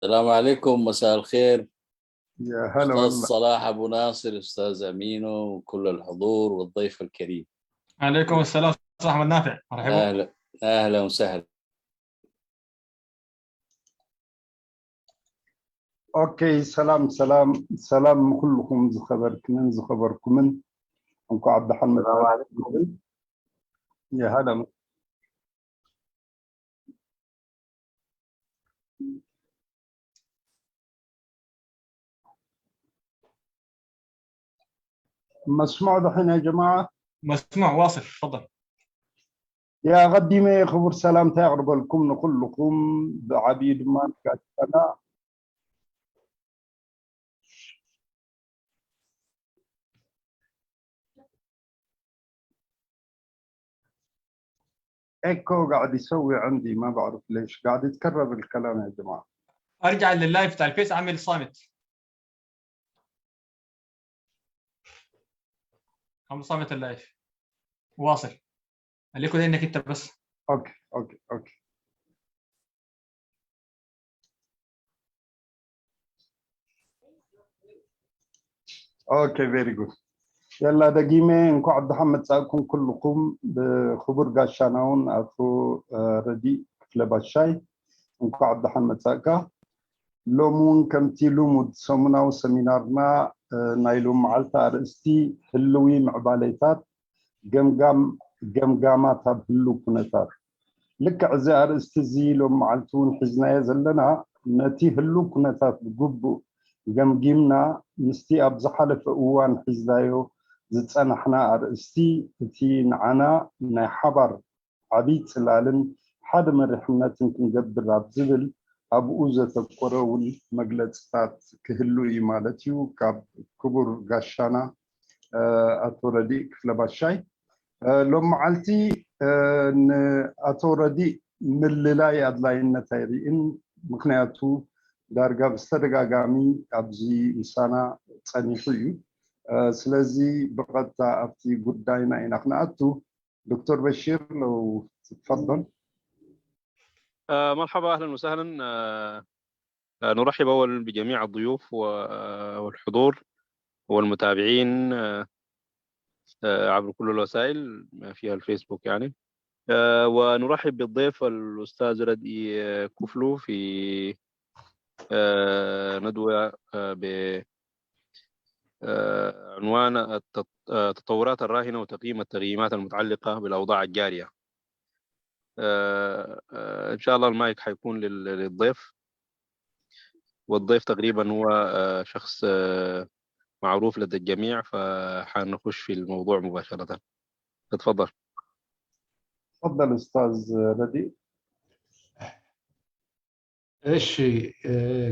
السلام عليكم، مساء الخير. يا هلا أستاذ والله. صلاح أبو ناصر، أستاذ أمينو، وكل الحضور والضيف الكريم. عليكم السلام أستاذ أحمد نافع، مرحبا. أهلا، أهلا وسهلا. ኦኬ፣ ሰላም ሰላም ሰላም ንኩልኹም ዝኸበርክንን ዝኸበርኩምን፣ እንኳዕ ብደሓን መጻእኩም። የሃለም። መስምዕ ዶ ሕና ጀማዓ? مسموع، واصل، تفضل. ያ ቀዲመ ክቡር ሰላምታ የቕርበልኩም ንኩልኹም፣ ብዓብዩ ድማ ንጋሻና። ኤኮ قاعد يسوي عندي، ما بعرف ليش قاعد يتكرر الكلام يا جماعة. ارجع لللايف بتاع الفيس، اعمل صامت. اعمل صامت اللايف. واصل. خليك زي انك انت بس. Okay, okay, okay. Okay, very good. የላ ደጊመ እንኳዕ ብደሓን መጻእኩም ኩልኩም። ብክቡር ጋሻና እውን ኣቶ ረዲ ክፍለ ባሻይ እንኳዕ ብደሓን መጻእካ። ሎም እውን ከምቲ ልሙድ ሰሙናዊ ሰሚናርና ናይ ሎም መዓልቲ ኣርእስቲ ህልዊ ምዕባሌታት ገምጋም ገምጋማት ኣብ ህልው ኩነታት። ልክዕ እዚ ኣርእስቲ እዚ ሎም መዓልቲ እውን ሒዝናዮ ዘለና፣ ነቲ ህልው ኩነታት ብግቡእ ገምጊምና ምስቲ ኣብ ዝሓለፈ እዋን ሒዝናዮ ዝጸናሕና ኣርእስቲ፣ እቲ ንዓና ናይ ሓባር ዓብይ ጽላልን ሓደ መሪሕነትን ክንገብር ኣብ ዝብል ኣብኡ ዘተኮረ እውን መግለጽታት ክህሉ እዩ ማለት እዩ። ካብ ክቡር ጋሻና ኣቶ ረዲእ ክፍለ ባሻይ ሎም መዓልቲ ንኣቶ ረዲእ ምልላይ ኣድላይነት ኣይርእን። ምክንያቱ ዳርጋ ብዝተደጋጋሚ ኣብዚ ምሳና ጸኒሑ እዩ። ስለዚ ብቐጥታ ኣብቲ ጉዳይና ኢና ክንኣቱ። دكتور بشير لو تتفضل. آه، مرحبا، أهلا وسهلا. آه، آه، نرحب أولا بجميع الضيوف و- آه، والحضور والمتابعين، آه، آه، عبر كل الوسائل ما فيها الفيسبوك يعني. آه، ونرحب بالضيف الأستاذ ردئي، آه، كفلو في، آه، ندوة، آه، ب- آه، عنوان التط- آه، التطورات الراهنة وتقييم التقييمات المتعلقة بالأوضاع الجارية. آه، آه، إن شاء الله المايك حيكون لل- للضيف، والضيف تقريبا هو آه، شخص آه، معروف لدى الجميع، فحنخش في الموضوع مباشرة. اتفضل. تفضل أستاذ رديء. እሺ፣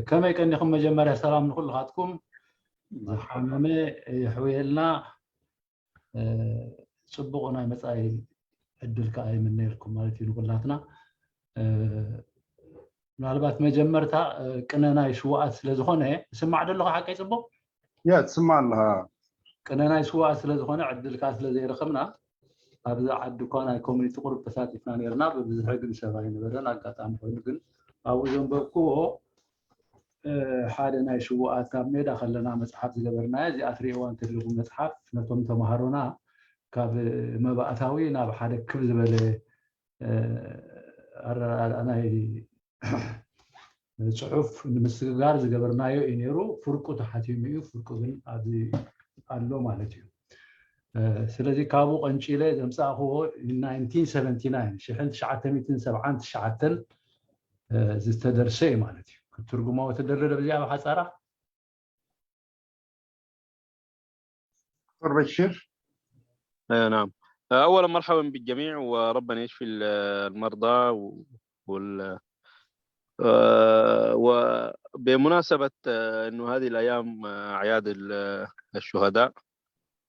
ከመይ ቀኒኹም? መጀመርያ ሰላም ንኩልኻትኩም። ዝሓመመ የሕውየልና። ጽቡቕ ናይ መጻኢ ዕድል ከኣ ይምነየልኩም ማለት እዩ ንኩላትና። ምናልባት መጀመርታ ቅነ ናይ ሽዋኣት ስለ ዝኾነ፣ ስማዕ ዶ ኣለኹ ሓቀይ ጽቡቕ? ያ ትስማዕ ኣለኻ። ቅነ ናይ ሽዋኣት ስለ ዝኾነ ዕድል ከኣ ስለ ዘይረኸብና ኣብዚ ዓዲ እኳ ናይ ኮሚኒቲ ቁሩብ ተሳቲፍና ነርና፣ ብብዝሒ ግን ሰብ ኣይነበረን። ኣጋጣሚ ኮይኑ ግን ኣብኡ ዘንበብክዎ ሓደ ናይ ሽውኣት ካብ ሜዳ ከለና መጽሓፍ ዝገበርናዮ፣ እዚኣ ትርእይዋ እንተለኹም መጽሓፍ ነቶም ተምሃሮና ካብ መባእታዊ ናብ ሓደ ክብ ዝበለ ኣረኣእያ ናይ ጽሑፍ ንምስግጋር ዝገበርናዮ እዩ ነይሩ። ፍርቁ ተሓቲሙ እዩ፣ ፍርቁ ግን ኣብዚ ኣሎ ማለት እዩ። ስለዚ ካብኡ ቀንጪለ ዘምጻእክዎ ንሽሕን ትሽዓተ ሚእትን ሰብዓን ትሽዓተን ዝተደርሰ እዩ ማለት እዩ። ክትትርጉማ ወተደረደ ብዚኣ ብሓጻራ። دكتور بشير. آه، نعم. آه، أولا مرحبا بالجميع، وربنا يشفي ال- المرضى و- وال آه، وبمناسبة آه، أنه هذه الأيام آه، أعياد ال- الشهداء،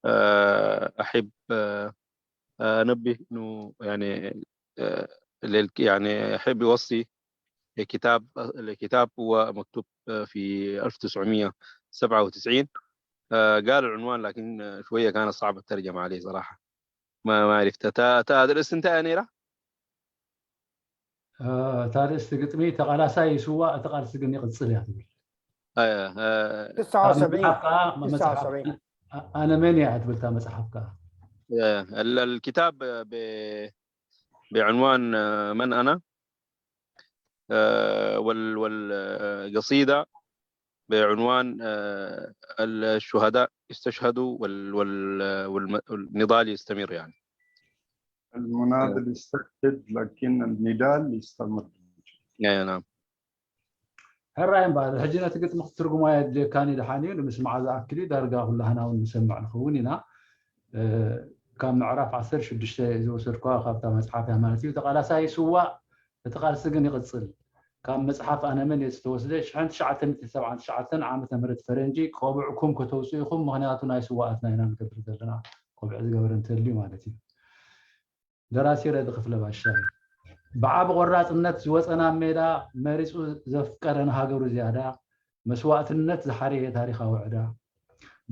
آه، أحب آه، أنبه أنه يعني آه، لل- يعني أحب يوصي الكتاب الكتاب هو مكتوب في ألف وتسعمية وسبعة وتسعين. آه، قال العنوان، لكن شوية كانت صعبة الترجمة عليه صراحة. ما ما عرفت. تا تا درست أنت أنيرة؟ እታ ርእስቲ ግጥሚ፣ ተቓላሳይ ይስዋእ፣ እቲ ቃልሲ ግን ይቕጽል እያ ትብል። ትስዓ ወሰብዒን መጽሓፍ ኣነ መን እያ ትብል እታ መጽሓፍ ከኣ። الكتاب بعنوان من أنا، والقصيدة بعنوان الشهداء استشهدوا والنضال يستمر، يعني. المناضل يستشهد، لكن النضال يستمر. نعم. ሕራይ እምበኣር፣ ሕጂ ነቲ ግጥሚ ክትትርጉሞ ኣየድልየካን እዩ፣ ደሓን እዩ። ንምስማዕ ዝኣክል እዩ፣ ዳርጋ ኩላህና እውን ንሰምዕ ንኸውን ኢና። ካብ ምዕራፍ ዓሰርተ ሽዱሽተ ዝወሰድኳ ካብታ መጽሓፍ እያ ማለት እዩ። ተቓላሳይ ይስዋእ፣ እቲ ቃልሲ ግን ይቕጽል። ካብ መጽሓፍ ኣነ መን እየ ዝተወስደ፣ ሽሕን ትሽዓተ ሚእትን ሰብዓን ትሽዓተን ዓመተ ምህረት ፈረንጂ ቆብዕኩም ከተውፅኡ ኢኹም፣ ምኽንያቱ ናይ ስዋኣትና ኢና ንገብር ዘለና፣ ቆብዕ ዝገበረ እንተልዩ ማለት እዩ። ደራሲ ረዲ ክፍለ ባሻ እዩ። ብዓቢ ቆራፅነት ዝወፀ ናብ ሜዳ፣ መሪፁ ዘፍቀረ ንሃገሩ ዝያዳ፣ መስዋእትነት ዝሓረየ ታሪኻዊ ዕዳ፣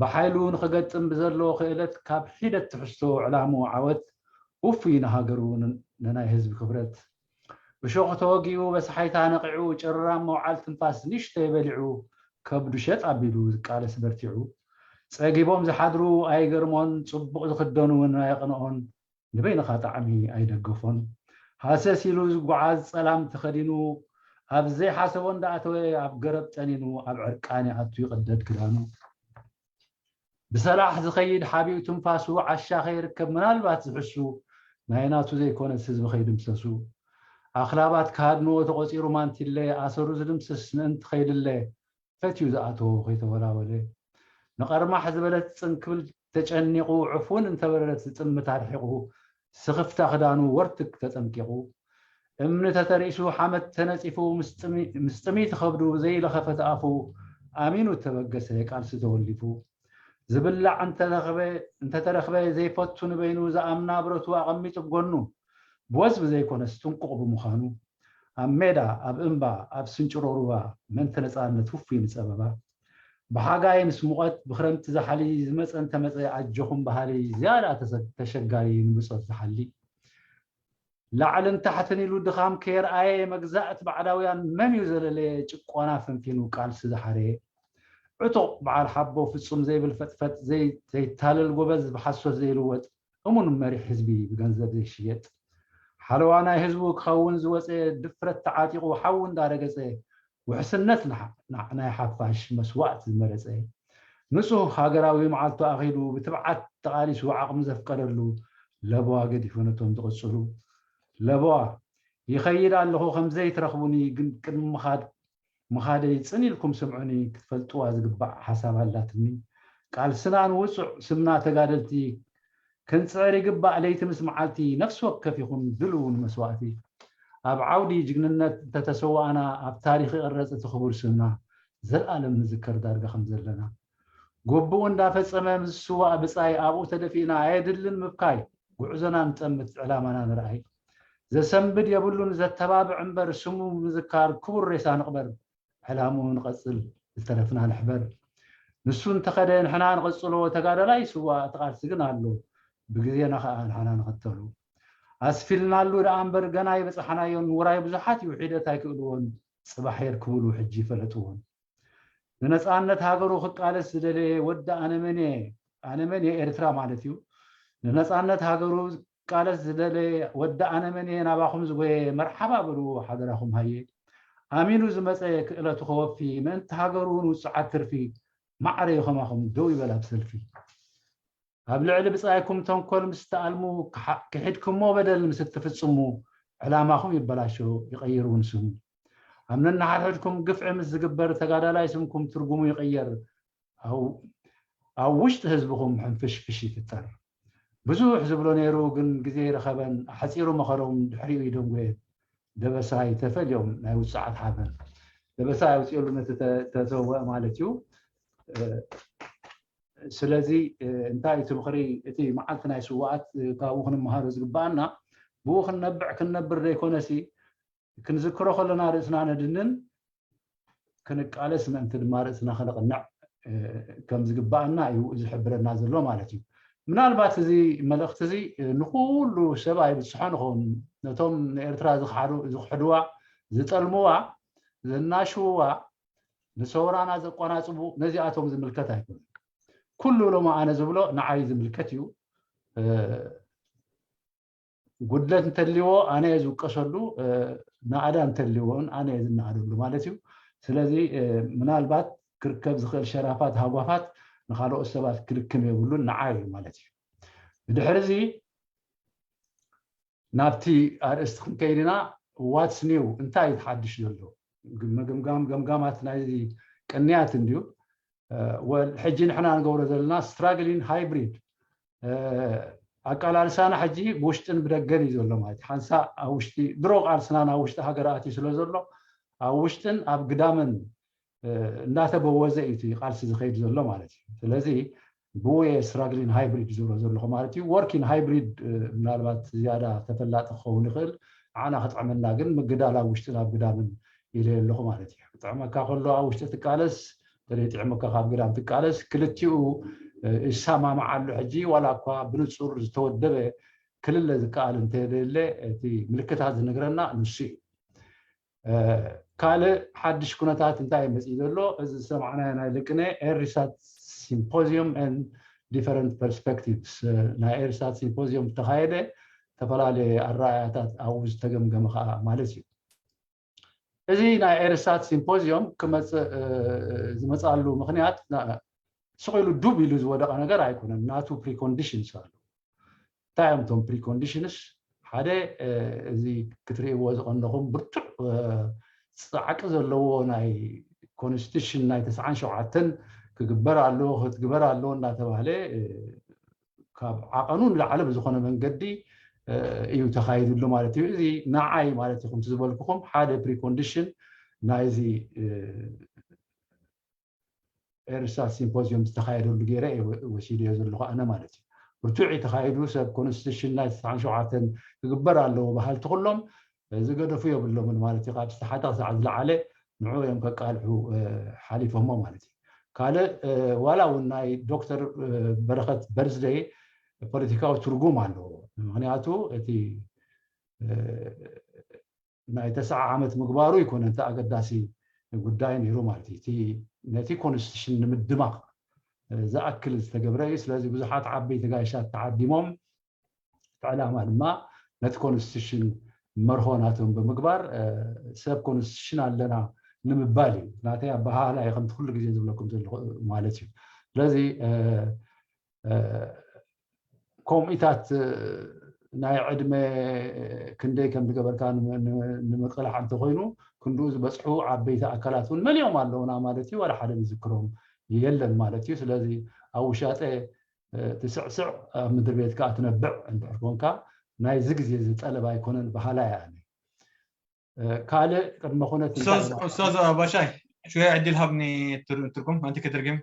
ብሓይሉ ንኽገጥም ብዘለዎ ክእለት፣ ካብ ሒደት ትሕዝቶ ዕላምኡ ዓወት፣ ውፉይ ንሃገሩ፣ ንናይ ህዝቢ ክብረት። እሾኽ ተወጊኡ በስሓይታ ነቒዑ፣ ጭራም መውዓል ትንፋስ ንእሽተይ በሊዑ፣ ከብዱ ሸጥ ኣቢሉ ዝቃለስ በርቲዑ። ጸጊቦም ዝሓድሩ ኣይገርሞን፣ ጽቡቕ ዝኽደኑ እውን ኣየቕንኦን፣ ንበይንኻ ጣዕሚ ኣይደገፎን። ሃሰስ ኢሉ ዝጓዓዝ ጸላም ተኸዲኑ፣ ኣብ ዘይሓሰቦ እንዳኣተወ ኣብ ገረብ ጠኒኑ፣ ኣብ ዕርቃን ይኣቱ ይቕደድ ክዳኑ። ብሰላሕ ዝኸይድ ሓቢኡ ትንፋሱ ዓሻ ከይርከብ ምናልባት ዝሕሱ፣ ናይ ናቱ ዘይኮነስ ህዝቢ ከይድምሰሱ። ኣኽላባት ክሃድንዎ ተቖጺሩ ማንቲለ፣ ኣሰሩ ዝድምስስ ምእንቲ ከይድለ፣ ፈትዩ ዝኣተዎ ከይተወላወለ። ንቐርማሕ ዝበለት ጽንክብል ተጨኒቑ፣ ዕፉን እንተበረረት ዝጥምት ኣርሒቑ፣ ስኽፍታ ክዳኑ ወርትግ ተጸምቂቑ። እምኒ ተተሪእሱ ሓመድ ተነጺፉ፣ ምስ ጥሚ-፣ ምስ ጥሚት ከብዱ ዘይለኸፈት ኣፉ፣ ኣሚኑ እተበገሰ ቃልሲ ተወሊፉ። ዝብላዕ እንተተረኽበ፣ እንተተረኽበ ዘይፈቱ ንበይኑ ዝኣምና ብረቱ ኣቐሚጡ ብጎኑ፣ ብወዝቢ ዘይኮነስ ጥንቁቕ ብምዃኑ፣ ኣብ ሜዳ፣ ኣብ እምባ፣ ኣብ ስንጭሮ ሩባ፣ ምእንቲ ነጻነት ውፉይ ንጸበባ። ብሓጋይ ምስ ሙቐት፣ ብኽረምቲ ዛሕሊ፣ ዝመጸ እንተመጸ ኣጆኹም በሃሊ፣ ዝያዳ ተሰ-፣ ተሸጋሪ ንብጾት ዝሓሊ። ላዕልን ታሕትን ኢሉ ድኻም ከየርኣየ፣ መግዛእቲ ባዕዳውያን መምዩ ዘለለየ፣ ጭቆና ፈንፊኑ ቃልሲ ዝሓረየ። ዕጡቕ በዓል ሓቦ ፍጹም ዘይብል ፈጥፈጥ፣ ዘይ-፣ ዘይታለል ጎበዝ ብሓሶት ዘይልወጥ፣ እሙን መሪሕ ህዝቢ ብገንዘብ ዘይሽየጥ። ሓለዋ ናይ ህዝቡ ክኸውን ዝወጸ፣ ድፍረት ተዓጢቑ ሓዊ እንዳረገጸ፣ ውሕስነት ንሓ-፣ ና-፣ ናይ ሓፋሽ መስዋእቲ ዝመረጸ። ንጹህ ሃገራዊ መዓልቱ ኣኺሉ ብትብዓት ተቓሊሱ ዓቕሚ ዘፍቀደሉ ለበዋ ገዲፉ ነቶም ዝቕጽሉ። ለበዋ ይኸይድ ኣለኹ ከም ዘይትረኽቡኒ ግን ቅድሚ ምኻድ ምኻደይ ጽን ኢልኩም ስምዑኒ ክትፈልጥዋ ዝግባእ ሓሳብ ኣላትኒ። ቃልስና ንውጹዕ ስምና ተጋደልቲ ክንጽዕር ይግባእ ለይቲ ምስ መዓልቲ ነፍሲ ወከፍ ይኹን ድልው ንመስዋእቲ። ኣብ ዓውዲ ጅግንነት እንተተሰዋእና ኣብ ታሪኽ ይቕረጽ እቲ ክቡር ስምና። ዘልኣለም ንዝከር ዳርጋ ከም ዘለና። ጎብኡ እንዳፈጸመ ምስ ዝስዋእ ብጻይ ኣብኡ ተደፊእና ኣየድልን ምብካይ። ጉዕዞና ንጠምት ዕላማና ንርኣይ። ዘሰንብድ የብሉን ዘተባብዕ እምበር ስሙ ምዝካር ክቡር ሬሳ ንቕበር። ዕላምኡ ንቐጽል ዝተረፍና ንሕበር። ንሱ እንተኸደ ንሕና ንቐጽሎ ተጋዳላይ ስዋ እቲ ቃልሲ ግን ኣሎ ብግዜና ኸኣ ንሕና ንኸተሉ። ኣስፊልናሉ ደኣ እምበር ገና ይበጽሓናዮን ውራይ ብዙሓት እዩ ሒደት ኣይክእልዎን ጽባሕ የርክብሉ ሕጂ ይፈለጥዎን። ንነጻነት ሃገሩ ክቃለስ ዝደለየ ወዲ ኣነመን እየ ኣነመን እየ ኤርትራ ማለት እዩ። ንነጻነት ሃገሩ ክቃለስ ዝደለየ ወዲ ኣነመን እየ ናባኹም ዝጎየ መርሓባ በልዎ ሓደራኹም ሃየ። ኣሚኑ ዝመጸ ክእለቱ ከወፊ ምእንቲ ሃገሩ ንውጹዓት ትርፊ ማዕረ እዩ ከማኹም ደው ይበል ኣብ ሰልፊ። ኣብ ልዕሊ ብጻይኩም ተንኮል ምስ ትኣልሙ ክሓ-፣ ክሒድኩሞ በደል ምስ እትፍጽሙ ዕላማኹም ይበላሾ ይቐይር እውን ስሙ። ኣብ ነንሓድሕድኩም ግፍዒ ምስ ዝግበር ተጋዳላይ ስምኩም ትርጉሙ ይቕየር። ኣብ ውሽጢ ህዝብኹም ሕንፍሽፍሽ ይፍጠር። ብዙሕ ዝብሎ ነይሩ ግን ግዜ ይረኸበን ኣሕፂሩ መኸሮም ድሕሪኡ ይደንጎየን። ደበሳይ ተፈልዮም ናይ ውፅዓት ሓበን ደበሳይ ኣውፅእሉ ነቲ ተሰወእ ማለት እዩ። ስለዚ እንታይ እቲ ምኽሪ እቲ መዓልቲ ናይ ስዋኣት ካብኡ ክንመሃሮ ዝግባኣና ብኡ ክንነብዕ ክንነብር ዘይኮነሲ ክንዝክሮ ከለና ርእስና ነድንን ክንቃለስ ምእንቲ ድማ ርእስና ከነቕንዕ ከም ዝግባኣና እዩ ዝሕብረና ዘሎ ማለት እዩ። ምናልባት እዚ መልእኽቲ እዚ ንኩሉ ሰብ ኣይብፅሖን ይኸውን። ነቶም ንኤርትራ ዝኽሓዱ ዝኽሕድዋ፣ ዝጠልምዋ፣ ዘናሽውዋ፣ ንሰውራና ዘቆናፅቡ፣ ነዚኣቶም ዝምልከት ኣይኮነን። ኩሉ ሎማ ኣነ ዝብሎ ንዓይ ዝምልከት እዩ። ጉድለት እንተልዎ ኣነ እየ ዝውቀሰሉ፣ ናእዳ እንተልዎ እውን ኣነ እየ ዝናኣደሉ ማለት እዩ። ስለዚ ምናልባት ክርከብ ዝኽእል ሸራፋት፣ ሃጓፋት ንካልኦት ሰባት ክልክም የብሉን፣ ንዓይ እዩ ማለት እዩ። ብድሕሪ እዚ ናብቲ ኣርእስቲ ክንከይድ ኢና። ዋትስ ኒው፣ እንታይ እዩ ሓድሽ ዘሎ? ምግምጋም ገምጋማት ናይዚ ቅንያት እንድዩ። ወል ሕጂ ንሕና ንገብሮ ዘለና ስትራግሊን ሃይብሪድ፣ ኣቃላልሳና ሕጂ ብውሽጥን ብደገን እዩ ዘሎ ማለት እዩ። ሓንሳእ ኣብ ውሽጢ ድሮ ቃልስና ናብ ውሽጢ ሃገር ኣትዩ ስለ ዘሎ፣ ኣብ ውሽጥን ኣብ ግዳምን እንዳተበወዘ እዩ እቲ ቃልሲ ዝኸይድ ዘሎ ማለት እዩ። ስለዚ ብወየ ስትራግሊን ሃይብሪድ ዝብሎ ዘለኹ ማለት እዩ። ወርኪን ሃይብሪድ ምናልባት ዝያዳ ተፈላጢ ክኸውን ይኽእል። ንዓና ክጥዕመና ግን ምግዳል ኣብ ውሽጥን ኣብ ግዳምን ኢለ ኣለኹ ማለት እዩ። ክጥዕመካ ከሎ ኣብ ውሽጢ ትቃለስ፣ እንተዘይጥዕመካ ካብ ግዳም ትቃለስ። ክልቲኡ ይሰማማዓሉ። ሕጂ ዋላ እኳ ብንጹር ዝተወደበ ክልለ ዝከኣል እንተደለ፣ እቲ ምልክታት ዝነግረና ንሱ እዩ። ካልእ ሓድሽ ኩነታት እንታይ መፅኢ ዘሎ? እዚ ዝሰማዕናዮ ናይ ልቅነ ኤሪሳት ሲምፖዚየም ኤንድ ዲፈረንት ፐርስፔክቲቭስ፣ ናይ ኤሪሳት ሲምፖዚየም ዝተኻየደ ዝተፈላለየ ኣረኣያታት ኣብኡ ዝተገምገመ ከዓ ማለት እዩ። እዚ ናይ ኤሪሳት ሲምፖዚየም ክመፅእ ዝመፅኣሉ ምክንያት ስቕ ኢሉ ዱብ ኢሉ ዝወደቐ ነገር ኣይኮነን። ናቱ ፕሪኮንዲሽንስ ኣሎ። እንታይ እዮም እቶም ፕሪኮንዲሽንስ? ሓደ፣ እዚ ክትርእይዎ ዝቐነኹም ብርቱዕ ፃዕቂ ዘለዎ ናይ ኮንስቲቱሽን ናይ ተስዓን ሸውዓተን ክግበር ኣለዎ፣ ክትግበር ኣለዎ እናተባህለ ካብ ዓቐኑ ንላዕሊ ብዝኾነ መንገዲ እዩ ተኻይድሉ ማለት እዩ። እዚ ንዓይ ማለት እዩ፣ ከምቲ ዝበልኩኹም ሓደ ፕሪኮንዲሽን ናይዚ ኤርሳት ሲምፖዚየም ዝተኻየደሉ ገይረ እየ ወሲደዮ ዘለኹ ኣነ ማለት እዩ። ብርቱዕ እዩ ተኻይዱ። ሰብ ኮንስቲቱሽን ናይ ተስዓን ሸውዓተን ክግበር ኣለዎ በሃልቲ ኩሎም ዝገደፉ የብሎምን ማለት እዩ። ካብ ዝተሓተ ክሳዕ ዝለዓለ ንዑ እዮም ከቃልሑ ሓሊፎሞ ማለት እዩ። ካልእ ዋላ እውን ናይ ዶክተር በረኸት በርዝደይ ፖለቲካዊ ትርጉም ኣለዎ። ምክንያቱ እቲ ናይ ተስዓ ዓመት ምግባሩ ኣይኮነን እቲ ኣገዳሲ ጉዳይ ነይሩ ማለት እዩ። እቲ ነቲ ኮንስቲቱሽን ንምድማቕ ዝኣክል ዝተገብረ እዩ። ስለዚ ብዙሓት ዓበይቲ ጋሻት ተዓዲሞም፣ እቲ ዕላማ ድማ ነቲ ኮንስቲቱሽን መርሆ ናቶም ብምግባር ሰብ ኮንስቲቱሽን ኣለና ንምባል እዩ። ናተይ ኣበሃህላ እዩ፣ ከምቲ ኩሉ ግዜ ዝብለኩም ዘለኹ ማለት እዩ። ስለዚ ከምኡታት ናይ ዕድመ ክንደይ ከም ዝገበርካ ንምቅላሕ እንተኮይኑ ክንድኡ ዝበፅሑ ዓበይቲ ኣካላት እውን መሊኦም ኣለውና ማለት እዩ። ዋላ ሓደ ዝዝክሮም የለን ማለት እዩ። ስለዚ ኣብ ውሻጠ ትስዕስዕ ኣብ ምድሪ ቤት ከዓ ትነብዕ እንድሕር ኮንካ ናይዚ ግዜ እዚ ጠለብ ኣይኮነን በሃላይ ኣነ። ካልእ ቅድመ ኩነት እንታይ استاذ استاذ باشاي، شويه عدل هبني ترجم، انت كترجم.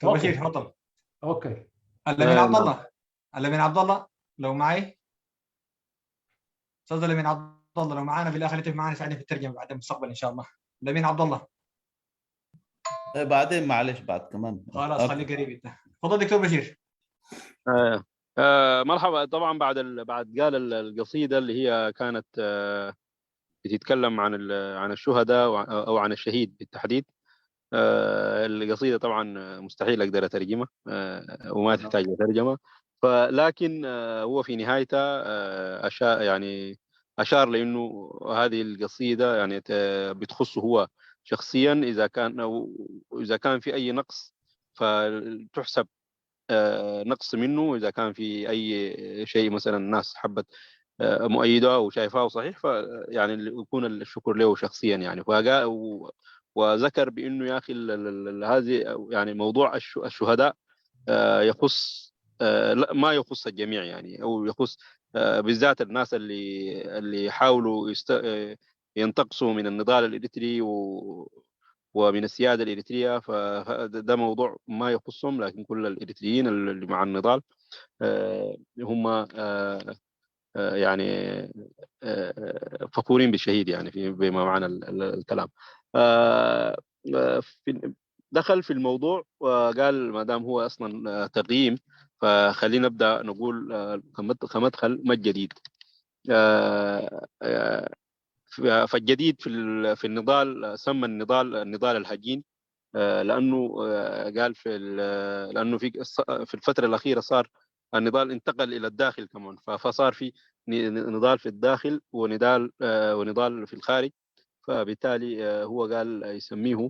بشير، تفضل. اوكي. الامين عبد الله، الامين عبد الله، لو معي. استاذ الامين عبد الله، لو معانا بالاخر يتفق معنا يساعدني في الترجمه بعد المستقبل ان شاء الله. الامين عبد الله. بعدين معلش بعد كمان. خلاص، خليك قريب انت. تفضل دكتور بشير. آه آه مرحبا. طبعا بعد ال... بعد قال القصيده اللي هي كانت آه بتتكلم عن عن الشهداء او عن الشهيد بالتحديد. القصيده طبعا مستحيل اقدر اترجمها وما تحتاج لترجمه. فلكن هو في نهايتها أشار يعني اشار لانه هذه القصيده يعني بتخصه هو شخصيا، اذا كان اذا كان في اي نقص فتحسب نقص منه، اذا كان في اي شيء مثلا الناس حبت مؤيده وشايفاه صحيح، فيعني يكون الشكر له شخصيا يعني. فقال وذكر بانه يا اخي هذه يعني موضوع الشهداء يخص، ما يخص الجميع يعني، او يخص بالذات الناس اللي اللي يحاولوا ينتقصوا من النضال الاريتري و ومن السياده الاريتريه، فده موضوع ما يخصهم، لكن كل الاريتريين اللي مع النضال هم يعني فخورين بالشهيد يعني في بما معنى الكلام. في دخل في الموضوع وقال: "ما دام هو أصلًا، آه، تقييم، فخلينا نبدأ نقول، آه، كمد-، كمدخل، ما الجديد؟" آه، آه، ف-، فالجديد في ال-، في النضال، آه، سمى النضال النضال الهجين، آه، لأنه، آه، قال في ال-، لأنه في الص-، في الفترة الأخيرة صار النضال انتقل إلى الداخل كمان، ف-، فصار في ن-، نضال في الداخل ونضال، آه، ونضال في الخارج. فبالتالي، آه، هو قال يسميه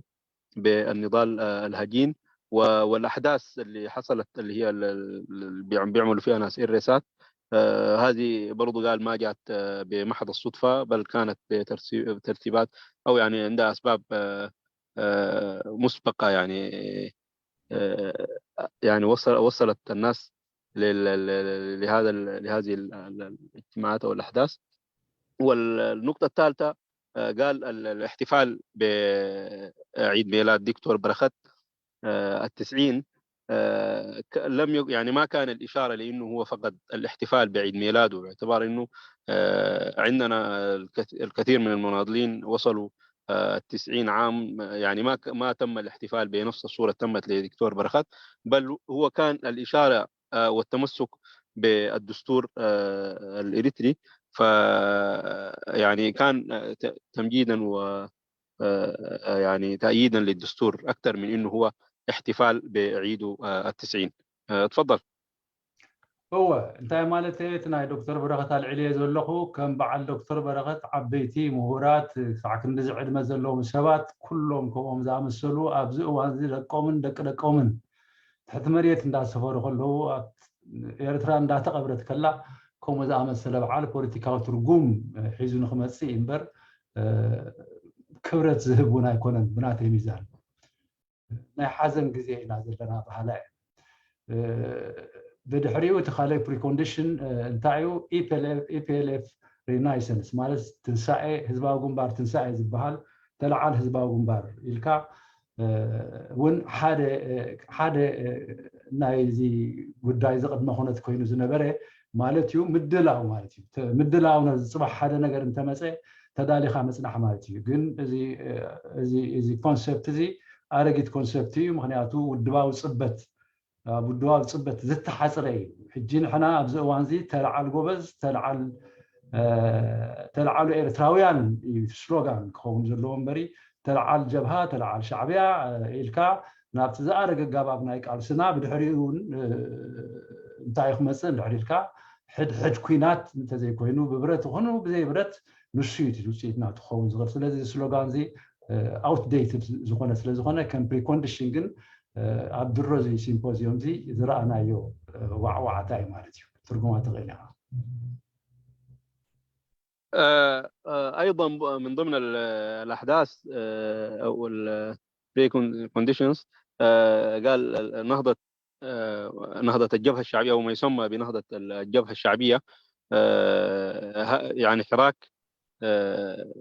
بالنضال، آه، الهجين. و-، والأحداث اللي حصلت، اللي هي ال-، ال-، اللي بيعم-، بيعملوا فيها ناس إرسات، آه، هذه برضو قال ما جات، آه، بمحض الصدفة، بل كانت بترسي-، بترتيبات، أو يعني عندها أسباب، آه، آه، مسبقة، يعني، آه، يعني وصل-، وصلت الناس لل-، لل-، لهذا ال-، لهذه ال-، ال-، الاجتماعات أو الأحداث. والنقطة الثالثة، آه، قال ال-، الاحتفال بعيد ميلاد دكتور برخت، آه، التسعين، آه، ك-، لم يك-، يعني ما كان الإشارة لأنه هو فقد الاحتفال بعيد ميلاده، باعتبار أنه، آه، عندنا الكث-، الكثير من المناضلين وصلوا، آه، التسعين عام، يعني ما ك-، ما تم الاحتفال بنفس الصورة تمت لدكتور برخت، بل هو كان الإشارة، آه، والتمسك بالدستور، آه، الإريتري. ف-، يعني كان، آه، ت-، تمجيدا و، آه، يعني تأييدا للدستور أكثر من إنه هو احتفال بعيده، آه، التسعين. آه، تفضل. እወ፣ እንታይ ማለት እየ? እቲ ናይ ዶክተር በረኸት ኣልዒለዮ ዘለኹ፣ ከም በዓል ዶክተር በረኸት ዓበይቲ ምሁራት፣ ክሳዕ ክንድዚ ዕድመ ዘለዎም ሰባት፣ ኩሎም ከምኦም ዝኣመሰሉ ኣብዚ እዋን እዚ ደቆምን ደቂ ደቆምን ትሕቲ መሬት እንዳሰፈሩ ከለዉ፣ ኣብ ኤርትራ እንዳተቐብረት ከላ፣ ከምኡ ዝኣመሰለ በዓል ፖለቲካዊ ትርጉም ሒዙ ንክመጽእ እዩ እምበር፣ እ፣ ክብረት ዝህብ እውን ኣይኮነን ብናተይ ሚዛን። ናይ ሓዘን ግዜ ኢና ዘለና በሃላይ እየ። እ፣ ብድሕሪኡ እቲ ካልእ ፕሪኮንዲሽን፣ እ፣ እንታይ እዩ? ኢፒኤልኤፍ፣ ኢፒኤልኤፍ ሪናይሰንስ ማለት ትንሳኤ፣ ህዝባዊ ግንባር ትንሳኤ ዝበሃል፣ ተለዓል ህዝባዊ ግንባር ኢልካ፣ እ፣ እውን ሓደ፣ እ፣ ሓደ፣ እ፣ ናይዚ ጉዳይ እዚ ቅድመ ኩነት ኮይኑ ዝነበረ ማለት እዩ። ምድላው ማለት እዩ። ተ-፣ ምድላው ነዚ ጽባሕ ሓደ ነገር እንተመጸ ተዳሊኻ ምጽናሕ ማለት እዩ። ግን እዚ፣ እ፣ እዚ፣ እዚ ኮንሰፕት እዚ ኣረጊት ኮንሰፕት እዩ። ምኽንያቱ ውድባዊ ጽበት፣ ኣብ ውድባዊ ጽበት ዝተሓጽረ እዩ። ሕጂ ንሕና ኣብዚ እዋን እዚ ተለዓል ጎበዝ፣ ተለዓል፣ እ፣ ተለዓሉ ኤርትራውያን እዩ ስሎጋን ክኸውን ዘለዎ እምበሪ፣ ተለዓል ጀብሃ፣ ተለዓል ሻዕብያ፣ እ፣ ኢልካ ናብቲ ዝኣረገ ኣገባብ ናይ ቃልስና፣ ብድሕሪኡ እውን፣ እ፣ እንታይ ክመጽእ እንድሕር ኢልካ፣ ሕድሕድ ኲናት እንተዘይኮይኑ፣ ብብረት ይኹን ብዘይ ብረት፣ ንሱ እዩ እቲ ውጽኢት ናቱ ክኸውን ዝኽእል። ስለዚ እዚ ስሎጋን እዚ፣ እ፣ ኣውትዴትድ ዝኾነ ስለ ዝኾነ፣ ከም ፕሪኮንዲሽን ግን፣ እ፣ ኣብ ድሮ እዚ ሲምፖዚየም እዚ ዝረኣናዮ፣ እ፣ ዋዕዋዕታ እዩ ማለት እዩ። ትርጉማ ትኽእል ኢኻ። آه، آه، أيضًا ب-، من ضمن ال-، الأحداث، آه، أو ال-، preconditions، آه، قال ال-، نهضة، آه، نهضة الجبهة الشعبية، أو ما يسمى بنهضة ال-، الجبهة الشعبية، آه، ه-، يعني حراك، آه،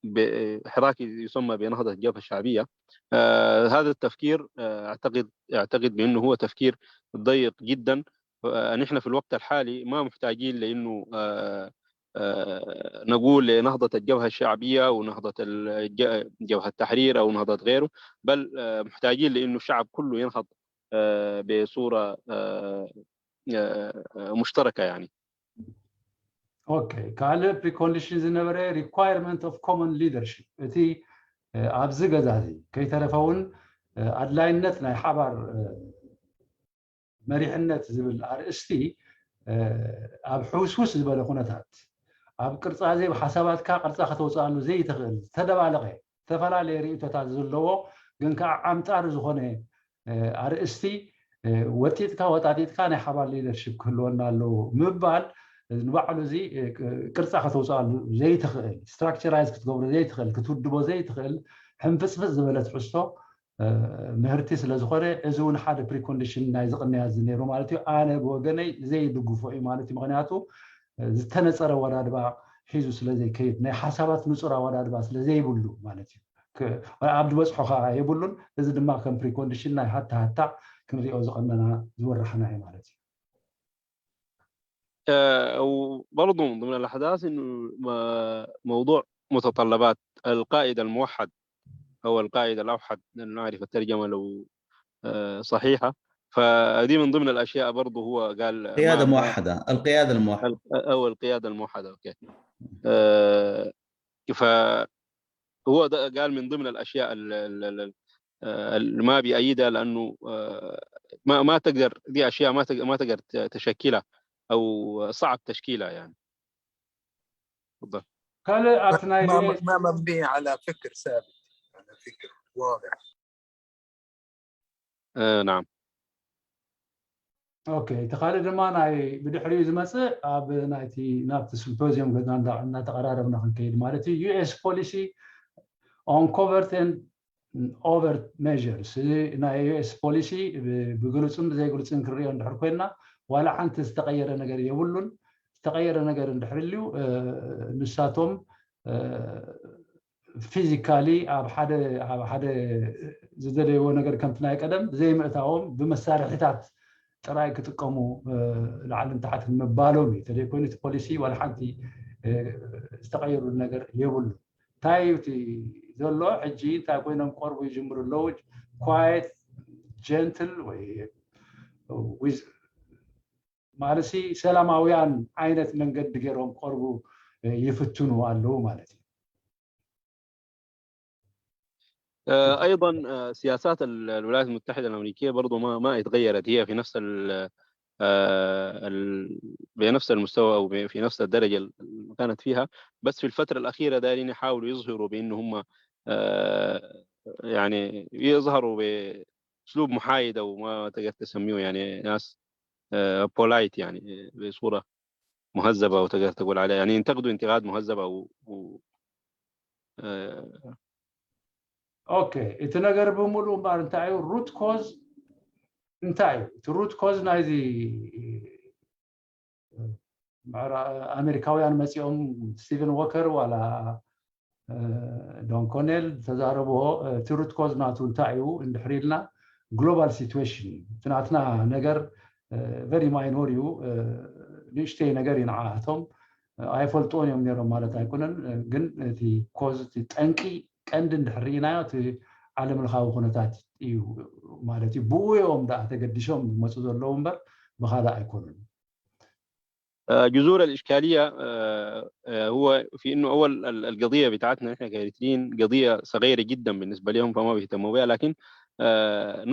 ب-، حراك يسمى بنهضة الجبهة الشعبية. آه، هذا التفكير، آه، أعتقد، أعتقد بأنه هو تفكير ضيق جدًا. آه، نحن في الوقت الحالي ما محتاجين لأنه، آه، آه، نقول لنهضة الجبهة الشعبية ونهضة الج-، جبهة التحرير أو نهضة غيره، بل، آه، محتاجين لأنه الشعب كله ينهض، آه، بصورة، آه، آه، مشتركة، يعني. ኦኬ፣ ካልእ ፕሪኮንዲሽን ዝነበረ requirement of common leadership፣ እቲ፣ እ፣ ኣብዚ ገዛ እዚ ከይተረፈ እውን፣ እ፣ ኣድላይነት ናይ ሓባር፣ እ፣ መሪሕነት ዝብል ኣርእስቲ፣ እ፣ ኣብ ሕውስውስ ዝበለ ኩነታት፣ ኣብ ቅርጻ ዘይብ ሓሳባትካ ቅርጻ ከተውጽኣሉ ዘይትኽእል፣ ዝተደባለቐ፣ ዝተፈላለየ ርእይቶታት ዘለዎ ግን ከኣ ዓምጣሪ ዝኾነ፣ እ፣ ኣርእስቲ፣ እ፣ ወጢጥካ ወጣጢጥካ ናይ ሓባር ሊደርሺፕ ክህልወና ኣለዎ ምባል፣ ንባዕሉ እዚ፣ እ፣ ቅ-፣ ቅርጻ ከተውጽኣሉ ዘይትኽእል፣ ስትራክቸራይዝ ክትገብሮ ዘይትኽእል፣ ክትውድቦ ዘይትኽእል፣ ሕንፍጽፍጽ ዝበለ ትሕዝቶ፣ እ፣ ምህርቲ ስለ ዝኾነ፣ እዚ እውን ሓደ ፕሪኮንዲሽን ናይዚ ቅንያት እዚ ነይሩ ማለት እዩ። ኣነ ብወገነይ ዘይድግፎ እዩ ማለት እዩ። ምኽንያቱ፣ እ፣ ዝተነጸረ ኣወዳድባ ሒዙ ስለ ዘይከይድ፣ ናይ ሓሳባት ንጹር ኣወዳድባ ስለ ዘይብሉ ማለት እዩ። ክ-፣ ኣብ ዝበጽሖ ኸኣ የብሉን። እዚ ድማ ከም ፕሪኮንዲሽን ናይ ሃታ ሃታ ክንሪኦ ዝቐነና ዝወራሕና እዩ ማለት እዩ። آه، وبرضه من ضمن الأحداث إنه م-، موضوع متطلبات القائد الموحد، أو القائد الأوحد، نعرف الترجمة لو آه، صحيحة. فدي من ضمن الأشياء برضو هو قال القيادة الموحدة، القيادة الموحدة. أو القيادة الموحدة، أوكي. آه، فهو ده قال من ضمن الأشياء اللي ما بيأيدها، لأنه آه، ما ما تقدر، دي أشياء ما ما تقدر تشكلها، أو صعب تشكيلها يعني. تفضل. ካልእ ኣብቲ ናይ ما مبني على فكر ثابت، على فكر واضح. آه نعم. ኦኬ፣ እቲ ካልእ ድማ ናይ ብድሕሪኡ ዝመፅእ ኣብ ናይቲ ናብቲ ሲምፖዚየም ገና እናተቐራረብና ክንከይድ ማለት እዩ። U S policy on covert and overt measures፣ እዚ ናይ U S policy ብግልፅን ብዘይግልፅን ክንሪኦ እንድሕር ኮይንና ዋላ ሓንቲ ዝተቐየረ ነገር የብሉን። ዝተቐየረ ነገር እንድሕር ልዩ ንሳቶም physically ኣብ ሓደ ኣብ ሓደ ዝደለይዎ ነገር ከምቲ ናይ ቀደም ዘይምእታዎም ብመሳርሒታት ጥራይ ክጥቀሙ ላዕልን ታሕትን ምባሎም እዩ። ተደይኮይኑ እቲ ፖሊሲ ዋላ ሓንቲ ዝተቐየሩ ነገር የብሉ። እንታይ እዩ እቲ ዘሎ ሕጂ? እንታይ ኮይኖም ክቐርቡ ይጅምሩ ኣለዉ? Quiet, gentle ወይ with ማለት ሰላማውያን ዓይነት መንገዲ ገይሮም ክቐርቡ ይፍትኑ ኣለዉ ማለት እዩ። ايضا سياسات الولايات المتحده الامريكيه برضو ما ما اتغيرت، هي في نفس ال بنفس المستوى او في نفس الدرجه اللي كانت فيها، بس في الفتره الاخيره دايرين يحاولوا يظهروا بان هم يعني يظهروا باسلوب محايد او ما تقدر تسميه، يعني ناس polite، يعني بصوره مهذبه او تقدر تقول عليها، يعني ينتقدوا انتقاد مهذب او ኦኬ፣ እቲ ነገር ብምሉእ እምበኣር እንታይ እዩ? Root cause እንታይ እዩ? እቲ root cause ናይዚ ኣሜሪካውያን መፂኦም ስቲቨን ዎከር ዋላ ዶን ኮኔል ተዛረብዎ። እቲ root cause ናቱ እንታይ እዩ እንድሕር ኢልና global situation እዩ። እቲ ናትና ነገር very minor እዩ፣ ንእሽተይ ነገር እዩ ንዓኣቶም። ኣይፈልጥዎን እዮም ነይሮም ማለት ኣይኮነን፣ ግን እቲ cause እቲ ጠንቂ ቀንዲ እንድሕር ርኢናዮ እቲ ዓለም ለኻዊ ኩነታት እዩ ማለት እዩ። ብኡ እዮም ደኣ ተገዲሶም ዝመፁ ዘለዉ እምበር ብኻልእ ኣይኮኑን። جذور الإشكالية هو في إنه أول القضية بتاعتنا نحن كإريتريين قضية صغيرة جدا بالنسبة لهم، فما بيهتموا بها، لكن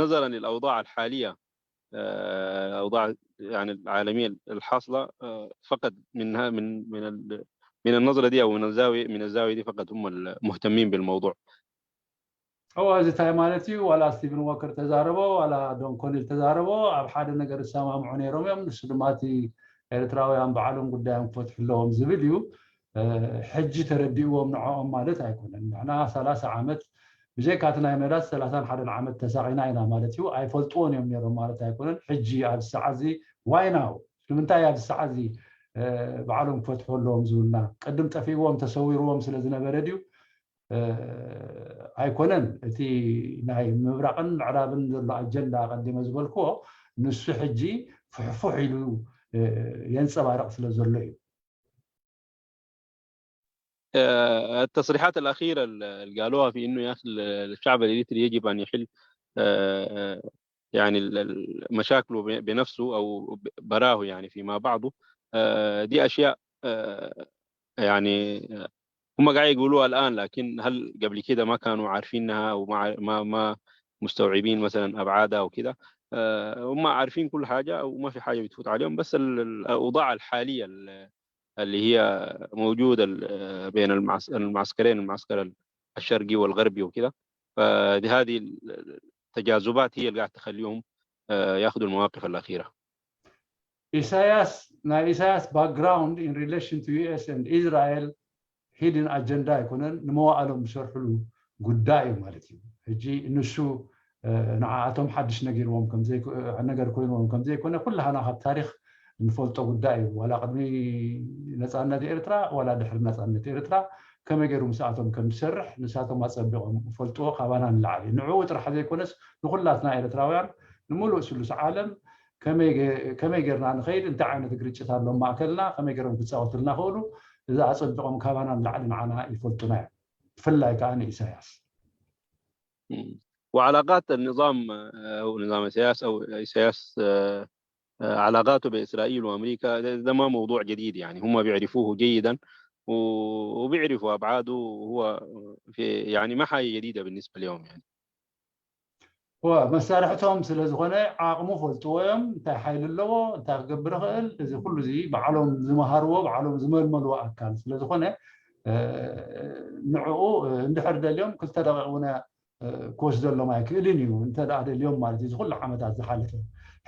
نظرا للأوضاع الحالية الأوضاع يعني العالمية الحاصلة فقط من من من من النظرة دي أو من الزاوية من الزاوية دي فقط هم المهتمين بالموضوع. እዎ፣ እዚ እንታይ ማለት እዩ? ዋላ ስቲቨን ዎከር ተዛረቦ ዋላ ዶን ኮኒል ተዛረቦ ኣብ ሓደ ነገር ዝሰማምዑ ነይሮም እዮም። ንሱ ድማ እቲ ኤርትራውያን ባዕሎም ጉዳዮም ክፈትሑ ኣለዎም ዝብል እዩ። ሕጂ ተረዲእዎም ንዕኦም ማለት ኣይኮነን። ንሕና ሰላሳ ዓመት ብጀካ እቲ ናይ መዳስ ሰላሳን ሓደን ዓመት ተሳቒና ኢና ማለት እዩ። ኣይፈልጥዎን እዮም ነይሮም ማለት ኣይኮነን። ሕጂ ኣብዚ ሰዓት እዚ ዋይ ናው ንምንታይ ኣብዚ ሰዓት እዚ ባዕሎም ክፈትሑ ኣለዎም ዝብልና? ቅድም ጠፊእዎም ተሰዊርዎም ስለ ዝነበረ ድዩ? ኣይኮነን። እቲ ናይ ምብራቕን ምዕራብን ዘሎ ኣጀንዳ ቀዲመ ዝበልክዎ ንሱ ሕጂ ፍሕፉሕ ኢሉ የንፀባርቕ ስለ ዘሎ እዩ። التصريحات الأخيرة اللي قالوها في إنه يا أخي الشعب الإريتري يجب أن يحل يعني مشاكله بنفسه أو براه يعني فيما بعضه، دي أشياء يعني هم قاعد يقولوها الآن، لكن هل قبل كده ما كانوا عارفينها أو ما ما ما مستوعبين مثلا أبعادها وكده؟ هم عارفين كل حاجة وما في حاجة بتفوت عليهم، بس الأوضاع الحالية اللي هي موجودة بين المعسكرين، المعسكر الشرقي والغربي وكده، فهذه التجاذبات هي اللي قاعد تخليهم ياخذوا المواقف الأخيرة. ኢሳያስ ናይ ኢሳያስ background in relation to U S and Israel hidden agenda ኣይኮነን፣ ንመዋእሎም ዝሰርሕሉ ጉዳይ እዩ ማለት እዩ። ሕጂ ንሱ ንዓኣቶም ሓድሽ ነጊርዎም ነገር ኮይንዎም ከም ዘይኮነ ኩላህና ካብ ታሪክ ንፈልጦ ጉዳይ እዩ። ዋላ ቅድሚ ነፃነት ኤርትራ ዋላ ድሕሪ ነፃነት ኤርትራ ከመይ ገይሩ ምስኣቶም ከም ዝሰርሕ ንሳቶም ኣፀቢቖም ፈልጥዎ ካባና ንላዕሊ። ንዕኡ ጥራሕ ዘይኮነስ ንኩላትና ኤርትራውያን ንምሉእ ስሉስ ዓለም ከመይ ጌርና ንኸይድ፣ እንታይ ዓይነት ግርጭት ኣሎ ማእከልና፣ ከመይ ገይሮም ክፃወቱልና ክእሉ፣ እዚ ኣፀቢቖም ካባና ንላዕሊ ንዓና ይፈልጡና እዮም። ብፍላይ ከዓ ንኢሳያስ። وعلاقات النظام، آه، أو نظام إسياس أو إسياس، آه، آه، علاقاته بإسرائيل وأمريكا، ده ما موضوع جديد، يعني هم بيعرفوه جيدا وبيعرفوا أبعاده، وهو في، يعني ما حاجة جديدة بالنسبة لهم يعني. هو መሳርሕቶም ስለ ዝኾነ ዓቕሙ ፈልጥዎ እዮም። እንታይ ሓይሊ ኣለዎ፣ እንታይ ክገብር ይኽእል፣ እዚ ኩሉ እዚ ባዕሎም ዝመሃርዎ፣ ባዕሎም ዝመልመልዎ ኣካል ስለ ዝኾነ ንዕኡ እንድሕር ደልዮም ክልተ ደቂቕ እውን ክወስደሎም ኣይክእልን እዩ፣ እንተ ደኣ ደልዮም ማለት እዩ። እዚ ኩሉ ዓመታት ዝሓለፈ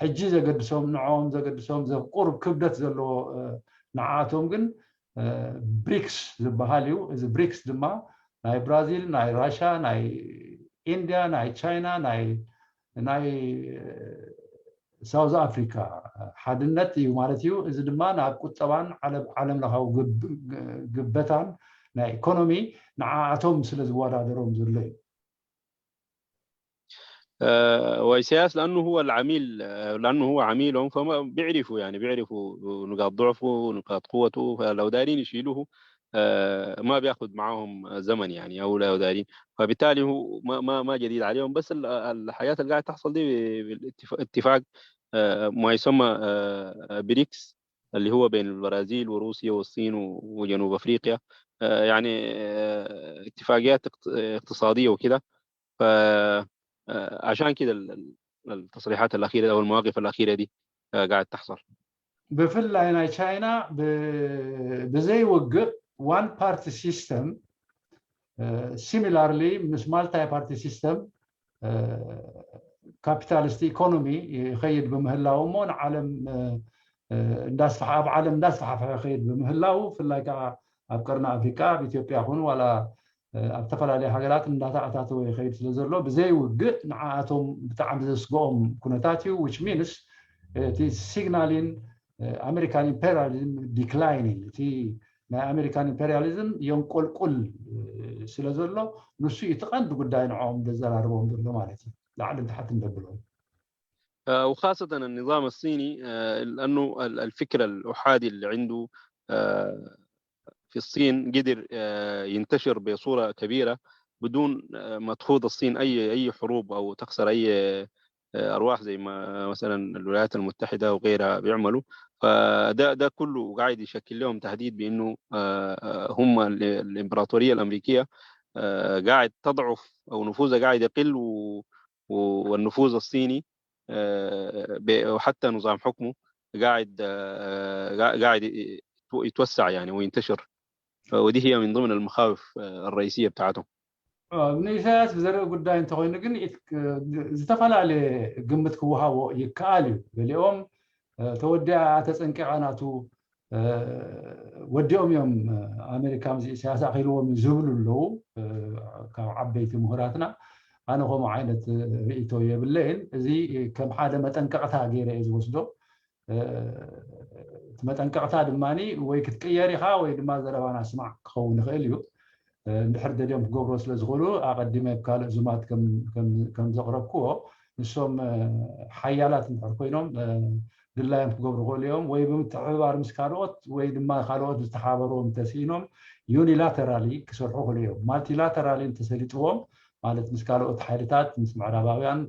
ሕጂ ዘገድሶም፣ ንዕኦም ዘገድሶም፣ ዘፍቁር ክብደት ዘለዎ ንዓኣቶም ግን ብሪክስ ዝበሃል እዩ። እዚ ብሪክስ ድማ ናይ ብራዚል፣ ናይ ራሻ፣ ናይ ኢንድያ፣ ናይ ቻይና፣ ናይ ናይ ሳውዝ ኣፍሪካ ሓድነት እዩ ማለት እዩ። እዚ ድማ ናብ ቁጠባን ዓለም ለኻዊ ግበታን ናይ ኢኮኖሚ ንዓኣቶም ስለ ዝወዳደሮም ዘሎ እዩ። وإسياس لأنه هو العميل، لأنه هو عميلهم، فبيعرفوا، يعني بيعرفوا نقاط ضعفه ونقاط قوته، فلو دارين يشيلوه ما بياخد معاهم زمن، يعني أو لا دارين. فبالتالي هو ما ما ما جديد عليهم. بس الحاجات اللي قاعد تحصل دي بالاتفاق، ما يسمى بريكس، اللي هو بين البرازيل وروسيا والصين وجنوب أفريقيا، يعني اتفاقيات اقتصادية وكده. فعشان كده التصريحات الأخيرة أو المواقف الأخيرة دي قاعد تحصل. ብፍላይ ናይ ቻይና ብዘይ ውግእ one party system፣ similarly ምስ multi party system capitalist economy ይኸይድ ብምህላው እሞ ንዓለም እንዳስፋሕ ኣብ ዓለም እንዳስፋሕፈሐ ይኸይድ ብምህላው፣ ብፍላይ ከዓ ኣብ ቀርኒ ኣፍሪካ ኣብ ኢትዮጵያ ይኹን ዋላ ኣብ ዝተፈላለዩ ሃገራት እንዳተኣታተወ ይኸይድ ስለ ዘሎ ብዘይ ውግእ ንዓኣቶም ብጣዕሚ ዘስግኦም ኩነታት እዩ። Which means እቲ signaling American imperialism declining፣ እቲ ናይ American imperialism የንቆልቁል ስለ ዘሎ ንሱ እዩ እቲ ቀንዲ ጉዳይ ንዕኦም ዘዘራርቦም ዘሎ ማለት እዩ። ላዕልን ታሕትን ዘብሎም وخاصة النظام الصيني، لأنه الفكر الأحادي اللي عنده في الصين قدر ينتشر بصورة كبيرة بدون ما تخوض الصين أي أي حروب أو تخسر أي أرواح زي ما مثلا الولايات المتحدة وغيرها بيعملوا. فده ده كله قاعد يشكل لهم تهديد بأنه هم الإمبراطورية الأمريكية قاعد تضعف أو نفوذها قاعد يقل، والنفوذ الصيني وحتى نظام حكمه قاعد قاعد يتوسع يعني وينتشر. ودي هي من ضمن المخاوف الرئيسية بتاعتهم. ንኢሳያስ ብዘርኢ ጉዳይ እንተኮይኑ ግን ዝተፈላለየ ግምት ክወሃቦ ይከኣል እዩ። ገሊኦም ተወዲኣ ተፀንቂቓ ናቱ ወዲኦም እዮም ኣሜሪካ ምስ ኢሳያስ ኣኺልዎም እዩ ዝብሉ ኣለዉ ካብ ዓበይቲ ምሁራትና። ኣነ ከምኡ ዓይነት ርእይቶ የብለይን። እዚ ከም ሓደ መጠንቀቕታ ገይረ እየ ዝወስዶ። እቲ መጠንቀቕታ ድማ ወይ ክትቅየር ኢኻ ወይ ድማ ዘረባና ስማዕ ክኸውን ይኽእል እዩ። እንድሕር ደልዮም ክገብሮ ስለ ዝኽእሉ ኣቐዲመ ኣብ ካልእ ዙማት ከም ዘቕረብክዎ ንሶም ሓያላት እንድሕር ኮይኖም ድላዮም ክገብሩ ይኽእሉ እዮም። ወይ ብምትሕብባር ምስ ካልኦት ወይ ድማ ካልኦት ዝተሓባበርዎም እንተስኢኖም unilaterally ክሰርሑ ይኽእሉ እዮም። Multilaterally እንተሰሊጥዎም ማለት ምስ ካልኦት ሓይልታት ምስ ምዕራባውያን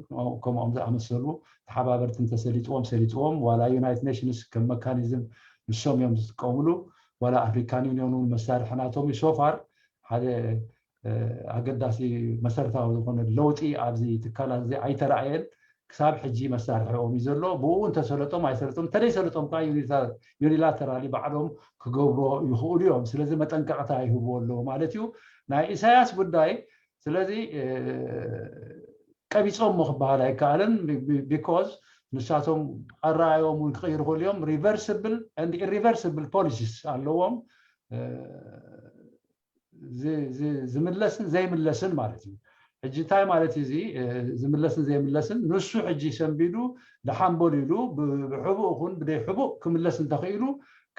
ከምኦም ዝኣመሰሉ ተሓባበርቲ እንተሰሊጥዎም ሰሊጥዎም ዋላ United Nations ከም mechanism ንሶም እዮም ዝጥቀምሉ። ዋላ African Union እውን መሳርሒ ናቶም እዩ። So far ሓደ ኣገዳሲ መሰረታዊ ዝኾነ ለውጢ ኣብዚ ትካላት እዚ ኣይተራእየን። ክሳብ ሕጂ መሳርሒኦም እዩ ዘሎ። ብኡ እንተሰለጦም ኣይሰለጦም እንተደይሰለጦም ከዓ unilaterally ባዕሎም ክገብሮ ይኽእሉ እዮም። ስለዚ መጠንቀቕታ ይህብዎ ኣለዉ ማለት እዩ ናይ ኢሳያስ ጉዳይ። ስለዚ ቀቢፆሞ ክበሃል ኣይከኣልን። Because ንሳቶም ኣረኣዮም እውን ክቕይሩ ይኽእሉ እዮም። Reversible and irreversible policies ኣለዎም። ዝምለስን ዘይምለስን ማለት እዩ። ሕጂ እንታይ ማለት እዩ እዚ ዝምለስን ዘይምለስን? ንሱ ሕጂ ሰንቢዱ ደሓን በሉ ኢሉ ብሕቡእ ይኹን ብደይ ሕቡእ ክምለስ እንተኽኢሉ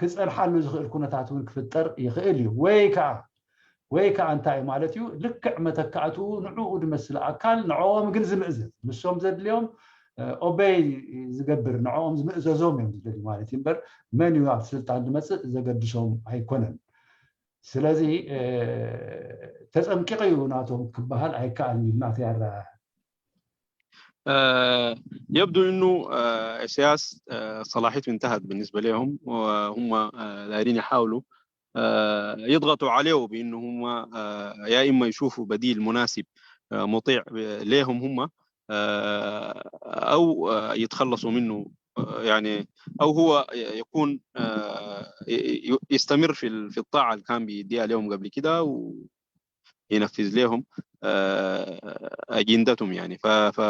ክፀንሓሉ ዝኽእል ኩነታት እውን ክፍጠር ይኽእል እዩ። ወይ ከዓ ወይ ከዓ እንታይ ማለት እዩ ልክዕ መተካእትኡ ንዕኡ ዝመስል ኣካል ንዕኦም ግን ዝምእዘዝ ንሶም ዘድልዮም obey ዝገብር ንዕኦም ዝምእዘዞም እዮም ዝደልዩ ማለት እዩ እምበር መን እዩ ኣብ ስልጣን ዝመፅእ ዘገድሶም ኣይኮነን። ስለዚ ተፀምቂቀ እዩ ናቶም ክበሃል ኣይከኣልን እዩ ናተይ ኣረኣእያ። يبدو انه اساس صلاحيته انتهت بالنسبه لهم، وهم دايرين يحاولوا يضغطوا عليه بانه هم يا اما يشوفوا بديل مناسب مطيع لهم هم، او يتخلصوا منه، يعني او هو يكون يستمر في في الطاعه اللي كان بيديها لهم قبل كده، وينفذ لهم اجندتهم يعني. ف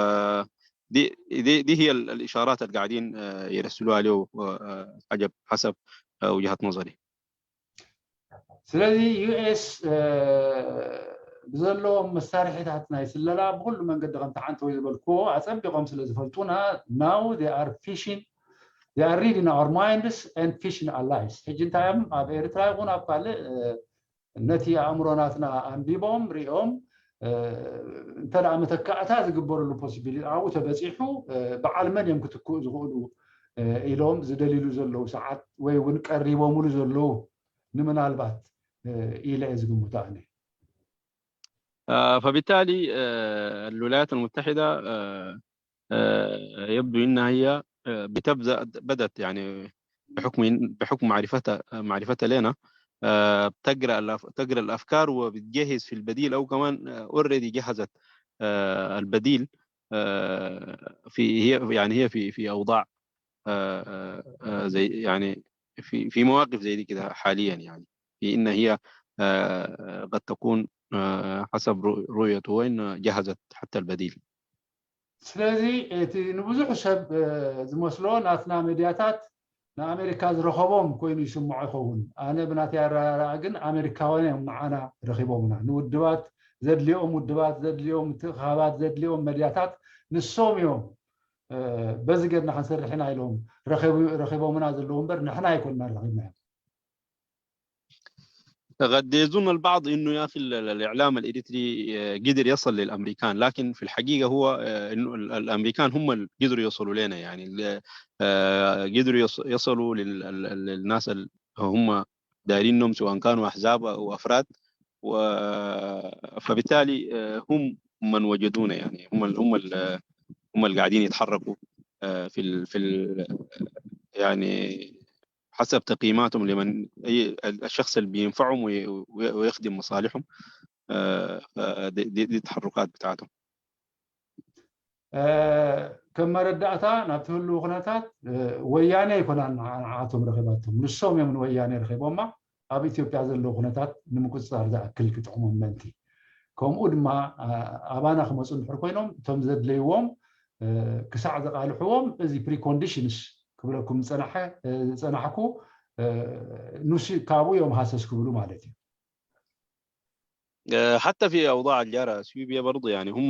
دي دي دي هي الاشارات اللي قاعدين يرسلوها له، حسب وجهه نظري. ስለዚ ዩ ኤስ ብዘለዎም መሳርሒታት ናይ ስለላ ብኩሉ መንገዲ ከምቲ ሓንቲ ወይ ዝበልክዎ ኣፀቢቆም ስለ ዝፈልጡና now they are fishing they are reading our minds and fishing allies። ሕጂ እንታይ እዮም ኣብ ኤርትራ ይኹን ኣብ ካልእ ነቲ ኣእምሮ ናትና ኣንቢቦም ሪኦም እንተ መተካእታ ዝግበረሉ possibility ኣብኡ ተበፂሑ በዓል መን እዮም ክትክኡ ዝኽእሉ ኢሎም ዝደልይሉ ዘለዉ ሰዓት ወይ እውን ቀሪቦምሉ ዘለዉ ንምናልባት ኢለ እየ ዝግምቶ ኣነ። فبالتالي الولايات المتحدة يبدو انها هي بتبدا بدت يعني بحكم بحكم معرفتها معرفتها لنا بتقرا تقرا الافكار وبتجهز في البديل، او كمان already جهزت البديل في هي يعني هي في في اوضاع زي يعني في في مواقف زي دي كده حاليا، يعني في ان هي قد تكون حسب رؤيته وين جهزت حتى البديل. ስለዚ እቲ ንብዙሕ ሰብ ዝመስሎ ናትና ሜድያታት ንኣሜሪካ ዝረኸቦም ኮይኑ ይስምዖ ይኸውን። ኣነ ብናተይ ኣረኣእያ ግን ኣሜሪካውያን እዮም ንዓና ረኺቦምና። ንውድባት ዘድልዮም ውድባት ዘድልዮም ምትእኻባት ዘድልዮም መድያታት ንሶም እዮም በዚ ጌርና ክንሰርሕ ኢና ኢሎም ረኺቦምና ዘለዉ እምበር ንሕና ኣይኮንና ረኺብናዮም። قد يظن البعض انه يا اخي الاعلام الاريتري قدر يصل للامريكان، لكن في الحقيقه هو انه الامريكان هم اللي قدروا يوصلوا لنا، يعني قدروا يصلوا للناس اللي هم دايرينهم، سواء كانوا احزاب او افراد، و فبالتالي هم من وجدونا، يعني هم هم هم اللي قاعدين يتحركوا في في يعني حسب تقييماتهم لمن الشخص اللي بينفعهم ويخدم مصالحهم. دي, دي التحركات بتاعتهم. ከም መረዳእታ ናብቲ ህልው ኩነታት ወያነ ኣይኮናን ንዓቶም ረኺባቶም፣ ንሶም እዮም ንወያነ ረኺቦማ። ኣብ ኢትዮጵያ ዘለዉ ኩነታት ንምቁፅፃር ዝኣክል ክጥዕሞም ምእንቲ። ከምኡ ድማ ኣባና ክመፁ እንድሕር ኮይኖም እቶም ዘድለይዎም ክሳዕ ዘቃልሕዎም እዚ preconditions ክብለኩም ዝፀናሕኩ ንሱ ካብኡ እዮም ሃሰስ ክብሉ ማለት እዩ። حتى في اوضاع الجاره اثيوبيا برضه يعني هم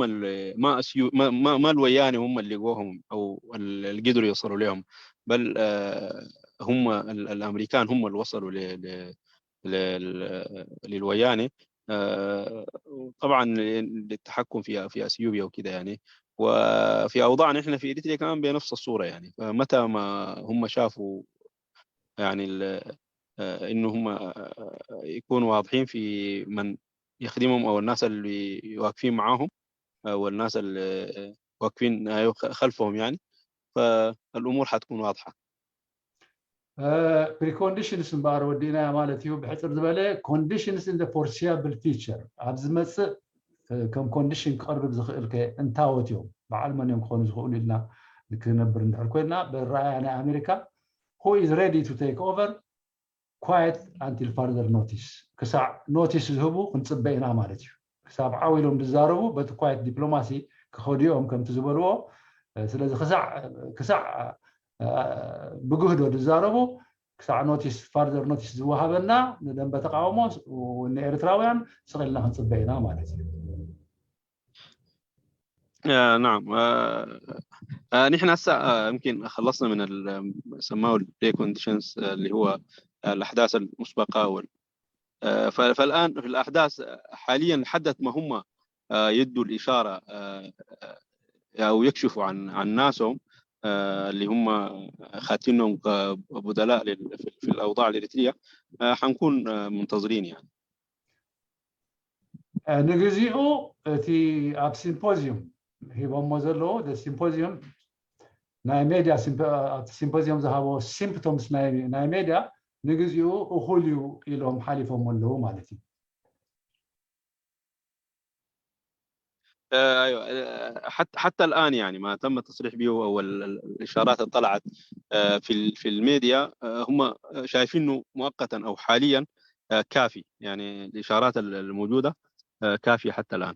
ما أسيو ما ما, ما الويانه هم اللي لقوهم او اللي قدروا يوصلوا لهم، بل هم الامريكان هم اللي وصلوا ل للويانه. طبعا للتحكم في في اثيوبيا وكذا يعني. وفي اوضاعنا احنا في اريتريا كمان بنفس الصوره يعني، فمتى ما هم شافوا يعني انه هم يكونوا واضحين في من يخدمهم او الناس اللي واقفين معاهم او الناس اللي واقفين خلفهم يعني، فالامور حتكون واضحه. preconditions እምበኣር ወዲእናያ ማለት እዩ። ብሕፅር ዝበለ conditions in the foreseeable future ኣብ ዝመፅእ ከም condition ክቐርብ ዝኽእል ከ እንታወት እዮም፣ በዓል መን እዮም ክኾኑ ዝኽእሉ ኢልና ክነብር እንድሕር ኮይንና ብረኣያ ናይ ኣሜሪካ who is ready to take over quiet until further notice፣ ክሳዕ ኖቲስ ዝህቡ ክንፅበ ኢና ማለት እዩ። ክሳብ ዓው ኢሎም ዝዛረቡ በቲ quiet diplomacy ክኸዱ እዮም ከምቲ ዝበልዎ። ስለዚ ክሳዕ ብግህዶ ዝዛረቡ ክሳዕ ኖቲስ further notice ዝወሃበና ንደንበ ተቃውሞ ንኤርትራውያን ስቕ ኢልና ክንፅበ ኢና ማለት እዩ። نعم. نحن هسه يمكن خلصنا من سماه ال preconditions اللي هو الاحداث المسبقه وال فالان في الاحداث حاليا لحد ما هم يدوا الاشاره او يكشفوا عن عن ناسهم اللي هم خاتينهم كبدلاء في الاوضاع الاريتريه، حنكون منتظرين يعني. ንግዚኡ እቲ ኣብ ሲምፖዚዩም ሂቦሞ ዘለዉ ሲምፖዚዩም ናይ ሜድያ ኣብቲ ሲምፖዚዩም ዝሃቦ ሲምፕቶምስ ናይ ሜድያ ንግዚኡ እኹል እዩ ኢሎም ሓሊፎም ኣለዉ ማለት እዩ። ايوه حتى حتى الان يعني ما تم التصريح به او الاشارات اللي طلعت في في الميديا هم شايفينه مؤقتا او حاليا كافي يعني الاشارات الموجوده كافيه حتى الان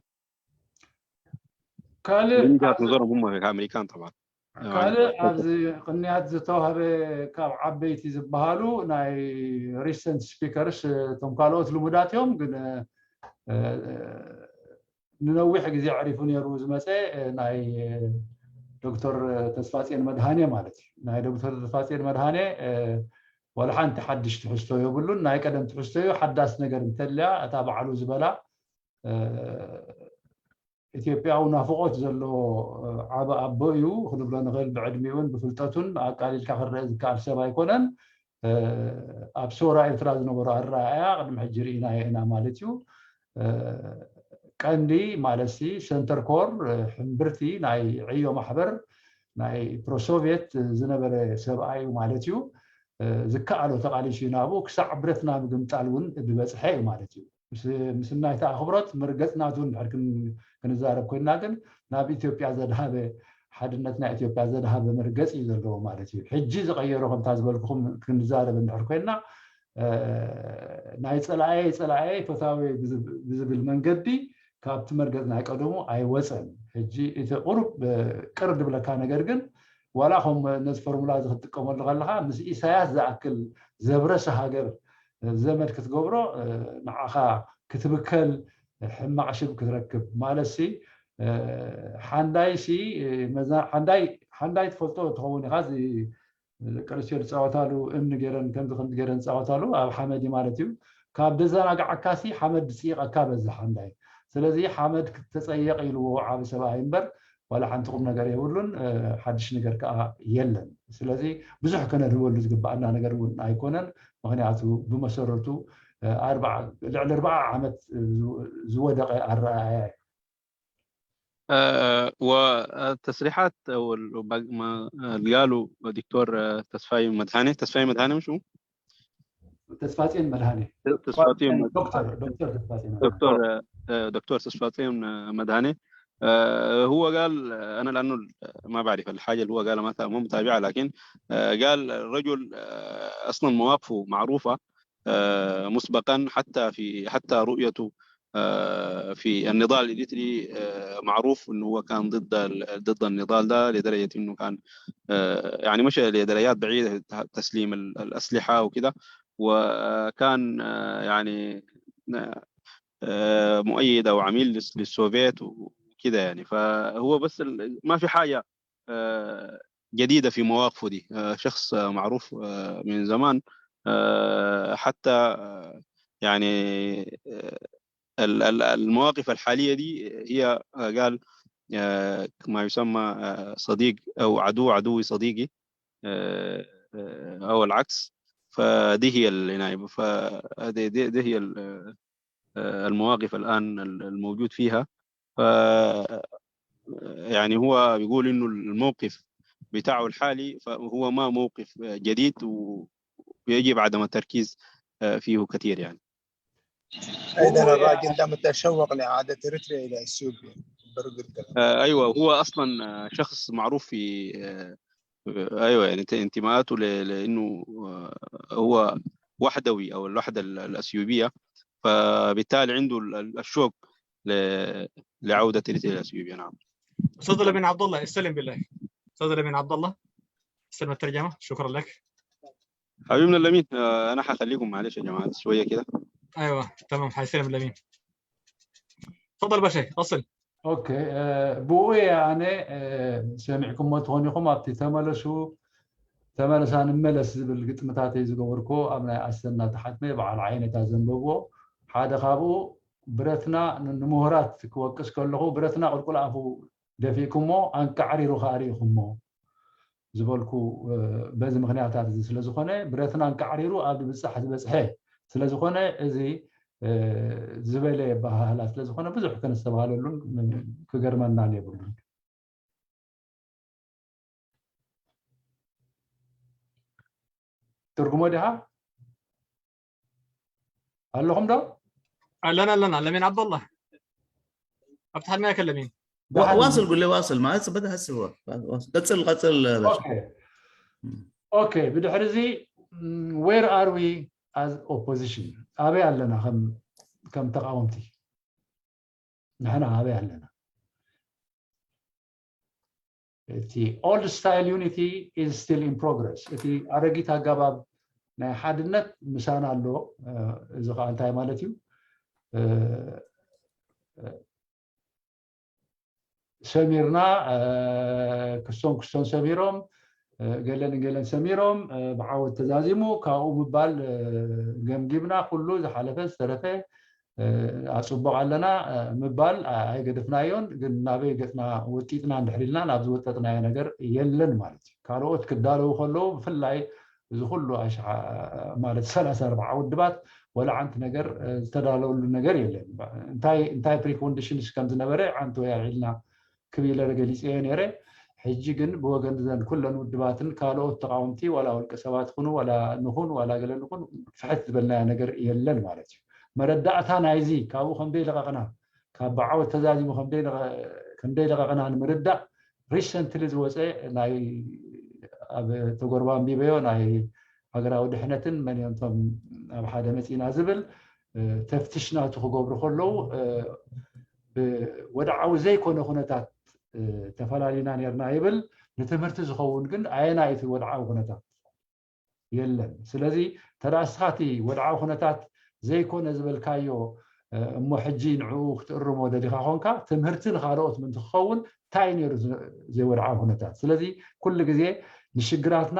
ካልእ من وجهه نظرهم هم كامريكان طبعا ካልእ ኣብዚ ቅንያት ዝተዋህበ ካብ ዓበይቲ ዝበሃሉ ናይ recent speakers እቶም ካልኦት ልሙዳት እዮም ግን ንነዊሕ ግዜ ኣዕሪፉ ነይሩ ዝመፀ ናይ ዶክተር ተስፋፅዮን መድሃኔ ማለት እዩ። ናይ ዶክተር ተስፋፅዮን መድሃኔ ዋላ ሓንቲ ሓድሽ ትሕዝቶ የብሉን። ናይ ቀደም ትሕዝቶ እዩ። ሓዳስ ነገር እንተልያ እታ ባዕሉ ዝበላ ኢትዮጵያዊ ናፍቖት ዘለዎ ዓቢ ኣቦ እዩ ክንብሎ ንኽእል። ብዕድሚኡን ብፍልጠቱን ኣቃሊልካ ክረአ ዝከኣል ሰብ ኣይኮነን። ኣብ ሰውራ ኤርትራ ዝነበሮ ኣረኣእያ ቅድሚ ሕጂ ርኢናዮ ኢና ማለት እዩ። ቀንዲ ማለትሲ ሰንተር ኮር ሕምብርቲ ናይ ዕዮ ማሕበር ናይ ፕሮሶቭየት ዝነበረ ሰብኣይ እዩ ማለት እዩ። ዝከኣሎ ተቓሊሱ እዩ ናብኡ ክሳዕ ብረትና ምግምጣል እውን ዝበፅሐ እዩ ማለት እዩ። ምስናይታ ኣኽብሮት መርገፅናቱ እንድሕር ክንዛረብ ኮይንና ግን ናብ ኢትዮጵያ ዘድሃበ ሓድነት ናይ ኢትዮጵያ ዘድሃበ መርገፂ እዩ ዘለዎ ማለት እዩ። ሕጂ ዝቐየሮ ከምታ ዝበልኩኹም ክንዛረብ እንድሕር ኮይንና ናይ ፀላኣየ ፀላኣየ ፈታወየ ብዝብል መንገዲ ካብቲ መርገፅ ናይ ቀደሙ ኣይወፀን። ሕጂ እቲ ቁሩብ ቅር ድብለካ ነገር ግን ዋላ ከም ነዚ ፎርሙላ እዚ ክትጥቀመሉ ከለካ ምስ ኢሳያስ ዝኣክል ዘብረሰ ሃገር ዘመድ ክትገብሮ ንዓኻ ክትብከል ሕማቕ ሽም ክትረክብ ማለት ሲ ሓንዳይ ሲ ሓንዳይ ትፈልጦ ትኸውን ኢኻ። ደቂ ኣንስትዮ ዝፃወታሉ እምኒ ገይረን ከምዚ ከምዚ ገይረን ዝፃወታሉ ኣብ ሓመድ ማለት እዩ። ካብ ደዘናግዓካሲ ሓመድ ዝፅይቐካ በዝሕ ሓንዳይ። ስለዚ ሓመድ ክትተፀየቕ ኢልዎ ዓቢ ሰብኣይ እምበር ዋላ ሓንቲ ቁም ነገር የብሉን። ሓድሽ ነገር ከዓ የለን። ስለዚ ብዙሕ ከነድህበሉ ዝግባኣና ነገር እውን ኣይኮነን። ምክንያቱ ብመሰረቱ ልዕሊ ኣርባዓ ዓመት ዝወደቀ ኣረኣእያ እዩ። والتصريحات او اللي قالوا دكتور تسفاي مدهاني تسفاي مدهاني مش هو؟ تسفاتين مدهاني تسفاتين دكتور دكتور تسفاتين دكتور دكتور تسفاتين مدهاني هو قال انا لانه ما بعرف الحاجه اللي هو قالها ما متابعها لكن قال الرجل اصلا مواقفه معروفه مسبقا حتى في حتى رؤيته في النضال الإريتري معروف إنه هو كان ضد ضد النضال ده لدرجة إنه كان يعني مشى لدرجات بعيدة تسليم الأسلحة وكده وكان يعني مؤيد أو عميل للسوفيت وكده يعني فهو بس ما في حاجة جديدة في مواقفه دي شخص معروف من زمان حتى يعني المواقف الحالية دي هي قال ما يسمى صديق أو عدو عدوي صديقي أو العكس فدي هي العناية فدي دي, دي هي المواقف الآن الموجود فيها ف يعني هو بيقول انه الموقف بتاعه الحالي فهو ما موقف جديد ويجب عدم التركيز فيه كثير يعني اذا الراجل ده متشوق لاعاده اريتريا الى اثيوبيا ايوه هو اصلا شخص معروف في ايوه يعني انتماءاته لانه هو وحدوي او الوحده الاثيوبيه فبالتالي عنده الشوق لعوده اريتريا الى اثيوبيا نعم استاذ لمين عبد الله استلم بالله استاذ لمين عبد الله استلم الترجمه شكرا لك حبيبنا لمين آه انا حخليكم معلش يا جماعه شويه كده ايوه تمام حيسلم لمين تفضل باشا اصل ኦኬ ብኡ እየ ኣነ ሰሚዕኩሞ ትኾን ኢኹም ኣብቲ ተመለሱ ተመለሳ ንመለስ ዝብል ግጥምታተይ ዝገበርኩዎ ኣብ ናይ ኣሰና ተሓትመ በዓል ዓይነታ ዘንበብዎ ሓደ ካብኡ ብረትና ንምሁራት ክወቅስ ከለኹ ብረትና ቁልቁል ኣፉ ደፊእኩሞ ኣንቃዕሪሩ ከኣሪእኩሞ ዝበልኩ በዚ ምክንያታት እዚ ስለዝኾነ ብረትና ኣንቃዕሪሩ ኣብ ድብፃሕ ዝበፅሐ ስለዝኾነ እዚ ዝበለ ኣበሃህላ ስለ ዝኾነ ብዙሕ ከነስተብሃለሉን ክገርመናን የብሉን። ትርጉሞ ዲኻ ኣለኹም ዶ? ኣለና ኣለና። ለሚን ዓብደላ ኣብቲ ሓድና ከለሚን واصل، قول لي واصل، ما بدا هسه هو. قصل قصل. Okay. Okay. ብድሕሪ እዚ where are we as opposition? ኣበይ ኣለና ከም ከም ተቃወምቲ? ንሕና ኣበይ ኣለና? እቲ old style unity is still in progress። እቲ ኣረጊት ኣገባብ ናይ ሓድነት ምሳና ኣሎ። እዚ ከዓ እንታይ ማለት እዩ? ሰሚርና ክስቶን ክስቶን ሰሚሮም ገለን ገለን ሰሚሮም ብዓወት ተዛዚሙ ካብኡ ምባል ገምጊምና ኩሉ ዝሓለፈ ዝተረፈ ኣፅቡቕ ኣለና ምባል ኣይገደፍናዮን። ግን ናበይ ገፅና ወጢጥና እንድሕር ኢልና ናብ ዝወጠጥናዮ ነገር የለን ማለት እዩ። ካልኦት ክዳለዉ ከለዉ ብፍላይ እዚ ኩሉ ኣሽዓ ማለት ሰላሳ ኣርባዓ ውድባት ወላ ዓንቲ ነገር ዝተዳለወሉ ነገር የለን። እንታይ እንታይ preconditions ከም ዝነበረ ዓንቲ ወይ ኣልዒልና ክብ ኢለ ገሊፀዮ ነይረ። ሕጂ ግን ብወገን ዘን ኩለን ውድባትን ካልኦት ተቃወምቲ ዋላ ውልቀ ሰባት ይኹኑ ዋላ ንኹን ዋላ ገለ ንኹን ፍሕት ዝበልናዮ ነገር የለን ማለት እዩ። መረዳእታ ናይዚ ካብኡ ከም ደይለቐቕና ካብ ብዓወት ተዛዚሙ ከም ደይለቐቕና ንምርዳእ recently ዝወፀ ናይ ኣብ ተጎርባንቢበዮ ናይ ሃገራዊ ድሕነትን መን እዮም እቶም ኣብ ሓደ መፂና ዝብል ተፍትሽ ናቱ ክገብሩ ከለዉ ብወድዓዊ ዘይኮነ ኩነታት ተፈላሊና ነርና ይብል። ንትምህርቲ ዝኸውን ግን ኣየናይ እቲ ወድዓዊ ኩነታት የለን። ስለዚ ተዳ እስኻ እቲ ወድዓዊ ኩነታት ዘይኮነ ዝበልካዮ እሞ ሕጂ ንዕኡ ክትእርሞ ደሊኻ ኮንካ ትምህርቲ ንካልኦት ምንቲ ክኸውን እንታይ ነይሩ ዘይወድዓዊ ኩነታት? ስለዚ ኩሉ ግዜ ንሽግራትና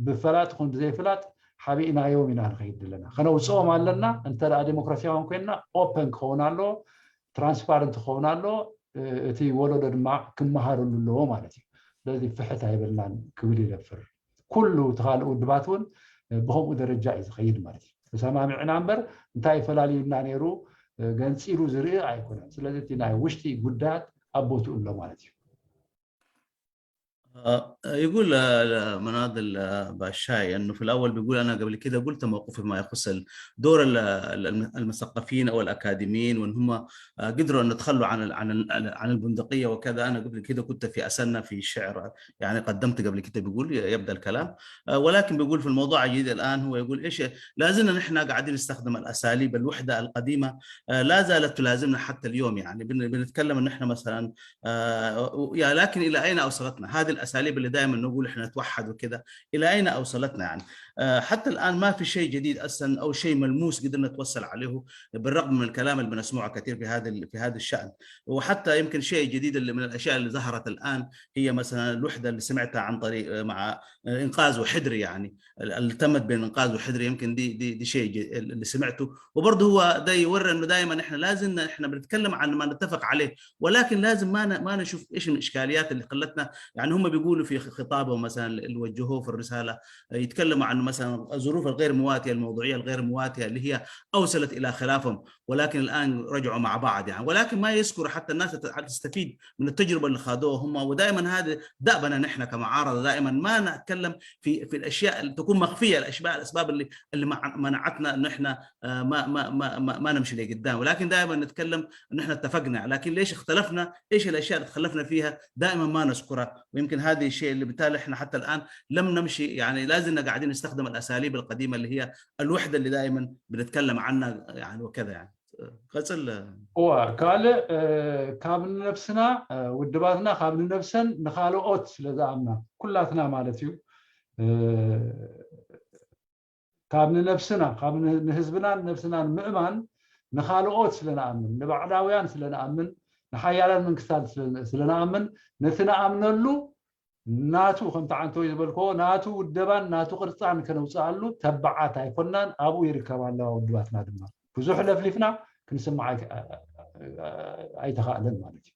ብፈላጥ ኹን ብዘይፍላጥ ሓቢእናዮም ኢና ንኸይድ ዘለና። ከነውፅኦም ኣለና። እንተ ደኣ ዴሞክራሲያውን ኮይንና ኦፐን ክኸውን ኣለዎ፣ ትራንስፓረንት ክኸውን ኣለዎ። እቲ ወለዶ ድማ ክመሃረሉ ኣለዎ ማለት እዩ። ስለዚ ፍሕት ኣይበልናን ክብል ይደፍር። ኩሉ እቲ ካልእ ውድባት እውን ብከምኡ ደረጃ እዩ ዝኸይድ ማለት እዩ። ተሰማሚዕና እምበር እንታይ ፈላልዩና ነይሩ ገንፂሉ ዝርኢ ኣይኮነን። ስለዚ እቲ ናይ ውሽጢ ጉዳያት ኣብ ቦትኡ ኣሎ ማለት እዩ። يقول مناضل باشاي انه في الاول بيقول: انا قبل كده قلت موقفي ما يخص دور المثقفين او الاكاديميين، وان هم قدروا ان يتخلوا عن عن البندقيه وكذا. انا قبل كده كنت في اسنه في شعر يعني قدمت قبل كده، بيقول يبدا الكلام. ولكن بيقول في الموضوع الجديد الان هو يقول ايش لازلنا نحن قاعدين نستخدم الاساليب الوحده القديمه، لا زالت تلازمنا حتى اليوم. يعني بنتكلم ان احنا مثلا آه، لكن الى اين اوصلتنا هذه الاساليب اللي دائما نقول احنا نتوحد وكذا؟ الى اين اوصلتنا يعني؟ آه، حتى الان ما في شيء جديد اصلا او شيء ملموس قدرنا نتوصل عليه، بالرغم من الكلام اللي بنسمعه كثير في هذا في هذا الشان. وحتى يمكن شيء جديد اللي من الاشياء اللي ظهرت الان هي مثلا الوحده اللي سمعتها عن طريق آه، مع انقاذ وحدري، يعني اللي تمت بين انقاذ وحدري، يمكن دي دي دي شيء اللي سمعته. وبرضه هو ده يوري انه دائما احنا لازم احنا بنتكلم عن ما نتفق عليه، ولكن لازم ما ما نشوف ايش الاشكاليات اللي خلتنا، يعني هم بيقولوا في خطابهم مثلا اللي وجهوه في الرساله، يتكلموا عن مثلا الظروف الغير مواتيه، الموضوعيه الغير مواتيه اللي هي اوصلت الى خلافهم، ولكن الان رجعوا مع بعض يعني. ولكن ما يذكر حتى الناس تستفيد من التجربه اللي خاضوها هم. ودائما هذا دأبنا نحن كمعارضه، دائما ما نتكلم في في الاشياء اللي تكون مخفيه، الاشباح الاسباب اللي اللي منعتنا انه احنا ما ما ما ما, ما نمشي لقدام، ولكن دائما نتكلم انه احنا اتفقنا، لكن ليش اختلفنا؟ ايش الاشياء اللي تخلفنا فيها؟ دائما ما نذكرها. ويمكن هذه الشيء اللي بالتالي احنا حتى الان لم نمشي، يعني لازلنا قاعدين نستخدم الاساليب القديمه اللي هي الوحده اللي دائما بنتكلم عنها يعني وكذا يعني. قصل هو قال ካብ ንነብስና ውድባትና ካብ ንነብሰን ንኻልኦት ስለ ዝኣምና ኩላትና ማለት እዩ። ካብ ንነብስና ካብ ንህዝብናን ነብስናን ምእማን ንኻልኦት ስለ ንኣምን፣ ንባዕዳውያን ስለ ንኣምን፣ ንሓያላን መንግስታት ስለ ንኣምን፣ ነቲ ንኣምነሉ ናቱ ከምቲ ዓንተወይ ዝበልክዎ ናቱ ውደባን ናቱ ቅርፃን ከነውፅኣሉ ተባዓት ኣይኮናን። ኣብኡ ይርከባ ኣለዋ ውድባትና ድማ ብዙሕ ለፍሊፍና ክንስማዕ ኣይተኻእለን ማለት እዩ።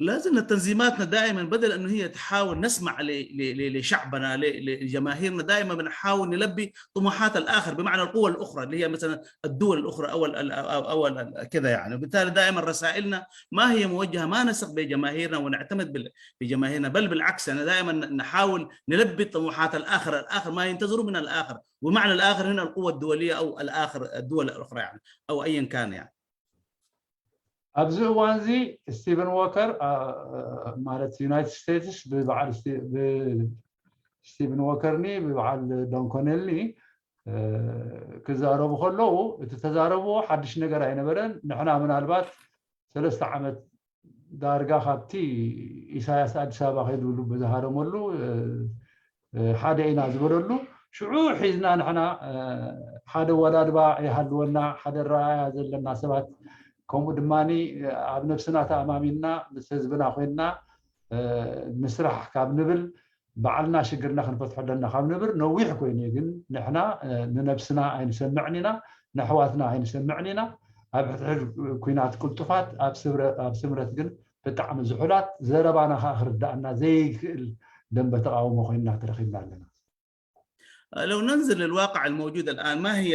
لازم تنظيماتنا دائما، بدل انه هي تحاول نسمع ل- ل- ل- لشعبنا، ل- لجماهيرنا، دائما بنحاول نلبي طموحات الاخر، بمعنى القوى الاخرى اللي هي مثلا الدول الاخرى او ال- او او ال- كذا يعني. وبالتالي دائما رسائلنا ما هي موجهه، ما نثق بجماهيرنا ونعتمد بال- بجماهيرنا، بل بالعكس، انا دائما نحاول نلبي طموحات الاخر، الاخر ما ينتظروا من الاخر، ومعنى الاخر هنا القوى الدوليه او الاخر الدول الاخرى يعني، او ايا كان يعني. ኣብዚ እዋን እዚ ስቲቨን ዎከር ማለት ዩናይትድ ስቴትስ ብበዓል ስቲቨን ዎከርኒ ብበዓል ዶን ኮኔልኒ ክዛረቡ ከለዉ እቲ ተዛረብዎ ሓድሽ ነገር ኣይነበረን። ንሕና ምናልባት ሰለስተ ዓመት ዳርጋ ካብቲ ኢሳያስ ኣዲስ ኣበባ ከይዱ ዝሃረመሉ ሓደ ኢና ዝበለሉ ሽዑ ሒዝና ንሕና ሓደ ወዳድባ ይሃልወና፣ ሓደ ረኣያ ዘለና ሰባት፣ ከምኡ ድማ ኣብ ነብስና ተኣማሚንና ምስ ህዝብና ኮይንና ምስራሕ ካብ ንብል፣ ባዕልና ሽግርና ክንፈትሖ ኣለና ካብ ንብል ነዊሕ ኮይኑ እዩ። ግን ንሕና ንነብስና ኣይንሰምዕን ኢና፣ ንኣሕዋትና ኣይንሰምዕን ኢና። ኣብ ሕድሕድ ኩናት ቅልጡፋት፣ ኣብ ስምረት ግን ብጣዕሚ ዝሑላት፣ ዘረባና ከዓ ክርዳእና ዘይክእል ደንበ ተቃውሞ ኮይንና ተረኪብና ኣለና። لو ننزل للواقع الموجود الآن، ما هي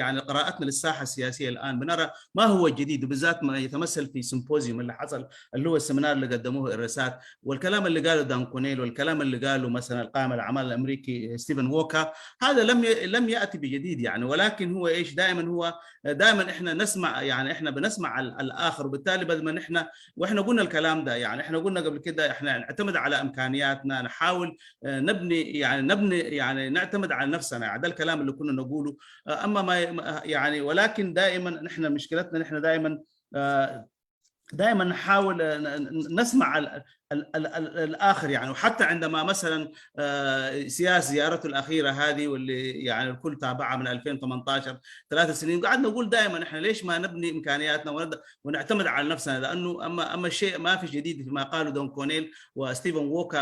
يعني قراءتنا للساحة السياسية الآن؟ بنرى ما هو جديد، وبالذات ما يتمثل في سيمبوزيوم اللي حصل، اللي هو السيمينار اللي قدموه الرسات، والكلام اللي قاله دان كونيل، والكلام اللي قاله مثلا القائم الأعمال الأمريكي ستيفن ووكا. هذا لم لم يأتي بجديد يعني، ولكن هو ايش؟ دائما هو دائما احنا نسمع، يعني احنا بنسمع الاخر، وبالتالي بدل ما نحن، واحنا قلنا الكلام ده، يعني احنا قلنا قبل كده احنا نعتمد على امكانياتنا، نحاول نبني، يعني نبني، يعني نعتمد على نفسنا. يعني ده الكلام اللي كنا نقوله. اما ما يعني، ولكن دائما نحن مشكلتنا، نحن دائما دائما نحاول نسمع الاخر يعني. وحتى عندما مثلا سياس زيارته الاخيره هذه، واللي يعني الكل تابعها من ألفين وثمانية عشر، ثلاث سنين، قاعد نقول دائما احنا ليش ما نبني امكانياتنا ونعتمد على نفسنا؟ لانه اما اما الشيء ما في جديد فيما قاله دون كونيل وستيفن ووكا،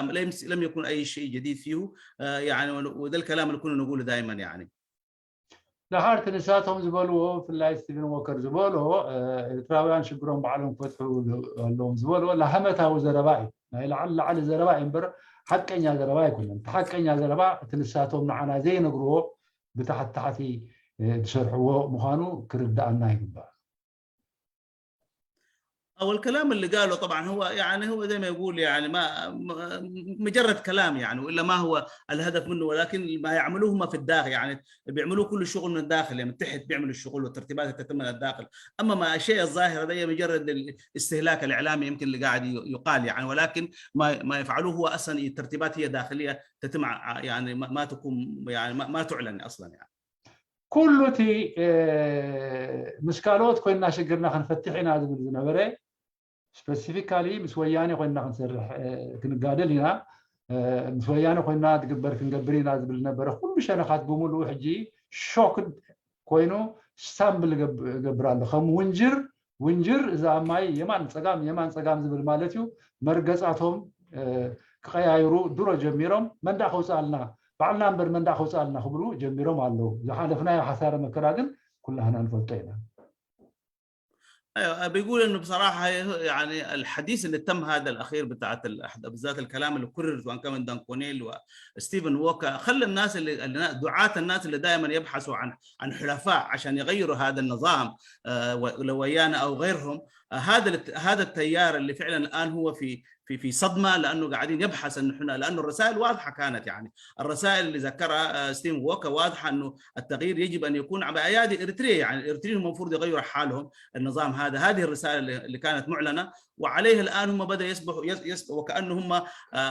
لم يكن اي شيء جديد فيه يعني. وده الكلام اللي كنا نقوله دائما يعني. ድሓር እቲ ንሳቶም ዝበልዎ፣ ብፍላይ ስቲቨን ዎከር ዝበልዎ፣ ኤርትራውያን ሽግሮም ባዕሎም ክፈትሑ ኣለዎም ዝበልዎ ላሃመታዊ ዘረባ እዩ። ናይ ላዕሊ ላዕሊ ዘረባ እዩ እምበር ሓቀኛ ዘረባ ኣይኮነን። እቲ ሓቀኛ ዘረባ እቲ ንሳቶም ንዓና ዘይነግርዎ ብታሕቲ ታሕቲ ዝሰርሕዎ ምዃኑ ክርዳኣና ይግባእ። او الكلام اللي قاله طبعا هو يعني هو زي ما يقول يعني ما مجرد كلام يعني، والا ما هو الهدف منه، ولكن ما يعملوه هم في الداخل يعني، بيعملوا كل الشغل من الداخل يعني، من تحت بيعملوا الشغل والترتيبات اللي تتم من الداخل. اما ما الشيء الظاهر هذا مجرد الاستهلاك الاعلامي يمكن اللي قاعد يقال يعني، ولكن ما ما يفعلوه هو اصلا الترتيبات هي داخليه تتم يعني ما تكون يعني ما تعلن اصلا يعني. ኩሉ እቲ ምስ ካልኦት ኮይንና ሽግርና ክንፈትሕ ኢና ዝብል ዝነበረ፣ ስፐሲፊካሊ ምስ ወያኔ ኮይንና ክንሰርሕ ክንጋደል ኢና፣ ምስ ወያኔ ኮይንና ዝግበር ክንገብር ኢና ዝብል ዝነበረ ኩሉ ሸነኻት ብምሉኡ ሕጂ ሾክድ ኮይኑ ስታምብል ገብር ኣሎ። ከም ውንጅር ውንጅር እዛ ማይ የማን ጸጋም የማን ጸጋም ዝብል ማለት እዩ። መርገጻቶም ክቀያይሩ ድሮ ጀሚሮም መንዳ ከውፅኣልና ባዕልና እምበር መንዳ ከውፅኣልና ክብሉ ጀሚሮም ኣለዉ። ዝሓለፍናዮ ሓሳረ መከራ ግን ኩላህና ንፈልጦ ኢና። ايوه، بيقول انه بصراحه يعني الحديث اللي تم هذا الاخير بتاعت بالذات الكلام اللي كرر سواء كان من دان كونيل وستيفن ووكا خلى الناس اللي دعاة الناس اللي دائما يبحثوا عن عن حلفاء عشان يغيروا هذا النظام، لو ويانا او غيرهم. هذا هذا التيار اللي فعلا الان هو في في في صدمه، لانه قاعدين يبحث انه احنا، لانه الرسائل واضحه كانت يعني، الرسائل اللي ذكرها ستيفن ووكا واضحه انه التغيير يجب ان يكون على ايادي اريتريا يعني. الاريتريين المفروض يغيروا حالهم، النظام هذا، هذه الرسائل اللي كانت معلنه، وعليها الان هم بدا يصبحوا يصبحوا وكانه هم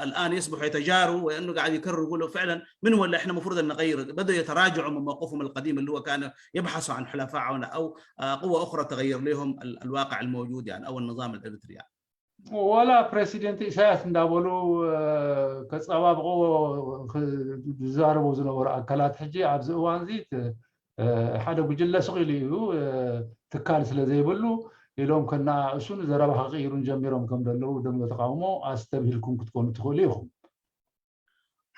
الان يصبحوا يتجاروا، وانه قاعد يكرروا يقولوا فعلا من هو اللي احنا المفروض ان نغير. بداوا يتراجعوا من موقفهم القديم اللي هو كان يبحثوا عن حلفاء او قوه اخرى تغير لهم الواقع الموجود يعني او النظام الاريتري يعني. ወላ ፕሬሲደንት ኢሳያስ እንዳበሉ ከፀባብቕዎ ዝዛረቡ ዝነበሩ ኣካላት ሕጂ ኣብዚ እዋን እዚ ሓደ ጉጅለ ስቕ ኢሉ እዩ ትካል ስለ ዘይብሉ ኢሎም ከነኣእሱን ዘረባ ክቕይሩን ጀሚሮም ከም ዘለዉ ደንበ ተቃውሞ ኣስተብሂልኩም ክትኮኑ ትኽእሉ ኢኹም።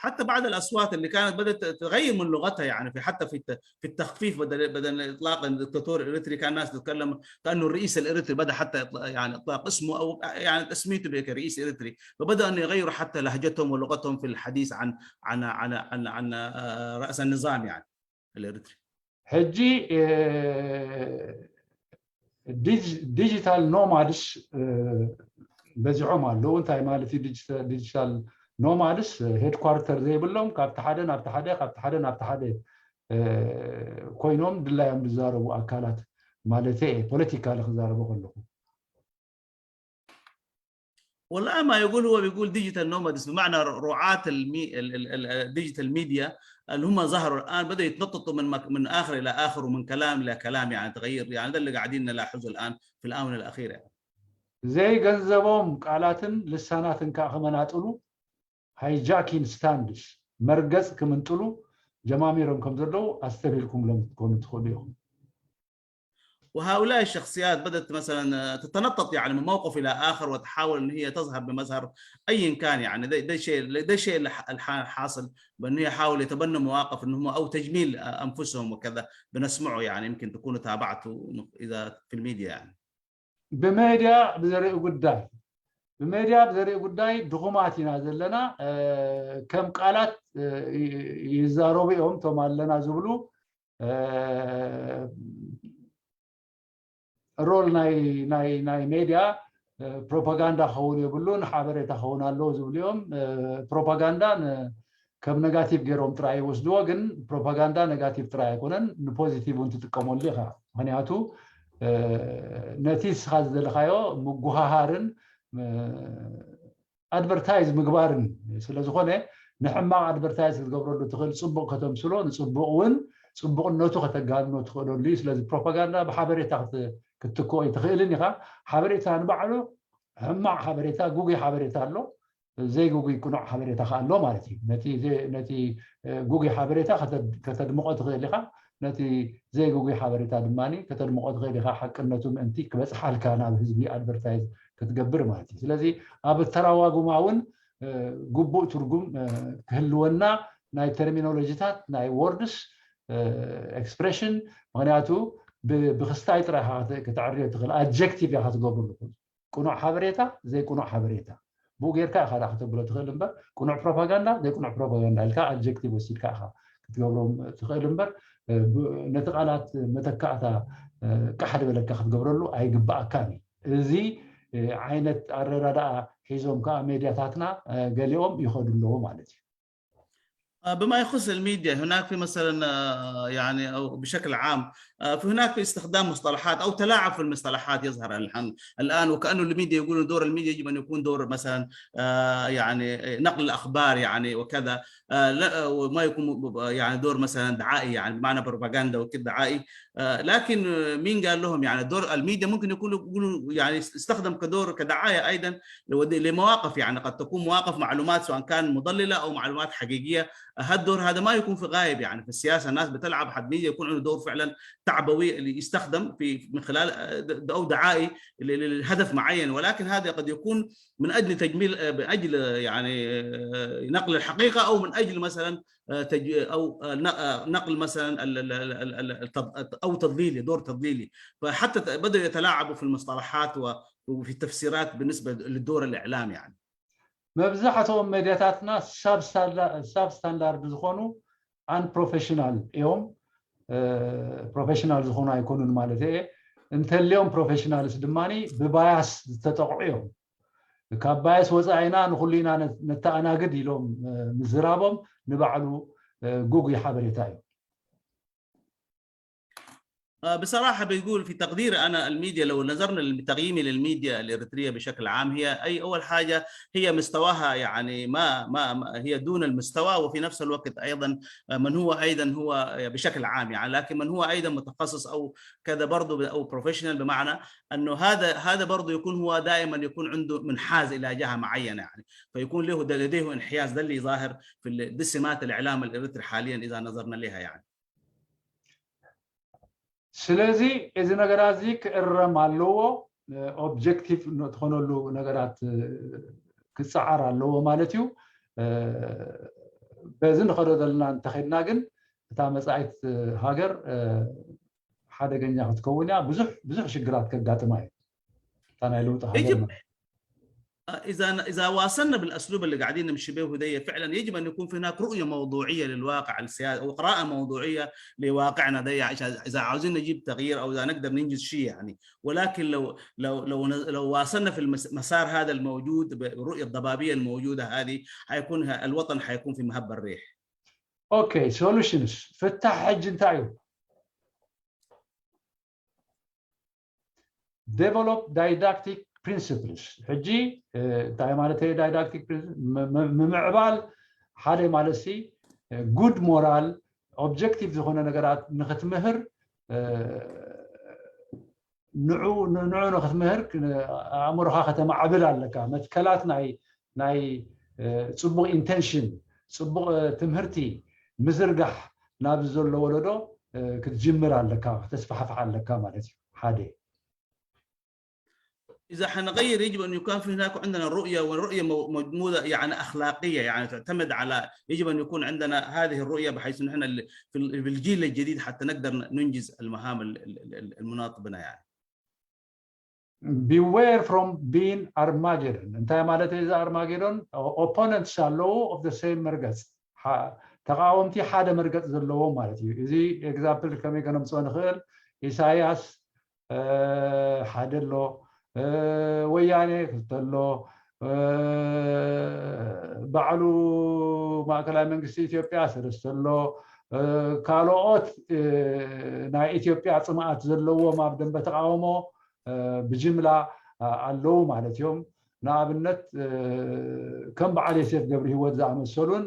حتى بعض الأصوات اللي كانت بدأت تغير من لغتها، يعني في، حتى في الت- في التخفيف، بدل بدل إطلاق الدكتاتور الإريتري، كان الناس تتكلم كأنه الرئيس الإريتري، بدأ حتى إطلاق، يعني إطلاق اسمه أو يعني تسميته بك رئيس إريتري، فبدأوا أن يغيروا حتى لهجتهم ولغتهم في الحديث عن عن عن عن, عن آه، رأس النظام، يعني الإريتري. ሕጂ ዲጂታል ኖማድስ በዚሖም ኣለዉ። እንታይ ማለት እዩ? ዲጂታል ኖማድስ ሄድኳርተር ዘይብሎም፣ ካብቲ ሓደ ናብቲ ሓደ፣ ካብቲ ሓደ ናብቲ ሓደ ኮይኖም ድላዮም ዝዛረቡ ኣካላት ማለት እየ፣ ፖለቲካሊ ክዛረቡ ከለኹ። والآن ما يقول، هو بيقول ديجيتال نومادز، بمعنى رعاة الديجيتال ميديا اللي هم ظهروا الآن، بدأوا يتنططوا من مك... من آخر إلى آخر، ومن كلام إلى كلام، يعني تغير، يعني ده اللي قاعدين نلاحظه الآن في الآونة الأخيرة. يعني. ዘይገንዘቦም ቃላትን ልሳናትን ከዓ ክመናጥሉ ሃይጃኪን ስታንድስ መርገፅ ክምንጥሉ ጀማሚሮም ከም ዘለዉ ኣስተብሂልኩምሎም ክትኮኑ ትኽእሉ ኢኹም። وهؤلاء الشخصيات بدأت مثلا تتنطط يعني من موقف إلى آخر، وتحاول إن هي تظهر بمظهر أيا كان، يعني ده ده شيء ده شيء اللي ح- الح- حاصل، بأن هي حاول يتبنى مواقف إن هم أو تجميل أنفسهم وكذا، بنسمعه، يعني يمكن تكونوا تابعتوا إذا في الميديا يعني. ብሜድያ ብዘርኢ ጉዳይ ብሜድያ ብዘርኢ ጉዳይ ድኹማት ኢና ዘለና። እ፣ ከም ቃላት እ፣ ይ- ይዛረቡ እዮም እቶም ኣለና ዝብሉ። እ፣ ሮል ናይ ናይ ናይ ሜድያ እ፣ ፕሮፓጋንዳ ክኸውን የብሉን፣ ሓበሬታ ክኸውን ኣለዎ ዝብሉ እዮም። እ፣ ፕሮፓጋንዳ ን- ከም ነጋቲቭ ገይሮም ጥራይ ይወስድዎ። ግን ፕሮፓጋንዳ ነጋቲቭ ጥራይ ኣይኮነን፣ ንፖዚቲቭ እውን ትጥቀመሉ ኢኻ። ምክንያቱ እ፣ ነቲ ንስኻ ዝደለኻዮ ምጉሃሃርን እ፣ ኣድቨርታይዝ ምግባርን ስለ ዝኾነ፣ ንሕማቕ ኣድቨርታይዝ ክትገብረሉ ትኽእል፣ ፅቡቕ ከተምስሎ፣ ንፅቡቕ እውን ፅቡቕነቱ ከተጋንኖ ትኽእለሉ እዩ። ስለዚ ፕሮፓጋንዳ ብሓበሬታ ክት- ክትትክኦ ኣይትኽእልን ኢኻ። ሓበሬታ ንባዕሉ ሕማቕ ሓበሬታ፣ ጉጉይ ሓበሬታ ኣሎ፣ ዘይጉጉይ ቅኑዕ ሓበሬታ ከኣ ኣሎ ማለት እዩ። ነቲ ዘ- ነቲ እ፣ ጉጉይ ሓበሬታ ከተድ- ከተድምቖ ትኽእል ኢኻ፣ ነቲ ዘይጉጉይ ሓበሬታ ድማ ከተድምቖ ትኽእል ኢኻ፣ ሓቅነቱ ምእንቲ ክበፅሓልካ ናብ ህዝቢ ኣድቨርታይዝ ክትገብር ማለት እዩ። ስለዚ ኣብ ኣተራጓጉማ እውን እ፣ ግቡእ ትርጉም እ፣ ክህልወና ናይ ተርሚኖሎጂታት ናይ ወርድስ ኤክስፕሬሽን። ምክንያቱ ብ- ብክስታይ ጥራይ ኢኻ ክተ- ከተዕርዮ ትኽእል፣ ኣጀክቲቭ ኢኻ ትገብርሉ። ቅኑዕ ሓበሬታ፣ ዘይቅኑዕ ሓበሬታ፣ ብኡ ጌርካ ኢኻ ዳ ከተብሎ ትኽእል እምበር፣ ቅኑዕ ፕሮፓጋንዳ፣ ዘይቅኑዕ ፕሮፓጋንዳ ኢልካ ኣጀክቲቭ ወሲድካ ኢኻ ክትገብሮም ትኽእል እምበር፣ እ፣ ብ- ነቲ ቃላት መተካእታ እ፣ ቃሕ ዝበለካ ክትገብረሉ ኣይግብኣካን እዩ። እዚ እ፣ ዓይነት ኣረዳድኣ ሒዞም ከዓ ሜድያታትና እ፣ ገሊኦም ይኸዱ ኣለዉ ማለት እዩ። آه، بما يخص الميديا، هناك في مثلا آه، يعني أو بشكل عام آه، في هناك في استخدام مصطلحات أو تلاعب في المصطلحات يظهر الآن، الآن وكأنه الميديا يقولون دور الميديا يجب أن يكون دور مثلا آه، يعني نقل الأخبار يعني وكذا، آه، لا، آه، وما يكون ب- ب- يعني دور مثلا دعائي، يعني بمعنى بروباغندا وكذا دعائي. آه، لكن آه، مين قال لهم يعني دور الميديا ممكن يكون يقولوا يعني استخدم كدور كدعاية أيضا لودي- لمواقف، يعني قد تكون مواقف معلومات سواء كان مضللة أو معلومات حقيقية. هالدور هذا ما يكون في غايب، يعني في السياسة الناس بتلعب حد ميديا يكون عنده دور فعلا تعبوي اللي يستخدم في من خلال آه، د- أو دعائي ل- ل- لهدف معين، ولكن هذا قد يكون من اجل تجميل آه، من اجل آه، يعني آه، نقل الحقيقه، او من اجل مثلا آه، تج- او آه، ن- آه، نقل مثلا ال- ال- ال- ال- ال- التض- او تضليلي، دور تضليلي. فحتى ت- بداوا يتلاعبوا في المصطلحات و- وفي التفسيرات بالنسبه للدور الاعلامي يعني. መብዛሕትኦም ሜድያታትና ሳብ ስታንዳርድ ዝኾኑ ኣን ፕሮፌሽናል እዮም። ፕሮፌሽናል ዝኾኑ ኣይኮኑን ማለት እየ። እንተልዮም ፕሮፌሽናልስ ድማ ብባያስ ዝተጠቕዑ እዮም። ካብ ባያስ ወፃኢና ንኩሉ ኢና ነተኣናግድ ኢሎም ምዝራቦም ንባዕሉ ጉጉይ ሓበሬታ እዩ። بصراحة بيقول في تقديري أنا الميديا، لو نظرنا لتقييمي للميديا الإريترية بشكل عام، هي أي أول حاجة هي مستواها يعني ما ما ما- هي دون المستوى، وفي نفس الوقت أيضا من هو أيضا هو بشكل عام يعني، لكن من هو أيضا متخصص أو كذا برضو ب- أو بروفيشنال، بمعنى أنه هذا هذا برضو يكون هو دائما يكون عنده منحاز إلى جهة معينة يعني، فيكون له لديه انحياز، ده اللي ظاهر في ال- دي سمات الإعلام الإريتري حاليا إذا نظرنا لها يعني. ስለዚ እዚ ነገራት እዚ ክእረም ኣለዎ። ኦብጀክቲቭ ንትኾነሉ ነገራት ክፀዓር ኣለዎ ማለት እዩ። በዚ ንኸዶ ዘለና እንተኸድና ግን እታ መፃኢት ሃገር ሓደገኛ ክትከውን እያ። ብዙሕ ብዙሕ ሽግራት ከጋጥማ እዩ። እታ ናይ ለውጢ ሃገር إذا إذا واصلنا بالأسلوب اللي قاعدين نمشي به هدية، فعلا يجب أن يكون في هناك رؤية موضوعية للواقع السياسي وقراءة موضوعية لواقعنا ده. إذا عاوزين نجيب تغيير أو إذا نقدر ننجز شيء يعني، ولكن لو لو لو لو واصلنا في المسار هذا الموجود بالرؤية الضبابية الموجودة هذه، حيكون الوطن حيكون في مهب الريح. Okay, solutions. ፍታሕ ሕጂ እንታይ እዩ? Develop didactic principles። ሕጂ እንታይ ማለት እዩ didactic? ምምዕባል ሓደ ማለት ሲ good moral objective ዝኾነ ነገራት ንክትምህር ንዑ ንዑ ንክትምህር ኣእምሮኻ ከተማዕብል ኣለካ። መትከላት ናይ ናይ ፅቡቅ intention፣ ፅቡቅ ትምህርቲ ምዝርጋሕ ናብዚ ዘሎ ወለዶ ክትጅምር ኣለካ፣ ከተስፋሕፍሕ ኣለካ ማለት እዩ። ሓደ إذا حنغير يجب أن يكون في هناك عندنا رؤية، ورؤية مجمودة يعني أخلاقية، يعني تعتمد على، يجب أن يكون عندنا هذه الرؤية بحيث نحن في الجيل الجديد حتى نقدر ننجز المهام المناطة بنا يعني. Beware from being Armageddon. እንታይ ማለት እዚ Armageddon? Opponents ኣለዉ of the same መርገፅ፣ ተቃወምቲ ሓደ መርገፅ ዘለዎም ማለት እዩ። እዚ example ከመይ ከነምፅኦ ንኽእል? ኢሳያስ ሓደ ኣሎ፣ ወያኔ ክልተ ኣሎ፣ ባዕሉ ማእከላይ መንግስቲ ኢትዮጵያ ሰለስተ ኣሎ፣ ካልኦት ናይ ኢትዮጵያ ፅምኣት ዘለዎም ኣብ ደንበ ተቃውሞ ብጅምላ ኣለዉ ማለት እዮም። ንኣብነት ከም በዓል ዮሴፍ ገብረ ህይወት ዝኣመሰሉን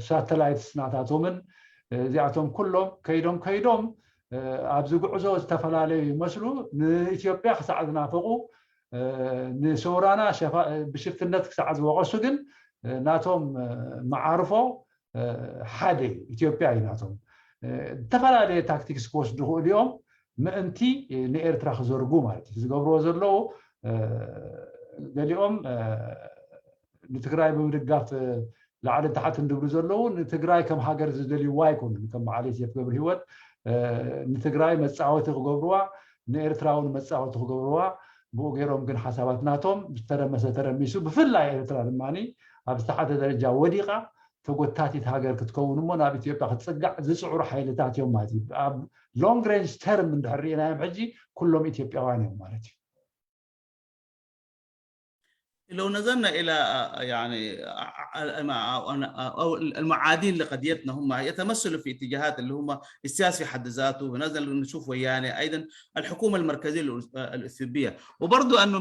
ሳተላይትስ ናታቶምን እዚኣቶም ኩሎም ከይዶም ከይዶም ኣብዚ ጉዕዞ ዝተፈላለዩ ይመስሉ ንኢትዮጵያ ክሳዕ ዝናፈቁ ንሰውራና ብሽፍትነት ክሳዕ ዝወቀሱ ግን ናቶም መዓርፎ ሓደ ኢትዮጵያ እዩ ናቶም። ዝተፈላለየ ታክቲክስ ክወስዱ ክእሉ እዮም ምእንቲ ንኤርትራ ክዘርጉ ማለት እዩ። ዝገብርዎ ዘለዉ ገሊኦም ንትግራይ ብምድጋፍ ላዕልን ታሕትን ዝብሉ ዘለዉ ንትግራይ ከም ሃገር ዝደልይዋ ኣይኮኑን። ከም በዓል ዮሴፍ ገብረ ህይወት ንትግራይ መፃወቲ ክገብርዋ ንኤርትራ እውን መፃወቲ ክገብርዋ ብኡ ገይሮም ግን ሓሳባት ናቶም ዝተረመሰ ተረሚሱ ብፍላይ ኤርትራ ድማ ኣብ ዝተሓተ ደረጃ ወዲቓ ተጎታቲት ሃገር ክትከውን እሞ ናብ ኢትዮጵያ ክትፅጋዕ ዝፅዕሩ ሓይልታት እዮም ማለት እዩ። ኣብ long range term እንድሕር ርኢናዮም ሕጂ ኩሎም ኢትዮጵያውያን እዮም ማለት እዩ። لو نظرنا إلى يعني المعادين لقضيتنا هم يتمثلوا في اتجاهات اللي هم السياسي في حد ذاته، ونظرنا نشوف وياني أيضا الحكومة المركزية الأثيوبية، وبرضو أنه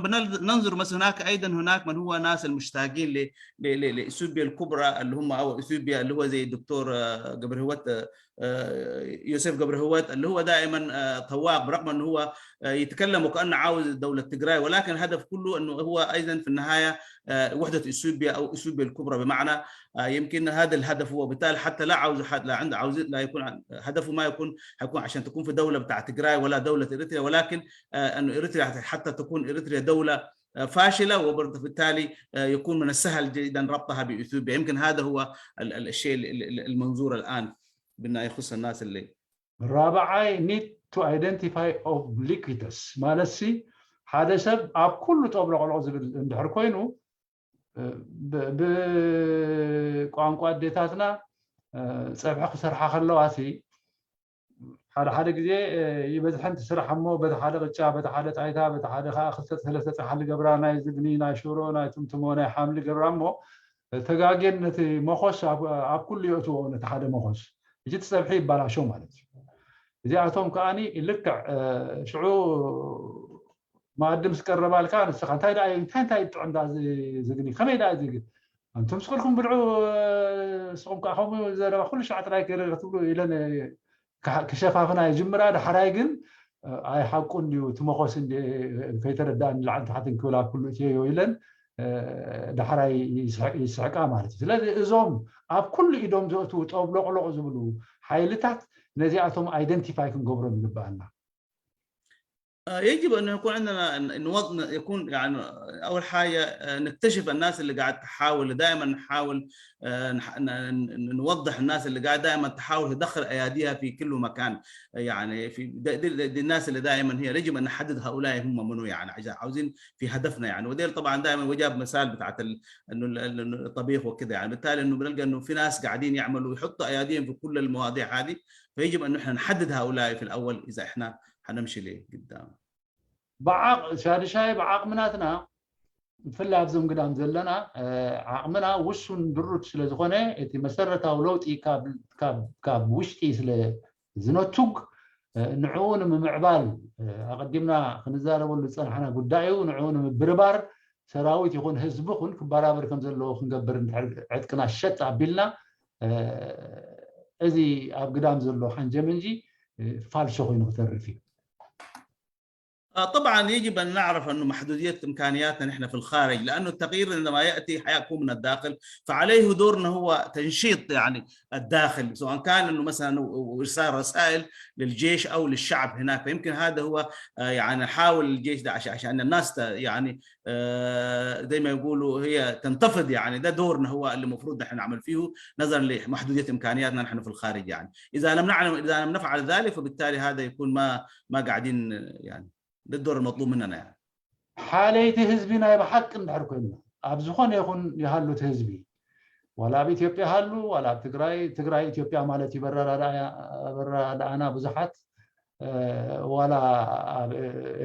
ننظر مثلا هناك أيضا هناك من هو ناس المشتاقين لإثيوبيا الكبرى اللي هم أو إثيوبيا اللي هو زي الدكتور قبر هوت يوسف قبر هوت اللي هو دائما طواق برغم أنه هو يتكلم وكأنه عاوز دولة تجراي، ولكن الهدف كله أنه هو أيضا في النهاية وحدة إثيوبيا أو إثيوبيا الكبرى، بمعنى يمكن هذا الهدف هو، بالتالي حتى لا عاوز حد لا عنده عاوز لا يكون هدفه ما يكون حيكون عشان تكون في دولة بتاع تجراي ولا دولة إريتريا، ولكن أنه إريتريا حتى تكون إريتريا دولة فاشلة، وبالتالي يكون من السهل جدا ربطها بإثيوبيا. يمكن هذا هو الشيء المنظور الآن بما يخص الناس اللي رابعاي need to identify obliquities ማለት ሲ ሓደ ሰብ ኣብ ኩሉ ጠብሎ ቆልዖ ዝብል እንድሕር ኮይኑ ብቋንቋ ኣዴታትና ፀብሒ ክሰርሓ ከለዋ ሲ ሓደ ሓደ ግዜ ይበዝሐን ትስራሕ እሞ በቲ ሓደ ቅጫ በቲ ሓደ ጣይታ በቲ ሓደ ከዓ ክልተ ሰለስተ ፀሓሊ ገብራ ናይ ዝግኒ ናይ ሽሮ ናይ ትምትሞ ናይ ሓምሊ ገብራ እሞ ተጋግየን ነቲ መኾስ ኣብ ኩሉ የእትዎ ነቲ ሓደ መኾስ እቲ ፀብሒ ይባላሾ ማለት እዩ። እዚኣቶም ከዓኒ ልክዕ ሽዑ መኣዲ ምስ ቀረባልካ ንስኻ እንታይ ደኣ እንታይ እንታይ ጥዑም ደኣ ዝግኒ ከመይ ደኣ ዝግኒ ኣንቱም ስቕልኩም ብልዑ ስቕም ከዓ ከምኡ ዘረባ ኩሉ ሸዓ ጥራይ ክትብሉ ኢለን ክሸፋፍና ይጅምራ። ዳሕራይ ግን ኣይ ሓቁ እንድዩ እቲ መኾስ እንዲ ከይተረዳእኒ ላዕሊ ታሕትን ክብል ኣብ ኩሉ እትየዮ ኢለን ዳሕራይ ይስሕቃ ማለት እዩ። ስለዚ እዞም ኣብ ኩሉ ኢዶም ዘእትዉ ጠብሎቕሎቕ ዝብሉ ሓይልታት ነዚኣቶም ኣይደንቲፋይ ክንገብሮም ይግበኣና። آه، يجب أن يكون عندنا، ن- نوض- ن- يكون، يعني، أول حاجة، آه، نكتشف الناس اللي قاعد تحاول، دائما نحاول، آه، نح- ن- ن- نوضح الناس اللي قاعد دائما تحاول تدخل أياديها في كل مكان. يعني، في د- دي, دي, دي الناس اللي دائما هي، يجب أن نحدد هؤلاء هم منو، يعني، عايز- عاوزين في هدفنا، يعني. وديل طبعا دائما وجاب مثال بتاعت ال- انه ال- ال- الطبيخ وكده، يعني. بالتالي انه بنلقى انه في ناس قاعدين يعملوا، يحطوا اياديهم في كل المواضيع هذه، فيجب ان احنا نحدد هؤلاء في الاول اذا احنا حنمشي لقدام. ብዓቕ- ሻድሻይ ብዓቕሚ ናትና፣ ብፍላይ ኣብዞም ግዳም ዘለና፣ እ፣ ዓቕምና ውሱን ድሩት ስለ ዝኾነ፣ እቲ መሰረታዊ ለውጢ ካብ ካብ ካብ ውሽጢ ስለ ዝነቱግ፣ እ፣ ንዕኡ ንምምዕባል፣ እ፣ ኣቐዲምና ክንዛረበሉ ዝጸናሕና ጉዳይ እዩ። ንዕኡ ንምብርባር ሰራዊት ይኹን ህዝቢ ይኹን ክበራበር ከም ዘለዎ ክንገብር እንድሕር ዕጥቅና ሸጥ ኣቢልና፣ እ፣ እዚ ኣብ ግዳም ዘሎ ሓንጀመንጂ፣ እ፣ ፋልሶ ኮይኑ ክተርፍ እዩ። آه، طبعا يجب أن نعرف أنه محدودية إمكانياتنا نحن في الخارج، لأنه التغيير عندما يأتي حيكون من الداخل، فعليه دورنا هو تنشيط، يعني، الداخل، سواء كان أنه مثلا و- وإرسال رسائل للجيش أو للشعب هناك. فيمكن هذا هو، آه، يعني، نحاول الجيش ده عشان، عشان الناس ت- يعني، آه، زي ما يقولوا هي تنتفض، يعني. ده دورنا هو اللي المفروض نحن نعمل فيه نظرا لمحدودية إمكانياتنا نحن في الخارج، يعني. إذا لم نعلم، إذا لم نفعل ذلك، فبالتالي هذا يكون ما ما قاعدين، يعني، ده الدور المطلوب مننا، يعني. ሓለይቲ ህዝቢ ናይ ብሓቂ እንድሕር ኮይንና፣ ኣብ ዝኾነ ይኹን ይሃሉ እቲ ህዝቢ፣ ዋላ ኣብ ኢትዮጵያ ሃሉ ዋላ ኣብ ትግራይ፣ ትግራይ ኢትዮጵያ ማለት እዩ፣ በረራዳእና ብዙሓት፣ እ፣ ዋላ ኣብ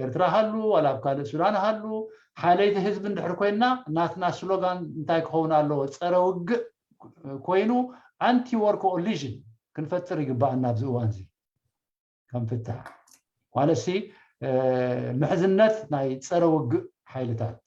ኤርትራ ሃሉ ዋላ ኣብ ካልእ ሱዳን ሃሉ፣ ሓለይቲ ህዝቢ እንድሕር ኮይንና፣ ናትና ስሎጋን እንታይ ክኸውን ኣለዎ? ጸረ ውግእ ኮይኑ ኣንቲ ዋር ኮኦሊሽን ክንፈጥር ይግባኣና ኣብዚ እዋን እዚ። ከም ፍታሕ ማለትሲ፣ እ፣ ምሕዝነት ናይ ጸረ ውግእ ሓይልታት።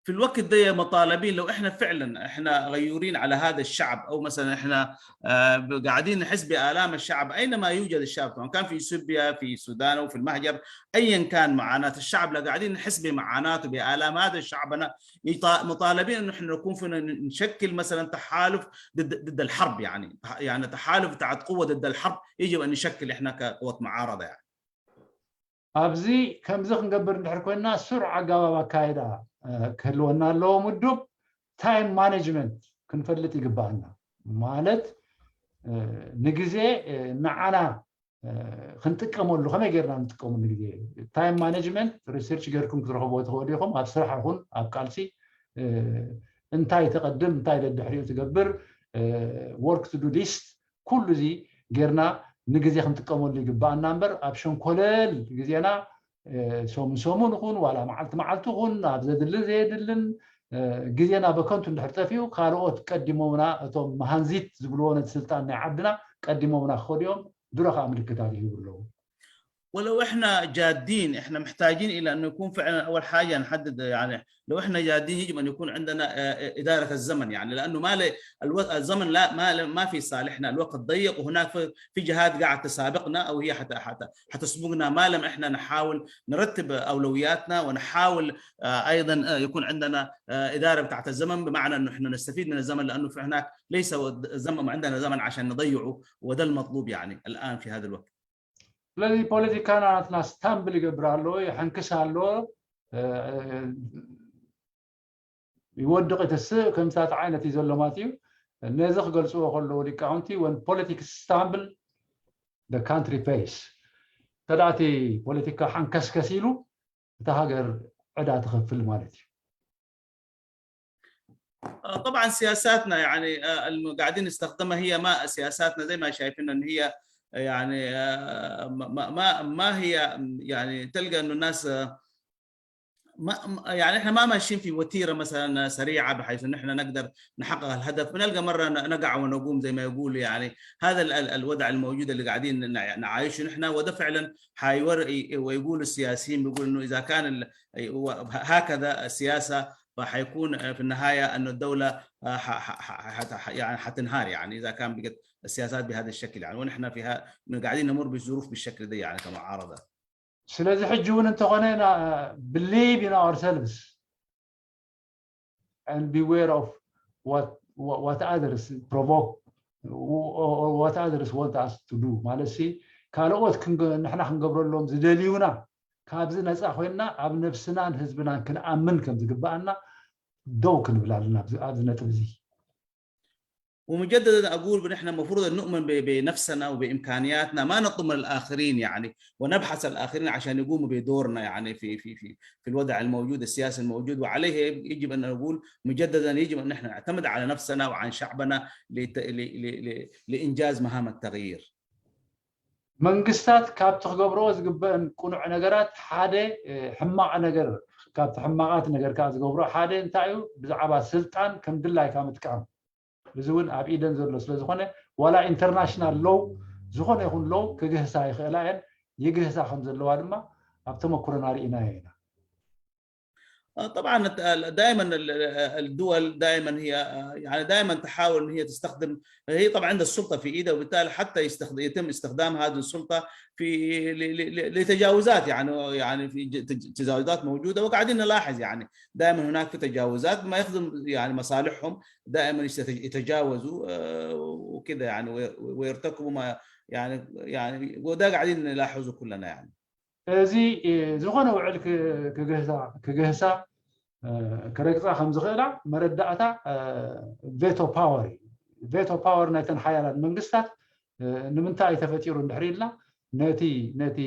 في الوقت ده مطالبين، لو احنا فعلا احنا غيورين على هذا الشعب، او مثلا احنا، آه، قاعدين نحس بالام الشعب اينما يوجد الشعب، سواء كان في اثيوبيا، في السودان، او في المهجر، ايا كان معاناه الشعب، لا، قاعدين نحس بمعاناته، بالام هذا الشعب. انا يطا- مطالبين انه احنا نكون فينا ن- نشكل مثلا تحالف ضد ضد الحرب، يعني، يعني، تحالف بتاعت قوه ضد الحرب يجب ان نشكل احنا كقوه معارضه، يعني. ኣብዚ ከምዚ ክንገብር እንድሕር ኮይንና፣ ስሩዕ ኣገባብ ኣካይዳ፣ እ፣ ክህልወና ኣለዎ። ምዱብ ታይም ማኔጅመንት ክንፈልጥ ይግባኣና። ማለት፣ እ፣ ንግዜ፣ እ፣ ንዓና፣ እ፣ ክንጥቀመሉ፣ ከመይ ጌርና ንጥቀመሉ ግዜ? ታይም ማኔጅመንት ሪሰርች ጌርኩም ክትረኽብዎ ትኽእሉ ኢኹም። ኣብ ስራሕ ይኹን ኣብ ቃልሲ፣ እ፣ እንታይ ተቐድም፣ እንታይ ደድሕሪኡ ትገብር፣ ወርክ ቱ ዱ ሊስት፣ ኩሉ እዚ ጌርና ንግዜ ክንጥቀመሉ ይግባኣና እምበር፣ ኣብ ሸንኮለል ግዜና፣ እ፣ ሰሙን ሰሙን ይኹን ዋላ መዓልቲ መዓልቲ ይኹን ኣብ ዘድልን ዘየድልን፣ እ፣ ግዜና በከንቱ እንድሕር ጠፊኡ፣ ካልኦት ቀዲሞምና፣ እቶም መሃንዚት ዝብልዎ ነቲ ስልጣን ናይ ዓድና ቀዲሞምና ክኸዱ እዮም። ድሮ ከዓ ምልክታት ይህቡ ኣለዉ። ولو احنا جادين، احنا محتاجين الى انه يكون فعلا اول حاجه نحدد، يعني، لو احنا جادين يجب ان يكون عندنا، آه، اداره الزمن، يعني، لانه ما ل- الو- الزمن لا، ما ل- ما في صالحنا، الوقت ضيق، وهناك في في جهات قاعد تسابقنا او هي حت حت حتسبقنا ما لم احنا نحاول نرتب اولوياتنا ونحاول، آه، ايضا، آه، يكون عندنا، آه، اداره بتاعت الزمن، بمعنى انه احنا نستفيد من الزمن، لانه في هناك ليس الزمن عندنا زمن عشان نضيعه، وده المطلوب، يعني، الان في هذا الوقت. ስለዚ ፖለቲካና ናትና ስታምብል ይገብር ኣሎ፣ ይሕንክስ ኣሎ፣ እ፣ ይወድቕ፣ ይተስእ፣ ከምታት ዓይነት እዩ ዘሎ ማለት እዩ። ነዚ ክገልፅዎ ከለዉ ሊቃውንቲ፣ when politics stumble, the country pays። ተዳእቲ ፖለቲካ ሓንከስከስ ኢሉ፣ እታ ሃገር ዕዳ ትኸፍል ማለት እዩ። آه، طبعا سياساتنا، يعني، آه، الم- قاعدين نستخدمها هي ما سياساتنا زي ما شايفين ان هي، يعني، آه، ما ما ما ما هي، يعني، تلقى انه الناس، آه، ما ما- يعني احنا ما ماشيين في وتيره مثلا سريعه بحيث ان احنا نقدر نحقق الهدف، بنلقى مره ن- نقع ونقوم زي ما يقول، يعني. هذا ال- ال- الوضع الموجود اللي قاعدين نع- نعايشه نحن، وده فعلا حيور ويقول السياسيين، بيقول انه اذا كان ال- هكذا السياسه، فحيكون في النهايه انه الدوله، آه، ح- ح- ح- حت- ح- يعني حتنهار، يعني، اذا كان بقت السياسات بهذا الشكل، يعني، ونحن فيها قاعدين نمر بظروف بالشكل ده، يعني، كمعارضه. ስለዚ ሕጂ እውን እንተኾነ ኢና፣ believe in ourselves and beware of what what others provoke, or what others want us to do ማለት ሲ፣ ካልኦት ክንገ- ንሕና ክንገብረሎም ዝደልዩና ካብዚ ነፃ ኮይንና ኣብ ነብስናን ህዝብናን ክንኣምን ከም ዝግባኣና ደው ክንብል ኣለና ኣብዚ- ኣብዚ ነጥብ እዚ። ومجددا اقول نحن المفروض ان نؤمن ب- بنفسنا وبامكانياتنا، ما نطمن الاخرين يعني، ونبحث الاخرين عشان يقوموا بدورنا يعني في في في في الوضع الموجود السياسي الموجود، وعليه يجب ان نقول مجددا يجب ان نحن نعتمد على نفسنا وعن شعبنا لت- ل- ل- ل- لانجاز مهام التغيير. መንግስታት ካብቲ ክገብርኦ ዝግበአን ቅኑዕ ነገራት ሓደ እ፣ ሕማቕ ነገር ካብቲ ሕማቓት ነገር ከዓ ዝገብሮ ሓደ እንታይ እዩ? ብዛዕባ ስልጣን ከም ድላይካ ምጥቃም። እዚ እውን ኣብ ኢደን ዘሎ ስለ ዝኾነ ዋላ ኢንተርናሽናል ሎው ዝኾነ ይኹን ሎው ክግህሳ ይኽእላ እየን። ይግህሳ ከም ዘለዋ ድማ ኣብ ተመኩሮና ርኢናዮ ኢና። آه، طبعا دائما الدول دائما هي آه، يعني دائما تحاول ان هي تستخدم، هي طبعا عندها السلطه في ايدها، وبالتالي حتى يستخدم يتم استخدام هذه السلطه في ل- ل- ل- لتجاوزات يعني يعني في ج- تج- تجاوزات موجوده، وقاعدين نلاحظ يعني دائما هناك في تجاوزات ما يخدم يعني مصالحهم، دائما يست- يتجاوزوا آه، وكذا يعني وي- ويرتكبوا ما يعني يعني وده قاعدين نلاحظه كلنا يعني. እዚ እ፣ ዝኾነ ውዕል ክ- ክግህሳ ክግህሳ እ፣ ክረግፃ ከም ዝኽእላ መረዳእታ ቬቶ ፓወር እዩ። ቬቶ ፓወር ናይተን ሓያላት መንግስታት እ፣ ንምንታይ እዩ ተፈጢሩ እንድሕር ኢልና ነቲ ነቲ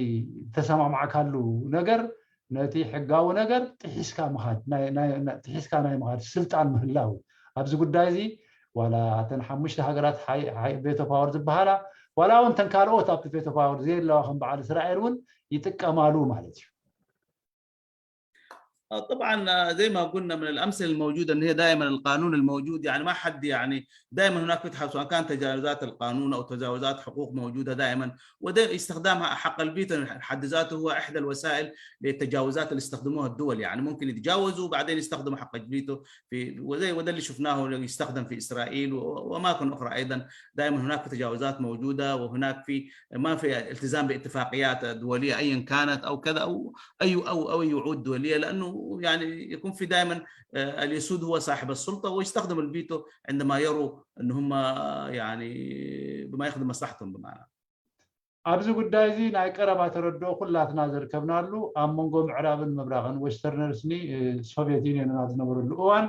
ተሰማማዕካሉ ነገር ነቲ ሕጋዊ ነገር ጥሒስካ ምኻድ ናይ- ናይ- ናይ- ጥሒስካ ናይ ምኻድ ስልጣን ምህላው ኣብዚ ጉዳይ እዚ ዋላ እተን ሓሙሽተ ሃገራት ሓይ- ሓይ- ቬቶ ፓወር ዝበሃላ ዋላ እውን ተን ካልኦት ኣብቲ ቬቶ ፓወር ዘየለዋ ከም በዓል እስራኤል እውን ይጥቀማሉ ማለት እዩ። آه، طبعا آه، زي ما قلنا من الامثله الموجوده ان هي دائما القانون الموجود يعني ما حد يعني دائما هناك فتحه، سواء كان تجاوزات القانون او تجاوزات حقوق موجوده دائما، وده استخدام حق الفيتو حد ذاته هو احدى الوسائل للتجاوزات اللي استخدموها الدول، يعني ممكن يتجاوزوا وبعدين يستخدموا حق الفيتو في وزي وده اللي شفناه يستخدم في اسرائيل و- واماكن اخرى ايضا. دائما هناك في تجاوزات موجوده، وهناك في ما في التزام باتفاقيات دوليه ايا كانت او كذا او اي او او اي وعود دوليه، لانه يعني يكون في دائما آه، اليسود هو صاحب السلطه ويستخدم الفيتو عندما يروا ان هم يعني بما يخدم مصلحتهم بمعنى. ኣብዚ ጉዳይ እዚ ናይ ቀረባ ተረድኦ ኩላትና ዘርከብናሉ ኣብ መንጎ ምዕራብን ምብራቕን ዌስተርነርስኒ እ፣ ሶቪየት ዩኒየን ኣብ ዝነበረሉ እዋን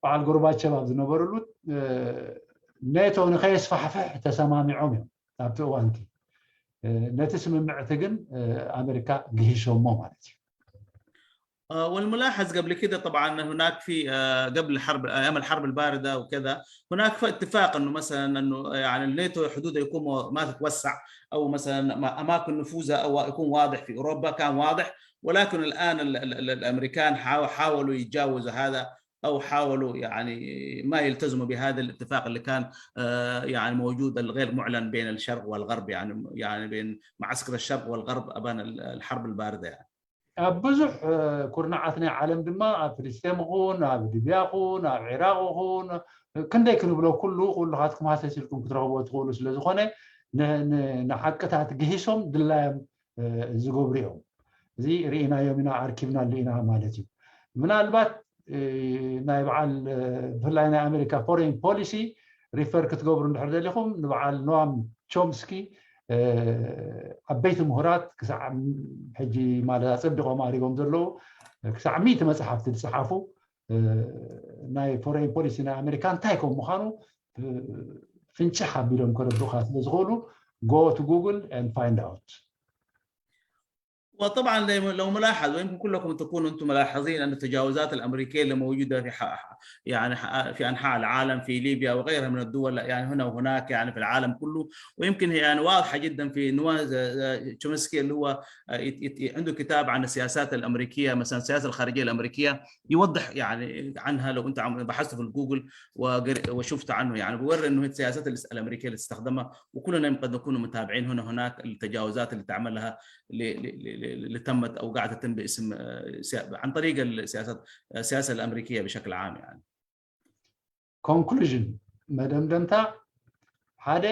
በዓል ጎርባቸቭ ኣብ ዝነበረሉ እ፣ ኔቶ ንከየስፋሕፍሕ ተሰማሚዖም እዮም ኣብቲ እዋንቲ እ፣ ነቲ ስምምዕቲ ግን እ፣ ኣሜሪካ ግሂሶሞ ማለት እዩ። آه، والملاحظ قبل كده طبعا هناك في آه، قبل الحرب، ايام الحرب البارده وكذا، هناك في اتفاق انه مثلا انه يعني الناتو حدوده يكون مو- ما تتوسع، او مثلا ما- اماكن نفوذها او يكون واضح في اوروبا، كان واضح. ولكن الان ال- ال- ال- الامريكان حاو- حاولوا يتجاوزوا هذا، او حاولوا يعني ما يلتزموا بهذا الاتفاق اللي كان آه، يعني موجود الغير معلن بين الشرق والغرب، يعني يعني بين معسكر الشرق والغرب ابان ال- الحرب البارده يعني. ኣብ ብዙሕ እ፣ ኩርናዓት ናይ ዓለም ድማ ኣብ ፍልስጤም ይኹን ኣብ ሊብያ ይኹን ኣብ ዒራቕ ይኹን ክንደይ ክንብሎ ኩሉ ኩልኻትኩም ሃሰስ ኢልኩም ክትረኽብዎ ትኽእሉ ስለ ዝኾነ ን- ን- ንሓቅታት ግሂሶም ድላዮም እ፣ ዝገብሩ እዮም። እዚ ርኢናዮም ኢና ኣርኪብናሉ ኢና ማለት እዩ። ምናልባት እ፣ ናይ በዓል እ፣ ብፍላይ ናይ ኣሜሪካ ፎሬን ፖሊሲ ሪፈር ክትገብሩ እንድሕር ደሊኹም ንበዓል ኖዋም ቾምስኪ እ፣ ዓበይቲ ምሁራት ክሳዕ ሕጂ ማለት ኣጸቢቖም ኣሪጎም ዘለዉ ክሳዕ ሚእቲ መጽሓፍቲ ዝጸሓፉ እ፣ ናይ ፎሬን ፖሊሲ ናይ ኣሜሪካ እንታይ ከም ምዃኑ እ፣ ፍንጭሕ ኣቢሎም ከረድኡኻ ስለ ዝኽእሉ go to Google and find out. وطبعا لو لو ملاحظ، ويمكن كلكم تكونوا انتم ملاحظين ان التجاوزات الامريكيه اللي موجوده في ح- يعني ح- في انحاء العالم، في ليبيا وغيرها من الدول، يعني هنا وهناك، يعني في العالم كله. ويمكن هي يعني واضحه جدا في نواز آه، تشومسكي اللي هو آه، يت- يت- عنده كتاب عن السياسات الامريكيه، مثلا السياسه الخارجيه الامريكيه، يوضح يعني عنها. لو انت عم- بحثت في الجوجل وقر- وشفت عنه، يعني بيوري انه السياسات الاس- الامريكيه اللي تستخدمها، وكلنا قد نكون متابعين هنا هناك التجاوزات اللي تعملها ل- ل- ل- ل- اللي تمت او قاعده تتم باسم آه، سيا- عن طريق السياسات السياسه الامريكيه بشكل عام يعني. Conclusion መደምደምታ ሓደ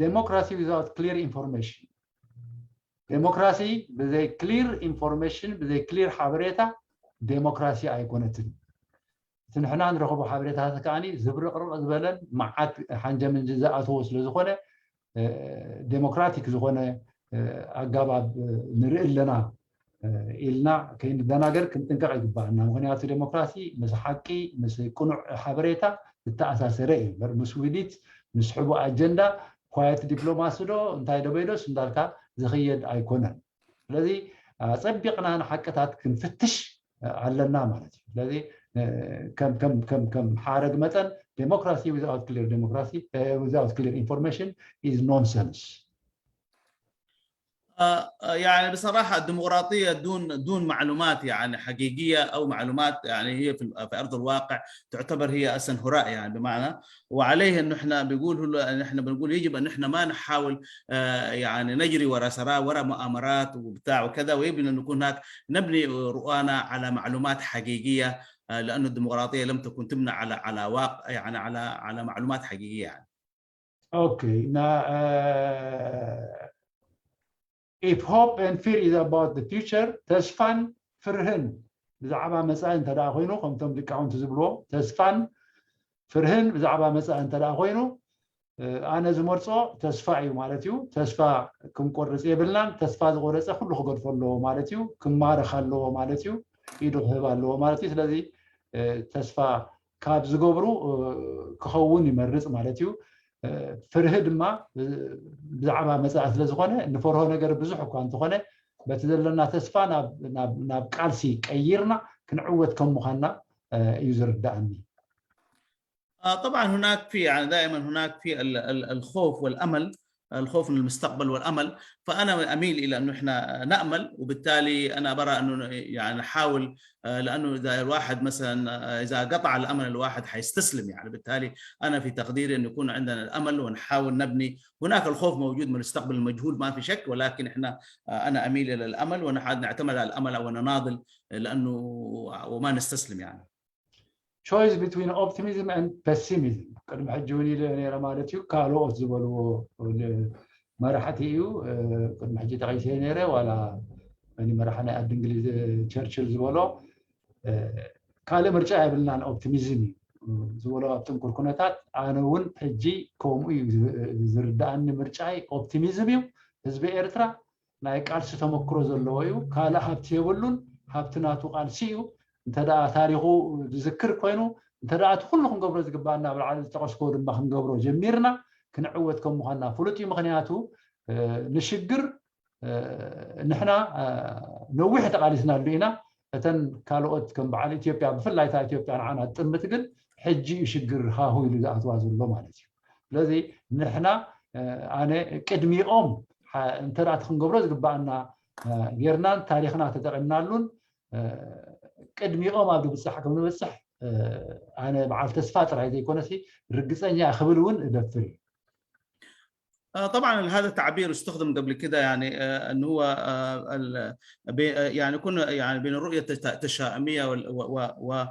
democracy without clear information democracy ብዘይ clear information ብዘይ clear ሓበሬታ democracy ኣይኮነትን። እቲ ንሕና ንረኽቦ ሓበሬታታት ከዓኒ ዝብርቕርቕ ዝበለን መዓት ሓንጀምንጂ ዝኣተዎ ስለ ዝኾነ ዴሞክራቲክ ዝኾነ ኣጋባብ ንርኢ ኣለና ኢልና ከይንደናገር ክንጥንቀቕ ይግባኣና። ምክንያቱ ዴሞክራሲ ምስ ሓቂ፣ ምስ ቅኑዕ ሓበሬታ ዝተኣሳሰረ እዩ። ምስ ውዲት፣ ምስ ሕቡእ ኣጀንዳ፣ ኳየት ዲፕሎማሲ ዶ እንታይ ደበይዶስ እንዳልካ ዝኽየድ ኣይኮነን። ስለዚ ኣፀቢቕና ንሓቅታት ክንፍትሽ ኣለና ማለት እዩ። ስለዚ ከም ከም ከም ከም ሓረግ መጠን ዴሞክራሲ without clear democracy without clear information is nonsense. يعني بصراحة الديمقراطية دون دون معلومات يعني حقيقية أو معلومات يعني هي في في أرض الواقع تعتبر هي أصلا هراء يعني بمعنى وعليه انه احنا بيقول هو نحن بنقول يجب ان احنا ما نحاول آه، يعني نجري ورا سراب ورا مؤامرات وبتاع وكذا ويجب ان نكون هناك نبني رؤانا على معلومات حقيقيه آه، لانه الديمقراطيه لم تكن تبنى على على واقع يعني على على معلومات حقيقيه يعني. Okay, now uh, if hope and fear is about the future, ተስፋን ፍርህን ብዛዕባ መጻኢ እንተ ደኣ ኮይኑ ከምቶም ሊቃውንቲ ዝብልዎ ተስፋን ፍርህን ብዛዕባ መጻኢ እንተ ደኣ ኮይኑ ኣነ ዝመርጾ ተስፋ እዩ ማለት እዩ። ተስፋ ክንቆርጽ የብልናን። ተስፋ ዝቆረጸ ኩሉ ክገድፎ ኣለዎ ማለት እዩ። ክማረኽ ኣለዎ ማለት እዩ። ኢዱ ክህብ ኣለዎ ማለት እዩ። ስለዚ ተስፋ ካብ ዝገብሩ ክኸውን ይመርጽ ማለት እዩ። ፍርሂ ድማ ብዛዕባ መጻኢ ስለ ዝኾነ ንፈርሆ ነገር ብዙሕ እኳ እንተኾነ በቲ ዘለና ተስፋ ናብ ቃልሲ ቀይርና ክንዕወት ከም ምዃንና እዩ ዝርዳእኒ። طبعا هناك في يعني دائما هناك في الخوف والامل الخوف من المستقبل والامل فانا اميل الى انه احنا نامل وبالتالي انا برى انه يعني نحاول لانه اذا الواحد مثلا اذا قطع الامل الواحد حيستسلم يعني بالتالي انا في تقديري انه يكون عندنا الامل ونحاول نبني هناك الخوف موجود من المستقبل المجهول ما في شك ولكن احنا انا اميل الى الامل ونعتمد على الامل ونناضل لانه وما نستسلم يعني. Choice between optimism and pessimism ቅድሚ ሕጂ እውን ኢለ ነረ ማለት እዩ። ካልኦት ዝበልዎ መራሕቲ እዩ ቅድሚ ሕጂ ጠቂሰ ነረ ዋላ መራሒ ናይ ዓዲ እንግሊዝ ቸርችል ዝበሎ ካልእ ምርጫ የብልናን ኦፕቲሚዝም እዩ ዝበሎ ኣብ ጥንቁር ኩነታት። ኣነ እውን ሕጂ ከምኡ እዩ ዝርዳኣኒ ምርጫይ ኦፕቲሚዝም እዩ። ህዝቢ ኤርትራ ናይ ቃልሲ ተመክሮ ዘለዎ እዩ። ካልእ ሃብቲ የብሉን። ሃብቲ ናቱ ቃልሲ እዩ። እንተ ደኣ ታሪኹ ዝዝክር ኮይኑ እንተ ደኣ እቲ ኩሉ ክንገብሮ ዝግባኣና ኣብ ላዕሊ ዝጠቐስኮ ድማ ክንገብሮ ጀሚርና ክንዕወት ከም ምዃንና ፍሉጥ እዩ። ምኽንያቱ ንሽግር ንሕና ነዊሕ ተቓሊስናሉ ኢና። እተን ካልኦት ከም በዓል ኢትዮጵያ ብፍላይ እታ ኢትዮጵያ ንዓና ትጥምት ግን ሕጂ እዩ ሽግር ሃሁ ኢሉ ዝኣትዋ ዘሎ ማለት እዩ። ስለዚ ንሕና ኣነ ቅድሚኦም እንተ ደኣ ክንገብሮ ዝግባኣና ጌርናን ታሪኽና ተጠቒምናሉን ቅድሚኦም ኣብ ዝብፅሕ ከም ንበፅሕ ኣነ በዓል ተስፋ ጥራይ ዘይኮነሲ ርግፀኛ ክብል እውን እደፍር እዩ። طبعا هذا التعبير استخدم قبل كده يعني انه هو يعني كنا يعني بين الرؤيه التشاؤميه و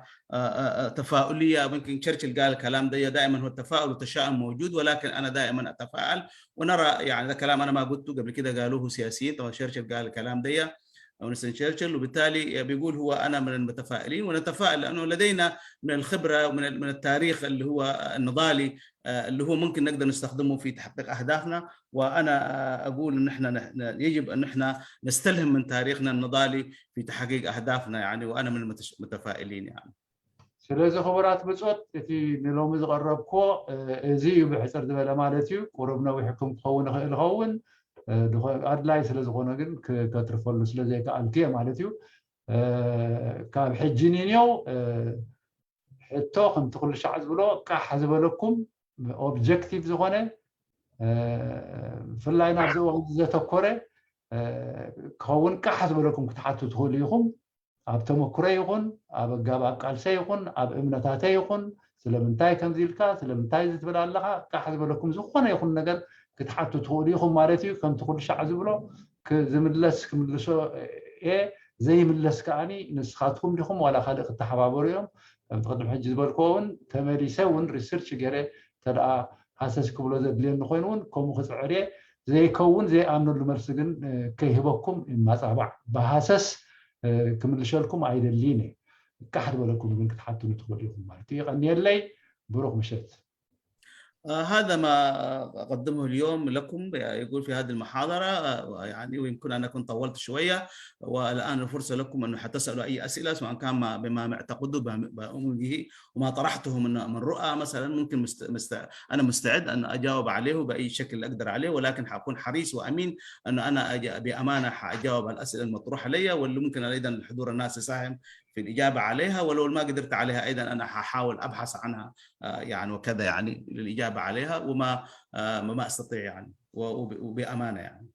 تفاؤليه. ممكن تشرشل قال الكلام ده دائما هو التفاؤل والتشاؤم موجود ولكن انا دائما اتفائل ونرى يعني هذا كلام انا ما قلته قبل كده قالوه سياسيين. طبعا تشرشل قال الكلام ده وينستون تشرشل وبالتالي بيقول هو انا من المتفائلين ونتفائل لانه لدينا من الخبره ومن من التاريخ اللي هو النضالي اللي هو ممكن نقدر نستخدمه في تحقيق اهدافنا وانا اقول ان احنا يجب ان احنا نستلهم من تاريخنا النضالي في تحقيق اهدافنا يعني وانا من المتفائلين يعني. ስለዚ ክቡራት ብጾት እቲ ንሎሚ ዝቐረብኮ እዚ እዩ ብሕፅር ዝበለ ማለት እዩ። ቁሩብ ነዊሕኩም ክኸውን ይኽእል ይኸውን ኣድላይ ስለ ዝኾነ ግን ከተርፈሉ ስለ ዘይከኣልኩ እየ ማለት እዩ። ካብ ሕጂ ንንየው ሕቶ ከምቲ ኩሉ ሻዕ ዝብሎ ቃሕ ዝበለኩም ኦብጀክቲቭ ዝኾነ ብፍላይ ናብዚ እዋን ዘተኮረ ክኸውን ቃሕ ዝበለኩም ክትሓቱ ትኽእሉ ኢኹም። ኣብ ተመክሮ ይኹን ኣብ ኣጋባብ ቃልሰ ይኹን ኣብ እምነታተ ይኹን ስለምንታይ ከምዚ ኢልካ ስለምንታይ እዚ ትብል ኣለኻ ቃሕ ዝበለኩም ዝኾነ ይኹን ነገር ክትሓቱ ትኽእሉ ኢኹም ማለት እዩ። ከምቲ ኩሉ ሻዕ ዝብሎ ዝምለስ ክምልሶ እየ ዘይምለስ ከዓኒ ንስኻትኩም ዲኹም ዋላ ካልእ ክተሓባበሩ እዮም። ከምቲ ቅድሚ ሕጂ ዝበልክዎ እውን ተመሊሰ እውን ሪሰርች ገይረ እንተደኣ ሃሰስ ክብሎ ዘድልየኒ ኮይኑ እውን ከምኡ ክፅዕር እየ። ዘይከውን ዘይኣምነሉ መልሲ ግን ከይህበኩም ይማፃባዕ። ብሃሰስ ክምልሸልኩም ኣይደልይን እየ። ቃሕ ዝበለኩም ግን ክትሓቱኒ ትኽእሉ ኢኹም ማለት እዩ። የቐንየለይ። ብሩኽ ምሸት። آه، هذا ما أقدمه اليوم لكم، يقول في هذه المحاضرة، آه، يعني، ويمكن أن أكون طولت شوية، والآن الفرصة لكم أن تسألوا أي أسئلة، سواء كان ما، بما يعتقدوا، بما بؤمن به، وما طرحته من، من رؤى مثلًا، ممكن مست-، مست-، أنا مستعد أن أجاوب عليه بأي شكل أقدر عليه، ولكن حأكون حريص وأمين أن أنا أج-، بأمانة حأجاوب على الأسئلة المطروحة لي، واللي ممكن أيضًا الحضور الناس يساهم في الإجابة عليها، ولو ما قدرت عليها أيضًا أنا حأحاول أبحث عنها، آه، يعني، وكذا، يعني، للإجابة عليها، وما، آه، ما أستطيع، يعني، و-، وب-، وبأمانة، يعني.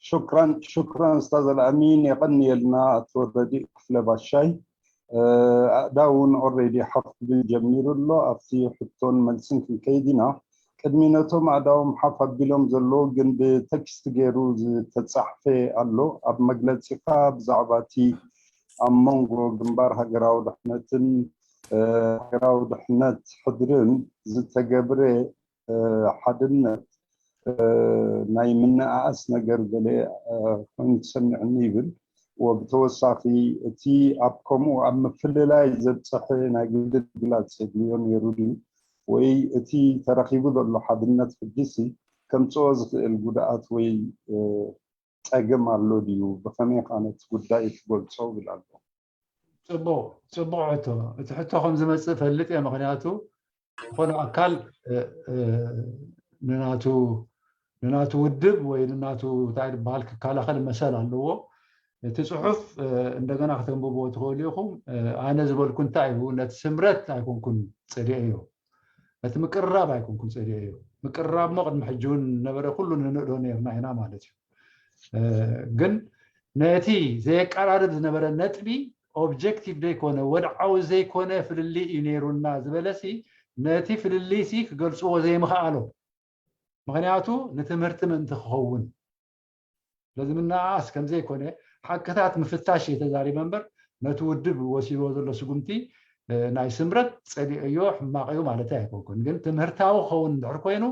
ሽክራን ሽክራን ኡስታዝ ኣልኣሚን፣ የቐንየልና ኣቶ ረዲእ ክፍለ ባሻይ። ኣእዳው እውን ኦልሬዲ ሓፍ ክብል ጀሚሩ ኣሎ። ኣብቲ ሕቶን መልስን ክንከይድ ኢና። ቅድሚ ነቶም ኣእዳዎም ሓፍ ኣቢሎም ዘለዉ ግን ብቴክስት ገይሩ ዝተጻሕፈ ኣሎ። ኣብ መግለጺኻ ብዛዕባ እቲ ኣብ መንጎ ግንባር ሃገራዊ ድሕነትን ሃገራዊ ድሕነት ሕድርን ዝተገብረ ሓድነት ናይ ምንኣኣስ ነገር ገለ ኮይኑ ተሰሚዑኒ ይብል። ወብተወሳኺ እቲ ኣብ ከምኡ ኣብ ምፍልላይ ዘብፀሐ ናይ ግድል ምግላፅ የድልዮ ነይሩ ድዩ? ወይ እቲ ተረኺቡ ዘሎ ሓድነት ሕጂሲ ከምፅኦ ዝኽእል ጉድኣት ወይ ፀገም ኣሎ ድዩ? ብኸመይ ከ ነቲ ጉዳይ ትገልፆ? ይብል ኣሎ። ፅቡቕ ፅቡቕ ሕቶ። እቲ ሕቶ ከም ዝመፅእ ፈልጥ እየ። ምኽንያቱ ዝኾነ ኣካል ንናቱ ንናቱ ውድብ ወይ ንናቱ እንታይ ዝበሃል ክከላኸል መሰል ኣለዎ። እቲ ፅሑፍ እንደገና ክተንብብዎ ትኽእሉ ኢኹም። ኣነ ዝበልኩ እንታይ እዩ፣ ነቲ ስምረት ኣይኮንኩን ፀሊኤዮ፣ ነቲ ምቅርራብ ኣይኮንኩን ፀሊኤዮ። ምቅርራብ ሞ ቅድሚ ሕጂ እውን ነበረ፣ ኩሉ ንንእዶ ነርና ኢና ማለት እዩ። ግን ነቲ ዘየቀራርብ ዝነበረ ነጥቢ ኦብጀክቲቭ ዘይኮነ ወድዓዊ ዘይኮነ ፍልልይ እዩ ነይሩና ዝበለሲ ነቲ ፍልልይሲ ክገልፅዎ ዘይምኽኣሎም። ምኽንያቱ ንትምህርቲ ምእንቲ ክኸውን ስለዚ ምንኣኣስ ከምዘይኮነ ሓቅታት ምፍታሽ እየ ተዛሪበ እምበር ነቲ ውድብ ወሲድዎ ዘሎ ስጉምቲ ናይ ስምረት ፀሊኦዮ ሕማቕ እዩ ማለተይ ኣይኮንኩን። ግን ትምህርታዊ ክኸውን እንድሕር ኮይኑ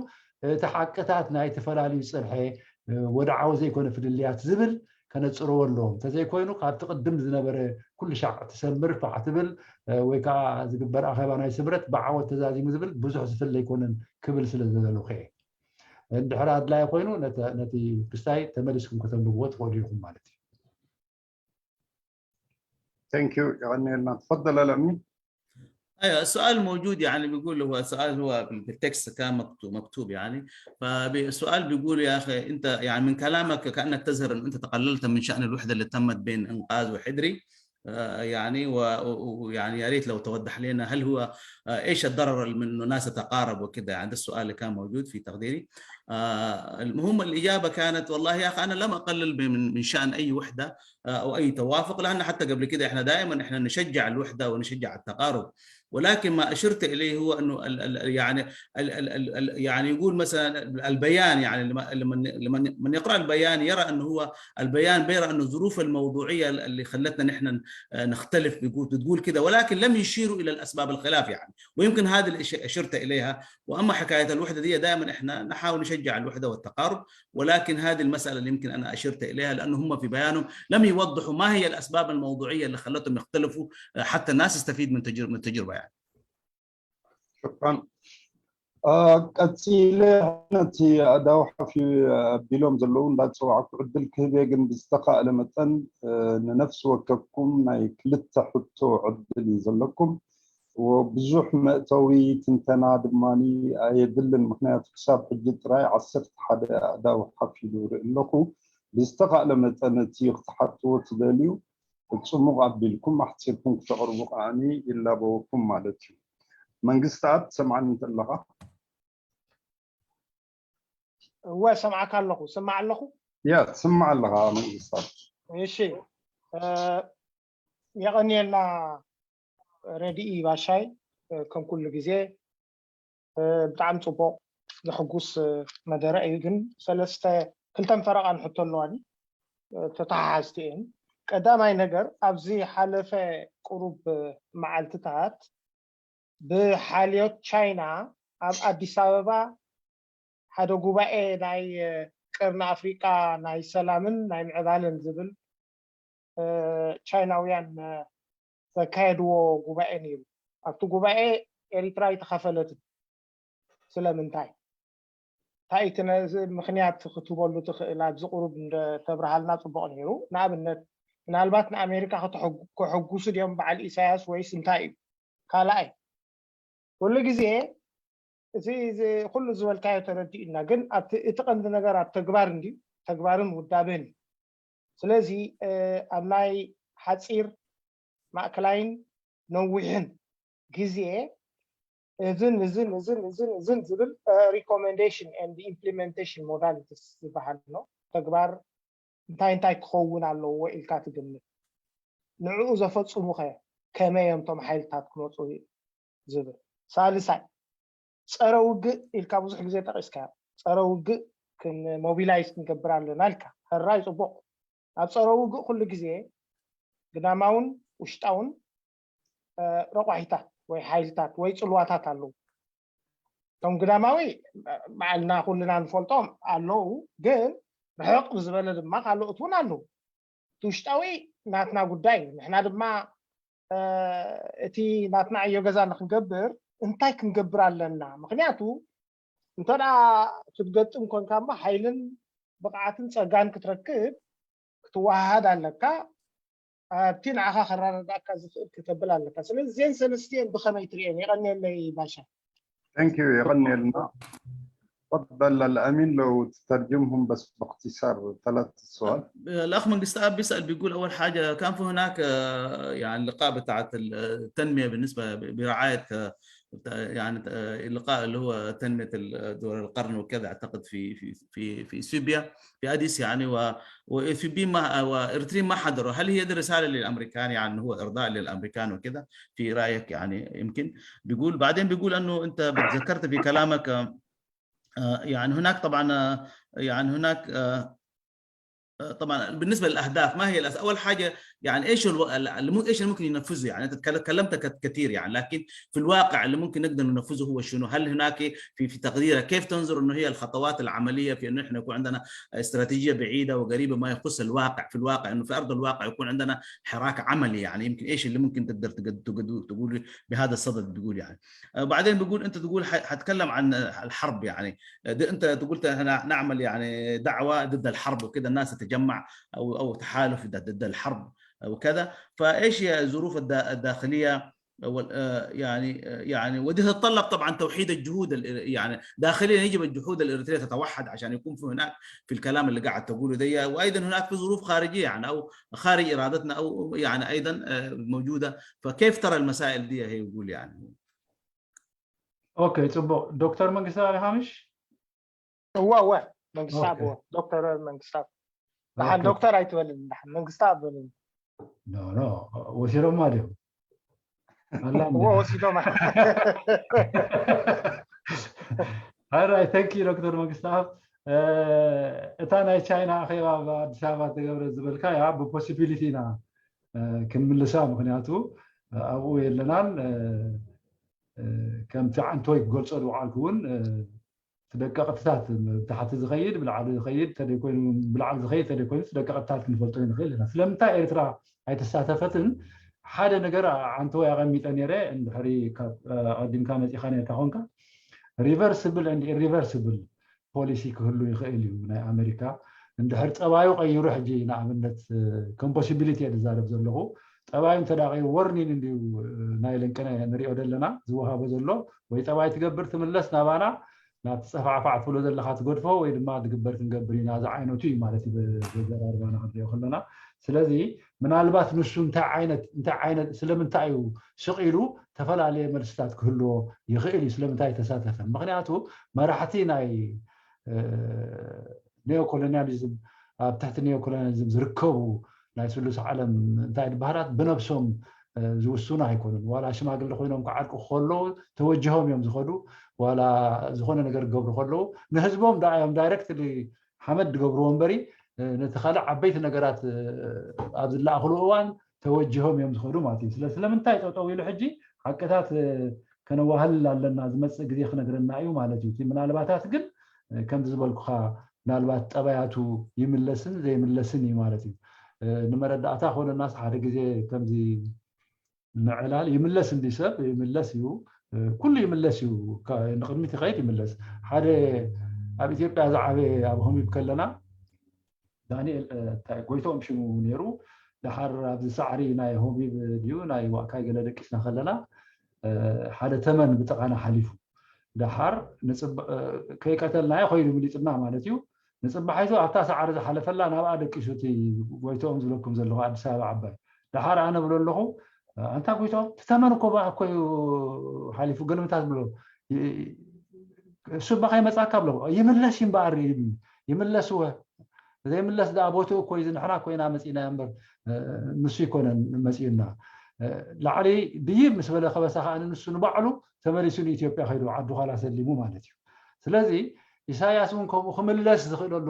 እቲ ሓቅታት ናይ ተፈላለዩ ፅንሐ ወድዓዊ ዘይኮነ ፍልልያት ዝብል ከነፅርዎ ኣለዎም። እንተዘይኮይኑ ካብቲ ቅድም ዝነበረ ኩሉ ሻዕ ትሰምር ፋሕ ትብል ወይ ከዓ ዝግበር ኣኼባ ናይ ስምረት ብዓወት ተዛዚሙ ዝብል ብዙሕ ዝፍለ ኣይኮነን ክብል ስለ ዝደለኹ እየ። እንድሕር ኣድላይ ኮይኑ ነቲ ክስታይ ተመሊስኩም ከተንብብዎ ትኽእሉ ኢኹም ማለት እዩ። Thank you. የቐንየልና። تفضل الأمين. ايوه، السؤال موجود، يعني، بيقول، هو سؤال، هو في التكست كان مكتوب، مكتوب، يعني. فالسؤال بيقول: يا اخي، انت، يعني، من كلامك كانك تظهر ان انت تقللت من شان الوحده اللي تمت بين انقاذ وحدري. آه، يعني، و، و، يعني، يا ريت لو توضح لنا، هل هو، آه، ايش الضرر من انه الناس تتقارب وكذا؟ يعني، ده السؤال اللي كان موجود في تقديري. آه، المهم، الاجابه كانت: والله يا اخي، انا لم اقلل من، من شان اي وحده، آه، او اي توافق، لان حتى قبل كده احنا دائما احنا نشجع الوحده ونشجع التقارب. ولكن ما اشرت اليه هو انه ال ال يعني ال ال ال ال يعني يقول مثلا البيان، يعني، لما لما لما من يقرا البيان يرى انه هو البيان بيرى انه الظروف الموضوعيه اللي خلتنا نحن نختلف، بتقول كده، ولكن لم يشيروا الى الاسباب الخلاف، يعني. ويمكن هذا اللي اشرت اليها. واما حكايه الوحده دي، دائما احنا نحاول نشجع الوحده والتقارب، ولكن هذه المساله اللي يمكن انا اشرت اليها، لانه هم في بيانهم لم يوضحوا ما هي الاسباب الموضوعيه اللي خلتهم يختلفوا، حتى الناس تستفيد من تجربه، من التجربه، يعني. ሽክራን። ቀፂለ ነቲ ኣእዳው ሓፍ ኣቢሎም ዘለዉ እንዳፀዋዕኩ ዕድል ክህብ እየ፣ ግን ብዝተኻእለ መጠን ንነፍሲ ወከፍኩም ናይ ክልተ ሕቶ ዕድል እዩ ዘለኩም። ብዙሕ መእተዊ ትንተና ድማ ኣየድልን፣ ምክንያቱ ክሳብ ሕጂ ጥራይ ዓሰርተ ሓደ ኣእዳው ሓፍ ኢሉ ርኢ ኣለኹ። ብዝተኻእለ መጠን እቲ ክትሓትዎ ትደልዩ ፅሙቕ ኣቢልኩም ኣሕፂርኩም ክተቕርቡ ከዓኒ ይላበወኩም ማለት እዩ። መንግስትኣብ ትሰምዓኒ እንተለኻ? እወ፣ ሰምዓካ ኣለኹ። ስማዕ ኣለኹ። ያ፣ ትስማዕ ኣለኻ መንግስትኣብ። እሺ፣ የቐንየልና ረድኢ ባሻይ፣ ከም ኩሉ ግዜ ብጣዕሚ ፅቡቕ ዘሕጉስ መደረ እዩ። ግን ሰለስተ ክልተን ፈረቓን ሕቶ ኣለዋኒ፣ ተተሓሓዝቲ እየን። ቀዳማይ ነገር፣ ኣብዚ ሓለፈ ቁሩብ መዓልትታት ብሓልዮት ቻይና ኣብ ኣዲስ ኣበባ ሓደ ጉባኤ ናይ ቀርኒ ኣፍሪቃ ናይ ሰላምን ናይ ምዕባለን ዝብል ቻይናውያን ዘካየድዎ ጉባኤ ነይሩ። ኣብቲ ጉባኤ ኤሪትራ ኣይተኻፈለትን። ስለምንታይ? እንታይ እቲ ነዚ ምኽንያት ክትህበሉ ትኽእል? ኣብዚ ቁሩብ እንደ ተብርሃልና ጽቡቕ ነይሩ። ንኣብነት ምናልባት ንኣሜሪካ ከተሐጉ- ከሐጉሱ ድዮም በዓል ኢሳያስ ወይስ እንታይ እዩ? ካልኣይ፣ ኩሉ ግዜ እቲ እዚ ኩሉ ዝበልካዮ ተረዲኡና፣ ግን ኣብቲ እቲ ቀንዲ ነገር ኣብ ተግባር እንድዩ፣ ተግባርን ውዳበን እዩ። ስለዚ ኣብ ናይ ሓፂር ማእከላይን ነዊሕን ግዜ እዝን እዝን እዝን እዝን እዝን ዝብል recommendation and implementation modalities ዝበሃል ኣሎ። ተግባር እንታይ እንታይ ክኸውን ኣለዎ ኢልካ ትግምት? ንዕኡ ዘፈፅሙኸ ከመይ እዮም እቶም ሓይልታት ክመፁ ዝብል። ሳልሳይ፣ ፀረ ውግእ ኢልካ ብዙሕ ግዜ ጠቂስካ፣ ፀረ ውግእ ሞቢላይዝ ክንገብር ኣለና ኢልካ። ሕራይ፣ ፅቡቅ። ኣብ ፀረ ውግእ ኩሉ ግዜ ግዳማውን ውሽጣውን ረቋሒታት ወይ ሓይልታት ወይ ፅልዋታት ኣለዉ። እቶም ግዳማዊ ባዕልና ኩልና ንፈልጦም ኣለዉ፣ ግን ርሕቕ ብዝበለ ድማ ካልኦት እውን ኣለዉ። እቲ ውሽጣዊ ናትና ጉዳይ እዩ። ንሕና ድማ እቲ ናትና ዕዮ ገዛ ንክንገብር እንታይ ክንገብር ኣለና? ምክንያቱ እንተ ክትገጥም ኮንካ እሞ ሓይልን ብቕዓትን ፀጋን ክትረክብ ክትወሃሃድ ኣለካ። ኣብቲ ንዓኻ ከረዳድኣካ ዝኽእል ክተብል ኣለካ። ስለዚ እዚአን ሰለስቲአን ብኸመይ ትርእየን? የቐንየለይ ባሻ። Thank you፣ የቐንየልና። تفضل الأمين لو تترجمهم بس باختصار ثلاث سؤال. الأخ መንግስቱ ኣብ بيسأل بيقول أول حاجة كان في هناك يعني لقاء بتاعت التنمية بالنسبة برعاية يعني لقاء اللي هو تنمية دول القرن وكذا أعتقد في في في في إثيوبيا في أديس يعني و وإثيوبيين ما وإريتريين ما حضروا. هل هي دي رسالة للأمريكان يعني هو إرضاء للأمريكان وكذا في رأيك يعني؟ يمكن بيقول بعدين بيقول أنه أنت ذكرت في كلامك يعني هناك طبعا يعني هناك طبعا بالنسبه للاهداف ما هي الأس... اول حاجه يعني ايش الو... ايش اللي ممكن ينفذه؟ يعني انت تكلمت كثير يعني، لكن في الواقع اللي ممكن نقدر ننفذه هو شنو؟ هل هناك في في تقديرك كيف تنظر انه هي الخطوات العمليه في انه احنا يكون عندنا استراتيجيه بعيده وقريبه ما يخص الواقع، في الواقع انه في ارض الواقع يكون عندنا حراك عملي؟ يعني يمكن ايش اللي ممكن تقدر تقول بهذا الصدد؟ بيقول يعني وبعدين بيقول انت تقول حتكلم عن الحرب يعني، انت قلت نعمل يعني دعوه ضد الحرب وكذا، الناس تتجمع او او تحالف ضد الحرب وكذا. فايش هي الظروف الداخليه؟ يعني يعني ودي تتطلب طبعا توحيد الجهود يعني داخليا يجب الجهود الاريتريه تتوحد عشان يكون في هناك في الكلام اللي قاعد تقوله ده، وايضا هناك في ظروف خارجيه يعني او خارج ارادتنا او يعني ايضا موجوده. فكيف ترى المسائل دي؟ هي يقول يعني ኦኬ፣ ፅቡቕ። ዶክተር መንግስቲ ኣበይ ሃምሽ? እወ እወ፣ መንግስቲ ኣብ ዶክተር መንግስቲ ኣብ ደሓን ዶክተር ኣይትበልን፣ ደሓን መንግስቲ ኣብ በልን። ኖ ኖ፣ ወሲዶማ ድዮም? እወ ወሲዶማ። ኣራይ፣ ተንኪ ዶክተር መንግስቲ ኣብ እታ ናይ ቻይና ኣኼባ ኣብ ኣዲስ ኣበባ ተገብረ ዝበልካ ያ ብፖሲቢሊቲ ኢና ክንምልሳ፣ ምክንያቱ ኣብኡ የለናን። ከምቲ ዓንቶይ ክገልፆ ዝወዓልኩ እውን እቲ ደቀቕትታት ብታሕቲ ዝኸይድ ብላዕሊ ዝኸይድ ተደይኮይኑ ብላዕሊ ዝኸይድ ተደይኮይኑ እቲ ደቀቕትታት ክንፈልጦ ንኽእል ኢና። ስለምንታይ ኤርትራ ኣይተሳተፈትን? ሓደ ነገር ዓንቶይ ኣቐሚጠ ነይረ። እንድሕሪ ካብ ኣቐዲምካ መፂኻ ነርካ ኮንካ reversible and irreversible policy ክህሉ ይኽእል እዩ ናይ ኣሜሪካ። እንድሕር ጠባዩ ቀይሩ ሕጂ ንኣብነት ከም possibility እየ ዝዛረብ ዘለኹ። ጠባዩ እንተዳቂ warning እንድዩ ናይ ልንቅነ ንሪኦ ዘለና ዝወሃቦ ዘሎ ወይ ጠባይ ትገብር ትምለስ ናባና ናብቲ ፀፋዕፋዕ ትብሎ ዘለካ ትገድፎ ወይ ድማ ዝግበር ክንገብር ኢና ዝዓይነቱ እዩ ማለት እዩ። በዘራርባና ክንሪኦ ከለና ስለዚ ምናልባት ንሱ እንታይ ዓይነት እንታይ ዓይነት ስለምንታይ እዩ ስቕ ኢሉ ተፈላለየ መልስታት ክህልዎ ይኽእል እዩ። ስለምንታይ ተሳተፈን? ምክንያቱ መራሕቲ ናይ ኔኦኮሎኒያሊዝም ኣብ ትሕቲ ኔኦኮሎኒያሊዝም ዝርከቡ ናይ ስሉስ ዓለም እንታይ ባህላት ብነብሶም ዝውስኑ ኣይኮኑን። ዋላ ሽማግለ ኮይኖም ክዓርቁ ከለዉ ተወጅሆም እዮም ዝኸዱ። ዋላ ዝኾነ ነገር ክገብሩ ከለዉ ንህዝቦም ደኣ እዮም ዳይረክትሊ ሓመድ ዝገብርዎ እምበሪ ነቲ ካልእ ዓበይቲ ነገራት ኣብ ዝለኣኽሉ እዋን ተወጅሆም እዮም ዝኸዱ ማለት እዩ። ስለ ስለምንታይ ጠጠው ኢሉ ሕጂ ሓቅታት ከነዋህልል ኣለና ዝመፅእ ግዜ ክነግረና እዩ ማለት እዩ። ምናልባታት ግን ከምዚ ዝበልኩኻ ምናልባት ጠባያቱ ይምለስን ዘይምለስን እዩ ማለት እዩ። ንመረዳእታ ኮነናስ ሓደ ግዜ ከምዚ ምዕላል ይምለስ እንዲ ሰብ ይምለስ እዩ። ኩሉ ይምለስ እዩ። ንቅድሚት ይኸይድ ይምለስ። ሓደ ኣብ ኢትዮጵያ ዝዓበየ ኣብ ሆሚብ ከለና ዳንኤል ጎይቶም ሽሙ ነይሩ። ደሓር ኣብዚ ሳዕሪ ናይ ሆሚብ ድዩ ናይ ዋእካይ ገለ ደቂስና ከለና ሓደ ተመን ብጥቓና ሓሊፉ። ደሓር ከይቀተልናዮ ኮይኑ ምሊጥና ማለት እዩ። ንፅባሒቱ ኣብታ ሳዕሪ ዝሓለፈላ ናብኣ ደቂሱ እቲ ጎይቶም ዝብለኩም ዘለኹ ኣዲስ ኣበባ ዓባይ። ደሓር ኣነ ብሎ ኣለኹ ኣንታ ጎይቶም ትተመን እኮ ብኣ እኮ እዩ ሓሊፉ ገልምታት ብሎ እሱ እባ ከይመፃካ ብሎ ይምለስ እዩ እምበኣር ይምለስወ ዘይምለስ ደኣ ቦትኡ እኮ እዩ ንሕና ኮይና መፂእና እምበር ንሱ ይኮነን መፂኡና ላዕሊ ብይብ ምስ በለ ከበሳ ከዓ ንሱ ንባዕሉ ተመሊሱ ንኢትዮጵያ ከይዱ ዓዱ ካላ ሰሊሙ ማለት እዩ። ስለዚ ኢሳያስ እውን ከምኡ ክምለስ ዝኽእለሉ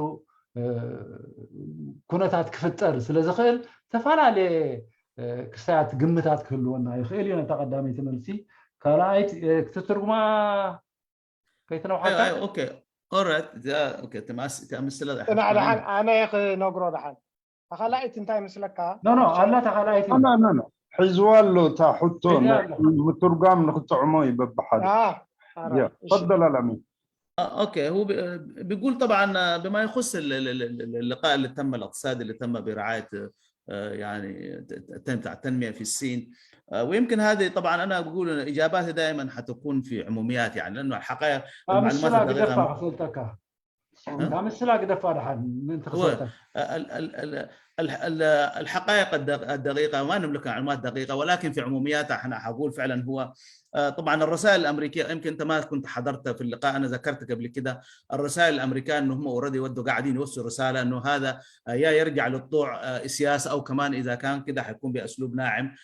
ኩነታት ክፍጠር ስለዝኽእል ዝተፈላለየ ክስታያት ግምታት ክህልወና ይኽእል እዩ። ነታ ቀዳመይቲ መልሲ ካልኣይት ክትትርጉማ ከይተነውሓልካ ኦኬ ኦራይት እዚኣ ኦኬ ትማስ እዚኣ ምስላ ጽናዕ ደሓን ኣነ ክነግሮ ደሓን ተኻላይት እንታይ ምስለካ ኖ ኖ ኣላ ተኻላይት ኖ ኖ ኖ ሒዝዋ ኣሎ እታ ሕቶ ምትርጓም ንክጥዕሞ እዩ በብሓደ ፈደል ኣላሚ اوكي هو بيقول طبعا بما يخص اللقاء اللي تم الاقتصادي اللي تم برعايه يعني التنميه في الصين ويمكن هذه طبعا انا بقول اجاباتي دائما حتكون في عموميات يعني لانه الحقائق المعلومات الدقيقه ክፈልጠካ ካብ ምስላ ግደፋ ደሓን ምእንቲ ክሰልጠ الحقائق الدقيقة ما نملك معلومات دقيقة ولكن في عموميات احنا حقول فعلا هو طبعا الرسائل الامريكيه يمكن انت ما كنت حضرت في اللقاء انا ذكرت قبل كده الرسائل الامريكان انه هم اوريدي ودوا قاعدين يوصلوا رساله انه هذا يا يرجع للطوع سياسه او كمان اذا كان كده حيكون باسلوب ناعم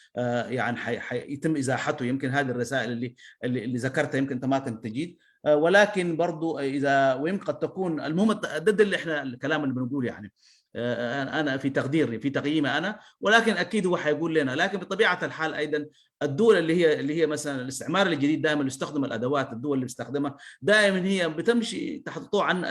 يعني حيتم ازاحته يمكن هذه الرسائل اللي اللي ذكرتها يمكن انت ما كنت تجيد ولكن برضو اذا ويمكن قد تكون المهم ضد اللي احنا الكلام اللي بنقول يعني انا في تقديري في تقييمي انا ولكن اكيد هو حيقول لنا لكن بطبيعه الحال ايضا الدول اللي هي اللي هي مثلا الاستعمار الجديد دائما يستخدم الادوات الدول اللي بيستخدمها دائما هي بتمشي تحت طوع عن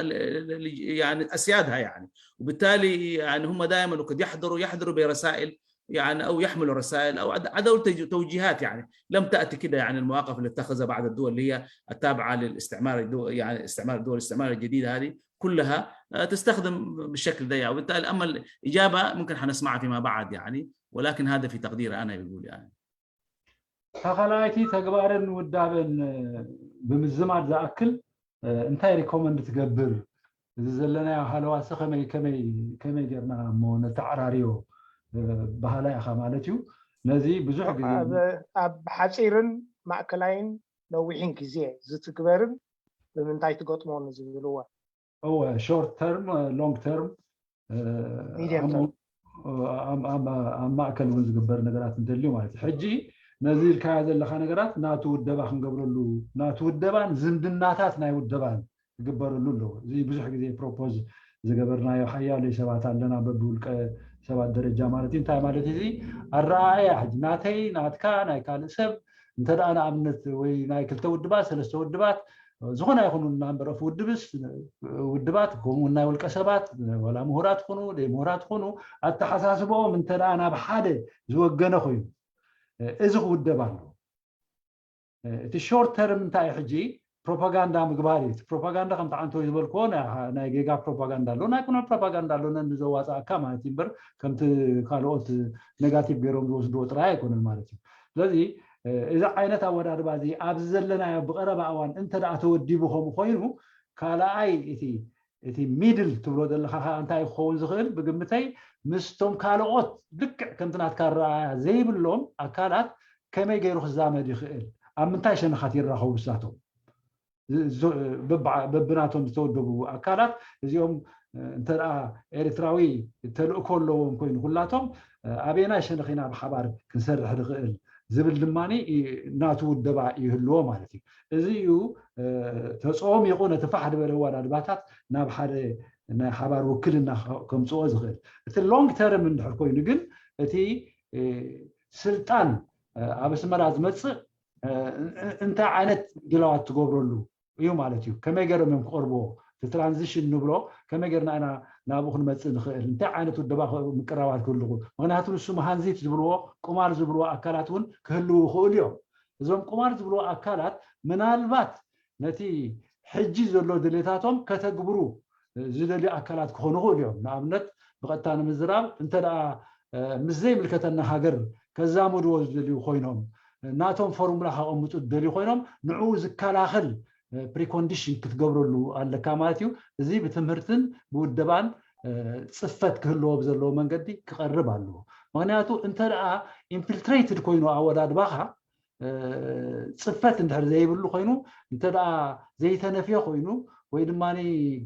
يعني اسيادها يعني وبالتالي يعني هم دائما وقد يحضروا يحضروا برسائل يعني او يحملوا رسائل او عدوا توجيهات يعني لم تاتي كده يعني المواقف اللي اتخذها بعض الدول اللي هي التابعه للاستعمار يعني استعمار الدول الاستعمار الجديده هذه كلها تستخدم بالشكل ده يعني. وبالتالي اما الاجابه ممكن حنسمعها فيما بعد يعني ولكن هذا في تقديري انا بقول يعني. ተኻላይቲ ተግባርን ውዳበን ብምዝማድ ዝኣክል እንታይ recommend ትገብር እዚ ዘለናዮ ሃለዋሲ ከመይ ከመይ ከመይ ጌርና እሞ ነተዓራርዮ ባህላ ኢኻ ማለት እዩ። ነዚ ብዙሕ ግዜ ኣብ ሓፂርን ማእከላይን ነዊሕን ግዜ ዝትግበርን ብምንታይ ትገጥሞ ንዝብልዎ እወ short term long term Medium term. ኣብ ማእከል እውን ዝግበር ነገራት እንተልዩ ማለት እዩ። ሕጂ ነዚ ኢልካዮ ዘለካ ነገራት ናቱ ውደባ ክንገብረሉ ናቱ ውደባን ዝምድናታት ናይ ውደባን ክግበረሉ ኣለዎ። እዚ ብዙሕ ግዜ propose ዝገበርናዮ ሓያለይ ሰባት ኣለና በብውልቀ ሰባት ደረጃ ማለት እዩ። እንታይ ማለት እዚ ኣረኣእያ ሕጂ ናተይ ናትካ ናይ ካልእ ሰብ እንተ ደኣ ንኣብነት ወይ ናይ ክልተ ውድባት ሰለስተ ውድባት ዝኾነ ይኹኑ number of ውድብስ ውድባት ከምኡ ናይ ውልቀ ሰባት ዋላ ምሁራት ኩኑ ደይ ምሁራት ኩኑ ኣተሓሳስበኦም እንተ ደኣ ናብ ሓደ ዝወገነ ኮይኑ እዚ ክውደብ ኣለዎ። እቲ short term እንታይ ሕጂ ፕሮፓጋንዳ ምግባር እዩ። ፕሮፓጋንዳ ከምቲ ዓንተወይ ዝበልክዎ ናይ ጌጋ ፕሮፓጋንዳ ኣሎ ናይ ኩነ ፕሮፓጋንዳ ኣሎ ነንዘዋፃእካ ማለት እዩ እምበር ከምቲ ካልኦት negative ገይሮም ዝወስድዎ ጥራይ ኣይኮነን ማለት እዩ። ስለዚ እዚ ዓይነት ኣወዳድባ እዚ ኣብዚ ዘለናዮ ብቀረባ እዋን እንተ ደኣ ተወዲቡ ከምኡ ኮይኑ ካልኣይ እቲ እቲ middle ትብሎ ዘለካ ከዓ እንታይ ክኸውን ዝኽእል ብግምተይ ምስቶም ካልኦት ልክዕ ከምቲ ናትካ ኣረኣያ ዘይብሎም ኣካላት ከመይ ገይሩ ክዛመድ ይኽእል ኣብ ምንታይ ሸነኻት ይራኸቡ ንሳቶም በብናቶም ዝተወደቡ ኣካላት እዚኦም እንተ ኤርትራዊ ተልእኮ ኣለዎም ኮይኑ ኩላቶም ኣበየናይ ሸነኽ ኢና ብሓባር ክንሰርሕ ንኽእል ዝብል ድማ ናቱ ውደባ ይህልዎ ማለት እዩ። እዚ እዩ ተፀሚቑ ነቲ ፋሕ ዝበለ ኣወዳድባታት ናብ ሓደ ናይ ሓባር ውክልና ከምፅኦ ዝኽእል። እቲ long term እንድሕር ኮይኑ ግን እቲ ስልጣን ኣብ ኣስመራ ዝመፅእ እንታይ ዓይነት ድላዋት ትገብረሉ እዩ ማለት እዩ። ከመይ ገይሮም እዮም ክቐርብዎ እቲ transition ንብሎ ከመይ ገይርና ኢና ናብኡ ክንመፅእ ንኽእል እንታይ ዓይነት ውደባ ምቅራባት ክህልኹ ምክንያቱ ንሱ መሃንዚት ዝብልዎ ቁማር ዝብልዎ ኣካላት እውን ክህልው ይኽእሉ እዮም። እዞም ቁማር ዝብሉ ኣካላት ምናልባት ነቲ ሕጂ ዘሎ ድሌታቶም ከተግብሩ ዝደልዩ ኣካላት ክኾኑ ይኽእሉ እዮም። ንኣብነት ብቐጥታ ንምዝራብ እንተ ደኣ ምስ ዘይምልከተና ሃገር ከዛምድዎ ዝደልዩ ኮይኖም ናቶም ፎርሙላ ከቐምጡ ዝደልዩ ኮይኖም ንዕኡ ዝከላኸል ፕሪኮንዲሽን ክትገብረሉ ኣለካ ማለት እዩ። እዚ ብትምህርትን ብውደባን ፅፈት ክህልዎ ብዘለዎ መንገዲ ክቐርብ ኣለዎ። ምክንያቱ እንተ ደኣ ኢንፊልትሬትድ ኮይኑ ኣወዳድባኻ ፅፈት እንድሕር ዘይብሉ ኮይኑ እንተ ደኣ ዘይተነፍየ ኮይኑ ወይ ድማ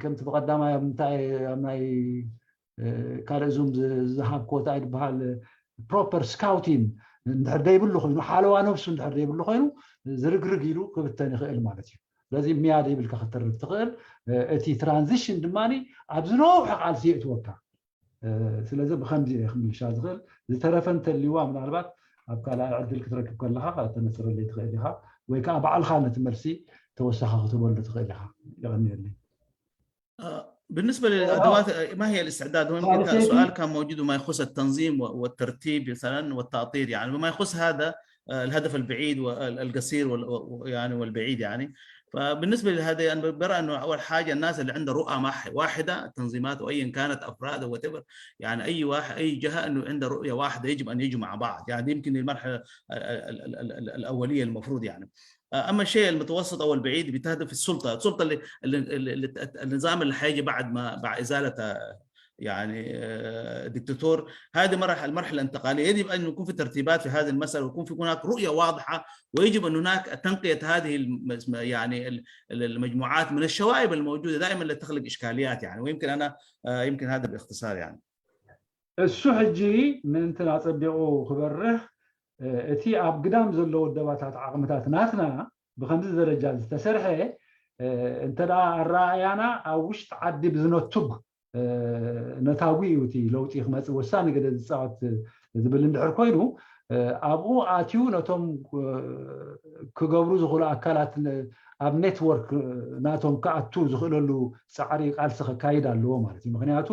ከምቲ ብቐዳማይ ኣብ ምንታይ ኣብ ናይ ካልእ ዙም ዝሃብክዎ እንታይ ዝበሃል ፕሮፐር ስካውቲን እንድሕር ዘይብሉ ኮይኑ ሓለዋ ነብሱ እንድሕር ዘይብሉ ኮይኑ ዝርግርግ ኢሉ ክብተን ይኽእል ማለት እዩ። ስለዚ ምያድ ይብልካ ክትርፍ ትኽእል። እቲ ትራንዚሽን ድማ ኣብ ዝነውሐ ቃልሲ የእትወካ። ስለዚ ብከምዚ እየ ክምልሻ ዝኽእል። ዝተረፈ እንተልይዋ ምናልባት ኣብ ካልኣይ ዕድል ክትረክብ ከለኻ ከተነፅረለይ ትኽእል ኢኻ ወይ ከዓ ባዕልኻ ነቲ መልሲ ተወሳኺ ክትበሉ ትኽእል ኢኻ። የቐንየለይ። بالنسبة للأدوات ما هي الاستعداد؟ هو يمكن سؤال كان موجود بما يخص التنظيم والترتيب مثلا والتأطير، يعني بما يخص هذا الهدف البعيد والقصير يعني والبعيد يعني. فبالنسبة لهذا أنا برى أنه أول حاجة الناس اللي عندها رؤى واحدة، التنظيمات وأيا كانت أفراد أو whatever، يعني أي واحد أي جهة أنه عنده رؤية واحدة يجب أن يجوا مع بعض، يعني دي يمكن المرحلة الأولية المفروض يعني. اما الشيء المتوسط او البعيد بتهدف السلطه، السلطه اللي, اللي, اللي النظام اللي حيجي بعد ما بعد ازاله يعني دكتاتور. هذه مرحله المرحله الانتقاليه، يجب ان يكون في ترتيبات في هذه المساله ويكون في هناك رؤيه واضحه، ويجب ان هناك تنقيه هذه يعني المجموعات من الشوائب الموجوده دائما اللي تخلق اشكاليات يعني. ويمكن انا يمكن هذا باختصار يعني. እሱ ሕጂ ምእንቲ ኣጸቢቑ ክበርህ እቲ ኣብ ግዳም ዘሎ ውደባታት ዓቕምታት ናትና ብከምዚ ደረጃ ዝተሰርሐ እንተ ደኣ ኣረኣእያና ኣብ ውሽጢ ዓዲ ብዝነቱግ ነታጒ እዩ እቲ ለውጢ ክመጽእ ወሳኒ ግደ ዝጻወት ዝብል እንድሕር ኮይኑ ኣብኡ ኣትዩ ነቶም ክገብሩ ዝኽእሉ ኣካላት ኣብ ኔትወርክ ናቶም ክኣቱ ዝኽእለሉ ፃዕሪ ቃልሲ ከካይድ ኣለዎ ማለት እዩ። ምክንያቱ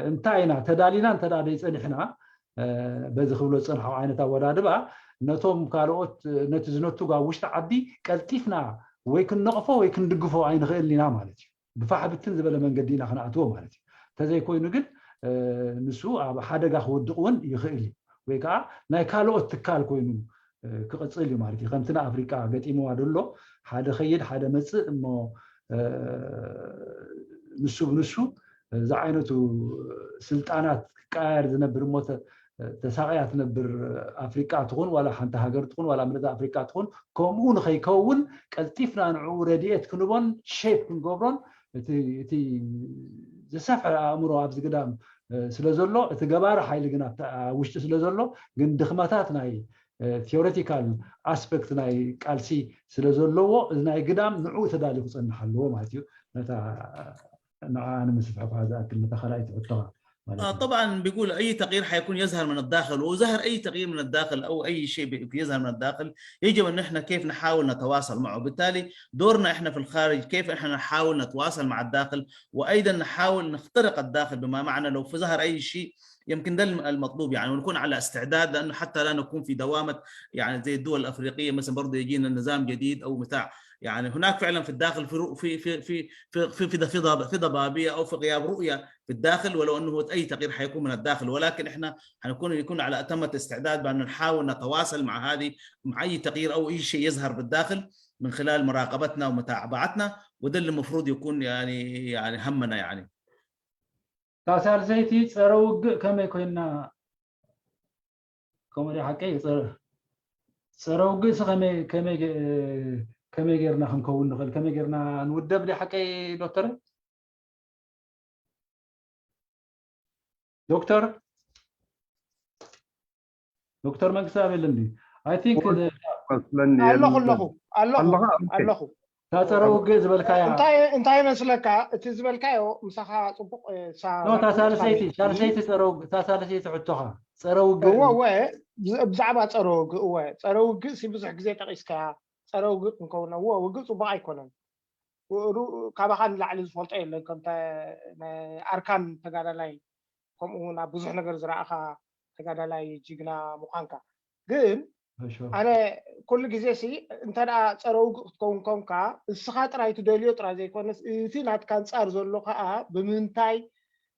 እንታይ ኢና ተዳሊና እንተ ዘይፀኒሕና በዚ ክብሎ ዝፀንሐው ዓይነት ኣወዳድባ ነቶም ካልኦት ነቲ ዝነቱግ ኣብ ውሽጢ ዓዲ ቀልጢፍና ወይ ክንነቕፎ ወይ ክንድግፎ ኣይንኽእልን ኢና ማለት እዩ። ብፋሕ ብትን ዝበለ መንገዲ ኢና ክንኣትዎ ማለት እዩ። እንተዘይኮይኑ ግን ንሱ ኣብ ሓደጋ ክወድቕ እውን ይኽእል እዩ። ወይ ከዓ ናይ ካልኦት ትካል ኮይኑ ክቕፅል እዩ ማለት እዩ። ከምቲ ንኣፍሪቃ ገጢምዋ ዘሎ ሓደ ኸይድ ሓደ መፅእ እሞ ንሱ ብንሱ እዚ ዓይነቱ ስልጣናት ክቀያየር ዝነብር እሞ ተሳቕያ ትነብር ኣፍሪቃ ትኹን ዋላ ሓንቲ ሃገር ትኹን ዋላ ምልእቲ ኣፍሪቃ ትኹን ከምኡ ንኸይከውን ቀልጢፍና ንዕኡ ረድኤት ክንቦን ሼፕ ክንገብሮን እቲ ዝሰፍሐ ኣእምሮ ኣብዚ ግዳም ስለ ዘሎ እቲ ገባሪ ሓይሊ ግን ኣብ ውሽጢ ስለ ዘሎ ግን ድኽመታት ናይ ቴዎሬቲካል ኣስፐክት ናይ ቃልሲ ስለ ዘለዎ እዚ ናይ ግዳም ንዕኡ ተዳልዩ ክፀንሕ ኣለዎ ማለት እዩ። ነታ ንዓ ንምስፍሐ ዝኣክል ነታ ካልኣይቲ ሕቶኻ طبعا بيقول اي تغيير حيكون يظهر من الداخل، وظهر اي تغيير من الداخل او اي شيء يظهر من الداخل يجب ان احنا كيف نحاول نتواصل معه. بالتالي دورنا احنا في الخارج كيف احنا نحاول نتواصل مع الداخل، وايضا نحاول نخترق الداخل، بما معنى لو في ظهر اي شيء يمكن ده المطلوب يعني، ونكون على استعداد، لانه حتى لا نكون في دوامه يعني زي الدول الافريقيه مثلا برضه يجينا نظام جديد او بتاع. يعني هناك فعلا في الداخل في في في في في في في في ضبابيه او في غياب رؤيه في الداخل، ولو انه اي تغيير حيكون من الداخل، ولكن احنا حنكون يكون على اتم استعداد بان نحاول نتواصل مع هذه مع اي تغيير او اي شيء يظهر بالداخل من خلال مراقبتنا ومتابعتنا، وده اللي المفروض يكون يعني يعني همنا يعني. ሳልሰይቲ ጸረ ውግእ ከመይ ኮይና ከምኡ ድዩ ሓቀይ? ጸረ ውግእሲ ከመይ ጌርና ክንከውን ንኽእል? ከመይ ጌርና ንውደብ ድዩ ሓቀይ ዶክተር? ዶክተር ዶክተር መንግስቲ ኣበል እንዲ I think ኣለኹ ኣለኹ ኣለኹ ኣለኹ ታፀረ ውግእ ዝበልካያ እንታይ መስለካ እቲ ዝበልካዮ ምሳኻ ፅቡቅ ታሳልሰይቲ ሳልሰይቲ ፀረ ውግእ ታሳልሰይቲ ሕቶኻ ፀረ ውግእ ብዛዕባ ፀረ ውግእ እወ ፀረ ውግእ ሲ ብዙሕ ግዜ ጠቂስካያ ፀረ ውግእ ክንከውን እወ ውግእ ፅቡቅ ኣይኮነን ካባኻ ንላዕሊ ዝፈልጦ የለን ከምተ ኣርካን ተጋዳላይ ከምኡ እውን ኣብ ብዙሕ ነገር ዝረኣኻ ተጋዳላይ ጅግና ምዃንካ ግን ኣነ ኩሉ ግዜ ሲ እንተ ደኣ ጸረ ውግእ ክትከውን ኮንካ፣ እስኻ ጥራይ ትደልዮ ጥራይ ዘይኮነስ፣ እቲ ናትካ ኣንጻር ዘሎ ከኣ ብምንታይ፣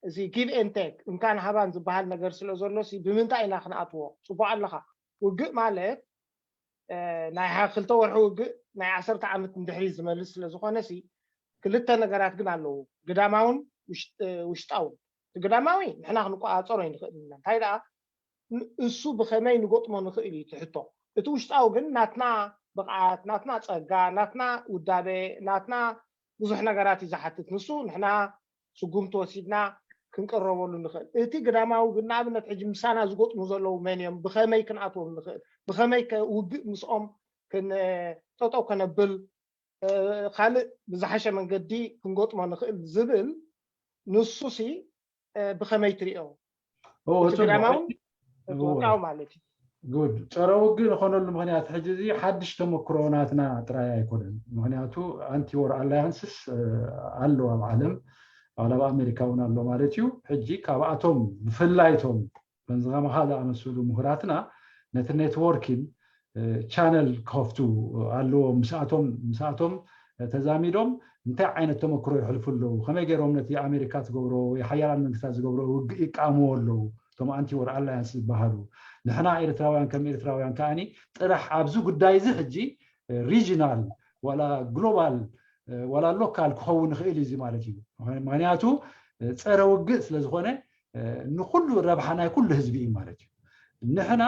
እዚ give and take፣ እንካን ሃባን ዝበሃል ነገር ስለ ዘሎ ሲ፣ ብምንታይ ኢና ክንኣትዎ? ጽቡቕ ኣለኻ። ውግእ ማለት ናይ ክልተ ወርሒ ውግእ ናይ ዓሰርተ ዓመት ንድሕሪት ዝመልስ ስለ ዝኾነ ሲ፣ ክልተ ነገራት ግን ኣለዉ። ግዳማውን ውሽጣውን። ግዳማዊ ንሕና ክንቆጻጸሮ ይንኽእል ኢና። እንታይ ደኣ እሱ ብኸመይ ንገጥሞ ንኽእል እዩ ትሕቶ። እቲ ውሽጣዊ ግን ናትና ብቕዓት፣ ናትና ጸጋ፣ ናትና ውዳበ፣ ናትና ብዙሕ ነገራት እዩ ዝሓትት። ንሱ ንሕና ስጉምቲ ወሲድና ክንቅረበሉ ንኽእል። እቲ ግዳማዊ ግን ንኣብነት ሕጂ ምሳና ዝገጥሙ ዘለዉ መን እዮም? ብኸመይ ክንኣትዎም ንኽእል? ብኸመይ ከ ውግእ ምስኦም ጠጠው ከነብል፣ ካልእ ብዝሓሸ መንገዲ ክንገጥሞ ንኽእል ዝብል ንሱሲ ብኸመይ ትሪኦ? እቲ ግዳማውን እቲ ወርቃዊ ማለት እዩ። ጉድ ጸረ ውግእ ዝኾነሉ ምክንያት ሕጂ እዚ ሓድሽ ተመክሮ ናትና ጥራይ ኣይኮነን። ምክንያቱ ኣንቲ ዎር ኣላያንስስ ኣሎ ኣብ ዓለም፣ ኣብ ኣሜሪካ እውን ኣሎ ማለት እዩ። ሕጂ ካብኣቶም ብፍላይቶም በንዝኻ መኻ ዝኣመሰሉ ምሁራትና ነቲ ኔትወርኪን ቻነል ክኸፍቱ ኣለዎም። ምስኣቶም ምስኣቶም ተዛሚዶም እንታይ ዓይነት ተመክሮ የሕልፉ ኣለዉ፣ ከመይ ገይሮም ነቲ ኣሜሪካ ትገብሮ ወይ ሓያላን መንግስታት ዝገብሮ ውግእ ይቃምዎ ኣለዉ። እቶም ኣንቲ ዎር ኣላያንስ ዝበሃሉ ንሕና ኤርትራውያን ከም ኤርትራውያን ከኣኒ ጥራሕ ኣብዚ ጉዳይ እዚ ሕጂ ሪጂናል ዋላ ግሎባል ዋላ ሎካል ክኸውን ይኽእል እዩ ማለት እዩ። ምክንያቱ ጸረ ውግእ ስለዝኾነ ንኩሉ ረብሓ ናይ ኩሉ ህዝቢ እዩ ማለት እዩ። ንሕና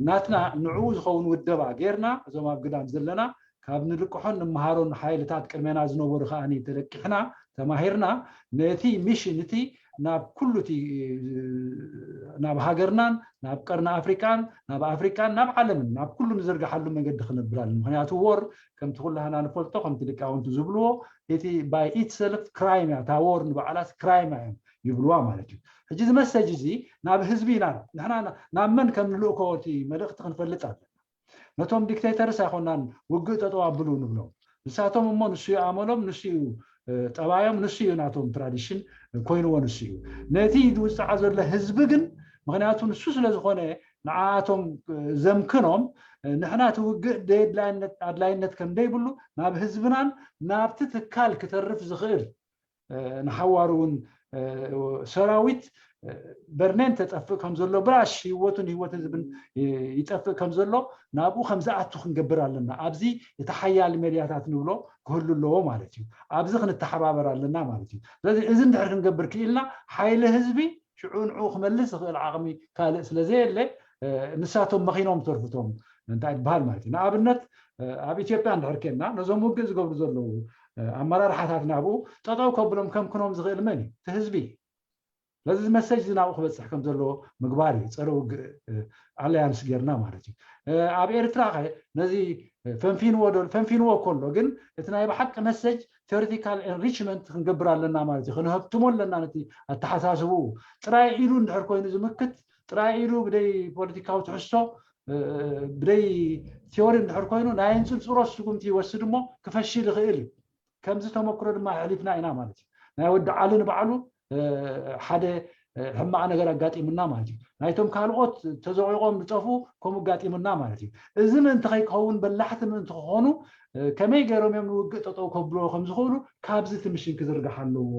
ናትና ንዕኡ ዝኸውን ውደባ ጌርና እዞም ኣብ ግዳም ዘለና ካብ ንልቅሖን ንምሃሮን ሓይልታት ቅድሜና ዝነበሩ ከኣ ተለቂሕና ተማሂርና ነቲ ሚሽን እቲ ናብ ኩሉ እቲ ናብ ሃገርናን ናብ ቀርኒ ኣፍሪቃን ናብ ኣፍሪቃን ናብ ዓለምን ናብ ኩሉ ንዝርግሓሉ መንገዲ ክነብር ኣለና። ምክንያቱ ዎር ከምቲ ኩላህና ንፈልጦ ከምቲ ሊቃውንቲ ዝብልዎ እቲ by itself ክራይም እያ። እታ ዎር ንባዕላስ ክራይም እዮም ይብልዋ ማለት እዩ። ሕጂ እዚ መሰጅ እዚ ናብ ህዝቢ ኢና ንሕና ናብ መን ከም ንልእኮ እቲ መልእኽቲ ክንፈልጥ ኣለና። ነቶም ዲክቴተርስ ኣይኮናን ውግእ ጠጠው ኣብሉ ንብሎም። ንሳቶም እሞ ንሱ እዩ ኣመሎም፣ ንሱ እዩ ጠባዮም፣ ንሱ እዩ ናቶም ትራዲሽን ኮይንዎ ንሱ እዩ። ነቲ ዝውፅዓ ዘሎ ህዝቢ ግን ምክንያቱ ንሱ ስለ ዝኾነ ንዓቶም ዘምክኖም ንሕና እቲ ውግእ ኣድላይነት ከም ዘይብሉ ናብ ህዝብናን ናብቲ ትካል ክተርፍ ዝኽእል ንሓዋሩ እውን ሰራዊት በርኔን ተጠፍእ ከም ዘሎ ብራሽ ህይወቱን ህይወት ህዝብን ይጠፍእ ከም ዘሎ ናብኡ ከም ዝኣቱ ክንገብር ኣለና። ኣብዚ እቲ ሓያል ሜድያታት ንብሎ ክህሉ ኣለዎ ማለት እዩ። ኣብዚ ክንተሓባበር ኣለና ማለት እዩ። ስለዚ እዚ እንድሕር ክንገብር ክኢልና ሓይሊ ህዝቢ ሽዑ ንዕኡ ክመልስ ዝኽእል ዓቕሚ ካልእ ስለ ዘየለ ንሳቶም መኺኖም ተርፍቶም እንታይ ትበሃል ማለት እዩ። ንኣብነት ኣብ ኢትዮጵያ እንድሕር ኬንና ነዞም ውግእ ዝገብሩ ዘለዉ ኣመራርሓታት ናብኡ ጠጠው ከብሎም ከምክኖም ዝኽእል መን እዩ? እቲ ህዝቢ። ስለዚ መሰጅ እዚ ናብኡ ክበፅሕ ከም ዘለዎ ምግባር እዩ። ፀረ ውግእ ኣለያንስ ጌርና ማለት እዩ። ኣብ ኤርትራ ኸ ነዚ ፈንፊንዎ ዶ ፈንፊንዎ ከሎ ግን እቲ ናይ ብሓቂ መሰጅ ቴዎሪቲካል ኤንሪችመንት ክንገብር ኣለና ማለት እዩ። ክንሀብትሞ ኣለና ነቲ ኣተሓሳስብኡ። ጥራይ ኢሉ እንድሕር ኮይኑ ዝምክት ጥራይ ኢሉ ብደይ ፖለቲካዊ ትሕዝቶ ብደይ ቲዮሪ እንድሕር ኮይኑ ናይ እንፅርፅሮ ስጉምቲ ይወስድ እሞ ክፈሽል ይኽእል እዩ። ከምዚ ተመክሮ ድማ ኣሕሊፍና ኢና ማለት እዩ። ናይ ወዲ ዓሊ ንባዕሉ ሓደ ሕማቕ ነገር ኣጋጢሙና ማለት እዩ። ናይቶም ካልኦት ተዘቂቖም ዝጠፍኡ ከምኡ ኣጋጢሙና ማለት እዩ። እዚ ምእንቲ ከይከውን በላሕቲ ምእንቲ ክኾኑ ከመይ ገይሮም እዮም ንውግእ ጠጠው ከብልዎ ከም ዝኽእሉ ካብዚ እቲ ምሽን ክዝርጋሕ ኣለዎ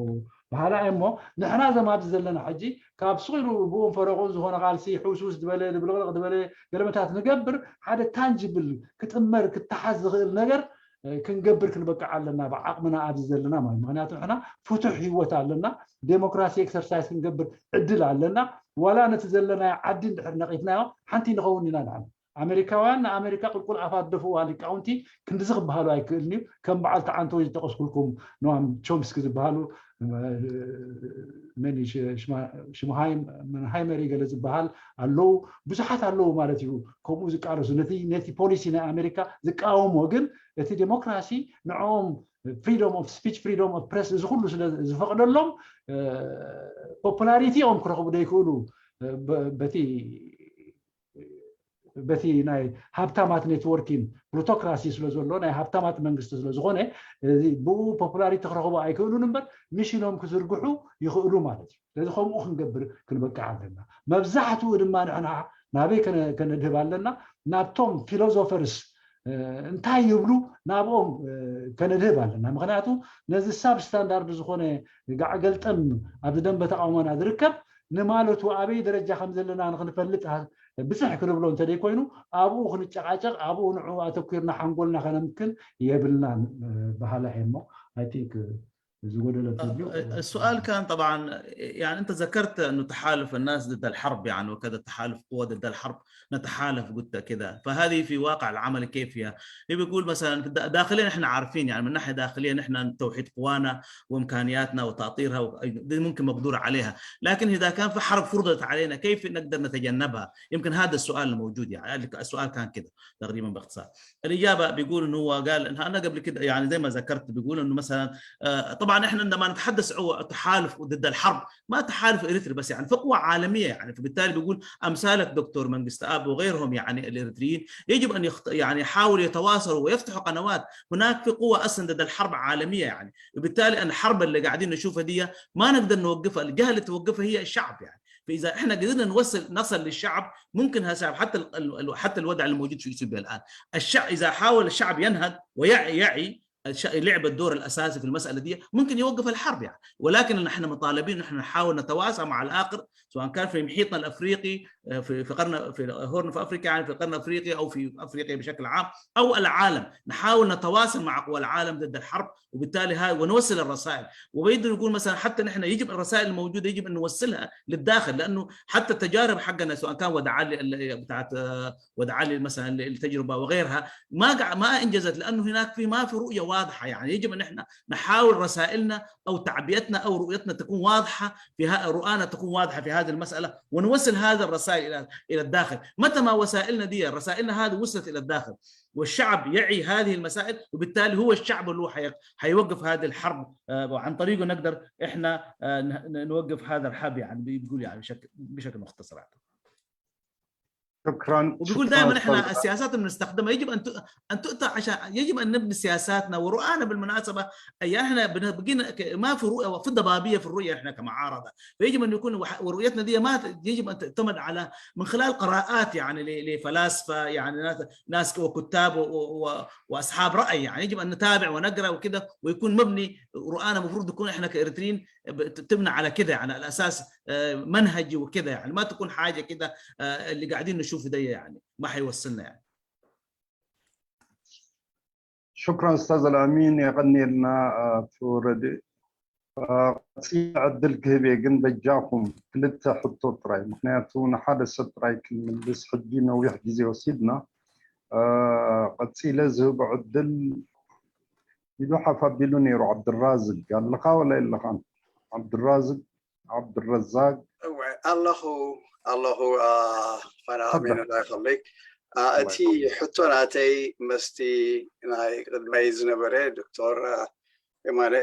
በሃላ እየ እሞ ንሕና እዞም ኣብዚ ዘለና ሕጂ ካብ ስቕ ኢሉ ብኡን ፈረቑን ዝኾነ ቃልሲ ሕውስውስ ዝበለ ልብልቕልቕ ዝበለ ገለመታት ንገብር ሓደ ታንጅብል ክጥመር ክተሓዝ ዝኽእል ነገር ክንገብር ክንበቅዕ ኣለና ብዓቕምና ኣብዚ ዘለና ማለት ምክንያቱ ንሕና ፍቱሕ ህይወት ኣለና ዴሞክራሲ ኤክሰርሳይዝ ክንገብር ዕድል ኣለና ዋላ ነቲ ዘለናዮ ዓዲ እንድሕር ነቒፍናዮ ሓንቲ ንኸውን ኢና ንዓና ኣሜሪካውያን ንኣሜሪካ ቁልቁል ኣፋት ደፍዋ ሊቃውንቲ ክንድዚ ክበሃሉ ኣይክእልን እዩ ከም በዓል ተዓንቶ ዝጠቀስኩልኩም ኖም ቾምስኪ ዝበሃሉ መን ሽምሃይም መንሃይመር ገለ ዝበሃል ኣለዉ ብዙሓት ኣለዉ ማለት እዩ ከምኡ ዝቃለሱ ነቲ ነቲ ፖሊሲ ናይ ኣሜሪካ ዝቃወሞ ግን እቲ ዴሞክራሲ ንዕኦም freedom of speech freedom of press እዚ ኩሉ ስለ ዝፈቅደሎም popularity ኦም ክረኽቡ ዘይክእሉ በቲ በቲ ናይ ሃብታማት ኔትወርኪን ፕሉቶክራሲ ስለ ዘሎ ናይ ሃብታማት መንግስቲ ስለ ዝኾነ ብኡ ፖፑላሪቲ ክረኽቡ ኣይክእሉን እምበር ሚሽኖም ክዝርግሑ ይኽእሉ ማለት እዩ ስለዚ ከምኡ ክንገብር ክንበቅዕ ኣለና መብዛሕትኡ ድማ ንሕና ናበይ ከነድህብ ኣለና ናብቶም ፊሎዞፈርስ እንታይ ይብሉ ናብኦም ከነድህብ ኣለና። ምክንያቱ ነዚ ሳብ ስታንዳርድ ዝኾነ ጋዕገልጠም ኣብዚ ደንበ ተቃውሞና ዝርከብ ንማለቱ ኣበይ ደረጃ ከም ዘለና ንክንፈልጥ ብፅሕ ክንብሎ እንተደይ ኮይኑ ኣብኡ ክንጨቃጨቅ ኣብኡ ንዑ ኣተኩርና ሓንጎልና ከነምክን የብልናን በሃላ እየ እሞ I think ዝጎደለ ትብሉ السؤال كان طبعا يعني انت ذكرت انه تحالف الناس ضد الحرب يعني وكذا تحالف قوة ضد الحرب نتحالف قلت كذا فهذه في واقع العمل كيف هي هي بيقول مثلا داخليا احنا عارفين يعني من ناحيه داخليا احنا توحيد قوانا وامكانياتنا وتاطيرها دي ممكن مقدور عليها لكن اذا كان في حرب فرضت علينا كيف نقدر نتجنبها يمكن هذا السؤال الموجود يعني السؤال كان كده تقريبا باختصار الاجابه بيقول انه هو قال انا قبل كده يعني زي ما ذكرت بيقول انه مثلا طبعا احنا عندما نتحدث عن تحالف ضد الحرب ما تحالف اريتري بس يعني في قوى عالميه يعني فبالتالي بيقول امثالك دكتور منقست اب وغيرهم يعني الاريتريين يجب ان يخت... يعني يحاولوا يتواصلوا ويفتحوا قنوات هناك في قوى اصلا ضد الحرب عالميه يعني وبالتالي الحرب اللي قاعدين نشوفها دي ما نقدر نوقفها الجهه اللي توقفها هي الشعب يعني فاذا احنا قدرنا نوصل نصل للشعب ممكن هذا حتى ال... حتى الوضع الموجود في اثيوبيا الان الشعب اذا حاول الشعب ينهض ويعي يعي لعب الدور الاساسي في المساله دي ممكن يوقف الحرب يعني ولكن نحن مطالبين نحن نحاول نتواصل مع الاخر سواء كان في محيطنا الافريقي في في قرن في هورن في افريقيا يعني في القرن الافريقي او في افريقيا بشكل عام او العالم نحاول نتواصل مع قوى العالم ضد الحرب وبالتالي هاي ونوصل الرسائل وبيقدر يقول مثلا حتى نحن يجب الرسائل الموجوده يجب ان نوصلها للداخل لانه حتى التجارب حقنا سواء كان ودعالي بتاعت ودعالي مثلا التجربه وغيرها ما ما انجزت لانه هناك في ما في رؤيه واضحه يعني يجب ان احنا نحاول رسائلنا او تعبئتنا او رؤيتنا تكون واضحه في رؤانا تكون واضحه في هذه المساله ونوصل هذه الرسائل الى الى الداخل متى ما وسائلنا دي رسائلنا هذه وصلت الى الداخل والشعب يعي هذه المسائل وبالتالي هو الشعب اللي هو حيوقف هذه الحرب وعن طريقه نقدر احنا نوقف هذا الحرب يعني بيقول يعني بشكل بشكل مختصر شكرا وبيقول دائما احنا السياسات اللي بنستخدمها يجب ان ان تؤتى عشان يجب ان نبني سياساتنا ورؤانا بالمناسبه يعني احنا بقينا ما في رؤيه في ضبابيه في الرؤيه احنا كمعارضه فيجب ان يكون ورؤيتنا دي ما يجب ان تعتمد على من خلال قراءات يعني لفلاسفه يعني ناس ناس وكتاب واصحاب راي يعني يجب ان نتابع ونقرا وكده ويكون مبني رؤانا المفروض نكون احنا كاريتريين تبنى على كده يعني على اساس منهجي وكده يعني ما تكون حاجه كده اللي قاعدين نشوفه ده يعني ما حيوصلنا يعني شكرا استاذ الامين يغني لنا تورد ዕድል ክህብ እየ ግን በጃኹም ክልተ ሕቶ ጥራይ ምክንያቱ ንሓደ ሰብ ጥራይ ክንምልስ ሕጂ ነዊሕ ግዜ ወሲድና ቀፂለ ዝህቦ ዕድል ኢሉ ሓፍ ኣቢሉ ነይሩ ዓብድራዝግ ኣለኻ ወላ የለኻን ዓብድራዝግ ዓብድረዛግ ኣለኹ ኣለኹ ፋና ኣሜን ላ ይኸለይክ እቲ ሕቶ ናተይ መስቲ ናይ ቅድመይ ዝነበረ ዶክተር የማነ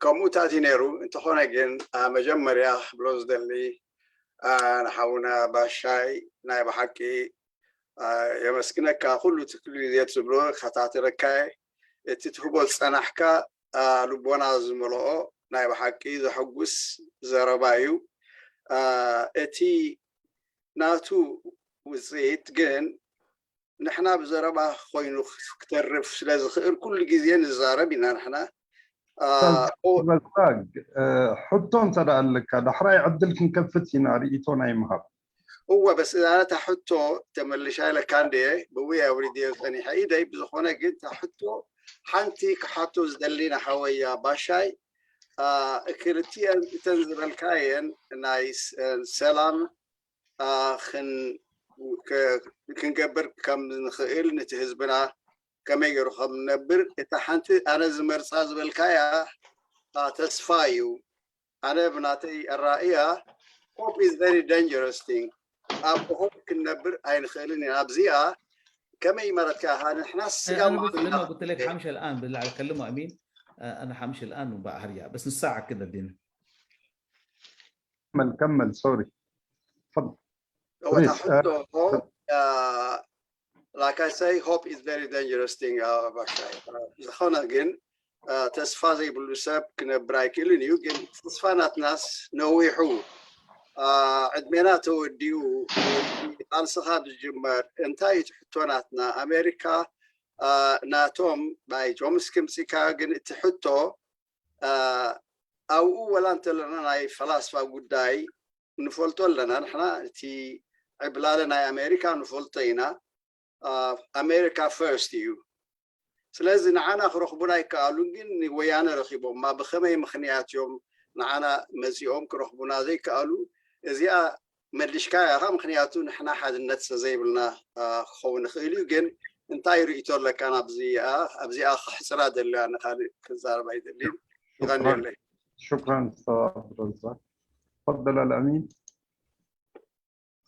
ከምኡ ታቲ ነይሩ እንተኾነ ግን መጀመርያ ክብሎ ዝደሊ ንሓውና ባሻይ ናይ ብሓቂ የመስግነካ ኩሉ ትክሉ ግዜ ትብሎ ከታተለካ እቲ ትህቦ ዝፀናሕካ ልቦና ዝመልኦ ናይ ብሓቂ ዘሐጉስ ዘረባ እዩ እቲ ናቱ ውፅኢት ግን ንሕና ብዘረባ ኮይኑ ክተርፍ ስለ ዝኽእል ኩሉ ግዜ ንዛረብ ኢና ንሕና ሕቶ እንተ ኣለካ ዳሕራይ ዕድል ክንከፍት ኢና ርእቶ ናይ ምሃብ እወ በስ እዛ ነታ ሕቶ ተመልሻ ኢለካ እንደ ብውይ ኣውሪድዮ ፀኒሐ ኢደይ ብዝኾነ ግን እታ ሕቶ ሓንቲ ክሓቶ ዝደሊ ንሓወያ ባሻይ ክልቲአን እተን ዝበልካየን ናይ ሰላም ክንገብር ከም ንኽእል ነቲ ህዝብና ከመይ ገይሩ ከም ንነብር እታ ሓንቲ ኣነ ዝመርፃ ዝበልካያ ተስፋ እዩ ኣነ ብናተይ ኣራእያ hope is very dangerous thing ኣብ hope ክንነብር ኣይንኽእልን ኢና ኣብዚኣ ከመይ ማለትካ ንሕና ስጋ قلت لك حمش الان بالله كلمه امين انا حمش الان وبقى هرجع بس نص ساعه كده ادينا كمل كمل sorry تفضل هو تحطه like I say hope is very dangerous thing ባሻይ ዝኾነ ግን ተስፋ ዘይብሉ ሰብ ክነብር ኣይክእልን እዩ ግን ተስፋ ናትናስ ነዊሑ ዕድሜና ተወዲኡ፣ ቃልስኻ ዝጅመር እንታይ እቲ ሕቶ ናትና? ኣሜሪካ ናቶም ባይ ጆምስኪ ምፅካ፣ ግን እቲ ሕቶ ኣብኡ ወላ እንተለና ናይ ፈላስፋ ጉዳይ ንፈልጦ ኣለና። ንሕና እቲ ዕብላለ ናይ ኣሜሪካ ንፈልጦ ኢና። ኣሜሪካ ፈርስት እዩ። ስለዚ ንዓና ክረኽቡና ይከኣሉን፣ ግን ወያነ ረኺቦማ። ብኸመይ ምኽንያት እዮም ንዓና መፂኦም ክረኽቡና ዘይከኣሉ? እዚኣ መሊሽካ ኢኻ፣ ምኽንያቱ ንሕና ሓድነት ስለዘይብልና ክኸውን ይኽእል እዩ። ግን እንታይ ርእቶ ኣለካ? ኣብዚኣ ኣብዚኣ ክሕፅራ ደልያ ንካልእ ክዛረብ ኣይደልን። ይቐንየለይ። ሽኩራን ኡስታዝ ዓብዱረዛቅ። ተፈደል ኣልኣሚን።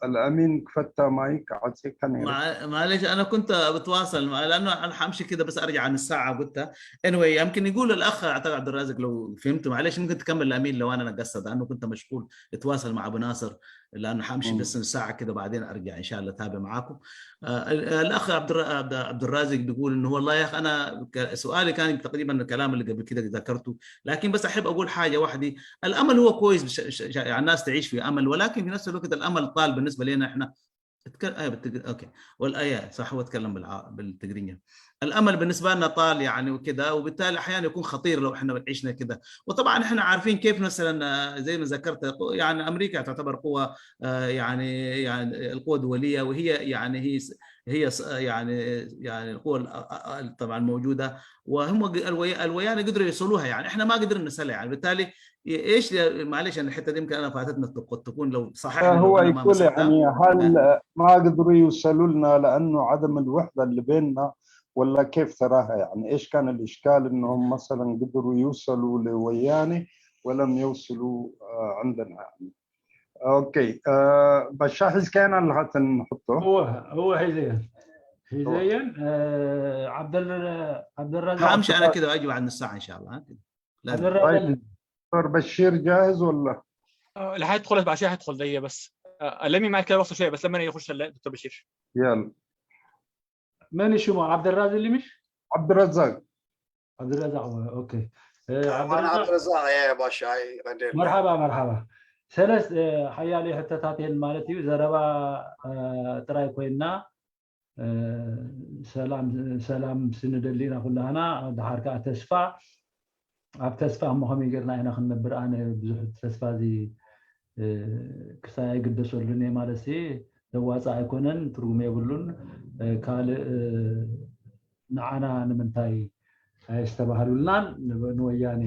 ኣልኣሚን ክፈታ ማይክ ዓፂካ ነይሩ። معلش انا كنت بتواصل مع لانه انا حمشي كده بس ارجع عن الساعه قلت. Anyway يمكن يقول الاخ اعتقد عبد الرازق لو فهمت معلش ممكن تكمل الامين لو انا نقصت لانه كنت مشغول. اتواصل مع ابو ناصر لانه حمشي بس ساعه كده بعدين ارجع ان شاء الله اتابع معاكم. آه الاخ عبد عبد الرازق بيقول انه والله يا اخي انا سؤالي كان تقريبا الكلام اللي قبل كده ذكرته. لكن بس احب اقول حاجه واحده. الامل هو كويس يعني الناس تعيش في امل ولكن في نفس الوقت الامل طال بالنسبه لنا احنا. اتكلم ايه بالتقريب اوكي. والايه صح هو اتكلم بالتقريب. الامل بالنسبه لنا طال يعني وكذا وبالتالي احيانا يكون خطير لو احنا عشنا كذا. وطبعا احنا عارفين كيف مثلا زي ما ذكرت يعني امريكا تعتبر قوه يعني يعني القوه الدوليه وهي يعني هي هي يعني يعني القوه طبعا موجوده. وهم الويانه قدروا يوصلوها يعني احنا ما قدرنا نسالها يعني بالتالي ايش معلش انا الحته دي يمكن انا فاتتنا قد تكون لو صححنا هو يقول يعني هل ما قدروا يوصلوا لنا لانه عدم الوحده اللي بيننا ولا كيف تراها يعني ايش كان الاشكال انهم مثلا قدروا يوصلوا لويانه ولم يوصلوا عندنا يعني. اوكي. باش حزكينا لحتى نحطه. هو هو حزين حزين عبد عبد الرزاق. همشي انا كده واجي بعد نص ساعه ان شاء الله. دكتور بشير جاهز ولا؟ اللي حيدخل بعد شوي حيدخل زي بس. لمي معك كده وقت شويه بس لما يخش دكتور بشير. يلا. من اسمه عبد الرازق اللي مش؟ عبد الرزاق. عبد الرزاق اوكي. عبد الرزاق يا باشا. مرحبا مرحبا. ሰለስተ ሓያለ ሕቶታት እየን ማለት እዩ። ዘረባ ጥራይ ኮይና ሰላም ሰላም ስንደሊ ኢና ኩላህና። ድሓር ከዓ ተስፋ ኣብ ተስፋ እሞ ከመይ ጌርና ኢና ክንነብር? ኣነ ብዙሕ ተስፋ እዚ ክሳይ ኣይግደሰሉን እየ ማለት ሲ ዘዋፅእ ኣይኮነን፣ ትርጉም የብሉን። ካልእ ንዓና ንምንታይ ኣየስተባህሉልናን ንወያኔ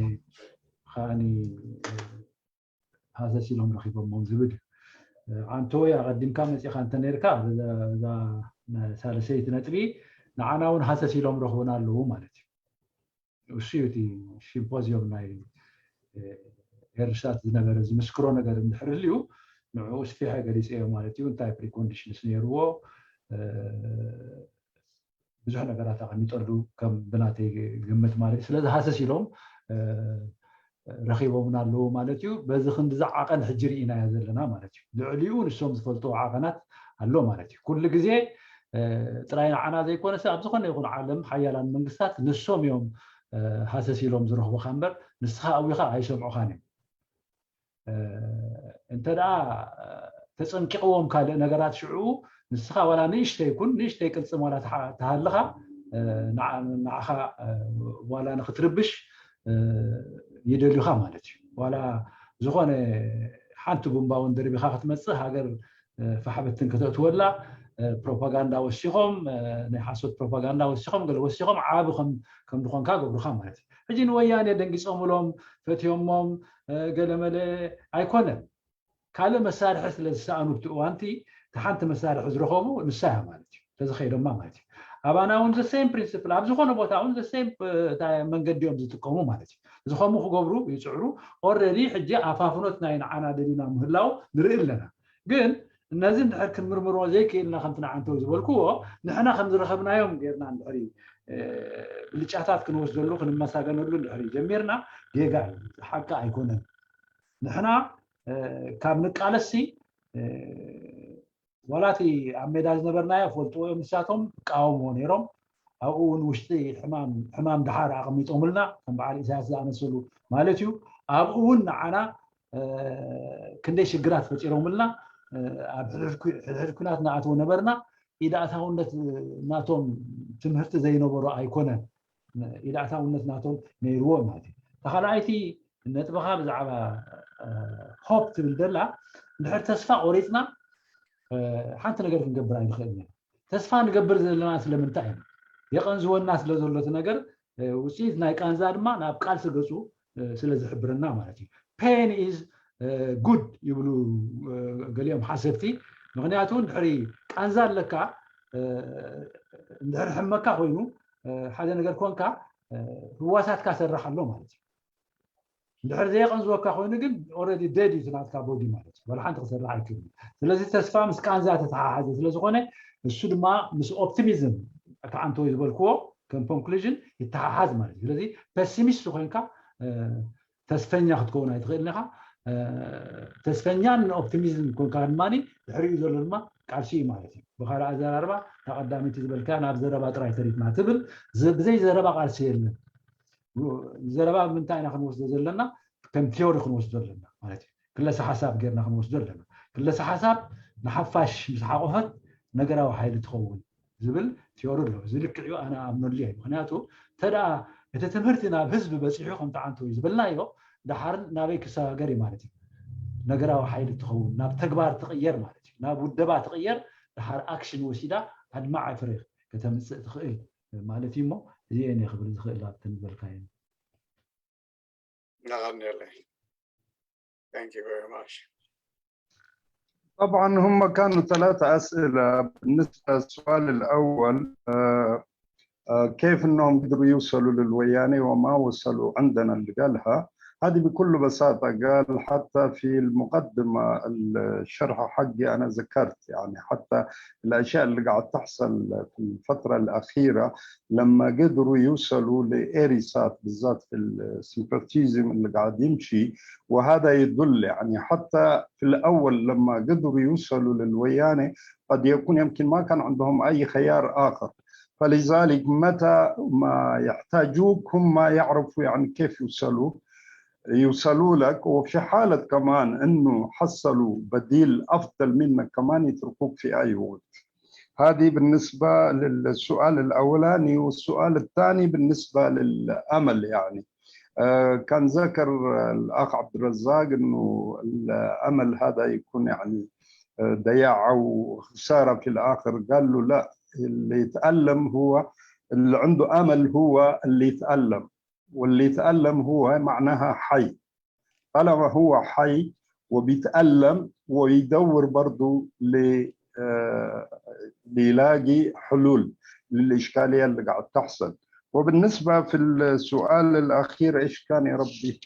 ከዓኒ ሃሰስ ኢሎም ረኺቦሞም ዝብል። ኣንተ ወይ ኣቐዲምካ መፂኻ እንተ ነርካ እዛ ሳልሰይቲ ነጥቢ ንዓና እውን ሃሰስ ኢሎም ረኽቡና ኣለዉ ማለት እዩ። እሱ እቲ ሲምፖዚዮም ናይ ኤርሳት ዝነበረ ዝምስክሮ ነገር እንድሕር ህልዩ ንዕኡ ስፊሐ ገሊፀዮ ማለት እዩ። እንታይ ፕሪኮንዲሽንስ ነይርዎ ብዙሕ ነገራት ኣቐሚጠሉ ከም ብናተይ ግምት ማለት እዩ። ስለዚ ሃሰስ ኢሎም ረኺቦምና ኣለዉ ማለት እዩ። በዚ ክንዲ ዝዓቐን ሕጂ ርኢናዮ ዘለና ማለት እዩ። ልዕሊኡ ንሶም ዝፈልጥዎ ዓቐናት ኣሎ ማለት እዩ። ኩሉ ግዜ ጥራይ ንዓና ዘይኮነስ ኣብ ዝኾነ ይኹን ዓለም ሓያላን መንግስታት ንሶም እዮም ሃሰስ ኢሎም ዝረኽቡኻ እምበር ንስኻ ኣዊኻ ኣይሰምዑኻን እዮም። እንተ ደኣ ተጸንቂቕዎም ካልእ ነገራት ሽዑ ንስኻ ዋላ ንእሽተይ ይኩን ንእሽተይ ቅልጽም ዋላ ተሃልኻ ንዓኻ ዋላ ንክትርብሽ ይደልዩኻ ማለት እዩ። ዋላ ዝኾነ ሓንቲ ቡምባ እውን ደርቢኻ ክትመጽእ ሃገር ፋሕበትን ከተእትወላ ፕሮፓጋንዳ ወሲኾም ናይ ሓሶት ፕሮፓጋንዳ ወሲኾም ገለ ወሲኾም ዓቢ ከም ዝኾንካ ገብሩኻ ማለት እዩ። ሕጂ ንወያኔ ደንጊጾምሎም ፈትዮሞም ገለመለ ኣይኮነን። ካልእ መሳርሒ ስለ ዝሰኣኑ ብቲ እዋንቲ እቲ ሓንቲ መሳርሒ ዝረኸቡ ንሳ እያ ማለት እዩ። ተዝኸይዶማ ማለት እዩ። ኣባና እውን the same principle ኣብ ዝኾነ ቦታ እውን the same መንገዲ እዮም ዝጥቀሙ ማለት እዩ። እዚ ከምኡ ክገብሩ ይፅዕሩ። ኦረዲ ሕጂ ኣፋፍኖት ናይ ንዓና ደሊና ምህላው ንርኢ ኣለና። ግን እነዚ እንድሕር ክንምርምሮ ዘይክእልና ከምቲ ንዓንተው ዝበልክዎ ንሕና ከም ዝረኸብናዮም ጌርና እንድሕሪ ብልጫታት ክንወስደሉ ክንመሳገነሉ እንድሕሪ ጀሚርና ጌጋ እዩ፣ ሓቂ ኣይኮነን። ንሕና ካብ ንቃለሲ ዋላ እቲ ኣብ ሜዳ ዝነበርናዮ ፈልጥዎ እዮም ንሳቶም ይቃወምዎ ነይሮም። ኣብኡ እውን ውሽጢ ሕማም ሕማም ድሓር ኣቐሚጦምልና ከም በዓል ኢሳያስ ዝኣመሰሉ ማለት እዩ። ኣብኡ እውን ንዓና ክንደይ ሽግራት ፈጢሮምልና። ኣብ ሕድሕድ ኩናት ንኣትዎ ነበርና። ኢድ ኣእታውነት ናቶም ትምህርቲ ዘይነበሮ ኣይኮነን። ኢድ ኣእታውነት ናቶም ነይርዎ ማለት እዩ። ተኻልኣይቲ ነጥብኻ ብዛዕባ ሆፕ ትብል ዘላ፣ እንድሕር ተስፋ ቆሪፅና ሓንቲ ነገር ክንገብር ኣይንኽእልን ኢና። ተስፋ ንገብር ዘለና ስለምንታይ እዩ? የቐንዝወና ስለ ዘሎ እቲ ነገር፣ ውፅኢት ናይ ቃንዛ ድማ ናብ ቃልሲ ገፁ ስለ ዝሕብረና ማለት እዩ። Pain is good ይብሉ ገሊኦም ሓሰብቲ። ምክንያቱ እንድሕሪ ቃንዛ ኣለካ፣ እንድሕሪ ሕመካ ኮይኑ ሓደ ነገር ኮንካ፣ ህዋሳትካ ሰርሕ ኣሎ ማለት እዩ። እንድሕር ዘየቐንዝወካ ኮይኑ ግን already dead እዩ ናትካ ቦዲ ማለት እዩ። ወላ ሓንቲ ክሰርሕ ኣይክእልን። ስለዚ ተስፋ ምስ ቃንዛ ተተሓሓዘ ስለዝኾነ፣ እሱ ድማ ምስ ኦፕቲሚዝም፣ እቲ ዓንተወይ ዝበልክዎ ከም ኮንክሉዥን ይተሓሓዝ ማለት እዩ። ስለዚ ፔሲሚስት ኮይንካ ተስፈኛ ክትከውን ኣይትኽእልን ኢኻ። ተስፈኛን ኦፕቲሚዝም ኮንካ ድማ ድሕሪኡ ዘሎ ድማ ቃልሲ እዩ ማለት እዩ። ብካልእ ኣዘራርባ፣ እታ ቀዳመይቲ ዝበልካ ናብ ዘረባ ጥራይ ተሪፍና ትብል፣ ብዘይ ዘረባ ቃልሲ የለን። ዘረባ ምንታይ ኢና ክንወስዶ ዘለና? ከም ቲዮሪ ክንወስዶ ኣለና ማለት እዩ። ክለሰ ሓሳብ ጌርና ክንወስዶ ኣለና። ክለሰ ሓሳብ ንሓፋሽ ምስ ሓቆፈት ነገራዊ ሓይሊ ትኸውን ዝብል ቲዮሪ ኣሎ። እዚ ልክዕ እዩ፣ ኣነ ኣምነሉ እየ። ምክንያቱ እንተደኣ እቲ ትምህርቲ ናብ ህዝቢ በፂሑ ከምቲ ዓንተወይ ዝበልናዮ፣ ደሓር ናበይ ክሰጋገር እዩ ማለት እዩ? ነገራዊ ሓይሊ ትኸውን፣ ናብ ተግባር ትቕየር ማለት እዩ። ናብ ውደባ ትቕየር፣ ደሓር ኣክሽን ወሲዳ ኣድማዒ ፍረ ከተምፅእ ትኽእል ማለት እዩ። እሞ እዚአን እየ ክብል ዝኽእል ኣብተን ዝበልካየን። نغني عليه. Thank you very much. طبعا هم كانوا ثلاثة أسئلة. بالنسبة للسؤال الأول، آه، آه، كيف أنهم قدروا يوصلوا للويانة وما وصلوا عندنا اللي قالها؟ هذه بكل بساطة قال، حتى في المقدمة الشرح حقي أنا ذكرت، يعني، حتى الأشياء اللي قاعد تحصل في الفترة الأخيرة لما قدروا يوصلوا لإيريسات، بالذات في السمبرتيزم اللي قاعد يمشي. وهذا يدل، يعني، حتى في الأول لما قدروا يوصلوا للويانة قد يكون يمكن ما كان عندهم أي خيار آخر. فلذلك متى ما يحتاجوك هم ما يعرفوا، يعني، كيف يوصلوا يوصلوا لك. وفي حالة كمان إنه حصلوا بديل أفضل منك كمان يتركوك في أي وقت. هذه بالنسبة للسؤال الأولاني. والسؤال الثاني بالنسبة للأمل، يعني، آه، كان ذكر الأخ عبد الرزاق إنه الأمل هذا يكون، يعني، آه، ضياع وخسارة في الآخر. قال له: لا، اللي يتألم هو، اللي عنده أمل هو اللي يتألم، واللي يتألم هو معناها حي. طالما هو حي وبيتألم ويدور برضو ل-، آه، ليلاقي حلول للإشكالية اللي قاعد تحصل. وبالنسبة في السؤال الأخير، إيش كان يا ربي؟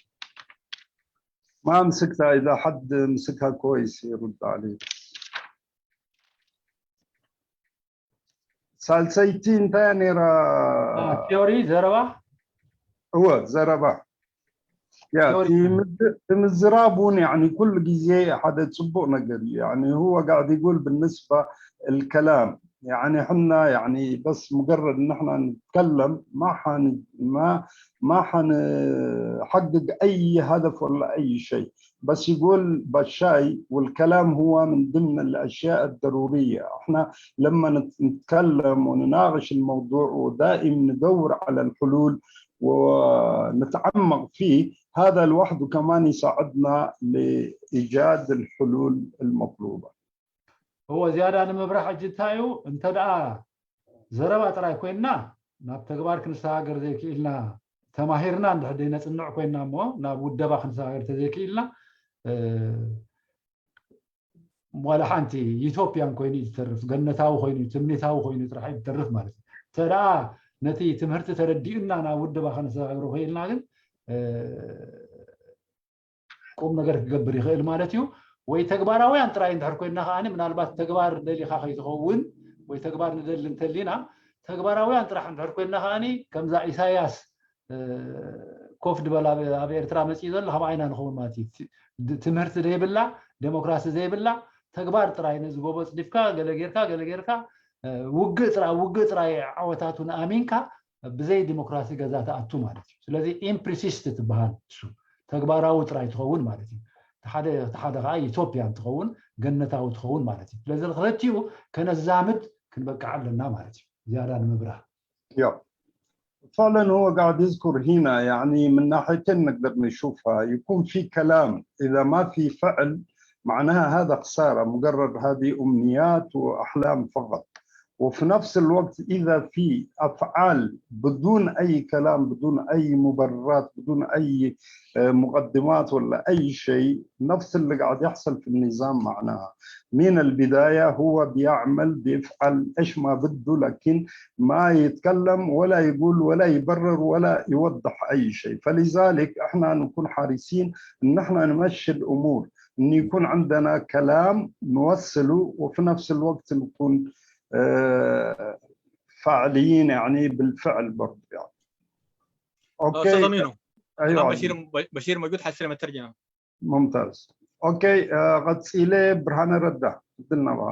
ما مسكتها، إذا حد مسكها كويس يرد علي. ሳልሰይቲ እንታይ ነይራ? ቲዮሪ ዘረባ እወ፣ ዘረባ። ያ፣ ቲዮሪ። እቲ ምዝ-፣ እቲ ምዝራብ እውን፣ يعني، ኩሉ ግዜ ሓደ ጽቡቕ ነገር እዩ። يعني، هو قاعد يقول بالنسبة الكلام، يعني، حنا، يعني، بس مجرد إن احنا نتكلم، ما حن-، ما، ما حنحقق أي هدف ولا أي شيء. بس يقول بشاي، والكلام هو من ضمن الأشياء الضرورية. احنا لما نت-، نتكلم ونناقش الموضوع ودائم ندور على الحلول ونتعمق فيه، هذا لوحده كمان يساعدنا لإيجاد الحلول المطلوبة. እዎ ዝያዳ ንምብራህ ሕጂ እንታይ እዩ? እንተ ደኣ ዘረባ ጥራይ ኮይንና ናብ ተግባር ክንሰጋገር ዘይክኢልና፣ ተማሂርና እንድሕር ዘይነጽንዕ ኮይንና እሞ ናብ ውደባ ክንሰጋገር ተዘይክኢልና፣ እ፣ ዋላ ሓንቲ ዩቶፒያን ኮይኑ ዝተርፍ፣ ገነታዊ ኮይኑ፣ ትምኒታዊ ኮይኑ ጥራሕ እዩ ዝተርፍ ማለት እዩ። እንተ ደኣ ነቲ ትምህርቲ ተረዲኡና ናብ ውደባ ከነሰጋግሮ ክኢልና ግን፣ እ፣ ቁም ነገር ክገብር ይኽእል ማለት እዩ። ወይ ተግባራውያን ጥራይ እንድሕር ኮይንና ከኣኒ፣ ምናልባት ተግባር ደሊኻ ከይትኸውን ወይ ተግባር ንደሊ እንተሊና፣ ተግባራውያን ጥራሕ እንድሕር ኮይንና ከኣኒ፣ ከምዛ ኢሳያስ፣ እ፣ ኮፍ ድበል ኣብ፣ ኣብ ኤርትራ መጺኡ ዘሎ ከም ዓይና ንኸውን ማለት እዩ። ት-፣ ድ-፣ ትምህርቲ ዘይብላ፣ ዴሞክራሲ ዘይብላ፣ ተግባር ጥራይ ነዚ ጎቦ ጽዲፍካ፣ ገለ ጌርካ፣ ገለ ጌርካ፣ እ፣ ውግእ ጥራይ፣ ውግእ ጥራይ ዓወታቱ ንኣሚንካ፣ ብዘይ ዲሞክራሲ ገዛ ትኣቱ ማለት እዩ። ስለዚ ኢምፕሪሲስት ትበሃል እሱ፣ ተግባራዊ ጥራይ ትኸውን ማለት እዩ። ሓደ ሓደ ከዓ ዩቶፒያ እንትኸውን ገነታዊ ትኸውን ማለት እዩ። ስለዚ ክልቲኡ ከነዛምድ ክንበቅዕ ኣለና ማለት እዩ። ዝያዳ ንምብራህ يا فعلا هو قاعد يذكر هنا، يعني من ناحيتين نقدر نشوفها، يكون في كلام، إذا ما في فعل معناها هذا خسارة، مجرد هذه أمنيات وأحلام فقط. وفي نفس الوقت إذا في أفعال بدون أي كلام، بدون أي مبررات، بدون أي آه، مقدمات ولا أي شيء، نفس اللي قاعد يحصل في النظام معناها. من البداية هو بيعمل، بيفعل إيش ما بده، لكن ما يتكلم ولا يقول ولا يبرر ولا يوضح أي شيء. فلذلك إحنا نكون حريصين إن إحنا نمشي الأمور، إن يكون عندنا كلام نوصله، وفي نفس الوقت نكون آه، فاعليين يعني بالفعل برضه يعني. استاذ امينو، ايوه، بشير بشير موجود، حسن مترجمه. ممتاز. اوكي، ቀፂለ ብርሃነ ረዳ፣ ዕድልና ብኻ።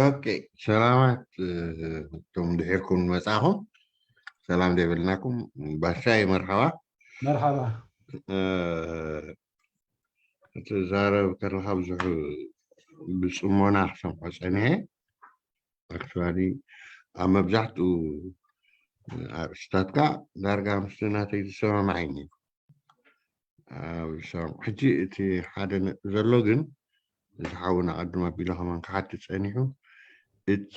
ኦኬ፣ ሰላማት እቶም ድሒርኩም መጻኹም፣ ሰላም ደይበልናኩም። ባሻይ፣ መርሓባ። መርሓባ። ትዛረብ ከለኻ ብዙሕ ብፅሞና ክሰምዖ ፀኒሐ። ኣክቹዋሊ ኣብ መብዛሕትኡ ኣርእስታትካ ዳርጋ ምስቲ ናተይ ዝሰማማዓይኒ። ሕጂ እቲ ሓደ ነጥቢ ዘሎ ግን፣ እዚ ሓውና ቅድም ኣቢሉ ከማን ክሓትት ፀኒሑ፣ እቲ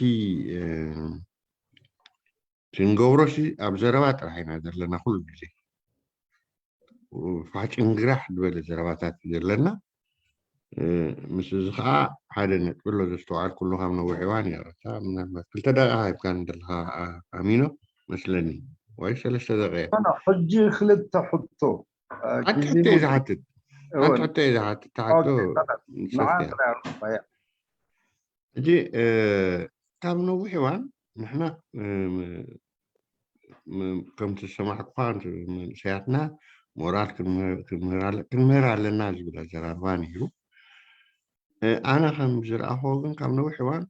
ክንገብሮሲ ኣብ ዘረባ ጥራሕ ኢና ዘለና ኩሉ ግዜ። ፋሕጭን ግራሕ ዝበለ ዘረባታት እዩ ዘለና። ምስ እዚ ከዓ ሓደ ነጥቢ ኣሎ ዘስተውዓልኩሉ ካብ ነዊሕ እዋን እዩ። ምናልባት ክልተ ደቂቃ ሂብካ ዘለካ ኣሚኖ መስለኒ፣ ወይ ሰለስተ ደቂቃ። ሕጂ ክልተ ሕቶ ሓንቲ ሕቶ እዩ ዝሓትት። ሓንቲ ሕቶ እዩ ዝሓትት። ተሓቶ ንሰፍያ። ሕጂ ካብ ነዊሕ እዋን ንሕና ከምቲ ዝሰማዕኩኻ መንእሰያትና ሞራል ክንምህር ኣለና ዝብል ኣዘራርባ ነይሩ። ኣነ ከም ዝረኣኽዎ ግን ካብ ነዊሕ እዋን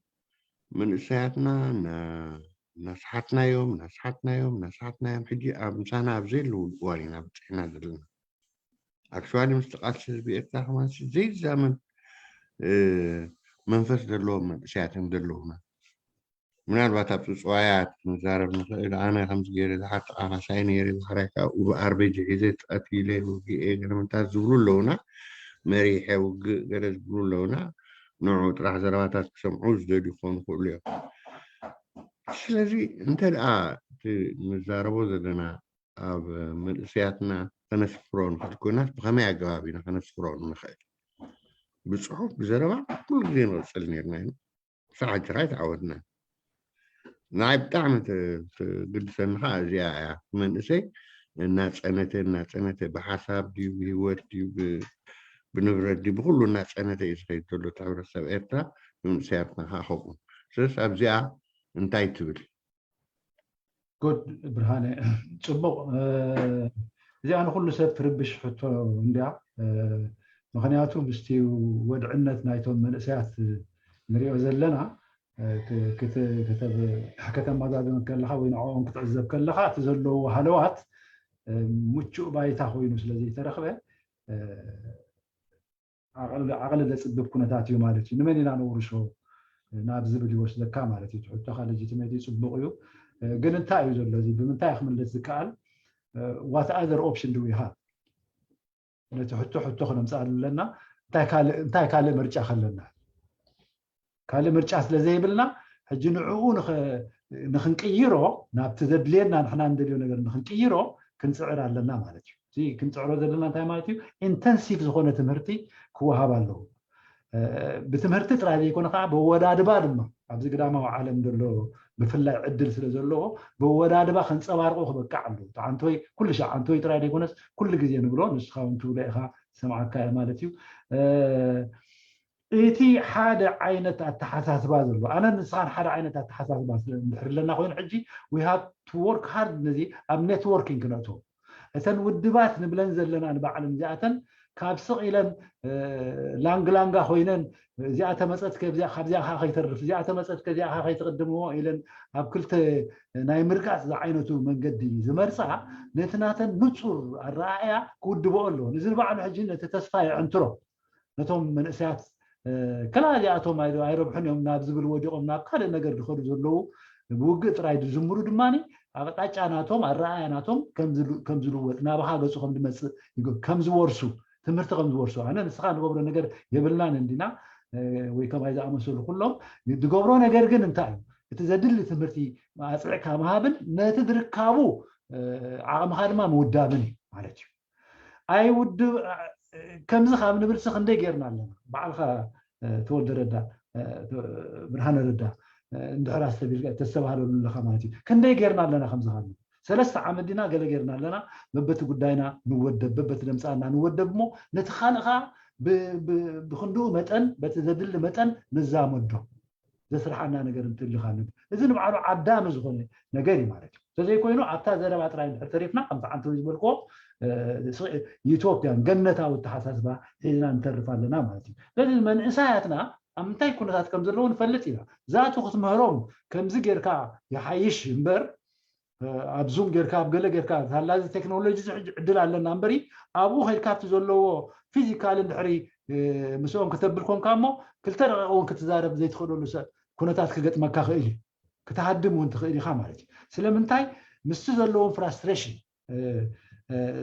መንእሰያትና እናሰሓትናዮም እናሰሓትናዮም እናሰሓትናዮም ሕጂ ኣብ ምሳና ኣብ ዘይለውሉ እዋን ኢና በፂሕና ዘለና። ኣክቹዋሊ ምስቲ ቃልሲ ህዝቢ ኤርትራ ከማን ዘይዛመድ መንፈስ ዘለዎም መንእሰያት እዮም ዘለውና። ምናልባት ኣብ ፅፅዋያት ክንዛረብ ንኽእል። ኣነ ከምዚ ገይረ ዝሓጥቃ ካሳይ ነይረ፣ ዳሕራይ ከዓ ብኣርቤጅ ሒዘ ቀቲለ ውግኤ ገለመንታት ዝብሉ ኣለውና። መሪሐ ውግእ ገለ ዝብሉ ኣለውና። ንዑ ጥራሕ ዘረባታት ክሰምዑ ዝደልዩ ክኾኑ ይኽእሉ እዮም። ስለዚ እንተ ደኣ እቲ ንዛረቦ ዘለና ኣብ መንእሰያትና ከነስፍሮ ንኽእል ኮይናስ ብኸመይ ኣገባብ ኢና ከነስፍሮ ንኽእል? ብፅሑፍ ብዘረባ ኩሉ ግዜ ንቕፅል ነርና ኢና። ክሳዕ ሕጂ ጥራይ ተዓወትና። ንዓይ ብጣዕሚ ትግድሰኒ ከዓ እዚኣ እያ። መንእሰይ እናፀነተ እናፀነተ ብሓሳብ ድዩ ብህይወት ድዩ ብንብረት ድዩ ብኩሉ እናፀነተ እዩ ዝኸይድ ዘሎ እቲ ሕብረተሰብ ኤርትራ። መንእሰያትና ከዓ ከምኡ። ስለስ ኣብዚኣ እንታይ ትብል? ጉድ ብርሃነ፣ ፅቡቕ። እዚኣ ንኩሉ ሰብ ትርብሽ ሕቶ እንዲያ። ምክንያቱ ምስቲ ወድዕነት ናይቶም መንእሰያት ንሪኦ ዘለና ከተማዛዝን ከለካ ወይ ንዕኦም ክትዕዘብ ከለካ እቲ ዘለዎ ሃለዋት ምቹእ ባይታ ኮይኑ ስለዘይተረክበ ዓቐሊ ዘፅብብ ኩነታት እዩ ማለት እዩ። ንመን ኢና ነውርሶ ናብ ዝብል ይወስደካ ማለት እዩ። ሕቶኻ ለጅትመት እዩ፣ ፅቡቕ እዩ። ግን እንታይ እዩ ዘሎ እዚ? ብምንታይ ክምልስ ዝከኣል? What other option do we have? ነቲ ሕቶ ሕቶ ክነምፅኣሉ ኣለና። እንታይ ካልእ ምርጫ ከለና? ካልእ ምርጫ ስለ ዘይብልና ሕጂ ንዕኡ ንክንቅይሮ፣ ናብቲ ዘድልየና ንሕና ንደልዮ ነገር ንክንቅይሮ ክንፅዕር ኣለና ማለት እዩ። እዚ ክንፅዕሮ ዘለና እንታይ ማለት እዩ? ኢንተንሲቭ ዝኾነ ትምህርቲ ክወሃብ ኣለዎ። ብትምህርቲ ጥራይ ዘይኮነ ከዓ ብወዳድባ ድማ ኣብዚ ግዳማዊ ዓለም ዘሎ ብፍላይ ዕድል ስለ ዘለዎ ብወዳድባ ከንፀባርቆ ክበቃዕ ኣለዎ። ዓንተወይ ኩሉ ሻዕ ዓንተወይ ጥራይ ዘይኮነስ ኩሉ ግዜ ንብሎ፣ ንስኻ እውን ትብሎ ኢኻ፣ ሰምዓካ እየ ማለት እዩ። እቲ ሓደ ዓይነት ኣተሓሳስባ ዘሎ ኣነ ንስኻን ሓደ ዓይነት ኣተሓሳስባ እንድሕር ኣለና ኮይኑ ሕጂ we have to work hard ነዚ ኣብ ኔትወርኪንግ ክነእትዎ እተን ውድባት ንብለን ዘለና ንባዕለን እዚኣተን ካብ ስቕ ኢለን ላንግላንጋ ኮይነን፣ እዚኣ ተመፀት ካብዚኣ ከይተርፍ፣ እዚኣ ተመፀት ከዚኣ ከይትቅድምዎ ኢለን ኣብ ክልተ ናይ ምርጋፅ ዝዓይነቱ መንገዲ ዝመርፃ፣ ነቲ ናተን ንፁር ኣረኣእያ ክውድበኦ ኣለዎ። እዚ ንባዕሉ ሕጂ ነቲ ተስፋ የዕንትሮ። ነቶም መንእሰያት ከላ እዚኣቶም ኣይረብሑን እዮም ናብ ዝብል ወዲቖም ናብ ካልእ ነገር ዝኸዱ ዘለዉ፣ ብውግእ ጥራይ ዝዝምሩ ድማ ኣቕጣጫ ናቶም ኣረኣእያ ናቶም ከም ዝልወጥ፣ ናባኻ ገፁ ከም ዝመፅእ፣ ከም ዝወርሱ፣ ትምህርቲ ከም ዝወርሱ። ኣነ ንስኻ ንገብሮ ነገር የብልናን እንዲና ወይ ከማይ ዝኣመሰሉ ኩሎም ዝገብሮ ነገር ግን እንታይ እዩ? እቲ ዘድሊ ትምህርቲ ኣፅዕካ ምሃብን ነቲ ዝርካቡ ዓቕምኻ ድማ ምውዳብን እዩ ማለት እዩ። ኣይውድብ ከምዚ ካብ ንብልሲ ክንደይ ጌርና ኣለና? ባዕልካ ተወልደ ረዳ፣ ብርሃነ ረዳ እንድሕር ኣስተብሂልካ ተስተባህለሉ ኣለካ ማለት እዩ። ክንደይ ጌርና ኣለና ከምዚ ካብ ንብል? ሰለስተ ዓመት ዲና ገለ ጌርና ኣለና። በበቲ ጉዳይና ንወደብ፣ በበቲ ደምፃና ንወደብ እሞ ነቲ ካልእ ከዓ ብክንድኡ መጠን በቲ ዘድሊ መጠን ንዛመዶ። ዘስርሓና ነገር እንትልካ ንብል። እዚ ንባዕሉ ዓዳሚ ዝኾነ ነገር እዩ ማለት እዩ። እንተዘይኮይኑ ኣብታ ዘረባ ጥራይ እንድሕር ተሪፍና ከምቲ ዓንተወይ ዝበልክዎ ዩቶፒያን ገነታዊ ኣተሓሳስባ ሒዝና ንተርፍ ኣለና ማለት እዩ። ስለዚ መንእሰያትና ኣብ ምንታይ ኩነታት ከም ዘለዉ ንፈልጥ ኢና። ዛቱ ክትምህሮም ከምዚ ጌርካ ይሓይሽ እምበር ኣብ ዙም ጌርካ ኣብ ገለ ጌርካ ታላ እዚ ቴክኖሎጂ እዚ ሕጂ ዕድል ኣለና እምበሪ ኣብኡ ከይድካ ኣብቲ ዘለዎ ፊዚካል እንድሕሪ ምስኦም ክተብል ኮንካ እሞ ክልተ ደቂቕ እውን ክትዛረብ ዘይትኽእለሉ ሰብ ኩነታት ክገጥመካ ክእል እዩ። ክትሃድም እውን ትኽእል ኢኻ ማለት እዩ። ስለምንታይ ምስቲ ዘለዎም ፍራስትሬሽን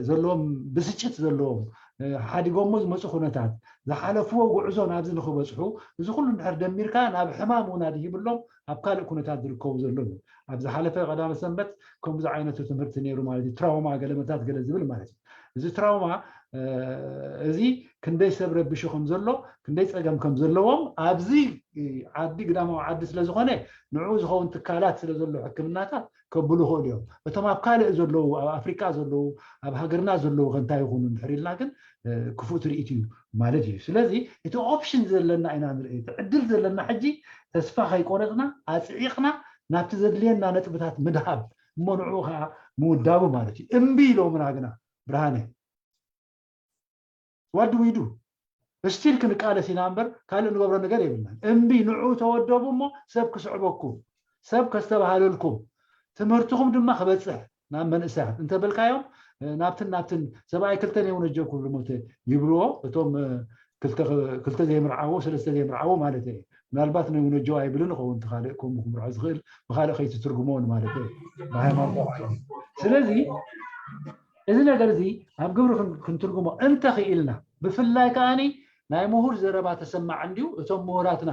ዘለዎም ብስጭት ዘለዎም ሓዲጎሞ ዝመፁ ኩነታት ዝሓለፍዎ ጉዕዞ ናብዚ ንክበፅሑ እዚ ኩሉ እንድሕር ደሚርካ ናብ ሕማም እውን ኣድሂብሎም ኣብ ካልእ ኩነታት ዝርከቡ ዘለዉ ኣብ ዝሓለፈ ቀዳመ ሰንበት ከምዚ ዓይነቱ ትምህርቲ ነይሩ ማለት እዩ። ትራውማ ገለመታት ገለ ዝብል ማለት እዩ። እዚ ትራውማ እዚ ክንደይ ሰብ ረቢሹ ከም ዘሎ ክንደይ ፀገም ከም ዘለዎም ኣብዚ ዓዲ ግዳማዊ ዓዲ ስለ ዝኾነ ንዕኡ ዝኸውን ትካላት ስለ ዘሎ ሕክምናታት ከብሉ ይኽእሉ እዮም። እቶም ኣብ ካልእ ዘለዉ ኣብ ኣፍሪቃ ዘለዉ ኣብ ሃገርና ዘለዉ ከንታይ ይኹኑ እንድሕር ኢልና ግን ክፉእ ትርኢት እዩ ማለት እዩ። ስለዚ እቲ ኦፕሽን ዘለና ኢና ንርኢ፣ እቲ ዕድል ዘለና ሕጂ ተስፋ ከይቆረፅና ኣፅዒቕና ናብቲ ዘድልየና ነጥብታት ምድሃብ እሞ ንዕኡ ከዓ ምውዳቡ ማለት እዩ። እምቢ ኢሎምና ግና ብርሃነ ዋድ ዊዱ ስቲል ክንቃለስ ኢና እምበር ካልእ ንገብሮ ነገር የብልናን። እምቢ ንዑ ተወደቡ እሞ ሰብ ክስዕበኩም፣ ሰብ ከስተባሃለልኩም፣ ትምህርትኹም ድማ ክበፅሕ ናብ መንእሰያት እንተበልካዮም ናብትን ናብትን ሰብኣይ ክልተ ነይውነጀው ክብሉ ሞተ ይብልዎ እቶም ክልተ ዘይምርዓዎ ሰለስተ ዘይምርዓዎ ማለት እዩ። ምናልባት ነይውነጀው ኣይብልን ይኸውን ካልእ ከምኡ ክምርዖ ዝኽእል ብካልእ ከይትትርጉሞ ማለት እዩ ብሃይማኖት። ስለዚ እዚ ነገር እዚ ኣብ ግብሪ ክንትርጉሞ እንተኽኢልና ብፍላይ ከዓኒ ናይ ምሁር ዘረባ ተሰማዕ እንዲዩ እቶም ምሁራትና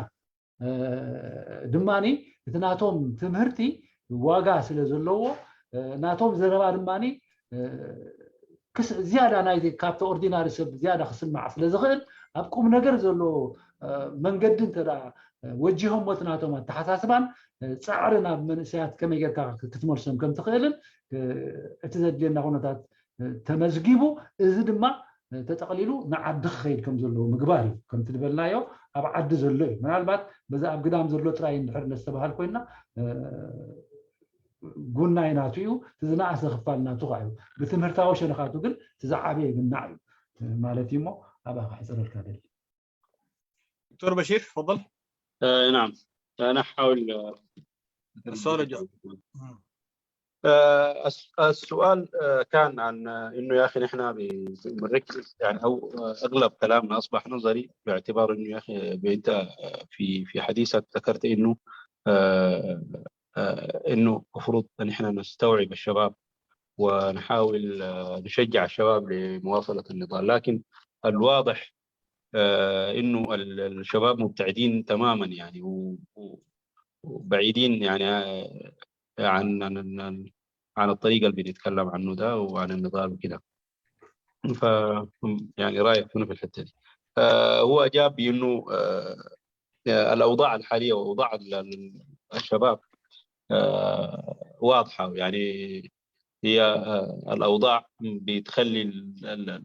ድማ እቲ ናቶም ትምህርቲ ዋጋ ስለ ዘለዎ ናቶም ዘረባ ድማ ዝያዳ ናይ ካብቲ ኦርዲናሪ ሰብ ዝያዳ ክስማዕ ስለ ዝኽእል ኣብ ቁም ነገር ዘሎ መንገዲ እንተ ወጂሆሞ እቲ ናቶም ኣተሓሳስባን ፃዕሪ ናብ መንእሰያት ከመይ ጌርካ ክትመልሶም ከም ትኽእልን እቲ ዘድልየና ኩነታት ተመዝጊቡ እዚ ድማ ተጠቕሊሉ ንዓዲ ክኸይድ ከም ዘለዎ ምግባር እዩ። ከምቲ ዝበልናዮ ኣብ ዓዲ ዘሎ እዩ። ምናልባት በዚ ኣብ ግዳም ዘሎ ጥራይ እንድሕር ነስተባሃል ኮይና ጉናይ ናቱ እዩ። እቲ ዝነኣሰ ክፋል ናቱ ከዓ እዩ። ብትምህርታዊ ሸነኻቱ ግን እቲ ዝዓበየ ግናዕ እዩ ማለት እዩ። እሞ ኣብኣ ክሕፅረልካ ደሊ። دكتور بشير تفضل. آه نعم. أنا أحاول آه، السؤال الجواب. آه، الس- السؤال آه، كان عن آه، انه يا اخي نحن ب- بنركز يعني او آه، اغلب كلامنا اصبح نظري باعتبار انه يا اخي انت آه، في في حديثك ذكرت انه آه، آه، انه المفروض ان احنا نستوعب الشباب ونحاول آه، نشجع الشباب لمواصله النضال، لكن الواضح آه، انه ال- الشباب مبتعدين تماما يعني و- و- وبعيدين يعني آه، عن عن عن- عن الطريق اللي بنتكلم عنه ده وعن النضال وكده. ف يعني رايك شنو في الحته دي؟ آه، هو اجاب بانه آه، آه، الاوضاع الحاليه واوضاع ال- ال- الشباب آه، واضحه، يعني هي آه، الاوضاع بتخلي ال- ال- ال-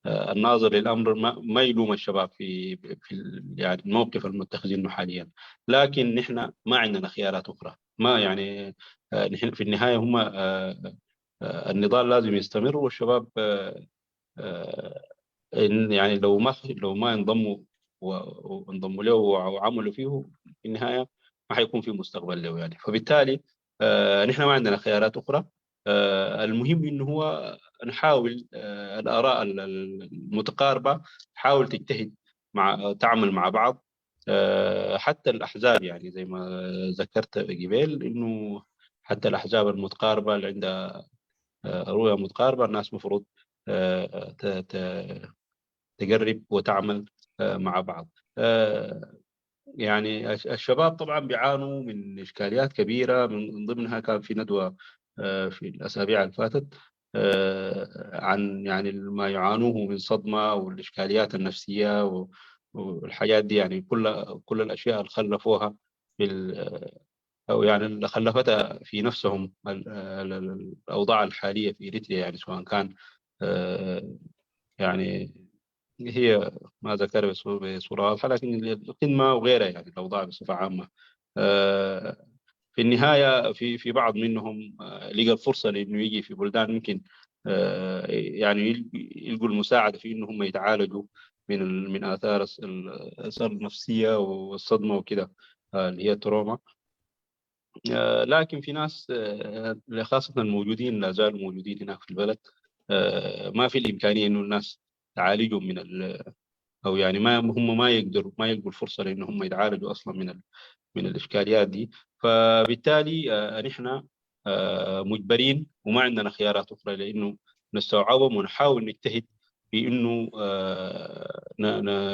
آه، الناظر للامر ما ما يلوم الشباب في في ال- يعني الموقف المتخذينه حاليا، لكن نحن ما عندنا خيارات اخرى. ما يعني آه، نحن في النهايه هم آه، آه، النضال لازم يستمر، والشباب آه، آه، يعني لو ما لو ما انضموا وانضموا له وعملوا فيه، في النهايه ما حيكون في مستقبل له يعني. فبالتالي نحن ما عندنا خيارات اخرى. المهم انه هو نحاول، الاراء المتقاربه تحاول تجتهد مع تعمل مع بعض. حتى الاحزاب، يعني زي ما ذكرت قبل، انه حتى الاحزاب المتقاربه اللي عندها رؤيه متقاربه، الناس مفروض تقرب وتعمل مع بعض. يعني الشباب طبعا بيعانوا من اشكاليات كبيره، من ضمنها كان في ندوه في الاسابيع اللي فاتت عن يعني ما يعانوه من صدمه والاشكاليات النفسيه والحاجات دي، يعني كل كل الاشياء اللي خلفوها في او يعني اللي خلفتها في نفسهم الاوضاع الحاليه في اريتريا، يعني سواء كان يعني هي ما ذكر بصوره واضحه، لكن الخدمه وغيرها، يعني الاوضاع بصفه عامه. في النهايه في في بعض منهم لقى الفرصه لانه يجي في بلدان ممكن يعني يلقوا المساعده في انهم يتعالجوا من من اثار الاثار النفسيه والصدمه وكده، اللي هي تروما. لكن في ناس خاصه الموجودين لا زالوا موجودين هناك في البلد، ما في الامكانيه انه الناس تعالجهم من او يعني ما هم ما يقدروا ما يلقوا الفرصه لان هم يتعالجوا اصلا من من الاشكاليات دي. فبالتالي نحن مجبرين وما عندنا خيارات اخرى لانه نستوعبهم ونحاول نجتهد في انه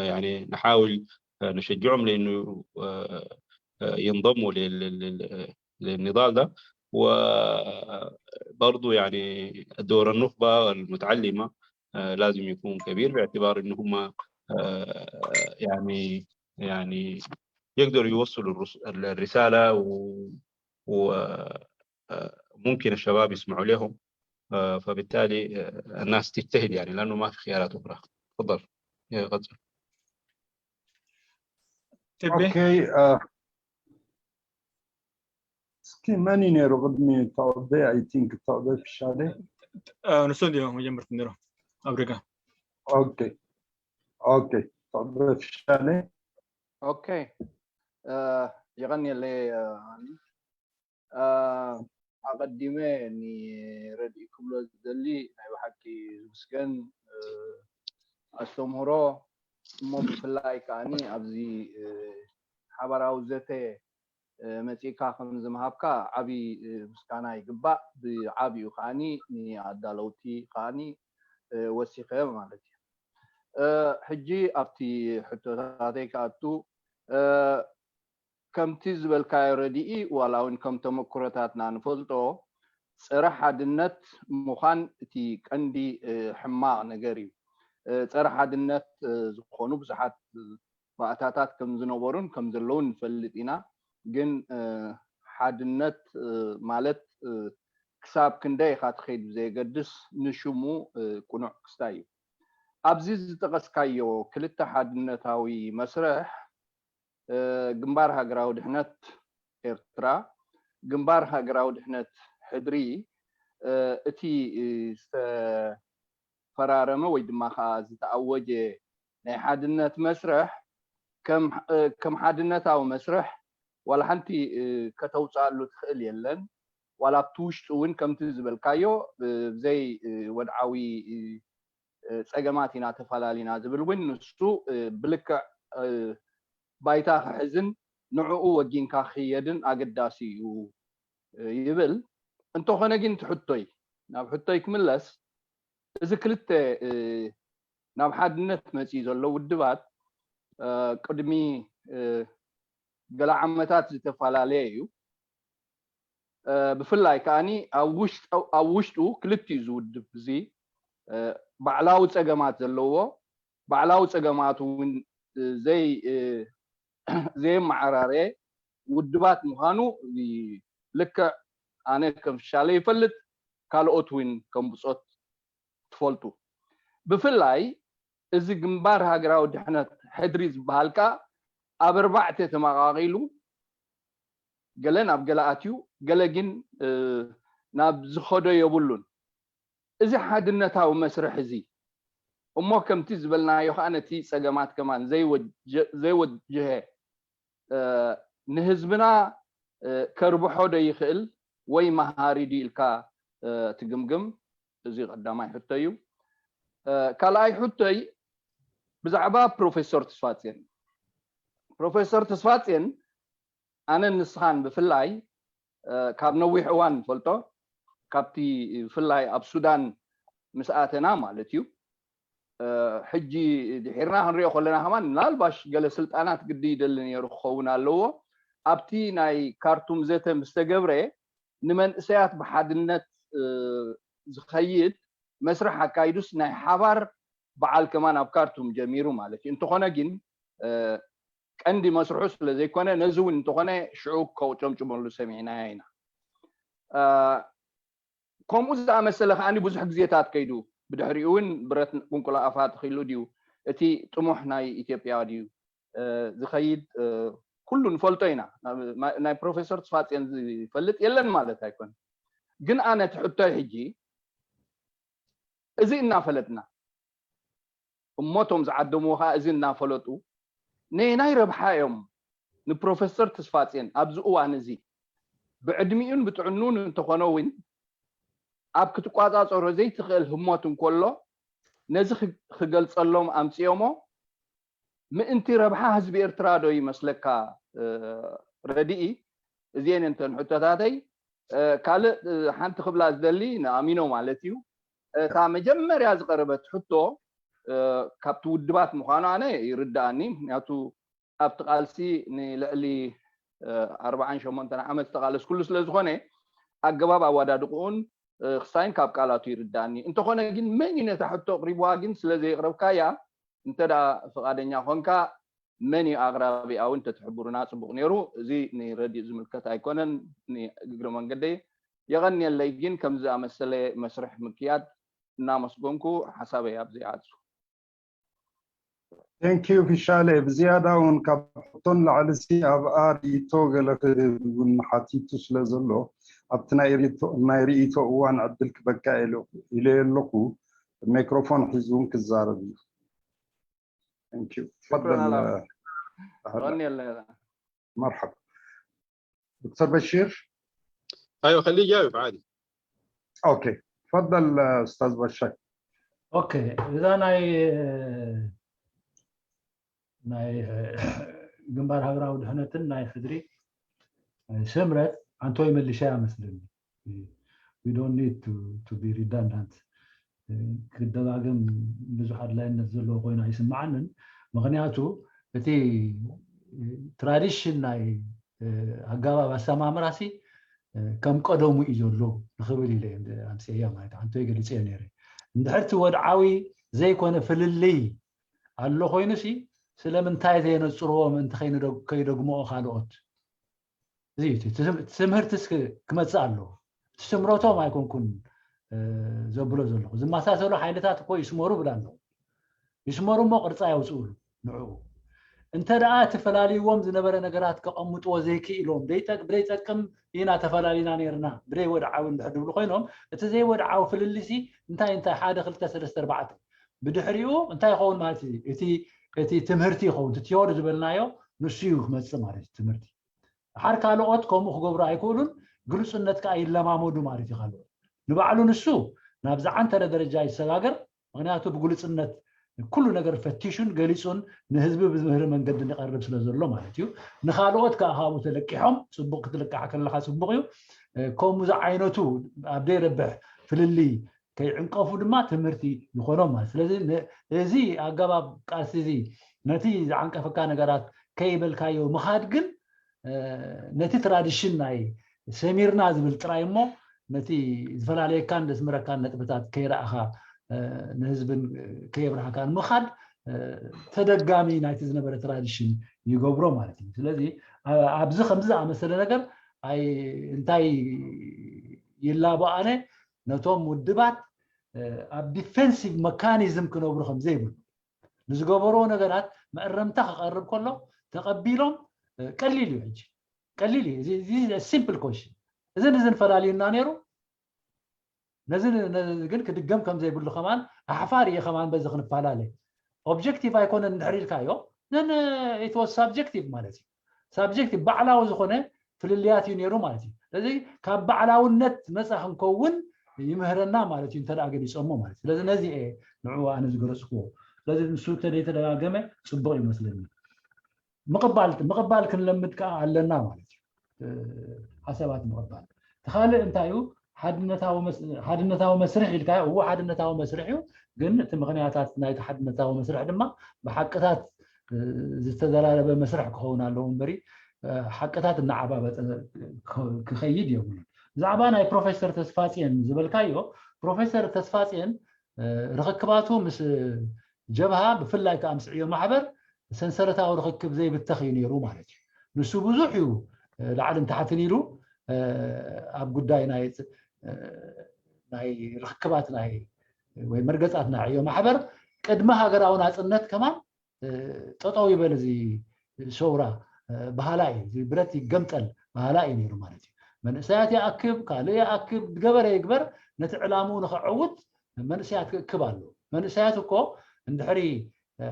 يعني نحاول نشجعهم لانه ينضموا للنضال ده. وبرضه يعني دور النخبه المتعلمه لازم يكون كبير، باعتبار ان هم يعني يعني يقدروا يوصلوا الرساله، وممكن الشباب يسمعوا لهم. فبالتالي الناس تجتهد، يعني لانه ما في خيارات اخرى. تفضل يا غزل. تبي؟ اوكي. እስኪ መን እዩ ነይሩ ቅድሚ ተቐበ? I think ተቐበ ፍሻለ። ንሱ እንዲ መጀመርት ነይሩ ኣብ ሪጋ። ኦኬ ኦኬ። ተቐበ ፍሻለ። ኦኬ። የቐንየለይ። ኣቐዲመ ንረድኢ ክብሎ ዝደሊ ናይ ብሓቂ ዝምስገን ኣስተምህሮ፣ እሞ ብፍላይ ከዓኒ ኣብዚ ሓባራዊ ዘተ መፂእካ ከም ዝምሃብካ ዓብዪ ምስጋና ይግባእ። ብዓብዩ ከዓኒ ንኣዳለውቲ ከዓኒ ወሲኸ ማለት እዩ። ሕጂ ኣብቲ ሕቶታተይ ክኣቱ፣ ከምቲ ዝበልካዮ ረድኢ ዋላ እውን ከም ተመክሮታትና ንፈልጦ ፀረ ሓድነት ምዃን እቲ ቀንዲ ሕማቕ ነገር እዩ። ፀረ ሓድነት ዝኾኑ ብዙሓት ባእታታት ከም ዝነበሩን ከም ዘለውን ንፈልጥ ኢና። ግን ሓድነት ማለት ክሳብ ክንደይ ኢኻ ትኸይድ ብዘየገድስ ንሽሙ ቅኑዕ ክስታይ እዩ። ኣብዚ ዝጠቐስካዮ ክልተ ሓድነታዊ መስርሕ ግንባር ሃገራዊ ድሕነት ኤርትራ፣ ግንባር ሃገራዊ ድሕነት ሕድሪ እቲ ዝተፈራረመ ወይ ድማ ከዓ ዝተኣወጀ ናይ ሓድነት መስርሕ ከም ሓድነታዊ መስርሕ ዋላ ሓንቲ ከተውፅኣሉ ትኽእል የለን። ዋላ ኣብቲ ውሽጡ እውን ከምቲ ዝበልካዮ ብዘይ ወድዓዊ ፀገማት ኢና ተፈላለና ዝብል እውን ንሱ ብልክዕ ባይታ ክሕዝን ንዕኡ ወጊንካ ክኽየድን ኣገዳሲ እዩ ይብል። እንተኾነ ግን ትሕቶይ ናብ ሕቶይ ክምለስ፣ እዚ ክልተ ናብ ሓድነት መፂኡ ዘሎ ውድባት ቅድሚ ገለ ዓመታት ዝተፈላለየ እዩ። ብፍላይ ከዓኒ ኣብ ውሽጡ ክልቲኡ ዝውድብ እዚ ባዕላዊ ፀገማት ዘለዎ፣ ባዕላዊ ፀገማቱ እውን ዘይ ዘየመዓራረየ ውድባት ምዃኑ ልክዕ ኣነ ከም ፍሻለ ይፈልጥ፣ ካልኦት እውን ከም ብፆት ትፈልጡ። ብፍላይ እዚ ግንባር ሃገራዊ ድሕነት ሕድሪ ዝበሃል ከኣ ኣብ ኣርባዕተ ተመቓቒሉ፣ ገለ ናብ ገለ ኣትዩ፣ ገለ ግን ናብ ዝኸዶ የብሉን። እዚ ሓድነታዊ መስርሕ እዚ እሞ ከምቲ ዝበልናዮ ከዓ ነቲ ፀገማት ከማን ዘይወጀ- ዘይወጀሀ እ፣ ንህዝብና እ፣ ከርብሖ ዶ ይኽእል ወይ መሃሪ ዶ ኢልካ እ፣ ትግምግም? እዚ ቀዳማይ ሕቶ እዩ። እ፣ ካልኣይ ሕቶይ ብዛዕባ ፕሮፌሰር ተስፋጽዮን። ፕሮፌሰር ተስፋጽዮን ኣነን ንስኻን ብፍላይ እ፣ ካብ ነዊሕ እዋን ንፈልጦ፣ ካብቲ ብፍላይ ኣብ ሱዳን ምስ ኣተና ማለት እዩ። እ፣ ሕጂ ድሒርና ክንሪኦ ከለና ከማን ምናልባሽ ገለ ስልጣናት ግዲ ይደሊ ነይሩ ክኸውን ኣለዎ። ኣብቲ ናይ ካርቱም ዘተ ምስ ተገብረ ንመንእሰያት ብሓድነት እ፣ ዝኸይድ መስርሕ ኣካይዱስ ናይ ሓባር በዓል ከማን ኣብ ካርቱም ጀሚሩ ማለት እዩ። እንተኾነ ግን እ፣ ቀንዲ መስርሑ ስለ ዘይኮነ ነዚ እውን እንተኾነ ሽዑ ከጨምጭመሉ ሰሚዕናዮ ኢና። እ፣ ከምኡ ዝኣመሰለ ከዓኒ ብዙሕ ግዜታት ከይዱ ብድሕሪኡ እውን ብረት ቁንቁላ ኣፋ ተኺሉ ድዩ እቲ ጥሙሕ ናይ ኢትዮጵያ ድዩ እ፣ ዝኸይድ እ፣ ኩሉ ንፈልጦ ኢና። ናብ- ማ- ናይ ፕሮፌሰር ተስፋጽዮን ዝፈልጥ የለን ማለት ኣይኮነ። ግን ኣነ እቲ ሕቶይ ሕጂ እዚ እናፈለጥና እሞ እቶም ዝዓደምዎ ከዓ እዚ እናፈለጡ ነየናይ ረብሓ እዮም ንፕሮፌሰር ተስፋጽዮን ኣብዚ እዋን እዚ ብዕድሚኡን ብጥዕኑን እንተኾነ እውን ኣብ ክትቋፃፀሮ ዘይትኽእል ህሞት እንከሎ ነዚ ክገልፀሎም ኣምፅኦሞ ምእንቲ ረብሓ ህዝቢ ኤርትራ ዶ ይመስለካ ረድኢ? እዚአን እንተን ሕቶታተይ። ካልእ ሓንቲ ክብላ ዝደሊ ንኣሚኖ ማለት እዩ። እታ መጀመርያ ዝቐረበት ሕቶ ካብቲ ውድባት ምዃኑ ኣነ ይርድኣኒ። ምክንያቱ ኣብቲ ቃልሲ ንልዕሊ ኣርባዓን ሸሞንተን ዓመት ዝተቓለስኩሉ ስለ ዝኾነ ኣገባብ ኣወዳድቕኡን ክሳይን ካብ ቃላቱ ይርዳኒ። እንተኾነ ግን መን እዩ ነታ ሕቶ ኣቕሪብዋ ግን ስለ ዘየቕረብካያ እንተ ደኣ ፍቓደኛ ኾንካ መን እዩ ኣቕራቢኣ እውን ተትሕብሩና ጽቡቕ ነይሩ። እዚ ንረዲእ ዝምልከት ኣይኮነን። ንእግረ መንገደይ የቐንየለይ። ግን ከምዚ ዝኣመሰለ መስርሕ ምክያድ እናመስገንኩ ሓሳበይ ኣብዚ ይዓጹ። Thank you ፊሻለ። ብዝያዳ እውን ካብ ሕቶን ላዕሊ ሲ ኣብኣ ርእይቶ ገለ ክህብ እውን ሓቲቱ ስለ ዘሎ ኣብቲ ናይ ርእይቶ እዋን ዕድል ክበካ ኢለ ኣለኹ። ማይክሮፎን ሒዙ እውን ክዛረብ እዩ። Thank you. تفضل. مرحبا. دكتور بشير. ايوه، خليه يجاوب عادي. اوكي، تفضل استاذ بشير. اوكي، اذا ናይ ናይ ግንባር ሃገራዊ ድሕነትን ናይ ሕድሪ ስምረት ኣንቶይ መሊሻ ይመስለኒ። We don't need to, to be redundant. ክደጋገም ብዙሕ ኣድላይነት ዘለዎ ኮይኑ ኣይስምዓንን። ምክንያቱ እቲ ትራዲሽን ናይ ኣገባብ ኣሰማምራሲ ከም ቀደሙ እዩ ዘሎ ንክብል ኢለ ኣምፅኤያ ማለት ኣንቶይ ገሊፀዮ ነይረ። እንድሕር እቲ ወድዓዊ ዘይኮነ ፍልልይ ኣሎ ኮይኑሲ ስለምንታይ ዘየነፅርዎ ምእንቲ ከይደግምኦ ካልኦት እዚ ትምህርትስ ክመፅእ ኣለዎ። እቲ ስምረቶም ኣይኮንኩን ዘብሎ ዘለኹ። ዝመሳሰሉ ሓይልታት እኮ ይስመሩ ብላ ኣለዉ። ይስመሩ እሞ ቅርፃ የውፅእሉ ንዕኡ። እንተ ደኣ እቲ ፈላልይዎም ዝነበረ ነገራት ከቐምጥዎ ዘይክኢሎም ብደይጠቅም ኢና ተፈላሊና ነይርና ብደይ ወድዓዊ እንድሕር ድብሉ ኮይኖም እቲ ዘይወድዓዊ ፍልልሲ እንታይ እንታይ ሓደ ክልተ ሰለስተ ኣርባዕተ ብድሕሪኡ እንታይ ይኸውን ማለት እዩ? እቲ እቲ ትምህርቲ ይኸውን እቲ ቲዮሪ ዝበልናዮ ንሱ እዩ ክመፅእ ማለት እዩ ትምህርቲ። ሓር ካልኦት ከምኡ ክገብሩ ኣይክእሉን፣ ግሉፅነት ከዓ ይለማመዱ ማለት እዩ። ካልኦት ንባዕሉ ንሱ ናብ ዝዓንተረ ደረጃ ይሰጋገር። ምክንያቱ ብግሉፅነት ኩሉ ነገር ፈቲሹን ገሊፁን ንህዝቢ ብምህሪ መንገዲ ይቐርብ ስለ ዘሎ ማለት እዩ። ንካልኦት ከዓ ካብኡ ተለቂሖም ፅቡቅ ክትልቃሕ ከለካ ፅቡቅ እዩ። ከምኡ ዝዓይነቱ ኣብ ዘይረብሕ ፍልልይ ከይዕንቀፉ ድማ ትምህርቲ ይኾኖም ማለት። ስለዚ እዚ ኣገባብ ቃልሲ እዚ ነቲ ዝዓንቀፈካ ነገራት ከይበልካዮ ምኻድ ግን ነቲ ትራዲሽን ናይ ሰሚርና ዝብል ጥራይ እሞ ነቲ ዝፈላለየካን ዘስምረካን ነጥብታት ከይረኣኻ ንህዝብን ከየብርሃካን ምኻድ ተደጋሚ ናይቲ ዝነበረ ትራዲሽን ይገብሮ ማለት እዩ። ስለዚ ኣብዚ ከምዚ ዝኣመሰለ ነገር እንታይ ይላቦ ኣነ ነቶም ውድባት ኣብ ዲፌንሲቭ መካኒዝም ክነብሩ ከም ዘይብሉ ንዝገበርዎ ነገራት መእረምታ ክቐርብ ከሎ ተቐቢሎም ቀሊል እዩ። ሕጂ ቀሊል እዩ። እዚ ሲምፕል ኮሽን እዝን እዝን ፈላልዩና ነይሩ። ነዚ ግን ክድገም ከም ዘይብሉ ከማን ኣሕፋር እየ ከማን በዚ ክንፈላለ። ኦብጀክቲቭ ኣይኮነን እንድሕር ኢልካዮ፣ then it was subjective ማለት እዩ። ሳብጀክቲቭ ባዕላዊ ዝኾነ ፍልልያት እዩ ነይሩ ማለት እዩ። ስለዚ ካብ ባዕላውነት ነፃ ክንከውን ይምህረና ማለት እዩ እንተ ገሊፆሞ ማለት እዩ። ስለዚ ነዚ እየ ንዕኡ ኣነ ዝገለፅክዎ። ስለዚ ንሱ እንተደይተደጋገመ ፅቡቕ ይመስለኒ። ምቕባል ምቕባል ክንለምድ ከዓ ኣለና ማለት እዩ። ሓሳባት ምቕባል። እቲ ካልእ እንታይ እዩ? ሓድነታዊ መስርሕ ኢልካ፣ እዎ ሓድነታዊ መስርሕ እዩ። ግን እቲ ምኽንያታት ናይቲ ሓድነታዊ መስርሕ ድማ ብሓቅታት ዝተዘራረበ መስርሕ ክኸውን ኣለዎ እምበሪ ሓቅታት እናዓባበጠ ክኸይድ የብሉን። ብዛዕባ ናይ ፕሮፌሰር ተስፋፅየን ዝበልካዮ፣ ፕሮፌሰር ተስፋፅየን ርኽክባቱ ምስ ጀብሃ ብፍላይ ከዓ ምስ ዕዮ ማሕበር ሰንሰለታዊ ርኽክብ ዘይብተኽ እዩ ነይሩ ማለት እዩ። ንሱ ብዙሕ እዩ ላዕልን ታሕትን ኢሉ ኣብ ጉዳይ ናይ ናይ ርኽክባት ናይ ወይ መርገፃት ናይ ዕዮ ማሕበር ቅድሚ ሃገራዊ ናፅነት ከማን ጠጠው ይበል እዚ ሰውራ በሃላይ እዩ። ብረት ይገምጠል በሃላይ እዩ ነይሩ ማለት እዩ። መንእሰያት ይኣክብ፣ ካልእ ይኣክብ፣ ዝገበረ ይግበር፣ ነቲ ዕላምኡ ንኸዕውት መንእሰያት ክእክብ ኣለዎ። መንእሰያት እኮ እንድሕሪ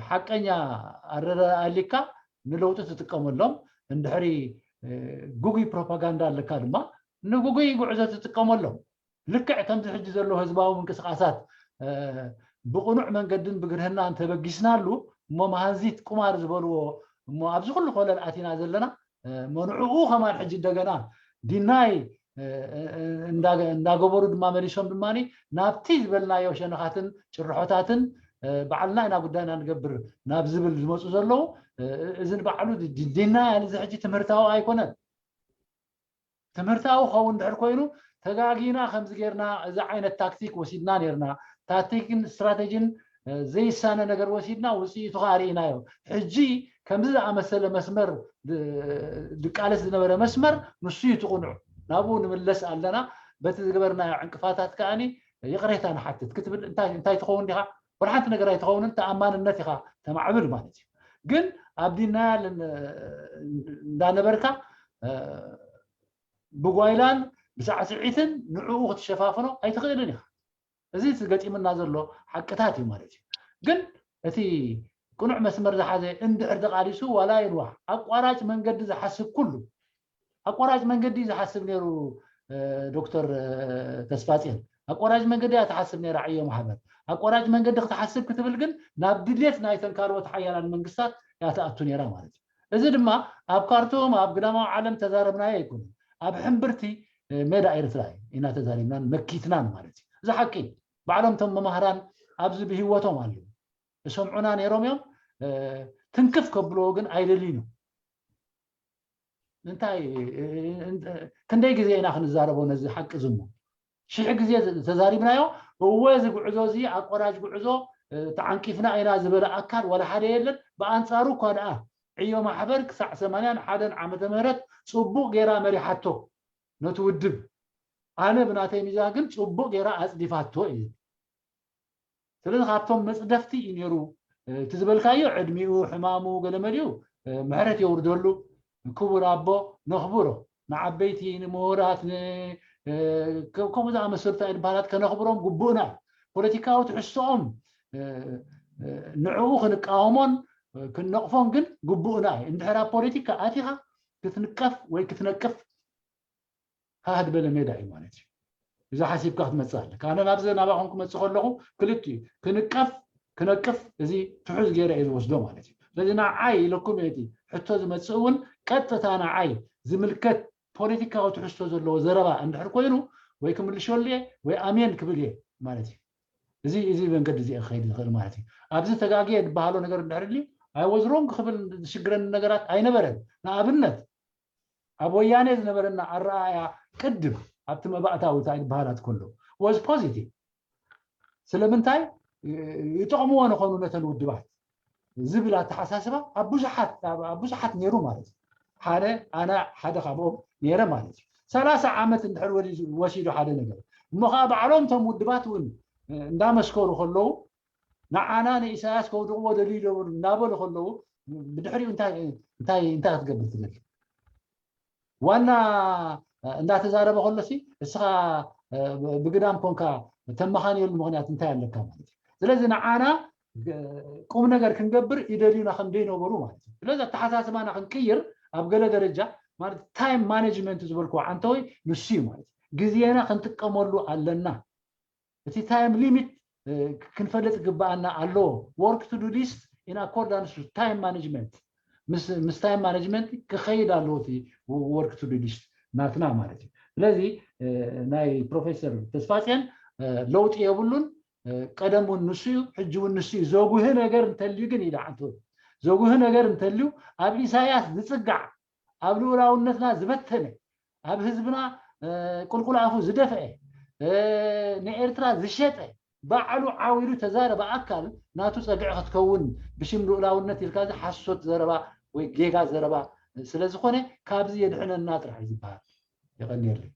ሓቀኛ ኣረዳድኣ ኣሊካ ንለውጢ ትጥቀመሎም፣ እንድሕሪ ግጉይ ፕሮፓጋንዳ ኣለካ ድማ ንግጉይ ጉዕዞ ትጥቀመሎም። ልክዕ ከምዚ ሕጂ ዘሎ ህዝባዊ ምንቅስቃሳት ብቕኑዕ መንገድን ብግርህናን ተበጊስናሉ እሞ መሃንዚት ቁማር ዝበልዎ እሞ ኣብዚ ኩሉ ኮለል ኣቲና ዘለና እሞ ንዕኡ ከማን ሕጂ እንደገና ዲናይ እንዳገበሩ ድማ መሊሶም ድማ ናብቲ ዝበልናዮ ሸነኻትን ጭርሖታትን ባዕልና ኢና ጉዳይና ንገብር ናብ ዝብል ዝመፁ ዘለዉ እዚ ንባዕሉ ዲናይ እዚ ሕጂ ትምህርታዊ ኣይኮነን። ትምህርታዊ ክኸውን ድሕር ኮይኑ ተጋጊና ከምዚ ጌርና እዚ ዓይነት ታክቲክ ወሲድና ኔርና ታክቲክን ስትራተጂን ዘይሳነ ነገር ወሲድና ውፅኢቱ ከዓ ርኢናዮ። ሕጂ ከምዚ ዝኣመሰለ መስመር ድቃለስ ዝነበረ መስመር ንሱ እዩ ትቕኑዕ ናብኡ ንምለስ ኣለና። በቲ ዝገበርናዮ ዕንቅፋታት ከዓኒ ይቕሬታ ንሓትት ክትብል እንታይ ትኸውን ዲኻ? ወላ ሓንቲ ነገር ኣይትኸውንን፣ ተኣማንነት ኢኻ ተማዕብል ማለት እዩ። ግን ኣብ ዲናያል እንዳነበርካ ብጓይላን ብሳዕስዒትን ንዕኡ ክትሸፋፍኖ ኣይትኽእልን ኢኻ። እዚ ገጢምና ዘሎ ሓቅታት እዩ ማለት እዩ። ግን እቲ ቅኑዕ መስመር ዝሓዘ እንድሕር ተቓሊሱ ዋላ ይንዋሕ ኣቋራጭ መንገዲ ዝሓስብ ኩሉ ኣቋራጭ መንገዲ ዝሓስብ ነይሩ ዶክተር ተስፋፅዮን ኣቋራጭ መንገዲ እያ ትሓስብ ነይራ ዕዮ ማሕበር ኣቋራጭ መንገዲ ክትሓስብ ክትብል ግን ናብ ድሌት ናይተን ካልኦት ሓያላን መንግስታት እያ ትኣቱ ነይራ ማለት እዩ። እዚ ድማ ኣብ ካርቱም ኣብ ግዳማዊ ዓለም ተዛረብናዮ ኣይኮነን። ኣብ ሕምብርቲ ሜዳ ኤርትራ ኢና ተዛሪብናን መኪትናን ማለት እዩ። እዚ ሓቂ ባዕሎም እቶም መማህራን ኣብዚ ብህይወቶም ኣለዉ። ዝሰምዑና ነይሮም እዮም። ትንክፍ ከብልዎ ግን ኣይደልዩን እዮም። እንታይ ክንደይ ግዜ ኢና ክንዛረቦ ነዚ ሓቂ ዝሞ ሽሕ ግዜ ተዛሪብናዮ። እወ እዚ ጉዕዞ እዚ ኣቆራጭ ጉዕዞ ተዓንቂፍና ኢና ዝበለ ኣካል ዋላ ሓደ የለን። ብኣንፃሩ እኳ ደኣ ዕዮ ማሕበር ክሳዕ ሰማንያን ሓደን ዓመተ ምህረት ፅቡቕ ገይራ መሪሓቶ ነቲ ውድብ። ኣነ ብናተይ ሚዛን ግን ፅቡቕ ገይራ ኣፅዲፋቶ እዩ። ስለዚ ካብቶም መፅደፍቲ እዩ ነይሩ። እቲ ዝበልካዮ ዕድሚኡ ሕማሙ ገለመሊኡ ምሕረት የውርደሉ። ክቡር ኣቦ ነኽብሮ ንዓበይቲ ንምሁራት ከምኡ ዝኣመሰሉ እንታይ ድበሃላት ከነኽብሮም ግቡእና እዩ። ፖለቲካዊ ትሕዝቶኦም ንዕኡ ክንቃወሞን ክንነቕፎን ግን ግቡእና እዩ። እንድሕር ኣብ ፖለቲካ ኣቲኻ ክትንቀፍ ወይ ክትነቅፍ ሃህ ዝበለ ሜዳ እዩ ማለት እዩ። እዛ ሓሲብካ ክትመፅእ ኣለካ። ኣነ ናብዚ ናባኹም ክመፅእ ከለኹ ክልቲኡ ክንቀፍ ክነቅፍ እዚ ትሑዝ ገይረ እየ ዝወስዶ ማለት እዩ። ስለዚ ንዓይ ኢለኩም እቲ ሕቶ ዝመፅእ እውን ቀጥታ ንዓይ ዝምልከት ፖለቲካዊ ትሕዝቶ ዘለዎ ዘረባ እንድሕር ኮይኑ ወይ ክምልሸሉ እየ ወይ ኣሜን ክብል እየ ማለት እዩ። እዚ እዚ መንገዲ እዚ ክኸይድ ዝኽእል ማለት እዩ። ኣብዚ ተጋግየ ዝበሃሎ ነገር እንድሕር ልዩ ኣይወዝሮም ክብል ዝሽግረኒ ነገራት ኣይነበረን። ንኣብነት ኣብ ወያኔ ዝነበረና ኣረኣእያ ቅድም ኣብቲ መባእታዊ እንታይ ዝበሃላት ከሎ ወዝ ፖዚቲቭ ስለምንታይ ይጠቕምዎ ንኾኑ ነተን ውድባት ዝብል ኣተሓሳስባ ኣብ ብዙሓት ኣብ ብዙሓት ነይሩ ማለት እዩ። ሓደ ኣነ ሓደ ካብኦም ነይረ ማለት እዩ። ሰላሳ ዓመት እንድሕር ወሲዱ ሓደ ነገር እሞ ከዓ ባዕሎም እቶም ውድባት እውን እንዳመስከሩ ከለዉ ንዓና ንኢሳያስ ከውድቕዎ ደልዩ ዶ እናበሉ ከለዉ ብድሕሪኡ እንታይ እንታይ እንታይ ክትገብር ትደሊ? ዋና እንዳተዛረበ ከሎሲ እስኻ ብግዳም ኮንካ ተመኻንየሉ ምኽንያት እንታይ ኣለካ ማለት እዩ። ስለዚ ንዓና ቁም ነገር ክንገብር ይደልዩና ከም ዘይነበሩ ማለት እዩ። ስለዚ ኣተሓሳስባና ክንቅይር ኣብ ገለ ደረጃ ማለት ታይም ማኔጅመንት ዝበልክዎ ዓንተወይ ንሱ እዩ ማለት እዩ። ግዜና ክንጥቀመሉ ኣለና። እቲ ታይም ሊሚት ክንፈልጥ ግባኣና ኣለዎ። Work to do list in accordance with time management፣ ምስ ታይም ማኔጅመንት ክኸይድ ኣለዎ እቲ work to do list ናትና ማለት እዩ። ስለዚ ናይ ፕሮፌሰር ተስፋጽዮን ለውጢ የብሉን። ቀደም እውን ንሱ እዩ፣ ሕጂ እውን ንሱ እዩ። ዘጉህ ነገር እንተልዩ ግን ኢለ ዓንቶ ዘጉህ ነገር እንተልዩ ኣብ ኢሳያስ ዝጽጋዕ፣ ኣብ ልኡላውነትና ዝበተነ፣ ኣብ ህዝብና ቁልቁል ኣፉ ዝደፍአ፣ ንኤርትራ ዝሸጠ ባዕሉ ዓው ኢሉ ተዛረበ ኣካል ናቱ ጸግዒ ክትከውን ብሽም ልኡላውነት ኢልካ እዚ ሓሶት ዘረባ ወይ ጌጋ ዘረባ ስለ ዝኾነ ካብዚ የድሕነና ጥራሕ እዩ ዝበሃል። የቐንየለይ።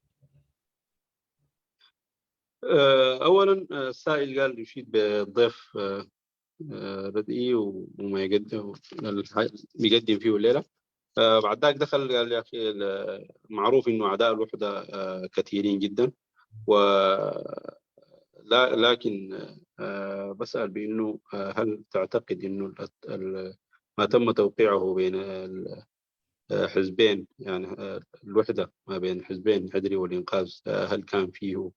أولا السائل قال يفيد بالضيف ردئي وما يقدم بيقدم فيه الليله. بعد ذاك دخل قال يا اخي معروف انه اعداء الوحده كثيرين جدا و لكن بسال بانه هل تعتقد انه ما تم توقيعه بين حزبين يعني الوحده ما بين حزبين حدري والانقاذ هل كان فيه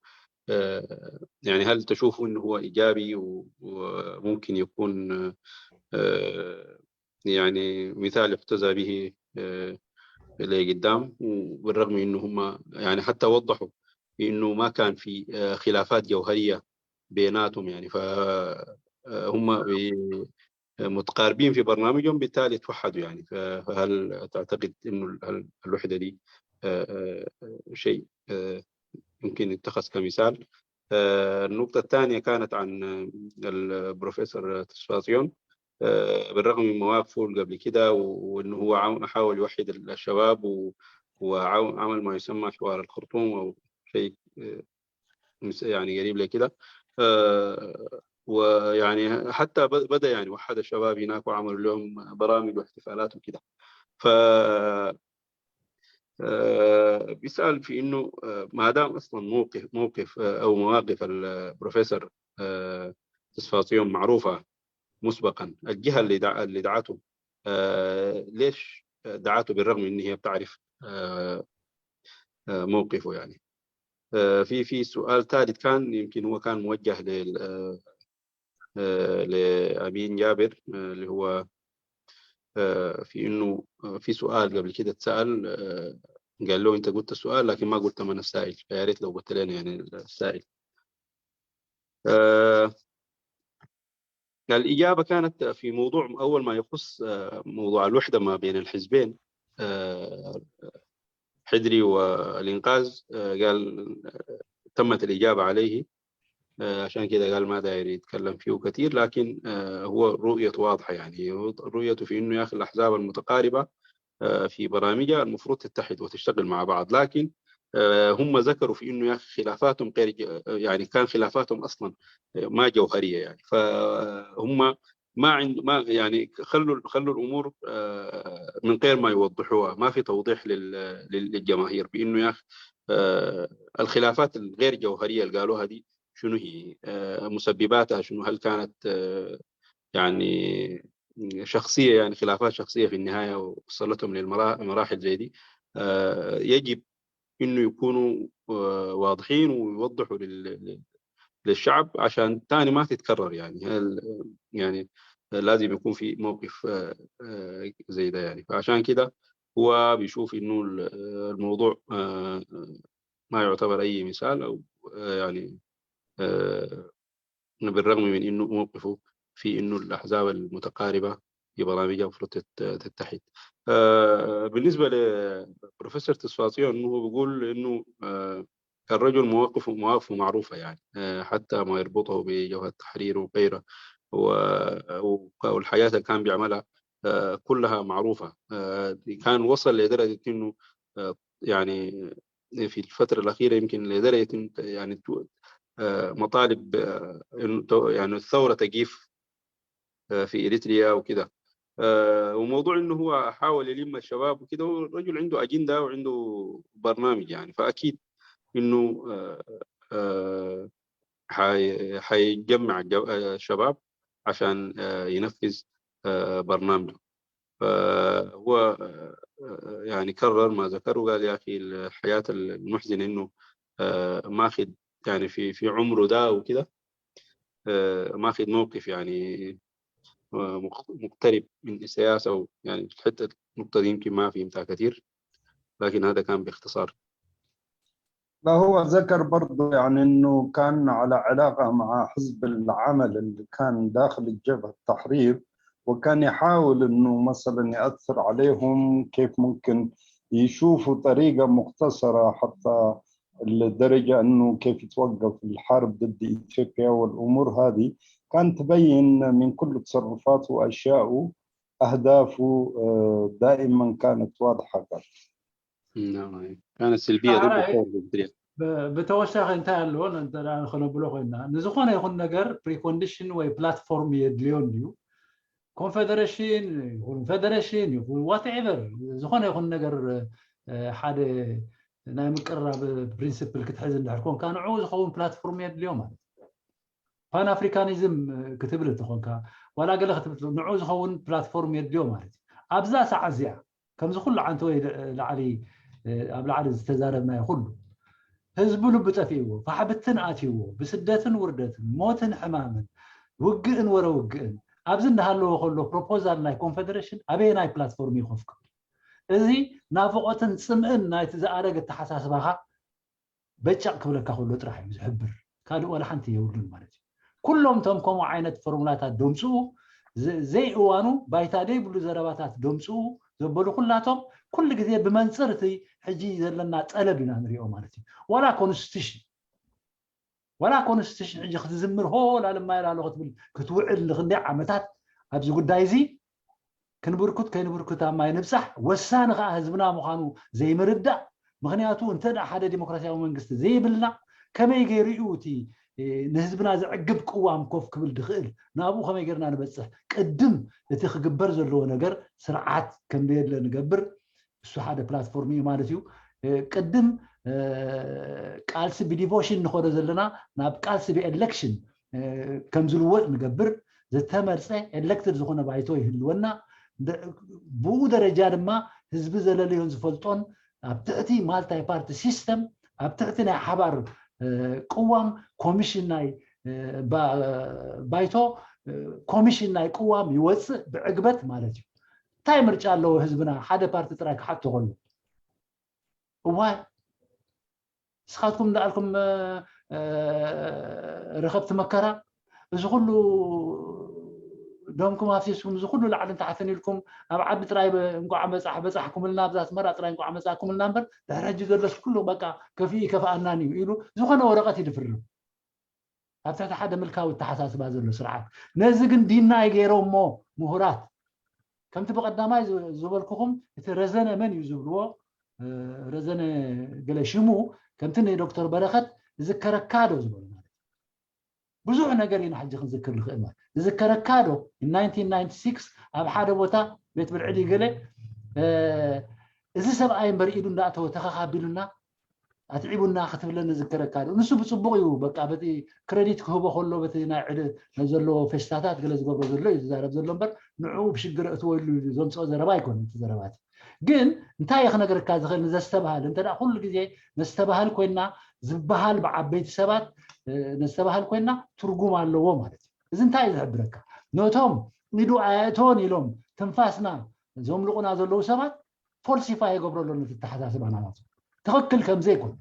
يعني هل تشوف انه هو ايجابي وممكن يكون يعني مثال يحتذى به لقدام وبالرغم انه هم يعني حتى وضحوا انه ما كان في خلافات جوهريه بيناتهم يعني فهم متقاربين في برنامجهم بالتالي توحدوا يعني فهل تعتقد انه الوحده دي شيء يمكن يتخذ كمثال؟ النقطة الثانية كانت عن البروفيسور تسفاسيون بالرغم من مواقفه قبل كده وانه هو حاول يوحد الشباب وعمل ما يسمى حوار الخرطوم او شيء يعني قريب لكده ويعني حتى بدا يعني وحد الشباب هناك وعملوا لهم برامج واحتفالات وكده ف بيسال في انه ما دام اصلا موقف موقف او مواقف البروفيسور تسفاسيون معروفه مسبقا الجهه اللي اللي دعته ليش دعته بالرغم ان هي بتعرف موقفه يعني في في سؤال ثالث كان يمكن هو كان موجه لل لامين جابر اللي هو في انه في سؤال قبل كده اتسال قال له انت قلت السؤال لكن ما قلت من السائل فيا ريت لو قلت لنا يعني السائل الإجابة كانت في موضوع أول ما يخص موضوع الوحدة ما بين الحزبين حدري والإنقاذ قال تمت الإجابة عليه عشان كده قال ما داير يتكلم فيه كثير لكن هو رؤيته واضحة يعني رؤيته في إنه يا أخي الأحزاب المتقاربة في برامجها المفروض تتحد وتشتغل مع بعض لكن هم ذكروا في انه يا اخي خلافاتهم غير يعني كان خلافاتهم اصلا ما جوهريه يعني فهم ما عند ما يعني خلوا خلوا الامور من غير ما يوضحوها ما في توضيح للجماهير بانه يا اخي الخلافات الغير جوهريه اللي قالوها دي شنو هي مسبباتها شنو هل كانت يعني شخصيه يعني خلافات شخصيه في النهايه وصلتهم للمراحل زي دي يجب انه يكونوا واضحين ويوضحوا للشعب عشان تاني ما تتكرر يعني هل يعني لازم يكون في موقف زي ده يعني فعشان كده هو بيشوف انه الموضوع ما يعتبر اي مثال او يعني بالرغم من انه موقفه في انه الاحزاب المتقاربه في برامجها المفروض تتحد. بالنسبه لبروفيسور تسفاسيون انه بيقول انه الرجل مواقفه مواقفه معروفه يعني حتى ما يربطه بجبهه التحرير وغيره والحاجات اللي كان بيعملها كلها معروفه كان وصل لدرجه انه يعني في الفتره الاخيره يمكن لدرجه يعني مطالب يعني الثوره تقيف في اريتريا وكده آه، وموضوع إنه هو حاول يلم الشباب وكده، هو الرجل عنده أجندة وعنده برنامج يعني، فأكيد إنه آه، آه، حي- حيجمع جو- آه، شباب عشان آه، ينفذ آه، برنامجه. فهو آه، آه، يعني كرر ما ذكر وقال: يا أخي، الحياة المحزنة إنه آه، ماخد يعني في في عمره ده وكده، آه، ماخد موقف يعني آه، مق- مقترب من السياسة و- يعني في الحتة، النقطة دي يمكن ما فهمتها كتير، لكن هذا كان باختصار. لا، هو ذكر برضو يعني إنه كان على علاقة مع حزب العمل اللي كان داخل الجبهة التحرير، وكان يحاول إنه مثلا يأثر عليهم كيف ممكن يشوفوا طريقة مختصرة حتى لدرجة إنه كيف يتوقف الحرب ضد إثيوبيا والأمور هذه. كان تبين من كل تصرفاته وأشياءه أهدافه آه، دائما كانت واضحة. نعم، كانت سلبية ضد الثورة الإريترية. ብተወሳኺ እንታይ ኣለዎ እንተ ደኣ ከነብሎ ኮይና፣ ንዝኾነ ይኹን ነገር ፕሪኮንዲሽን ወይ ፕላትፎርም የድልዮ እንድዩ። ኮንፌደሬሽን ይኹን ፌደሬሽን ይኹን ዋትኤቨር፣ ዝኾነ ይኹን ነገር ሓደ ናይ ምቅርራብ ፕሪንስፕል ክትሕዝ እንድሕር ኮንካ፣ ንዕኡ ዝኸውን ፕላትፎርም የድልዮ ማለት እዩ። ፓን ኣፍሪካኒዝም ክትብል እንተኾንካ፣ ዋላ ገለ ክትብል፣ ንዕኡ ዝኸውን ፕላትፎርም የድልዮ ማለት እዩ። ኣብዛ ሰዓት እዚኣ ከምዚ ኩሉ ዓንተወይ ላዕሊ ኣብ ላዕሊ ዝተዛረብናዮ ኩሉ ህዝቡ ልቢ ጠፊእዎ፣ ፋሕብትን ኣትይዎ፣ ብስደትን ውርደትን፣ ሞትን ሕማምን፣ ውግእን ወረ ውግእን ኣብዚ እንዳሃለዎ ከሎ ፕሮፖዛል ናይ ኮንፌደሬሽን ኣበየናይ ፕላትፎርም እዩ ኮፍ ክብል? እዚ ናፍቆትን ጽምእን ናይቲ ዝኣረገ ኣተሓሳስባኻ በጫቕ ክብለካ ከሎ ጥራሕ እዩ ዝሕብር። ካልእ ዋላ ሓንቲ የብሉን ማለት እዩ። ኩሎም እቶም ከምኡ ዓይነት ፎርሙላታት ደምፅኡ ዘይእዋኑ ባይታ ዘይብሉ ዘረባታት ደምፅኡ ዘበሉ ኩላቶም ኩሉ ግዜ ብመንፅር እቲ ሕጂ ዘለና ጠለብ ኢና ንሪኦ ማለት እዩ። ዋላ ኮንስቲቱሽን ዋላ ኮንስቲቱሽን ሕጂ ክትዝምር ሆ ላለማይ ላሎ ክትብል ክትውዕል ንክንደይ ዓመታት ኣብዚ ጉዳይ እዚ ክንብርኩት ከይንብርኩት ኣብ ማይ ንብፃሕ ወሳኒ ከዓ ህዝብና ምዃኑ ዘይምርዳእ። ምክንያቱ እንተ ሓደ ዲሞክራሲያዊ መንግስቲ ዘይብልና ከመይ ገይሩ እዩ እቲ ንህዝብና ዘዕግብ ቅዋም ኮፍ ክብል ድኽእል? ናብኡ ከመይ ገይርና ንበፅሕ? ቅድም እቲ ክግበር ዘለዎ ነገር ስርዓት ከም ዘየለ ንገብር። እሱ ሓደ ፕላትፎርም እዩ ማለት እዩ። ቅድም ቃልሲ ብዲቮሽን ንኸዶ ዘለና ናብ ቃልሲ ብኤሌክሽን ከም ዝልወጥ ንገብር። ዝተመርፀ ኤሌክትድ ዝኾነ ባይቶ ይህልወና። ብኡ ደረጃ ድማ ህዝቢ ዘለለዮን ዝፈልጦን ኣብ ትሕቲ ማልታይ ፓርቲ ሲስተም ኣብ ትሕቲ ናይ ሓባር ቅዋም ኮሚሽን ናይ ባይቶ ኮሚሽን ናይ ቅዋም ይወፅእ ብዕግበት ማለት እዩ። እንታይ ምርጫ ኣለዎ ህዝብና ሓደ ፓርቲ ጥራይ ክሓቶ ከሎ? እዋይ ንስኻትኩም እንዳኣልኩም ረኸብቲ መከራ እዚ ኩሉ ደምኩም ኣፍሲስኩም እዚ ኩሉ ላዕልን ታሕትን ኢልኩም ኣብ ዓዲ ጥራይ እንቋዕ በፃሕ በፃሕኩምልና ኣብዛ ኣስመራ ጥራይ እንቋዕ መፃእኩምልና እምበር ድሕሪ ሕጂ ዘሎስ ኩሉ በቃ ከፊኡ ይከፍኣናን እዩ ኢሉ ዝኾነ ወረቐት እዩ ዝፍርም። ኣብ ትሕቲ ሓደ ምልካዊ ኣተሓሳስባ ዘሎ ስርዓት ነዚ ግን ዲናይ ገይሮሞ ምሁራት ከምቲ ብቐዳማይ ዝበልኩኹም እቲ ረዘነ መን እዩ ዝብልዎ ረዘነ ገለ ሽሙ ከምቲ ንዶክተር በረኸት ዝከረካ ዶ ዝበሉ ማለት ብዙሕ ነገር ኢና ሕጂ ክንዝክር ንኽእል ማለት ዝከረካ ዶ ኣብ ሓደ ቦታ ቤት ብልዕሊ ገለ እዚ ሰብኣይ እምበር ኢዱ እንዳእተወ ተኸኻቢሉና ኣትዒቡና ክትብለኒ ዝከረካ ዶ ንሱ ብፅቡቕ እዩ በቃ በቲ ክረዲት ክህቦ ከሎ በቲ ናይ ዕድ ዘለዎ ፌስታታት ገለ ዝገብሮ ዘሎ እዩ ዝዛረብ ዘሎ እምበር ንዕኡ ብሽግር እትወሉ ዘምፅኦ ዘረባ ኣይኮነ እቲ ዘረባት ግን እንታይ እየ ክነግረካ ዝኽእል ንዘስተባህል እንተ ኩሉ ግዜ ነስተባህል ኮይና ዝበሃል ብዓበይቲ ሰባት ነስተባህል ኮይና ትርጉም ኣለዎ ማለት እዩ እዚ እንታይ እዩ ዝሕብረካ ነቶም ኢዱ ኣየእተወን ኢሎም ትንፋስና ዘምልቑና ዘለዉ ሰባት ፎልሲፋይ የገብሮ ኣሎ ነቲ ኣተሓሳስባና ማለት ትኽክል ከም ዘይኮነ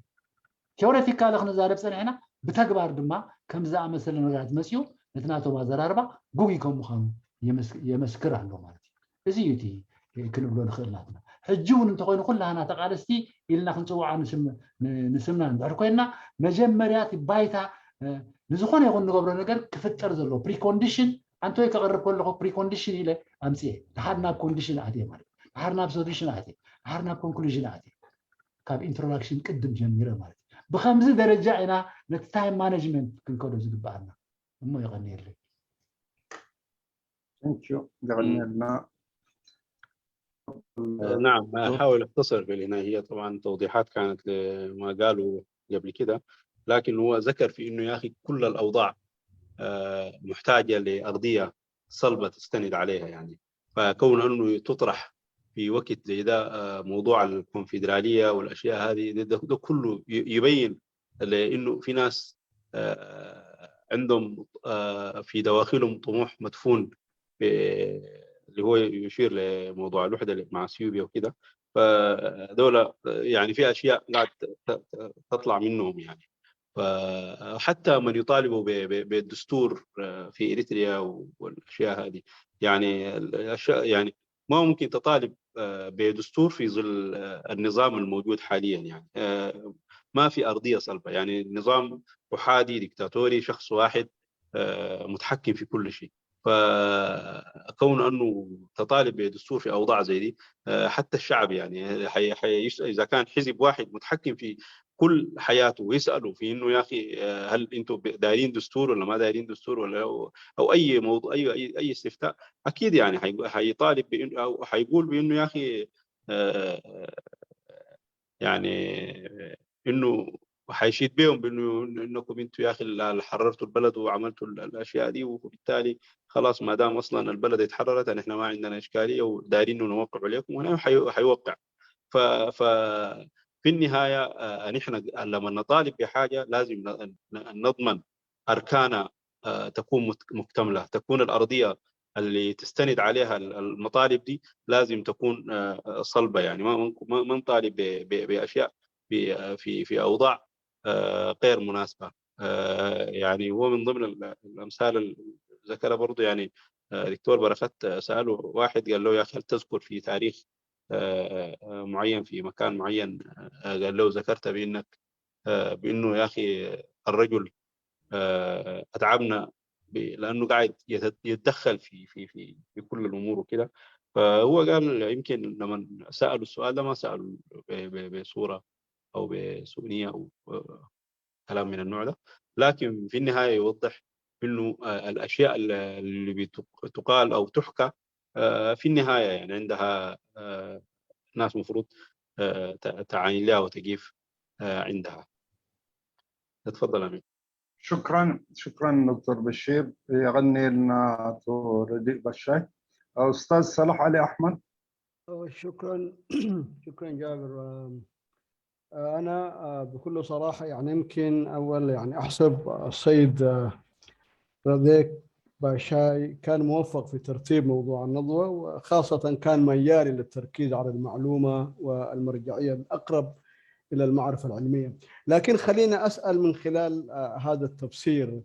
ቴዎሬቲካሊ ክንዛረብ ፀኒሕና ብተግባር ድማ ከም ዝኣመሰለ ነገራት መፅኡ ነቲ ናቶም ኣዘራርባ ጉጉይ ከም ምዃኑ የመስክር ኣሎ ማለት እዩ እዚ እዩ እቲ ክንብሎ ንኽእል ናትና ሕጂ እውን እንተኮይኑ ኩላህና ተቃለስቲ ኢልና ክንፅውዓ ንስምና እንድሕር ኮይንና መጀመርያ እቲ ባይታ ንዝኾነ ይኹን ንገብሮ ነገር ክፍጠር ዘለዎ ፕሪኮንዲሽን ኣንተ ወይ ከቕርብ ከለኹ ፕሪኮንዲሽን ኢለ ኣምፅኤ ድሓር ናብ ኮንዲሽን ኣትየ ማለት ድሓር ናብ ሶሉሽን ኣትየ ድሓር ናብ ኮንክሉዥን ኣትየ ካብ ኢንትሮዳክሽን ቅድም ጀሚረ ማለት እዩ ብከምዚ ደረጃ ኢና ነቲ ታይም ማነጅመንት ክንከዶ ዝግበኣና እሞ የቐንየለይ የቐንየልና نعم، أحاول أختصر في النهاية. هي طبعًا توضيحات كانت لما قالوا قبل كده، لكن هو ذكر في إنه يا أخي كل الأوضاع آه، محتاجة لأرضية صلبة تستند عليها يعني. فكون أنه تطرح في وقت زي ده آه، موضوع الكونفدرالية والأشياء هذه، ده, ده, ده كله ي- يبين لأنه في ناس آه، عندهم آه، في دواخلهم طموح مدفون، ب- اللي هو يشير لموضوع الوحدة مع اثيوبيا وكده. فدولة يعني في أشياء قاعد ت- ت- تطلع منهم يعني. فحتى من يطالبوا ب- ب- بالدستور آه، في إريتريا والأشياء هذه، يعني الأشياء يعني ما ممكن تطالب آه، بدستور في ظل آه، النظام الموجود حاليا يعني. آه، ما في أرضية صلبة، يعني نظام أحادي ديكتاتوري، شخص واحد آه، متحكم في كل شيء. فكون أنه تطالب بدستور في أوضاع زي دي، آه، حتى الشعب يعني حي حي إذا كان حزب واحد متحكم في كل حياته ويسألوا في إنه يا أخي آه، هل أنتم دايرين دستور ولا ما دايرين دستور ولا أو, أو أي موضوع، أي أي أي استفتاء، أكيد يعني حي- حيطالب بإنه أو حيقول بإنه يا أخي آه، يعني إنه حيشيد بهم بإنه إنكم أنتم يا أخي اللي حررتوا البلد وعملتوا الأشياء دي، وبالتالي خلاص ما دام أصلًا البلد اتحررت، نحن ما عندنا إشكالية ودايرين نوقع عليكم، وحيوقع. ف ف في النهاية آه، نحن لما نطالب بحاجة لازم نضمن أركانها آه، تكون مكتملة، تكون الأرضية اللي تستند عليها المطالب دي لازم تكون آه، صلبة. يعني ما ما نطالب بأشياء في في أوضاع آه، غير مناسبة. آه، يعني هو من ضمن الأمثال اللي ذكرها برضو، يعني آه، دكتور بركات سأله واحد قال له: يا أخي، هل تذكر في تاريخ آه، آه، معين في مكان معين؟ آه، قال له: ذكرت بأنك آه، بأنه يا أخي الرجل آه، أتعبنا لأنه قاعد يتدخل في في في في كل الأمور وكده. فهو قال يمكن لما سألوا السؤال ده ما سألوا بصورة أو بسوء نية أو كلام من النوع ده، لكن في النهاية يوضح إنه الأشياء اللي بتقال أو تحكى في النهاية يعني عندها ناس مفروض تعاني لها وتقيف عندها. تفضل أمين. شكرا شكرا دكتور بشير. يغني لنا تو رديء بشاي. أستاذ صلاح علي أحمد. شكرا شكرا جابر. أنا بكل صراحة يعني يمكن أول يعني أحسب السيد رديك باشاي كان موفق في ترتيب موضوع النضوة، وخاصة كان ميال للتركيز على المعلومة والمرجعية الأقرب إلى المعرفة العلمية. لكن خلينا أسأل من خلال هذا التفسير،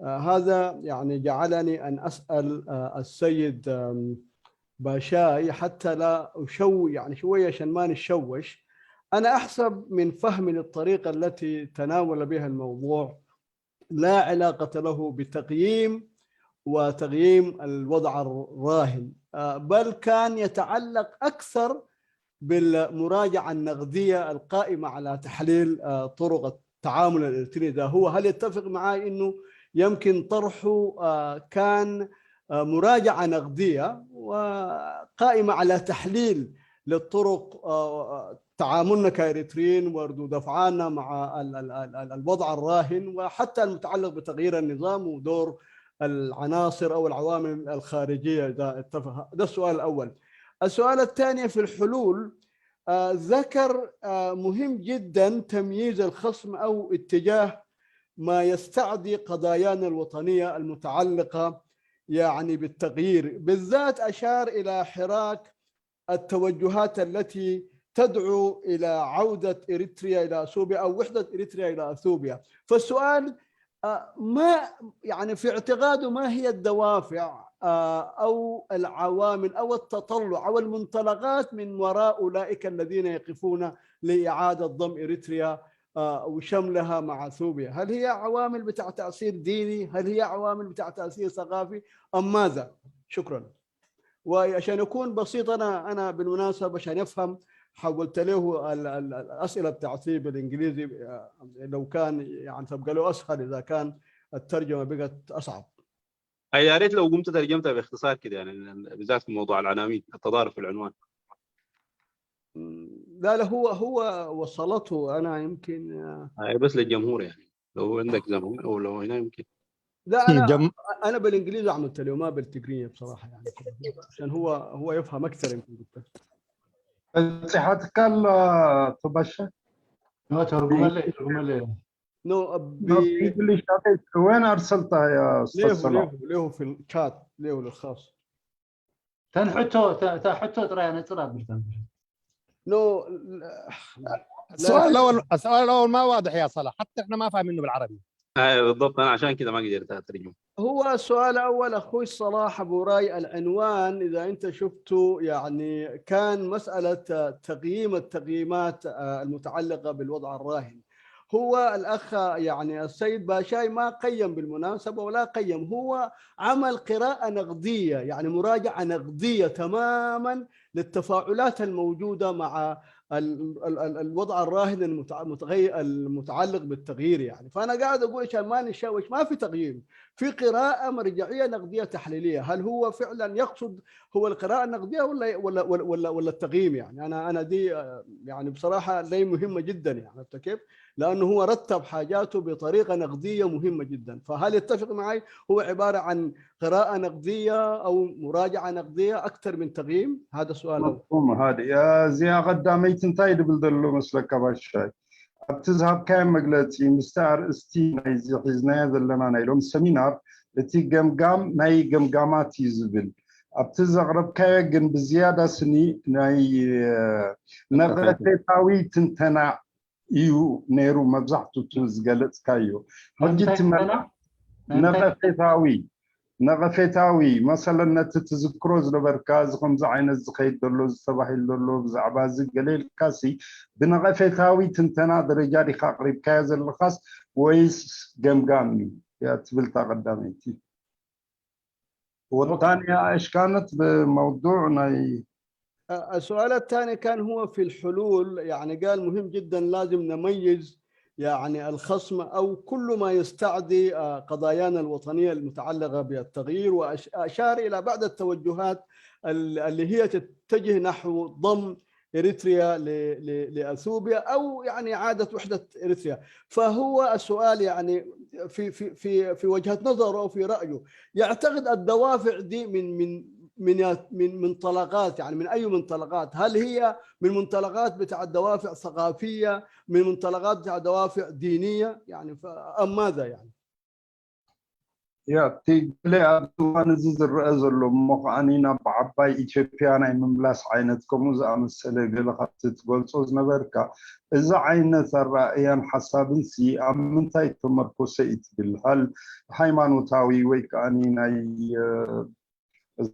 هذا يعني جعلني أن أسأل السيد باشاي حتى لا أشو يعني شوية عشان ما نشوش. أنا أحسب من فهمي للطريقة التي تناول بها الموضوع لا علاقة له بتقييم وتقييم الوضع الراهن، بل كان يتعلق أكثر بالمراجعة النقدية القائمة على تحليل طرق التعامل الإلكتروني. إذا هو هل يتفق معي إنه يمكن طرحه كان مراجعة نقدية وقائمة على تحليل للطرق تعاملنا كإريتريين وردود أفعالنا مع الوضع الراهن، وحتى المتعلق بتغيير النظام ودور العناصر أو العوامل الخارجية إذا اتفق. ده السؤال الأول. السؤال الثاني في الحلول، آه، ذكر آه، مهم جدا تمييز الخصم أو اتجاه ما يستعدي قضايانا الوطنية المتعلقة يعني بالتغيير، بالذات أشار إلى حراك التوجهات التي تدعو إلى عودة إريتريا إلى أثوبيا أو وحدة إريتريا إلى أثوبيا. فالسؤال آه، ما يعني في اعتقاده ما هي الدوافع آه، أو العوامل أو التطلع أو المنطلقات من وراء أولئك الذين يقفون لإعادة ضم إريتريا آه، وشملها مع أثوبيا؟ هل هي عوامل بتاع تأثير ديني؟ هل هي عوامل بتاع تأثير ثقافي أم ماذا؟ شكرا. وعشان أكون بسيط، أنا أنا بالمناسبة عشان أفهم حولت له الأسئلة بتاعتي بالإنجليزي لو كان يعني تبقى له أسهل إذا كان الترجمة بقت أصعب. يا ريت لو قمت ترجمتها باختصار كده يعني، بالذات في موضوع العناوين، التضارب في العنوان. لا لا، هو هو وصلته. انا يمكن هاي بس للجمهور، يعني لو عندك زمن او لو هنا يمكن. لا، انا جم... انا بالانجليزي عملت له، ما بالتقريه بصراحه، يعني عشان هو هو يفهم اكثر يمكن. በፂሓትካ ኣሎ ኣቶ ባሻ? ተርጉመለይ ተርጉመለይ። No. وين ارسلتها يا استاذ ليه صلاح؟ ليه ليه في الشات، ليه للخاص. ተን ሕቶ እታ ሕቶ ጥራይ ነፅር ኣብልካ። No. السؤال الاول، السؤال الاول ما واضح يا صلاح، حتى احنا ما فاهمينه بالعربي. آه، بالضبط، انا عشان كذا ما قدرت اترجم. هو السؤال الأول، أخوي الصلاح أبو راي، العنوان إذا أنت شفته يعني كان مسألة تقييم التقييمات، آه، المتعلقة بالوضع الراهن. هو الأخ يعني السيد باشاي ما قيم بالمناسبة ولا قيم، هو عمل قراءة نقدية، يعني مراجعة نقدية تماما للتفاعلات الموجودة مع ال- ال- ال- الوضع الراهن المتع- المتغير المتعلق بالتغيير، يعني. فانا قاعد اقول عشان ما نشوش، ما في تغيير، في قراءه مرجعيه نقديه تحليليه، هل هو فعلا يقصد هو القراءه النقديه ولا ولا ولا ولا, ولا التقييم؟ يعني انا انا دي، آه، يعني بصراحه دي مهمه جدا، يعني عرفت كيف؟ لانه هو رتب حاجاته بطريقه نقديه مهمه جدا، فهل يتفق معي؟ هو عباره عن قراءه نقديه او مراجعه نقديه اكثر من تقييم؟ هذا سؤال اول. መፍሁም ሃዲ እዚኣ ቀዳመይቲ እንታይ ድብል ዘሎ መስለካ ባሻይ? ኣብቲ ዝሃብካዮ መግለፂ ምስቲ ኣርእስቲ ናይዚ ሒዝናዮ ዘለና ናይ ሎም ሰሚናር እቲ ገምጋም ናይ ገምጋማት እዩ ዝብል ኣብቲ ዘቕረብካዮ ግን ብዝያዳ ስኒ ናይ ነቐፌታዊ ትንተና እዩ ነይሩ መብዛሕትኡ ዝገለፅካዮ። ሕጂ እቲ ነቐፌታዊ ነቐፌታዊ መሰለን ነቲ ትዝክሮ ዝነበርካ እዚ ከምዚ ዓይነት ዝኸይድ ዘሎ ዝተባሂል ዘሎ ብዛዕባ እዚ ገለ ኢልካሲ ብነቐፌታዊ ትንተና ደረጃ ዲካ ኣቕሪብካዮ ዘለካስ ወይስ ገምጋም እዩ እያ ትብል እታ ቀዳመይቲ? والثانية ايش كانت بموضوع ናይ السؤال الثاني كان هو في الحلول، يعني قال مهم جدا لازم نميز يعني الخصم أو كل ما يستعدي، آه، قضايانا الوطنية المتعلقة بالتغيير، وأشار إلى بعض التوجهات اللي هي تتجه نحو ضم إريتريا لأثيوبيا أو يعني إعادة وحدة إريتريا. فهو السؤال يعني في في في في وجهة نظره أو في رأيه يعتقد الدوافع دي من من من من منطلقات، يعني من أي منطلقات؟ هل هي من منطلقات بتاع دوافع ثقافية، من منطلقات بتاع دوافع دينية، يعني أم ماذا يعني؟ ያ እቲ ገለ ኣብዚ እዋን እዚ ዝረአ ዘሎ እሞ ከዓኒ ናብ ዓባይ ኢትዮጵያ ናይ ምምላስ ዓይነት ከምኡ ዝኣመሰለ ገለ ካብቲ ትገልጾ ዝነበርካ እዚ ዓይነት ኣረኣእያን ሓሳብን ሲ ኣብ ምንታይ ተመርኮሰ እዩ ትብል? ሃል ሃይማኖታዊ ወይ ከዓኒ ናይ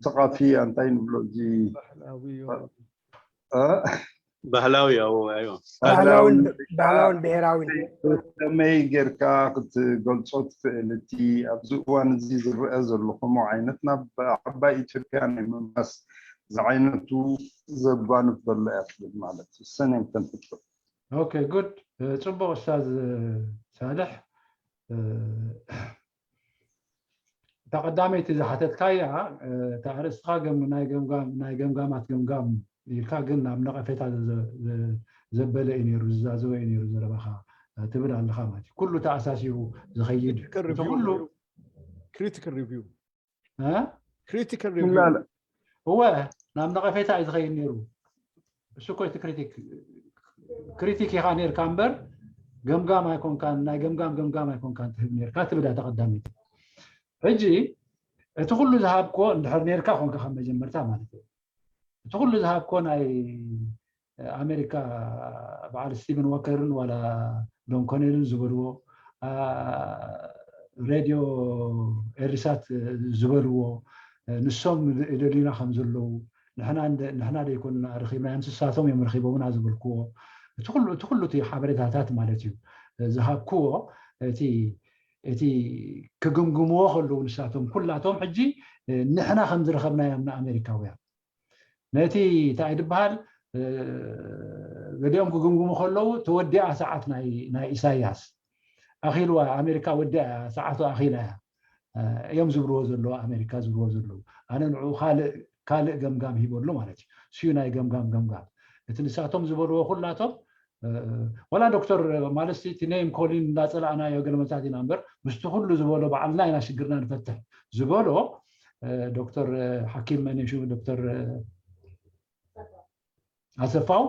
ثقافي እንታይ ንብሎ እዚ ባህላዊ ባህላዊ ኣዎ ኣይዋ ባህላውን ብሔራዊ ከመይ ጌርካ ክትገልጾ ትኽእል? እቲ ኣብዚ እዋን እዚ ዝረአ ዘሎ ከምኡ ዓይነት ናብ ዓባይ ኢትዮጵያ ናይ ምምላስ ዝዓይነቱ ዘጓንፍ ዘሎ እያ ትብል ማለት እዩ። ሰነ ተንፍቶ ኦኬ ጉድ። ጽቡቕ ኡስታዝ ሳልሕ። እታ ቀዳመይቲ ዝሓተትካያ እታ ኣርእስትኻ ናይ ገምጋም ናይ ገምጋማት ገምጋም ኢልካ ግን ናብ ነቐፌታ ዘበለ እዩ ነይሩ ዝዛዘወ እዩ ነይሩ ዘረባኻ ትብል ኣለኻ ማለት እዩ። ኩሉ ተኣሳሲሩ ዝኸይድ critical review እወ ናብ ነቐፌታ እዩ ዝኸይድ ነይሩ። እሱ እኮ እቲ ክሪቲክ ክሪቲክ ኢኻ ነርካ እምበር ገምጋም ኣይኮንካን፣ ናይ ገምጋም ገምጋም ኣይኮንካን ትህብ ነርካ ትብል እያ ተቐዳሚት። ሕጂ እቲ ኩሉ ዝሃብኮ እንድሕር ነርካ ኮንካ ካብ መጀመርታ ማለት እዩ። እቲ ኩሉ ዝሃብኮ ናይ ኣሜሪካ በዓል ስቲቨን ወከርን ዋላ ዶን ኮኔልን ዝበልዎ ሬድዮ ኤሪሳት ዝበልዎ ንሶም ደሊና ከም ዘለዉ ንሕና ደይኮንና ረኺብና ንስሳቶም እዮም ረኺቦምና ዝበልክዎ እቲ ኩሉ እቲ ሓበሬታታት ማለት እዩ ዝሃብክዎ እቲ እቲ ክግምግምዎ ከለዉ ንሳቶም ኩላቶም ሕጂ ንሕና ከም ዝረኸብናዮም ንኣሜሪካውያን ነቲ እንታይ ድበሃል ገሊኦም ክግምግሙ ከለዉ ተወዲኣ ሰዓት ናይ ኢሳያስ ኣኺልዋ ኣሜሪካ ወዲኣ ሰዓቱ ኣኺላ እያ እዮም ዝብልዎ ዘለዉ ኣሜሪካ ዝብልዎ ዘለዉ ኣነ ንዕኡ ካልእ ገምጋም ሂበሉ ማለት እዩ ስዩ ናይ ገምጋም ገምጋም እቲ ንሳቶም ዝበልዎ ኩላቶም፣ ወላ ዶክተር ማለት እቲ ኔም ኮሊን እንዳፀላእናዮ ገለመታት ኢና እምበር፣ ምስቲ ኩሉ ዝበሎ ባዕልና ኢና ሽግርና ንፈትሕ ዝበሎ ዶክተር ሓኪም መን ሽሙ ዶክተር ኣሰፋው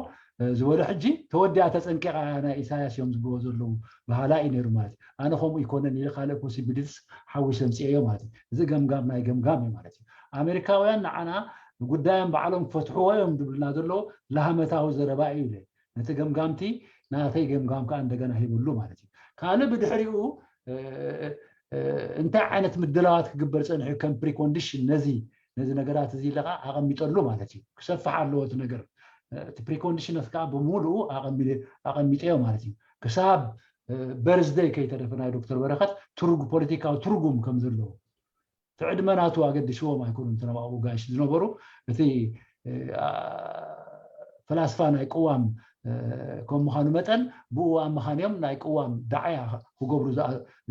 ዝበሎ ሕጂ ተወዲኣ ተፀንቂቃ ናይ ኢሳያስ እዮም ዝብልዎ ዘለዉ በሃላ እዩ ነይሩ ማለት እዩ። ኣነ ከምኡ ይኮነን ኢለ ካልእ ፖሲቢሊቲስ ሓዊሰ ምፅኤዮ ማለት እዩ። እዚ ገምጋም ናይ ገምጋም እዩ ማለት እዩ። ኣሜሪካውያን ንዓና ጉዳዮም ባዕሎም ክፈትሕዎ እዮም ዝብልና ዘለዉ ላህመታዊ ዘረባ እዩ ኢለ ነቲ ገምጋምቲ ናተይ ገምጋም ከዓ እንደገና ሂብሉ ማለት እዩ። ካልእ ብድሕሪኡ እንታይ ዓይነት ምድላዋት ክግበር ፀንሑ ከም ፕሪኮንዲሽን ነዚ ነዚ ነገራት እዚ ኢለ ከዓ ኣቐሚጠሉ ማለት እዩ። ክሰፍሕ ኣለዎ እቲ ነገር። እቲ ፕሪኮንዲሽናት ከዓ ብምሉኡ ኣቐሚጠዮ ማለት እዩ። ክሳብ በርዝደይ ከይተረፈ ናይ ዶክተር በረኸት ትርጉ ፖለቲካዊ ትርጉም ከም ዘለዎ እቲ ዕድመ ናቱ ኣገዲስዎም ኣይኮኑን። እቶም ኣብኡ ጋሽ ዝነበሩ እቲ ፈላስፋ ናይ ቅዋም ከም ምዃኑ መጠን ብኡ ኣመኻንዮም ናይ ቅዋም ዳዕያ ክገብሩ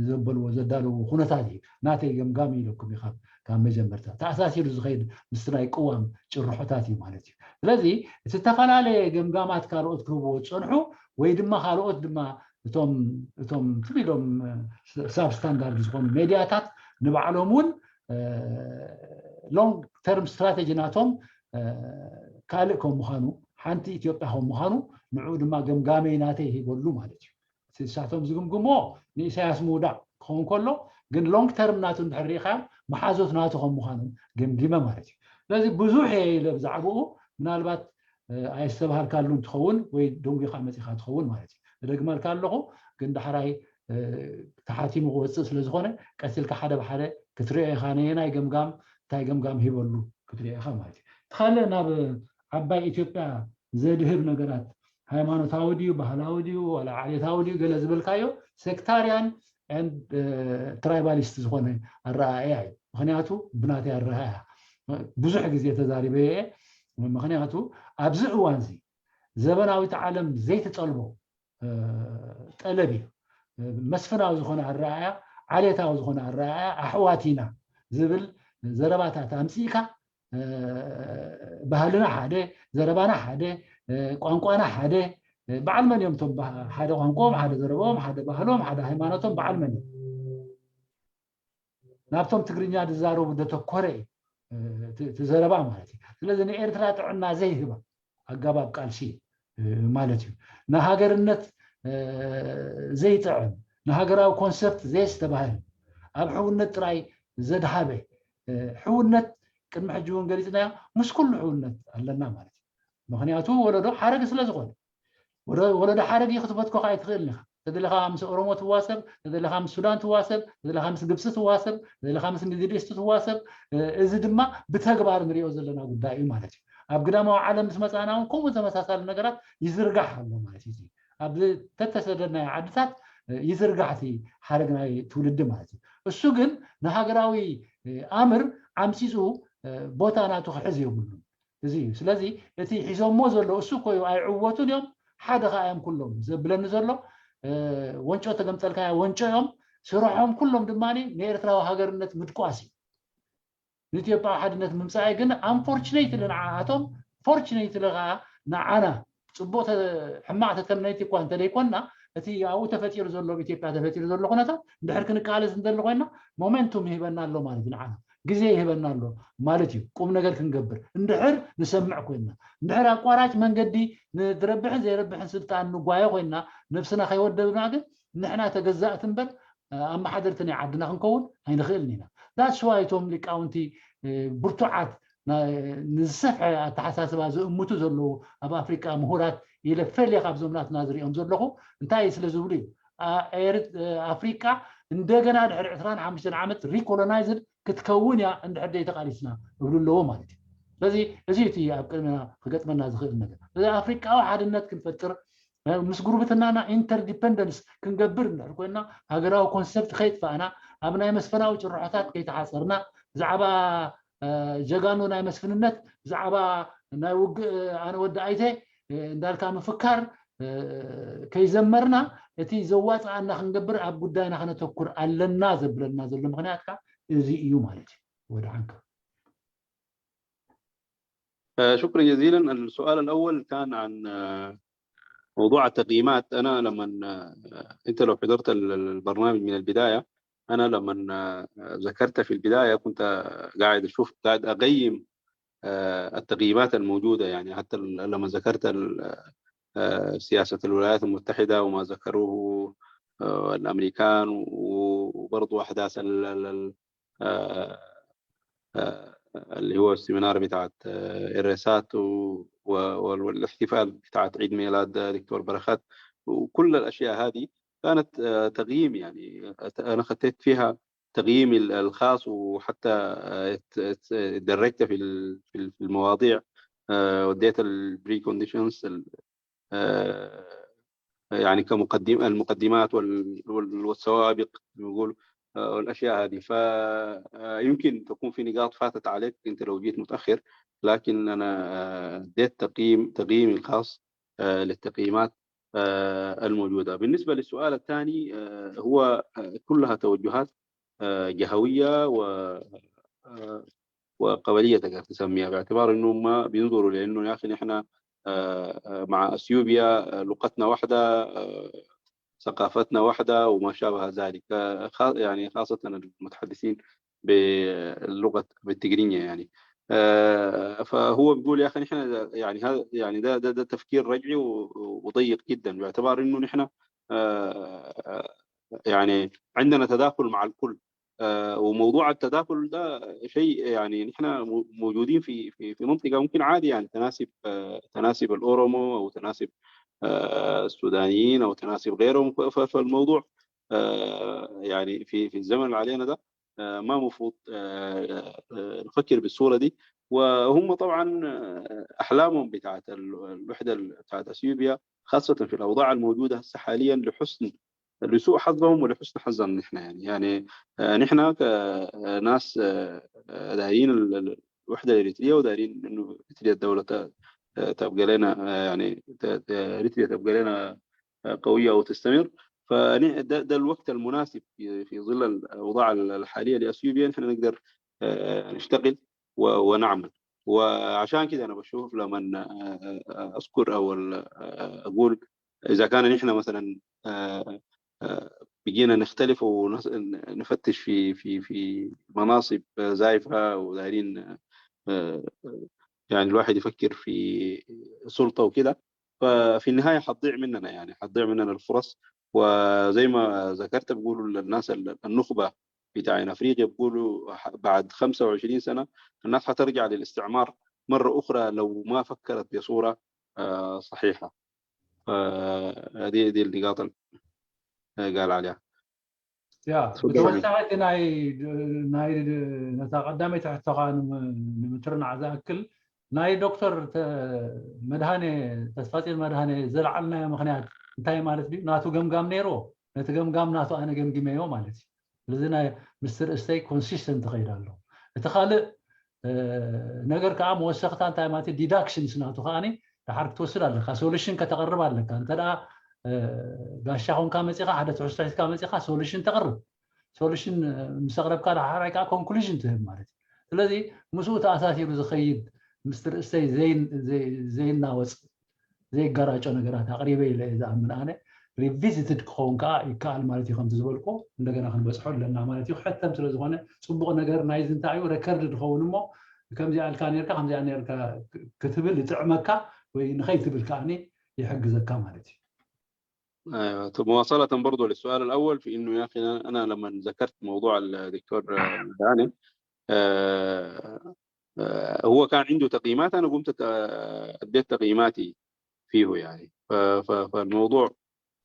ዘበልዎ ዘዳለዎ ኩነታት እዩ። ናተይ ገምጋም ኢለኩም እዩ ካብ መጀመርታ ተኣሳሲሩ ዝኸይድ ምስቲ ናይ ቅዋም ጭርሖታት እዩ ማለት እዩ። ስለዚ እቲ ዝተፈላለየ ገምጋማት ካልኦት ክህብዎ ዝፀንሑ ወይ ድማ ካልኦት ድማ እቶም እቶም ትም ኢሎም ሳብ ስታንዳርድ ዝኾኑ ሜድያታት ንባዕሎም እውን ሎንግ ተርም ስትራቴጂ ናቶም ካልእ ከም ምዃኑ ሓንቲ ኢትዮጵያ ከም ምዃኑ ንዕኡ ድማ ገምጋመይ ናተይ ሂበሉ ማለት እዩ። ንሳቶም ዝግምግሞ ንኢሳያስ ምውዳቕ ክኸውን ከሎ ግን ሎንግ ተርም ናቱ እንድሕር ርኢኻዮም መሓዞት ናቱ ከም ምዃኑ ገምጊመ ማለት እዩ። ስለዚ ብዙሕ እየ ኢለ ብዛዕባኡ ምናልባት ኣየስተባሃልካሉን ትኸውን ወይ ደንጒኻ መፂኻ ትኸውን ማለት እዩ። እደግመልካ ኣለኹ ግን ዳሕራይ ተሓቲሙ ክወፅእ ስለዝኾነ ቀሲልካ ሓደ ብሓደ ክትሪኦ ኢኻ ነየናይ ገምጋም እንታይ ገምጋም ሂበሉ ክትሪኦ ኢኻ ማለት እዩ። እቲ ካልእ ናብ ዓባይ ኢትዮጵያ ዘድህብ ነገራት ሃይማኖታዊ ድዩ ባህላዊ ድዩ ዋላ ዓሌታዊ ድዩ ገለ ዝበልካዮ ሴክታርያን ትራይባሊስት ዝኾነ ኣረኣእያ እዩ። ምክንያቱ ብናተይ ኣረኣእያ ብዙሕ ግዜ ተዛሪበ እየ። ምክንያቱ ኣብዚ እዋን እዚ ዘበናዊት ዓለም ዘይትጠልቦ ጠለብ እዩ። መስፍናዊ ዝኾነ ኣረኣእያ ዓሌታዊ ዝኾነ ኣረኣእያ ኣሕዋት ኢና ዝብል ዘረባታት ኣምፅእካ ባህልና ሓደ፣ ዘረባና ሓደ፣ ቋንቋና ሓደ፣ በዓል መን እዮም እቶም ሓደ ቋንቋኦም ሓደ ዘረባኦም ሓደ ባህሎም ሓደ ሃይማኖቶም በዓል መን እዮም? ናብቶም ትግርኛ ዝዛረቡ ዘተኮረ እዩ እቲ ዘረባ ማለት እዩ። ስለዚ ንኤርትራ ጥዕና ዘይህባ ኣገባብ ቃልሲ ማለት እዩ። ንሃገርነት ዘይጥዕም ንሃገራዊ ኮንሰፕት ዘየስተባህል ኣብ ሕውነት ጥራይ ዘድሃበ ሕውነት ቅድሚ ሕጂ እውን ገሊፅናዮ ምስ ኩሉ ሕውነት ኣለና ማለት እዩ። ምክንያቱ ወለዶ ሓረግ ስለዝኾነ ወለዶ ሓረግ እዩ ክትበትኮ ከዓ ኣይትኽእልን ኢኻ። ተደለኻ ምስ ኦሮሞ ትዋሰብ፣ ተደለኻ ምስ ሱዳን ትዋሰብ፣ ተደለኻ ምስ ግብፂ ትዋሰብ፣ ተደለኻ ምስ ሚድል ኢስት ትዋሰብ። እዚ ድማ ብተግባር ንሪኦ ዘለና ጉዳይ እዩ ማለት እዩ። ኣብ ግዳማዊ ዓለም ምስ መፃና እውን ከምኡ ተመሳሳሊ ነገራት ይዝርጋሕ ኣሎ ማለት እዩ። ኣብ ተተሰደድናዮ ዓድታት ይዝርጋሕ እቲ ሓረግ ናይ ትውልዲ ማለት እዩ። እሱ ግን ንሃገራዊ ኣምር ዓምፂፁ ቦታ ናቱ ክሕዝ የብሉን። እዚ እዩ። ስለዚ እቲ ሒዞሞ ዘሎ እሱ እኮ እዩ ኣይዕወቱን እዮም ሓደ ከዓ እዮም ኩሎም ዘብለኒ ዘሎ ወንጮ ተገምፀልካያ ወንጮ እዮም። ስርሖም ኩሎም ድማ ንኤርትራዊ ሃገርነት ምድቋስ እዩ። ንኢትዮጵያዊ ሓድነት ምምፃእ ግን ኣንፎርችኔትሊ ንዓኣቶም ፎርችኔትሊ ከዓ ንዓና ፅቡቅ ሕማቅ ተተመነይቲ እኳ እንተደይኮንና እቲ ኣብኡ ተፈጢሩ ዘሎ ኣብ ኢትዮጵያ ተፈጢሩ ዘሎ ኩነታት እንድሕር ክንቃለስ እንተሊ ኮይና ሞሜንቱም ይህበና ኣሎ ማለት እዩ። ንዓና ግዜ ይህበና ኣሎ ማለት እዩ። ቁም ነገር ክንገብር እንድሕር ንሰምዕ ኮይና እንድሕር ኣቋራጭ መንገዲ ንዝረብሕን ዘይረብሕን ስልጣን ንጓየ ኮይና ነብስና ከይወደብና ግን ንሕና ተገዛእቲ እምበር ኣመሓደርቲ ናይ ዓድና ክንከውን ኣይንኽእልን ኢና። ዳትስ ዋይ እቶም ሊቃውንቲ ብርቱዓት ንዝሰፍሐ ኣተሓሳስባ ዝእምቱ ዘለዉ ኣብ ኣፍሪቃ ምሁራት ኢለ ፈልየ ካብዞም ናትና ዝሪኦም ዘለኹ እንታይ ስለ ዝብሉ እዩ። ኣፍሪቃ እንደገና ድሕሪ ዕስራን ሓሙሽተን ዓመት ሪኮሎናይዝድ ክትከውን እያ እንድሕር ደይ ተቃሊስና እብሉ ኣለዎ ማለት እዩ። ስለዚ እዚ እቲ ኣብ ቅድመና ክገጥመና ዝኽእል ነገር እዚ ኣፍሪቃዊ ሓድነት ክንፈጥር ምስ ጉርብትናና ኢንተርዲፐንደንስ ክንገብር እንድሕር ኮይና ሃገራዊ ኮንሰፕት ከይጥፋእና ኣብ ናይ መስፈናዊ ጭርሖታት ከይተሓፀርና ብዛዕባ ጀጋኑ ናይ መስፍንነት ብዛዕባ ናይ ውግእ ኣነ ወዲ ኣይተ እንዳልካ ምፍካር ከይዘመርና እቲ ዘዋፅኣና ክንገብር ኣብ ጉዳይና ከነተኩር ኣለና ዘብለና ዘሎ ምክንያት ከዓ እዚ እዩ ማለት እዩ። ወድሓንካ آه، شكرا جزيلا. السؤال الأول كان عن آه، موضوع التقييمات. أنا لما آه، أنت لو حضرت ال- ال- البرنامج من البداية، أنا لما آه، ذكرت في البداية كنت قاعد أشوف، قاعد أقيم آه، التقييمات الموجودة، يعني حتى ال- لما ذكرت ال- آه، سياسة الولايات المتحدة وما ذكروه آه، الأمريكان، وبرضو أحداث ال- ال- ال- آه، آه، اللي هو السيمينار بتاعت آه، إريسات و- و- وال- والاحتفال بتاعت عيد ميلاد دكتور بركات، وكل الأشياء هذه كانت آه، تقييم، يعني أنا خطيت فيها تقييمي ال- الخاص، وحتى آه، ات- ات- اتدرجت في ال- في ال- في المواضيع، آه، وديت ال preconditions، يعني كمقدم، المقدمات وال- وال- والسوابق نقول، آه، والأشياء هذه. فيمكن تكون في نقاط فاتت عليك أنت لو جيت متأخر، لكن أنا آه، اديت تقييم، تقييمي الخاص آه، للتقييمات آه، الموجودة. بالنسبة للسؤال الثاني، آه، هو آه، كلها توجهات آه، جهوية و آه، وقبلية تقدر تسميها، باعتبار إنه ما بينظروا لأنه يا أخي نحن آه، آه، مع أثيوبيا آه، لغتنا واحدة، آه، ثقافتنا واحدة وما شابه ذلك. آه، خا- يعني خاصة المتحدثين باللغة بالتقرينية يعني. آه، فهو بيقول يا أخي نحن يعني هذا يعني ده ده ده تفكير رجعي و- وضيق جدا، باعتبار إنه نحن آه، يعني عندنا تداخل مع الكل. آه، وموضوع التداخل ده شيء يعني نحن مو- موجودين في في في منطقة ممكن عادي يعني تناسب آه، تناسب الأورومو أو تناسب آه، السودانيين أو تناسب غيرهم. ف- ف- فالموضوع آه، يعني في في الزمن اللي علينا ده آه، ما مفروض آه، آه، نفكر بالصورة دي. وهم طبعا آه، أحلامهم بتاعت ال- الوحدة ال- بتاعت أثيوبيا، خاصة في الأوضاع الموجودة هسه حاليا، لحسن لسوء حظهم ولحسن حظنا نحن يعني. يعني آه، نحن كناس آه، آه، دايرين ال- ال- الوحدة الإريترية، ودايرين إنه إريتريا الدولة ت- آه، تبقى لنا آه، يعني ت- ت- إريتريا تبقى لنا آه، قوية وتستمر. فده ده الوقت المناسب في في ظل الأوضاع الحالية لأثيوبيا نحن نقدر آه، نشتغل و- ونعمل. وعشان كده أنا بشوف لما آه، آه، أذكر أو ال- آه، أقول إذا كان نحن مثلا آه، آه، بقينا نختلف ونفتش في في في مناصب زائفة ودايرين آه، يعني الواحد يفكر في سلطة وكده، ففي النهاية حتضيع مننا، يعني حتضيع مننا الفرص. وزي ما ذكرت بيقولوا الناس ال- النخبة بتاعين أفريقيا بيقولوا ح- بعد خمسة وعشرين سنة الناس حترجع للاستعمار مرة أخرى لو ما فكرت بصورة آه، صحيحة. فهذه دي النقاط اللي قال عليها. ያ ተወሳኺ ብተወሳኺ እቲ ናይ ናይ ነታ ቀዳመይቲ ሕቶኻ ንምትርናዕ ዝኣክል ናይ ዶክተር መድሃኔ ተስፋፅዮን መድሃኔ ዘልዓልናዮ ምክንያት እንታይ ማለት እዩ? ናቱ ገምጋም ነይርዎ፣ ነቲ ገምጋም ናቱ ኣነ ገምጊመዮ ማለት እዩ። ስለዚ ናይ ምስትር እስተይ ኮንሲስተንት ይኸይድ ኣሎ። እቲ ካልእ ነገር ከዓ መወሰኽታ እንታይ ማለት ዲዳክሽንስ ናቱ ከዓ ደሓር ክትወስድ ኣለካ፣ ሶሉሽን ከተቕርብ ኣለካ። እንተ ደኣ ጋሻ ኮንካ መፂኻ፣ ሓደ ትሕዝቶ ሒዝካ መፂኻ ሶሉሽን ተቕርብ። ሶሉሽን ምስ ኣቕረብካ ደሓራይ ከዓ ኮንክሉዥን ትህብ ማለት እዩ። ስለዚ ምስኡ ተኣሳሲሩ ዝኸይድ ምስትር እስተይ ዘይናወፅ ዘይጋራጮ ነገራት ኣቕሪበ ኢለ እየ ዝኣምን ኣነ። ሪቪዚትድ ክኸውን ከዓ ይከኣል ማለት እዩ። ከምቲ ዝበልኩ እንደገና ክንበፅሖ ኣለና ማለት እዩ። ክሕተም ስለ ዝኾነ ፅቡቕ ነገር ናይዚ እንታይ እዩ ረከርድ ድኸውን እሞ ከምዚኣ ኢልካ ነርካ ከምዚኣ ነርካ ክትብል ይጥዕመካ ወይ ንኸይትብል ከዓኒ ይሕግዘካ ማለት እዩ። أيوة. طب مواصلة برضو للسؤال الأول في إنه يا أخي أنا لما ذكرت موضوع الدكتور داني آه آه هو كان عنده تقييمات، أنا قمت أديت تقييماتي فيه يعني. فالموضوع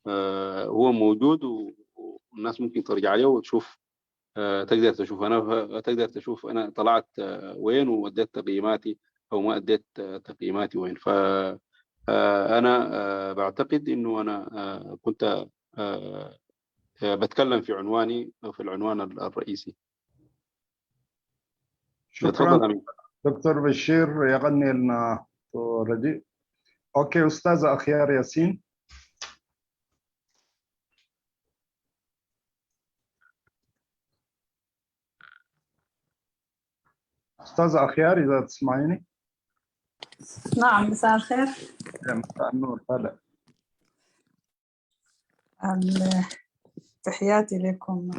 آه هو موجود والناس ممكن ترجع له وتشوف آه، تقدر تشوف انا تقدر تشوف انا طلعت آه، وين واديت تقييماتي او ما اديت آه، تقييماتي وين. ف آه، انا بعتقد انه انا كنت بتكلم في عنواني او في العنوان الرئيسي. شكرا دكتور بشير، يغني لنا رديء. اوكي استاذ اخيار ياسين. استاذ اخيار اذا تسمعيني. نعم، مساء الخير. مساء النور. هلا. ال- تحياتي لكم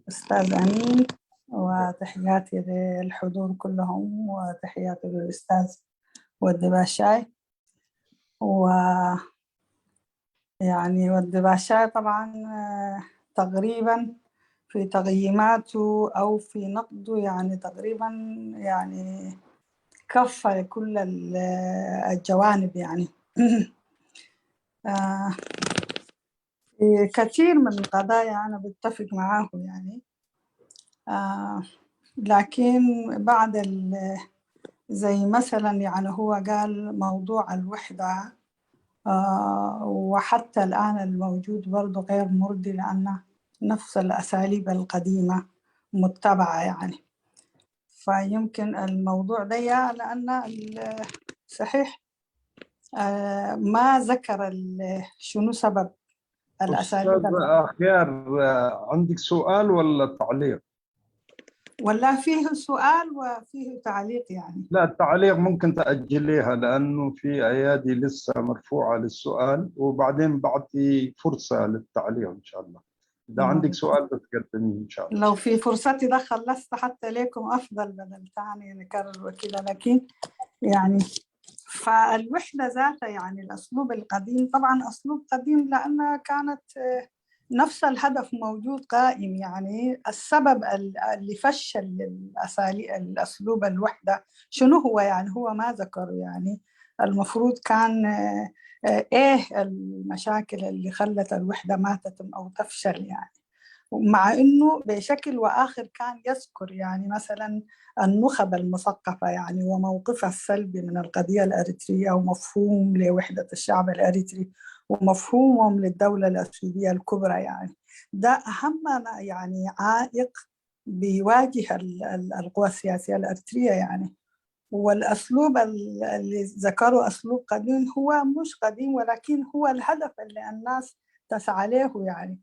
أستاذ أمين، وتحياتي للحضور كلهم، وتحياتي للأستاذ ود باشاي. و يعني ود باشاي طبعا، آه، تقريبا في تقييماته أو في نقده، يعني تقريبا يعني كفى كل ال- الجوانب يعني. آه، في كثير من القضايا أنا بتفق معاه يعني. آه، لكن بعد ال- زي مثلا يعني هو قال موضوع الوحدة، آه، وحتى الآن الموجود برضو غير مرضي، لأن نفس الأساليب القديمة متبعة يعني. فيمكن الموضوع ده يا لأن ال- صحيح، آه، ما ذكر ال- شنو سبب الأساليب أستاذ أخيار، آه، عندك سؤال ولا تعليق؟ ولا فيه سؤال وفيه تعليق يعني؟ لا، التعليق ممكن تأجليها لأنه في أيادي لسه مرفوعة للسؤال، وبعدين بعطي فرصة للتعليق إن شاء الله. إذا نعم. عندك سؤال بتقدميه إن شاء الله. لو في فرصتي ده خلصت حتى لكم أفضل، بدل تاني نكرر وكده. لكن يعني فالوحدة ذاتها يعني الأسلوب القديم، طبعا أسلوب قديم لأنها كانت، آه، نفس الهدف موجود قائم. يعني السبب ال- اللي فشل الأسالي- الأسلوب الوحدة شنو هو؟ يعني هو ما ذكر يعني المفروض كان، آه، آه، إيه المشاكل اللي خلت الوحدة ما تتم أو تفشل يعني، مع إنه بشكل وآخر كان يذكر يعني مثلا النخب المثقفة يعني وموقفها السلبي من القضية الأريترية ومفهوم لوحدة الشعب الأريتري ومفهومهم للدولة الأثيوبية الكبرى يعني. ده أهم يعني عائق بيواجه ال- ال- القوى السياسية الأريترية يعني. والأسلوب ال- اللي ذكره أسلوب قديم، هو مش قديم ولكن هو الهدف اللي الناس تسعى له يعني.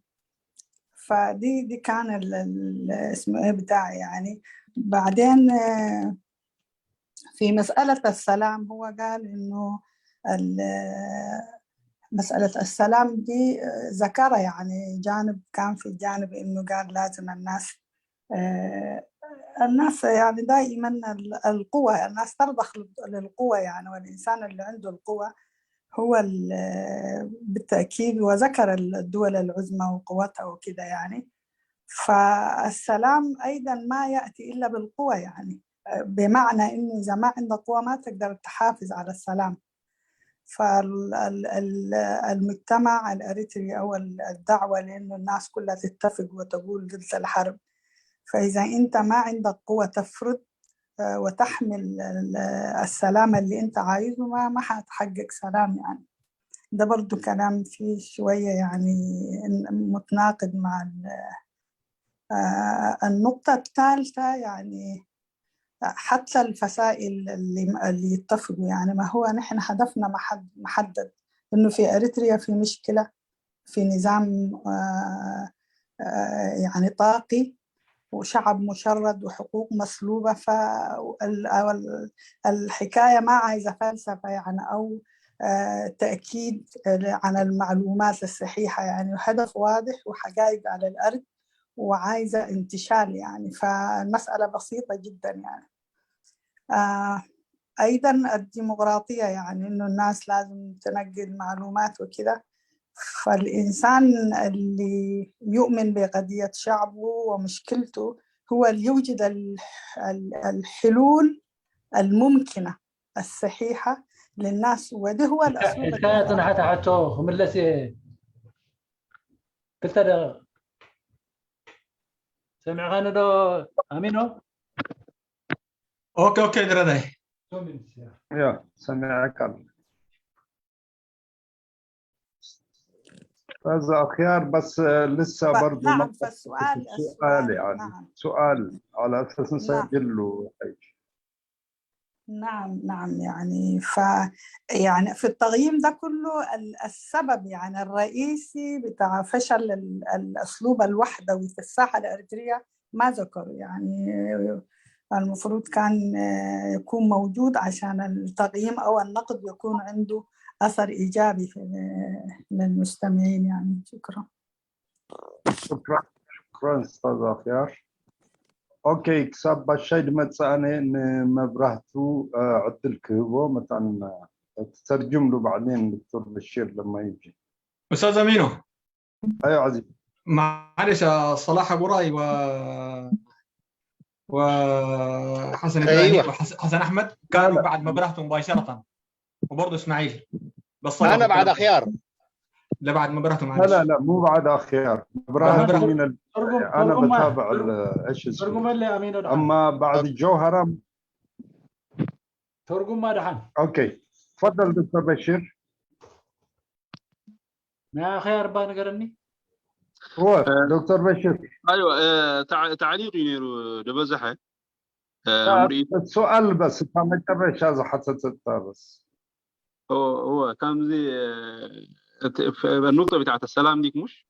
فدي دي كان ال- ال- اسمه ايه بتاعي يعني. بعدين، آه، في مسألة السلام هو قال إنه ال- مسألة السلام دي، آه، ذكرها يعني جانب، كان في جانب إنه قال لازم الناس، آه، الناس يعني دائما ال- القوة، الناس ترضخ لل- للقوة يعني، والإنسان اللي عنده القوة هو ال- بالتأكيد، وذكر الدول العظمى وقوتها وكده يعني. فالسلام أيضا ما يأتي إلا بالقوة يعني، بمعنى إنه إذا ما عندك قوة ما تقدر تحافظ على السلام. فالمجتمع الأريتري أو الدعوة لأنه الناس كلها تتفق وتقول ضد الحرب، فإذا أنت ما عندك قوة تفرض، آه، وتحمل ال- السلام اللي أنت عايزه، ما ما حتحقق سلام يعني. ده برضو كلام فيه شوية يعني متناقض مع ال- آه، النقطة الثالثة يعني حتى الفصائل اللي اللي يتفقوا يعني، ما هو نحن هدفنا محد- محدد، إنه في أريتريا في مشكلة، في نظام، آه، آه، يعني طاغي، وشعب مشرد وحقوق مسلوبة. فالحكاية ما عايزة فلسفة يعني أو، آه، تأكيد على المعلومات الصحيحة يعني، هدف واضح وحقائق على الأرض وعايزة انتشال يعني. فالمسألة بسيطة جدا يعني. آه، أيضا الديمقراطية يعني إنه الناس لازم تنقل معلومات وكده. فالإنسان اللي يؤمن بقضية شعبه ومشكلته هو اللي يوجد ال- ال- الحلول الممكنة الصحيحة للناس، وده هو الأسلوب الكاية تنحت حتى ملسي كنت ده سمع غانا دو أمينو. Okay, okay, Graday. يا سمعك الله. أستاذ أخيار، بس آه، لسه ف- برضو نعم، ما فالسؤال- سؤال السؤال، يعني نعم. سؤال على أساس نعم. نسجل له حاجة. نعم، نعم، يعني ف يعني في التقييم ده كله ال- السبب يعني الرئيسي بتاع فشل ال- الأسلوب الوحدوي في الساحة الأريترية ما ذكر يعني. المفروض كان يكون موجود عشان التقييم أو النقد يكون عنده أثر إيجابي للمستمعين. يعني شكرا. شكرا. شكرا أستاذ أخيار. أوكي، ክሳብ ባሻይ ድመፅእ ኣነ ንመብራህቱ ዕድል ክህቦ መታን تترجم له بعدين دكتور بشير لما يجي. استاذ امينو. ايوه عزيز. معلش، صلاح ابو راي و وحسن ابراهيم أيوة. وحسن احمد كانوا بعد مبرهته مباشره، وبرضه اسماعيل. بس انا بعد اخيار. لا، بعد مبرهته. معلش. لا لا لا، مو بعد اخيار. مبرهته من ال... انا بتابع ايش اسمه. اما بعد جوهره ترجم ما دحان. اوكي، تفضل دكتور بشير. ما خير بان قرني. هو دكتور بشير. ايوه، تعليق ينيرو دبزحه. السؤال بس، كان كبش هذا حتى تتابس. هو هو كان زي النقطه بتاعت السلام ديك، مش؟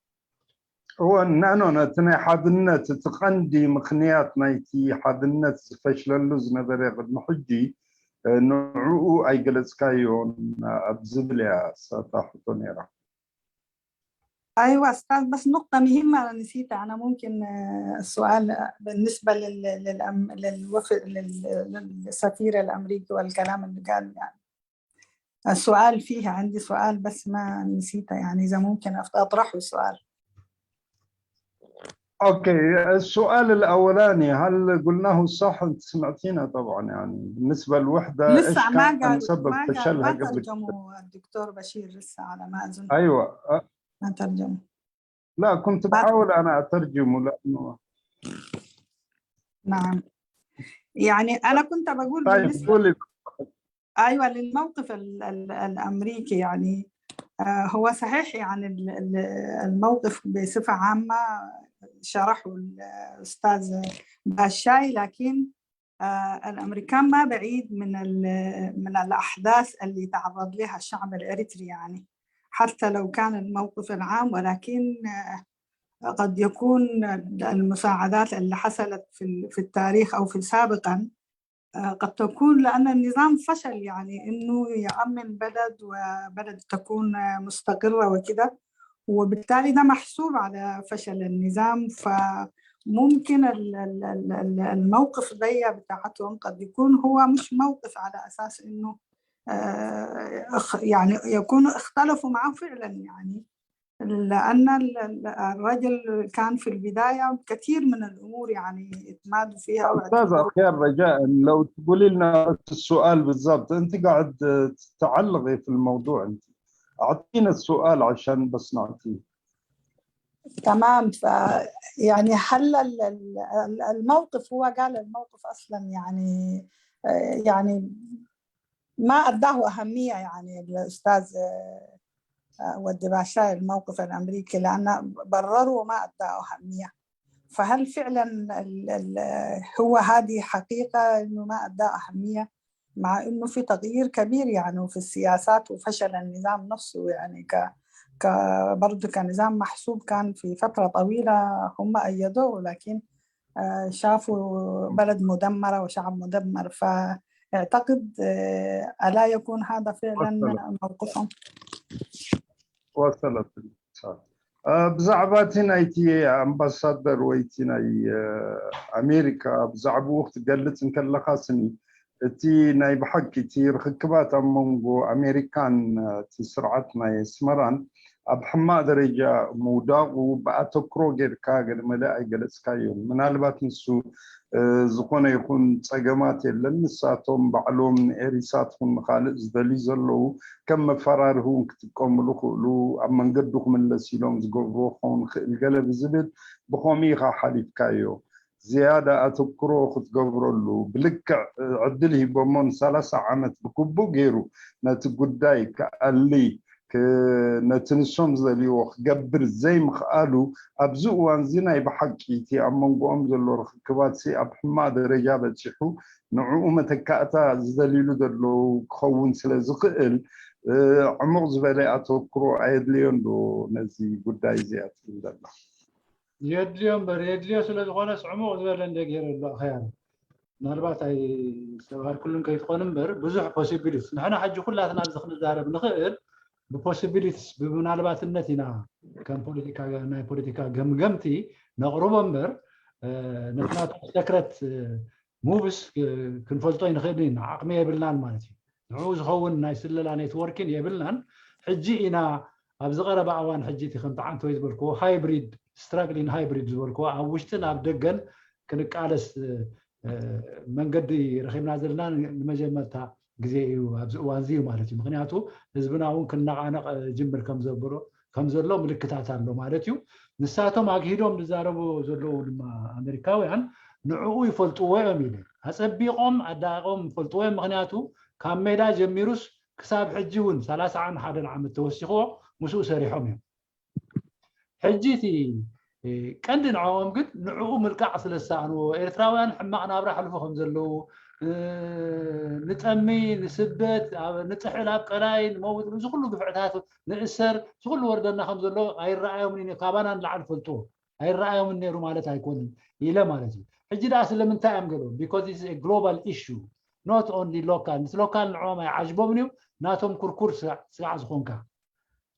እወ፣ ንሕና ነቲ ናይ ሓድነት፣ እቲ ቀንዲ ምኽንያት ናይቲ ሓድነት ዝፈሽለሉ ዝነበረ ቅድሚ ሕጂ፣ ንዕኡ ኣይገለጽካዮን ኣብ ዝብል እያ እሳታ ሕቶ ነይራ። أيوة أستاذ، بس نقطة مهمة أنا نسيتها. أنا ممكن السؤال بالنسبة لل... للأم... للوفد لل... للسفير الأمريكي والكلام اللي قال يعني. السؤال فيها، عندي سؤال بس ما نسيته، يعني إذا ممكن أطرحه سؤال. اوكي، السؤال الاولاني هل قلناه صح؟ انت سمعتينا طبعا، يعني بالنسبه للوحده لسه ما قالوا، سبب ما فشلها؟ ما ترجموا الدكتور بشير لسه على ما اظن. ايوه. ما ترجموا. لا، كنت بحاول انا اترجمه لانه نعم. يعني انا كنت بقول طيب، قولي. ايوه، للموقف الامريكي. يعني هو صحيح، يعني الموقف بصفه عامه شرحه الاستاذ باشاي، لكن الامريكان ما بعيد من من الاحداث اللي تعرض لها الشعب الاريتري، يعني حتى لو كان الموقف العام، ولكن قد يكون المساعدات اللي حصلت في في التاريخ او في سابقا قد تكون لأن النظام فشل، يعني إنه يأمن بلد وبلد تكون مستقرة وكده، وبالتالي ده محسوب على فشل النظام. فممكن الموقف ده بتاعتهم قد يكون هو مش موقف على أساس إنه يعني يكونوا اختلفوا معه فعلا، يعني لأن الرجل كان في البداية كثير من الأمور يعني اتمادوا فيها. أستاذ أخيار، رجاء لو تقولي لنا السؤال بالضبط، أنت قاعد تعلقي في الموضوع، أنت أعطينا السؤال عشان بس نعطيه. تمام. ف يعني هل الموقف، هو قال الموقف أصلا يعني يعني ما أداه أهمية، يعني الأستاذ ودي باشاي الموقف الأمريكي، لأن برروا وما أداه أهمية. فهل فعلا هو هذه حقيقة إنه ما أداه أهمية، مع إنه في تغيير كبير يعني في السياسات وفشل النظام نفسه، يعني ك برضه كنظام محسوب كان في فترة طويلة هم أيدوه، لكن شافوا بلد مدمرة وشعب مدمر. فأعتقد ألا يكون هذا فعلا موقفهم. وصلت. ብዛዕባ እቲ ናይቲ ኣምባሳደር ወይ እቲ ናይ ኣሜሪካ ብዛዕባኡ ክትገልጽ እንከለኻ ስኒ፣ እቲ ናይ ብሓቂ እቲ ርኽክባት ኣብ መንጎ ኣሜሪካን እቲ ስርዓት ናይ ኣስመራን ኣብ ሕማቕ ደረጃ ምውዳቑ ብኣተኩሮ ጌርካ ገለ መለ ኣይገለጽካዮን። ምናልባት ንሱ ዝኾነ ይኹን ጸገማት የለን። ንሳቶም ባዕሎም ንኤሪሳት ኹን ንኻልእ ዝደልዩ ዘለዉ ከም መፈራርሂ እውን ክጥቀምሉ ክእሉ፣ ኣብ መንገዱ ክምለስ ኢሎም ዝገብርዎ ክኸውን ክእል ገለ ብዝብል ብኸምኡ ኢኻ ሓሊፍካዮ። ዝያዳ ኣተኩሮ ክትገብረሉ ብልክዕ ዕድል ሂቦሞ ንሰላሳ ዓመት ብግቡእ ገይሩ ነቲ ጉዳይ ክኣሊ ነቲ ንሶም ዝደልይዎ ክገብር ዘይምኽኣሉ ኣብዚ እዋን እዚ ናይ ብሓቂ እቲ ኣብ መንጎኦም ዘሎ ርኽክባት ሲ ኣብ ሕማቕ ደረጃ በፂሑ ንዕኡ መተካእታ ዝደልይሉ ዘለዉ ክኸውን ስለ ዝኽእል ዕሙቕ ዝበለ ኣተኩሮ ኣየድልዮን ዶ ነዚ ጉዳይ እዚ ኣትብል ዘላ? የድልዮ እምበር የድልዮ ስለ ዝኾነስ ዕሙቕ ዝበለ እንደ ገይሩ ኣሎ ኣኸያሩ ምናልባት ኣይስተብሃልኩሉን ከይትኾን እምበር ብዙሕ possibilities ንሕና ሕጂ ኩላትና ኣብዚ ክንዛረብ ንኽእል ብፖሲቢሊቲስ ብምናልባትነት ኢና ከም ፖለቲካ ናይ ፖለቲካ ገምገምቲ ነቕርቦ እምበር ነትና ሰክረት ሙቭስ ክንፈልጦ ይንኽእል ኢና ዓቕሚ የብልናን ማለት እዩ። ንዕኡ ዝኸውን ናይ ስለላ ኔትወርኪን የብልናን። ሕጂ ኢና ኣብዚ ቀረባ እዋን ሕጂ እቲ ከምቲ ዓንተ ወይ ዝበልክዎ ሃይብሪድ ስትራግሊን ሃይብሪድ ዝበልክዎ ኣብ ውሽጥን ኣብ ደገን ክንቃለስ መንገዲ ረኺብና ዘለና ንመጀመርታ ግዜ እዩ ኣብዚ እዋን እዚ ማለት እዩ። ምክንያቱ ህዝብና እውን ክነቓነቕ ጅምር ከም ዘብሎ ከም ዘሎ ምልክታት ኣሎ ማለት እዩ። ንሳቶም ኣግሂዶም ዝዛረቡ ዘለዉ ድማ ኣሜሪካውያን ንዕኡ ይፈልጥዎ እዮም ኢለ ኣጸቢቖም ኣዳቂቖም ይፈልጥዎ እዮም። ምክንያቱ ካብ ሜዳ ጀሚሩስ ክሳብ ሕጂ እውን ሰላሳን ሓደን ዓመት ተወሲኽዎ ምስኡ ሰሪሖም እዮም። ሕጂ እቲ ቀንዲ ንዕኦም ግን ንዕኡ ምልቃዕ ስለ ዝሰኣንዎ ኤርትራውያን ሕማቕ ናብራ ሕልፉ ከም ዘለዉ ንጠሚ ንስደት ንጥሕል ኣብ ቀላይ ንመውት እዚ ኩሉ ግፍዕታት ንእሰር እዚ ኩሉ ወርደና ከም ዘሎ ኣይረኣዮምን እዩ ካባና ንላዕሊ ፈልጥዎ ኣይረኣዮምን ነይሩ ማለት ኣይኮንን ኢለ ማለት እዩ። ሕጂ ደኣ ስለምንታይ እዮም ገለዎም because this is a global issue not only local ምስ ሎካል ንዕኦም ኣይዓጅቦምን እዩ ናቶም ኩርኩር ስጋዕ ዝኾንካ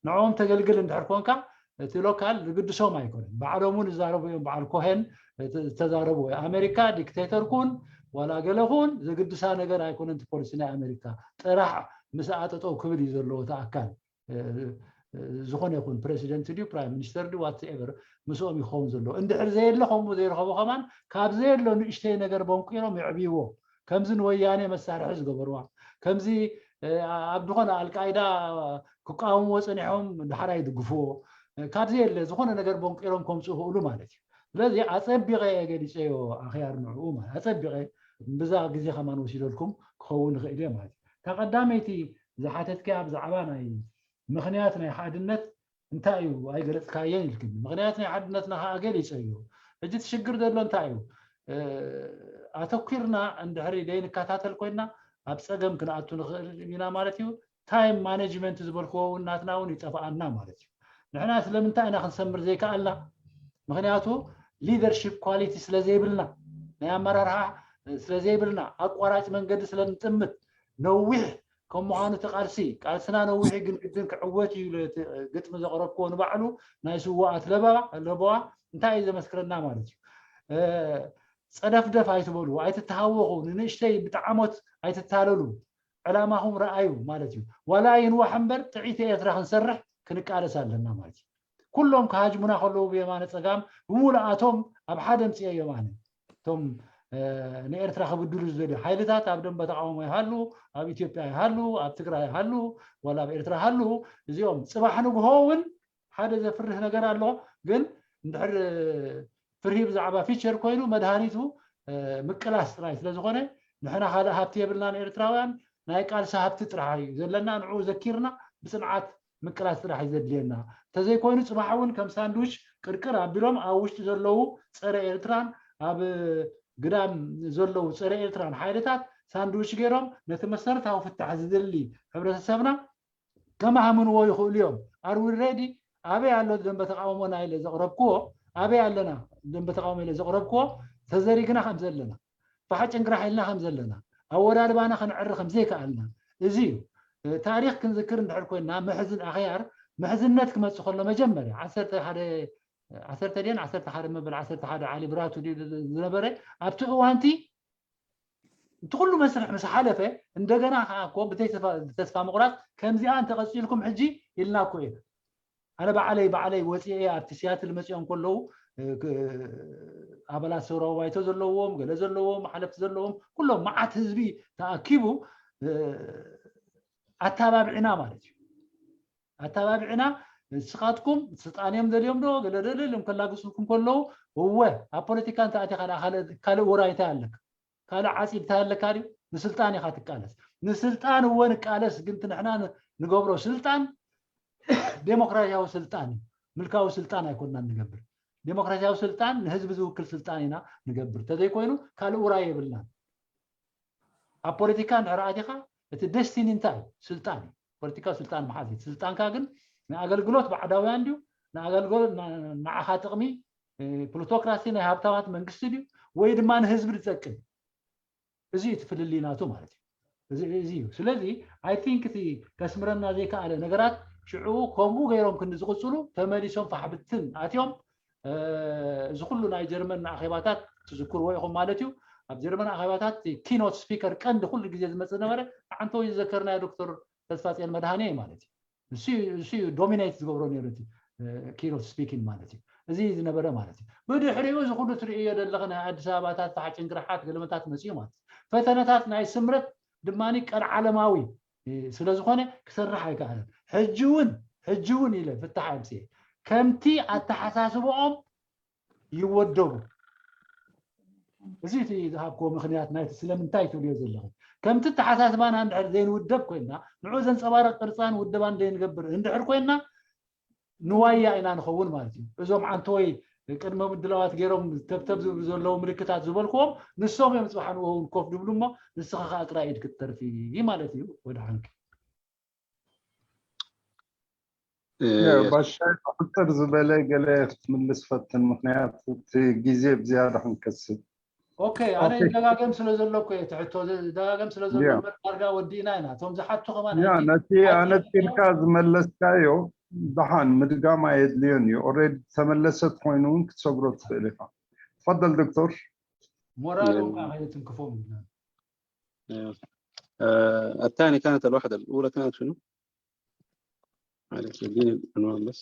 ንዕኦም ተገልግል እንድሕር ኮንካ እቲ ሎካል ዝግድሶም ኣይኮነን። ባዕሎም እውን ዝዛረቡ እዮም። በዓል ኮሄን ዝተዛረቡ ኣሜሪካ ዲክቴተር ኩን ዋላ ገለ ኩን ዝግድሳ ነገር ኣይኮነን። እቲ ፖሊሲ ናይ ኣሜሪካ ጥራሕ ምስ ኣጠጠው ክብል እዩ ዘለዎ እቲ ኣካል ዝኾነ ይኹን ፕሬዚደንት ድዩ ፕራይም ሚኒስተር ድዩ ዋትኤቨር ምስኦም ይኸውን ዘለዎ። እንድሕር ዘየለ ከምኡ ዘይረኸቦ ከማን ካብ ዘየሎ ንእሽተይ ነገር በንቂሮም የዕብይዎ። ከምዚ ንወያኔ መሳርሒ ዝገበርዋ ከምዚ ኣብ ዝኾነ ኣልቃይዳ ክቃወምዎ ፀኒሖም ድሓር ኣይድግፍዎ ካብዚ የለ ዝኾነ ነገር ቦንቂሮም ከምፁ ይኽእሉ ማለት እዩ። ስለዚ ኣፀቢቐ እየ ገሊፀዮ ኣኽያር ንዕኡ ማለት ኣፀቢቐ ብዛ ግዜ ከማን ወሲደልኩም ክኸውን ይኽእል እየ ማለት እዩ። እታ ቀዳመይቲ ዝሓተትክያ ብዛዕባ ናይ ምኽንያት ናይ ሓድነት እንታይ እዩ ኣይገለፅካየን ኢልክኒ። ምኽንያት ናይ ሓድነትና ከዓ ገሊፀዮ። ሕጂ እቲ ሽግር ዘሎ እንታይ እዩ? ኣተኲርና እንድሕሪ ዘይንከታተል ኮይና ኣብ ፀገም ክንኣቱ ንኽእል ኢና ማለት እዩ። ታይም ማኔጅመንት ዝበልክዎ እውን ናትና እውን ይጠፍኣና ማለት እዩ። ንሕና ስለምንታይ ኢና ክንሰምር ዘይከኣልና? ምኽንያቱ ሊደርሺፕ ኳሊቲ ስለ ዘይብልና ናይ ኣመራርሓ ስለ ዘይብልና ኣቋራጭ መንገዲ ስለ ንጥምት ነዊሕ ከም ምዃኑ እቲ ቃልሲ ቃልስና ነዊሕ ግን ግድን ክዕወት እዩ ግጥሚ ዘቕረብክዎ ንባዕሉ ናይ ስዋኣት ለበዋ እንታይ እዩ ዘመስክረና ማለት እዩ። ፀደፍደፍ ኣይትበሉ ኣይትተሃወኹ ንንእሽተይ ብጣዕሞት ኣይትታለሉ ዕላማኹም ረኣዩ ማለት እዩ። ዋላ ይንዋሕ እምበር ጥዒቲ ኤርትራ ክንሰርሕ ክንቃለስ ኣለና ማለት እዩ። ኩሎም ክሃጅሙና ከለዉ ብየማነ ፀጋም ብምሉኣቶም ኣብ ሓደ ምፅኦ እዮም ኣነ እቶም ንኤርትራ ክብድሉ ዝደልዩ ሓይልታት ኣብ ደንበ ተቃውሞ ይሃሉ ኣብ ኢትዮጵያ ይሃሉ ኣብ ትግራይ ይሃሉ ዋላ ኣብ ኤርትራ ሃሉ እዚኦም ፅባሕ ንግሆ እውን ሓደ ዘፍርህ ነገር ኣሎ። ግን እንድሕር ፍርሂ ብዛዕባ ፊቸር ኮይኑ መድሃኒቱ ምቅላስ ጥራይ ስለዝኾነ ንሕና ካልእ ሃብቲ የብልናን ኤርትራውያን ናይ ቃልሲ ሃብቲ ጥራሕ እዩ ዘለና ንዕኡ ዘኪርና ብፅንዓት ምቅላስ ጥራሕ እዩ ዘድልየና። እንተዘይኮይኑ ፅባሕ እውን ከም ሳንድዊች ቅርቅር ኣቢሎም ኣብ ውሽጢ ዘለዉ ፀረ ኤርትራን ኣብ ግዳም ዘለዉ ፀረ ኤርትራን ሓይልታት ሳንድዊች ገይሮም ነቲ መሰረታዊ ፍታሕ ዝደሊ ሕብረተሰብና ከማህምንዎ ይኽእሉ እዮም። ኣር ዊ ሬዲ ኣበይ ኣሎ ደንበ ተቃውሞና ኢለ ዘቕረብክዎ ኣበይ ኣለና ደንበ ተቃውሞ ኢለ ዘቕረብክዎ ተዘሪግና ከም ዘለና ፋሕ ጭንግራሕ ኢልና ከም ዘለና ኣወዳድባና ክንዕሪ ከም ዘይከኣልና እዚ እዩ። ታሪክ ክንዝክር እንድሕር ኮይና ምሕዝን ኣኽያር ምሕዝነት ክመፅእ ከሎ መጀመርያ ዓሰርተ ሓደ ዓሰርተ ድየን ዓሰርተ ሓደ መበል ዓሰርተ ሓደ ዓሊ ብራቱ ዝነበረ ኣብቲ እዋንቲ እቲ ኩሉ መስርሕ ምስ ሓለፈ እንደገና ከዓ እኮ ብተስፋ ምቁራፅ ከምዚኣ እንተቐፂልኩም ሕጂ ኢልና እኮ ኢና ኣነ ባዕለይ ባዕለይ ወፂኤ ኣብቲ ሲያትል መፂኦም ከለዉ ኣባላት ሰውራዊ ባይቶ ዘለዎም ገለ ዘለዎም ሓለፍቲ ዘለዎም ኩሎም መዓት ህዝቢ ተኣኪቡ ኣተባብዕና ማለት እዩ ኣተባብዕና ንስኻትኩም ስልጣን እዮም ደልዮም ዶ ገለ ደልዮም ከላግሱልኩም ከለዉ እወ ኣብ ፖለቲካ እንተ ኣቲኻ ካልእ ውራይ እንታይ ኣለካ ካልእ ዓፂድ እንታይ ኣለካ ድዩ ንስልጣን ኢኻ ትቃለስ ንስልጣን እወ ንቃለስ ግን ንሕና ንገብሮ ስልጣን ዴሞክራሲያዊ ስልጣን እዩ ምልካዊ ስልጣን ኣይኮንና ንገብር ዴሞክራሲያዊ ስልጣን ንህዝቢ ዝውክል ስልጣን ኢና ንገብር እንተዘይኮይኑ ካልእ ውራይ የብልናን ኣብ ፖለቲካ እንድሕር ኣቲኻ እቲ ደስቲኒ እንታይ እዩ ስልጣን እዩ ፖለቲካዊ ስልጣን መሓዝ ስልጣንካ ግን ንኣገልግሎት ባዕዳውያን ድዩ ንኣገልግሎት ንዓኻ ጥቕሚ ፕሉቶክራሲ ናይ ሃብታማት መንግስቲ ድዩ ወይ ድማ ንህዝቢ ዝጠቅም እዚ እቲ ፍልልይ ናቱ ማለት እዩ። እዚ እዩ። ስለዚ I think እቲ ከስምረና ዘይከኣለ ነገራት ሽዑ ከምኡ ገይሮም ክንዲ ዝቕፅሉ ተመሊሶም ፋሕብትን ኣትዮም እዚ ኩሉ ናይ ጀርመን ኣኼባታት ትዝክርዎ ኢኹም ማለት እዩ። ኣብ ጀርመን ኣኼባታት keynote speaker ቀንዲ ኩሉ ግዜ ዝመፅእ ነበረ ዓንተወይ ዝዘከርናዮ ዶክተር ተስፋፅዮን መድሃኔ እዩ ማለት እዩ። ንሱ እዩ dominate ዝገብሮ ነይሩ እቲ keynote speaking ማለት እዩ። እዚ ዝነበረ ማለት እዩ። ብድሕሪኡ እዚ ኩሉ ትርእዮ ዘለኸ ናይ ኣዲስ ኣበባታት ተሓጭንግርሓት ገለመታት መፅኡ ማለት እዩ። ፈተነታት ናይ ስምረት ድማ ቀልዓለማዊ ስለዝኾነ ክሰርሕ ኣይከኣለን። ሕጂ እውን ሕጂ እውን ኢለ ፍታሕ ኣምፅኤ ከምቲ ኣተሓሳስብኦም ይወደቡ። እዚ እቲ ዝሃብክዎ ምኽንያት ናይቲ ስለምንታይ ትብልዮ ዘለኹ ከምቲ ኣተሓሳስባና እንድሕር ዘይንውደብ ኮይንና ንዑ ዘንፀባረቕ ቅርፃን ውደባን ዘይንገብር እንድሕር ኮይንና ንዋያ ኢና ንኸውን ማለት እዩ። እዞም ዓንተወይ ቅድመ ምድላዋት ገይሮም ተብተብ ዝብሉ ዘለዉ ምልክታት ዝበልክዎም ንሶም እዮም ፅባሕ ንግሆ እውን ኮፍ ድብሉ እሞ ንስኻ ከዓ ጥራይ ኢድ ክትተርፊ ማለት እዩ። ወድሓንኪ። ባሻይ ሕፅር ዝበለ ገለ ክትምልስ ፈትን ምክንያቱ እቲ ግዜ ብዝያዳ ክንከስብ ኦኬ ኣነ ይደጋገም ስለ ዘሎ እኮ እየ ትሕቶ ደጋገም ስለ ዘሎ እምበር ዳርጋ ወዲእና ኢና እቶም ዝሓቱ ከማን ያ ነቲ ኣነፂርካ ዝመለስካዮ ደሓን ምድጋም ኣየድልዮን እዩ already ተመለሰት ኮይኑ እውን ክትሰግሮ ትኽእል ኢኻ ትፈደል ዶክተር ሞራሎም ከዓ ከየትንክፎም ኢልና الثانية كانت الوحدة الأولى كانت شنو؟ معلش اديني العنوان بس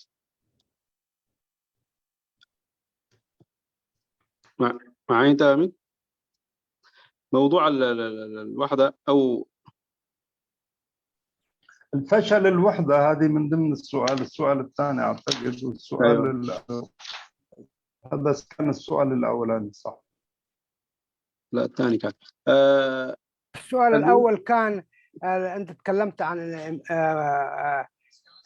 معي انت امين؟ موضوع الوحده او الفشل الوحده هذه من ضمن السؤال السؤال الثاني اعتقد والسؤال أيوة. هذا كان السؤال الاولاني صح لا الثاني كان آه السؤال الاول كان آه انت تكلمت عن آه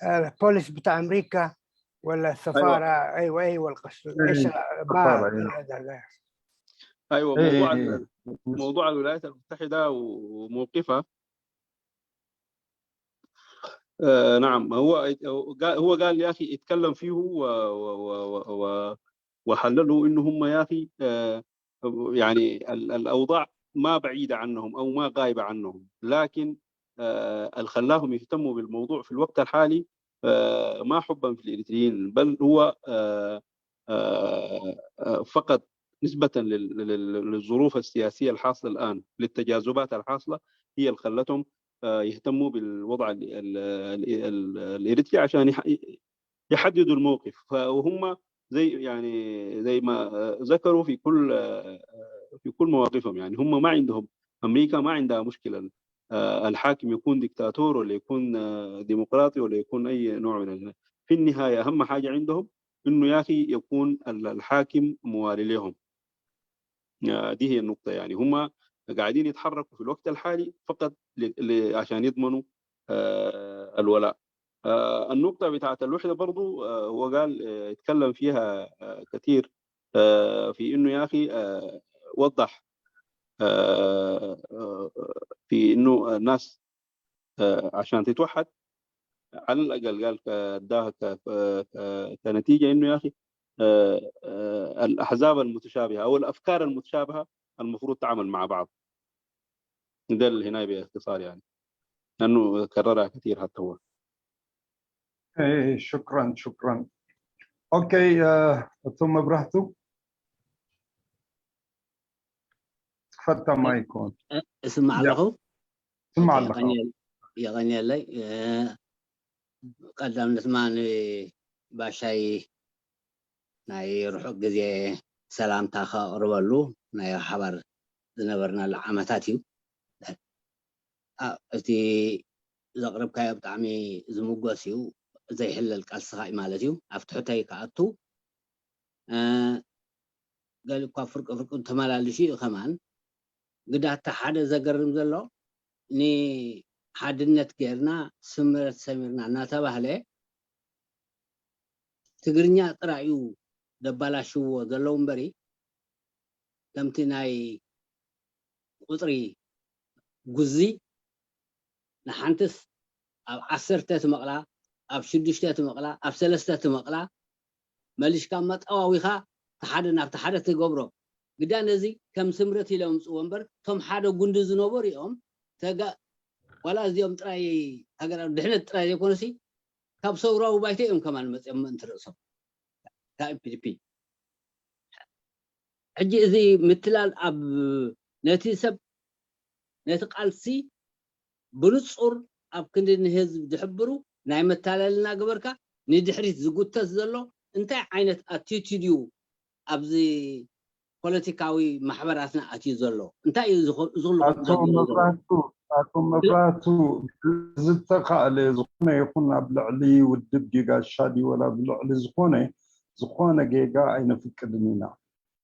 آه البوليس بتاع امريكا ولا السفاره ايوه ايوه القصه ايش ايوه موضوع موضوع الولايات المتحده وموقفها آه نعم هو هو قال يا اخي اتكلم فيه و و و و وحللوا انه هم يا اخي آه يعني الاوضاع ما بعيده عنهم او ما غايبه عنهم لكن آه اللي خلاهم يهتموا بالموضوع في الوقت الحالي آه ما حبا في الاريتريين بل هو آه آه فقط نسبه للظروف السياسيه الحاصله الان للتجاذبات الحاصله هي اللي خلتهم يهتموا بالوضع الاريتري عشان يحددوا الموقف وهم زي يعني زي ما ذكروا في كل في كل مواقفهم يعني هم ما عندهم امريكا ما عندها مشكله الحاكم يكون دكتاتور ولا يكون ديمقراطي ولا يكون اي نوع من في النهايه اهم حاجه عندهم انه يا اخي يكون الحاكم موالي لهم دي هي النقطه يعني هم قاعدين يتحركوا في الوقت الحالي فقط عشان يضمنوا الولاء النقطه بتاعت الوحده برضو هو قال يتكلم فيها كثير في انه يا اخي وضح في انه الناس عشان تتوحد على الاقل قال اداها كنتيجه انه يا اخي الاحزاب المتشابهه او الافكار المتشابهه المفروض تعمل مع بعض ده اللي هنا باختصار يعني لانه كررها كثير حتى هو ايه شكرا شكرا اوكي ثم براحته تفتح مايكون اسمع له اسمع له يغني لي ቀዳም ንስማ ንባሻይ ናይ ርሑቕ ግዜ ሰላምታ ከቕርበሉ ናይ ሓባር ዝነበርናሉ ዓመታት እዩ። እቲ ዘቕርብካዮ ብጣዕሚ ዝምጎስ እዩ። ዘይሕለል ቃልስኻ እዩ ማለት እዩ። ኣብ ትሕተይ ክኣቱ ገሊ እኳ ፍርቂ ፍርቂ ተመላልሹ እዩ ከማን ግዳ እቲ ሓደ ዘገርም ዘሎ ንሓድነት ጌርና ስምረት ሰሚርና እናተባህለ ትግርኛ ጥራይ እዩ ደባላሽዎ ዘለዉ እምበሪ ከምቲ ናይ ቁፅሪ ጉዚ ንሓንትስ ኣብ ዓሰርተ ትመቕላ ኣብ ሽዱሽተ ትመቕላ ኣብ ሰለስተ ትመቕላ መሊሽካ መጠዋዊኻ ተሓደ ናብ ተሓደ ትገብሮ ግዳ ነዚ ከም ስምረት ኢሎም ኣምፅዎ እምበር፣ እቶም ሓደ ጉንዲ ዝነበሩ እዮም። ተጋ ዋላ እዚኦም ጥራይ ሃገራዊ ድሕነት ጥራይ ዘይኮነሲ፣ ካብ ሰውራዊ ባይቶ እዮም ከማን መፅኦም ምእንቲ ርእሶም ካብ ፒዲፒ። ሕጂ እዚ ምትላል ኣብ ነቲ ሰብ ነቲ ቃልሲ ብንጹር ኣብ ክንዲ ንህዝብ ዝሕብሩ ናይ መታለልና ግበርካ ንድሕሪት ዝጉተት ዘሎ እንታይ ዓይነት ኣቲቲድ እዩ ኣብዚ ፖለቲካዊ ማሕበራትና ኣትዩ ዘሎ? እንታይ እዩ እዚ ኩ- እዚ ኩሉ ኣቶ ኩነታት ዘሎ? መብራህቱ ኣቶ መብራህቱ ዝተኻእለ ዝኾነ ይኹን ኣብ ልዕሊ ውድብ ጌጋሻ ድዩ ወላ ኣብ ልዕሊ ዝኾነ ዝኾነ ጌጋ ኣይነፍቅድን ኢና።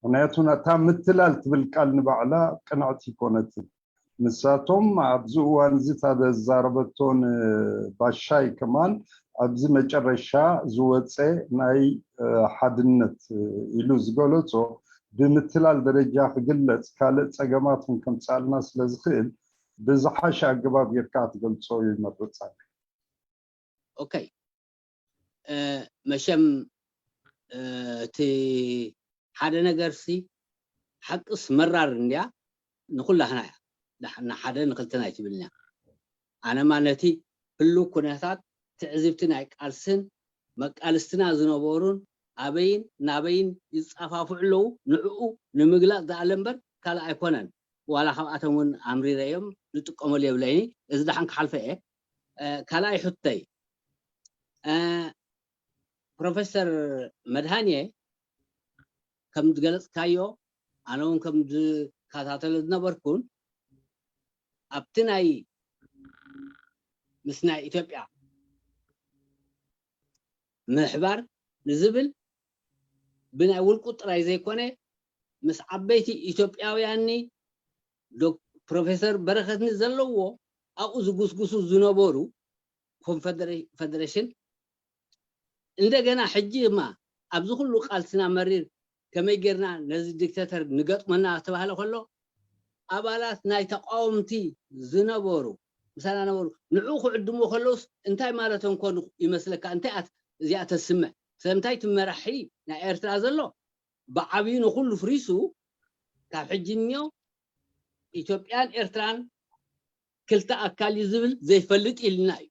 ምክንያቱ ነታ ምትላል ትብል ቃል ንባዕላ ቅንዕቲ ይኮነትን። ንሳቶም ኣብዚ እዋን እዚ እታ ዘዛረበቶ ንባሻይ ከማን ኣብዚ መጨረሻ ዝወፀ ናይ ሓድነት ኢሉ ዝገለፆ ብምትላል ደረጃ ክግለፅ ካልእ ፀገማት እውን ከምፅኣልና ስለዝኽእል ብዝሓሸ ኣገባብ ጌርካ ክትገልፆ ይመርፅ ኣነ። ኦኬ መሸም እቲ ሓደ ነገርሲ ሓቅስ መራር እንድያ ንኩላህና እያ ንሓደ ንክልተና ኣይትብልንያ ኣነማ ነቲ ህሉ ኩነታት ትዕዝብቲ ናይ ቃልስን መቃልስትና ዝነበሩን ኣበይን ናበይን ይፃፋፉ ኣለዉ ንዕኡ ንምግላፅ ዝኣለ እምበር ካልእ ኣይኮነን ዋላ ካብኣቶም እውን ኣምሪረ እዮም ዝጥቀመሉ የብለይኒ እዚ ደሓን ክሓልፈ እየ ካልኣይ ሕቶይ ፕሮፌሰር መድሃንየ ከም ዝገለፅካዮ ኣነ እውን ከም ዝከታተሎ ዝነበርኩን ኣብቲ ናይ ምስ ናይ ኢትዮጵያ ምሕባር ንዝብል ብናይ ውልቁ ጥራይ ዘይኮነ ምስ ዓበይቲ ኢትዮጵያውያንኒ ፕሮፌሰር በረኸትኒ ዘለዎ ኣብኡ ዝጉስጉሱ ዝነበሩ ኮንፈደሬሽን እንደገና ሕጂ ድማ ኣብዚ ኩሉ ቃልስና መሪር ከመይ ጌርና ነዚ ዲክተተር ንገጥሞ እናተባህለ ከሎ ኣባላት ናይ ተቃወምቲ ዝነበሩ ምሳና ነበሩ ንዑ ክዕድሞ ከለውስ እንታይ ማለቶም ኮኑ ይመስለካ እንታይ ኣት እዚኣ ተስምዕ ስለምንታይ እቲ መራሒ ናይ ኤርትራ ዘሎ ብዓብዩ ንኩሉ ፍሪሱ ካብ ሕጂ እኒኦ ኢትዮጵያን ኤርትራን ክልተ ኣካል እዩ ዝብል ዘይፈልጥ ኢልና እዩ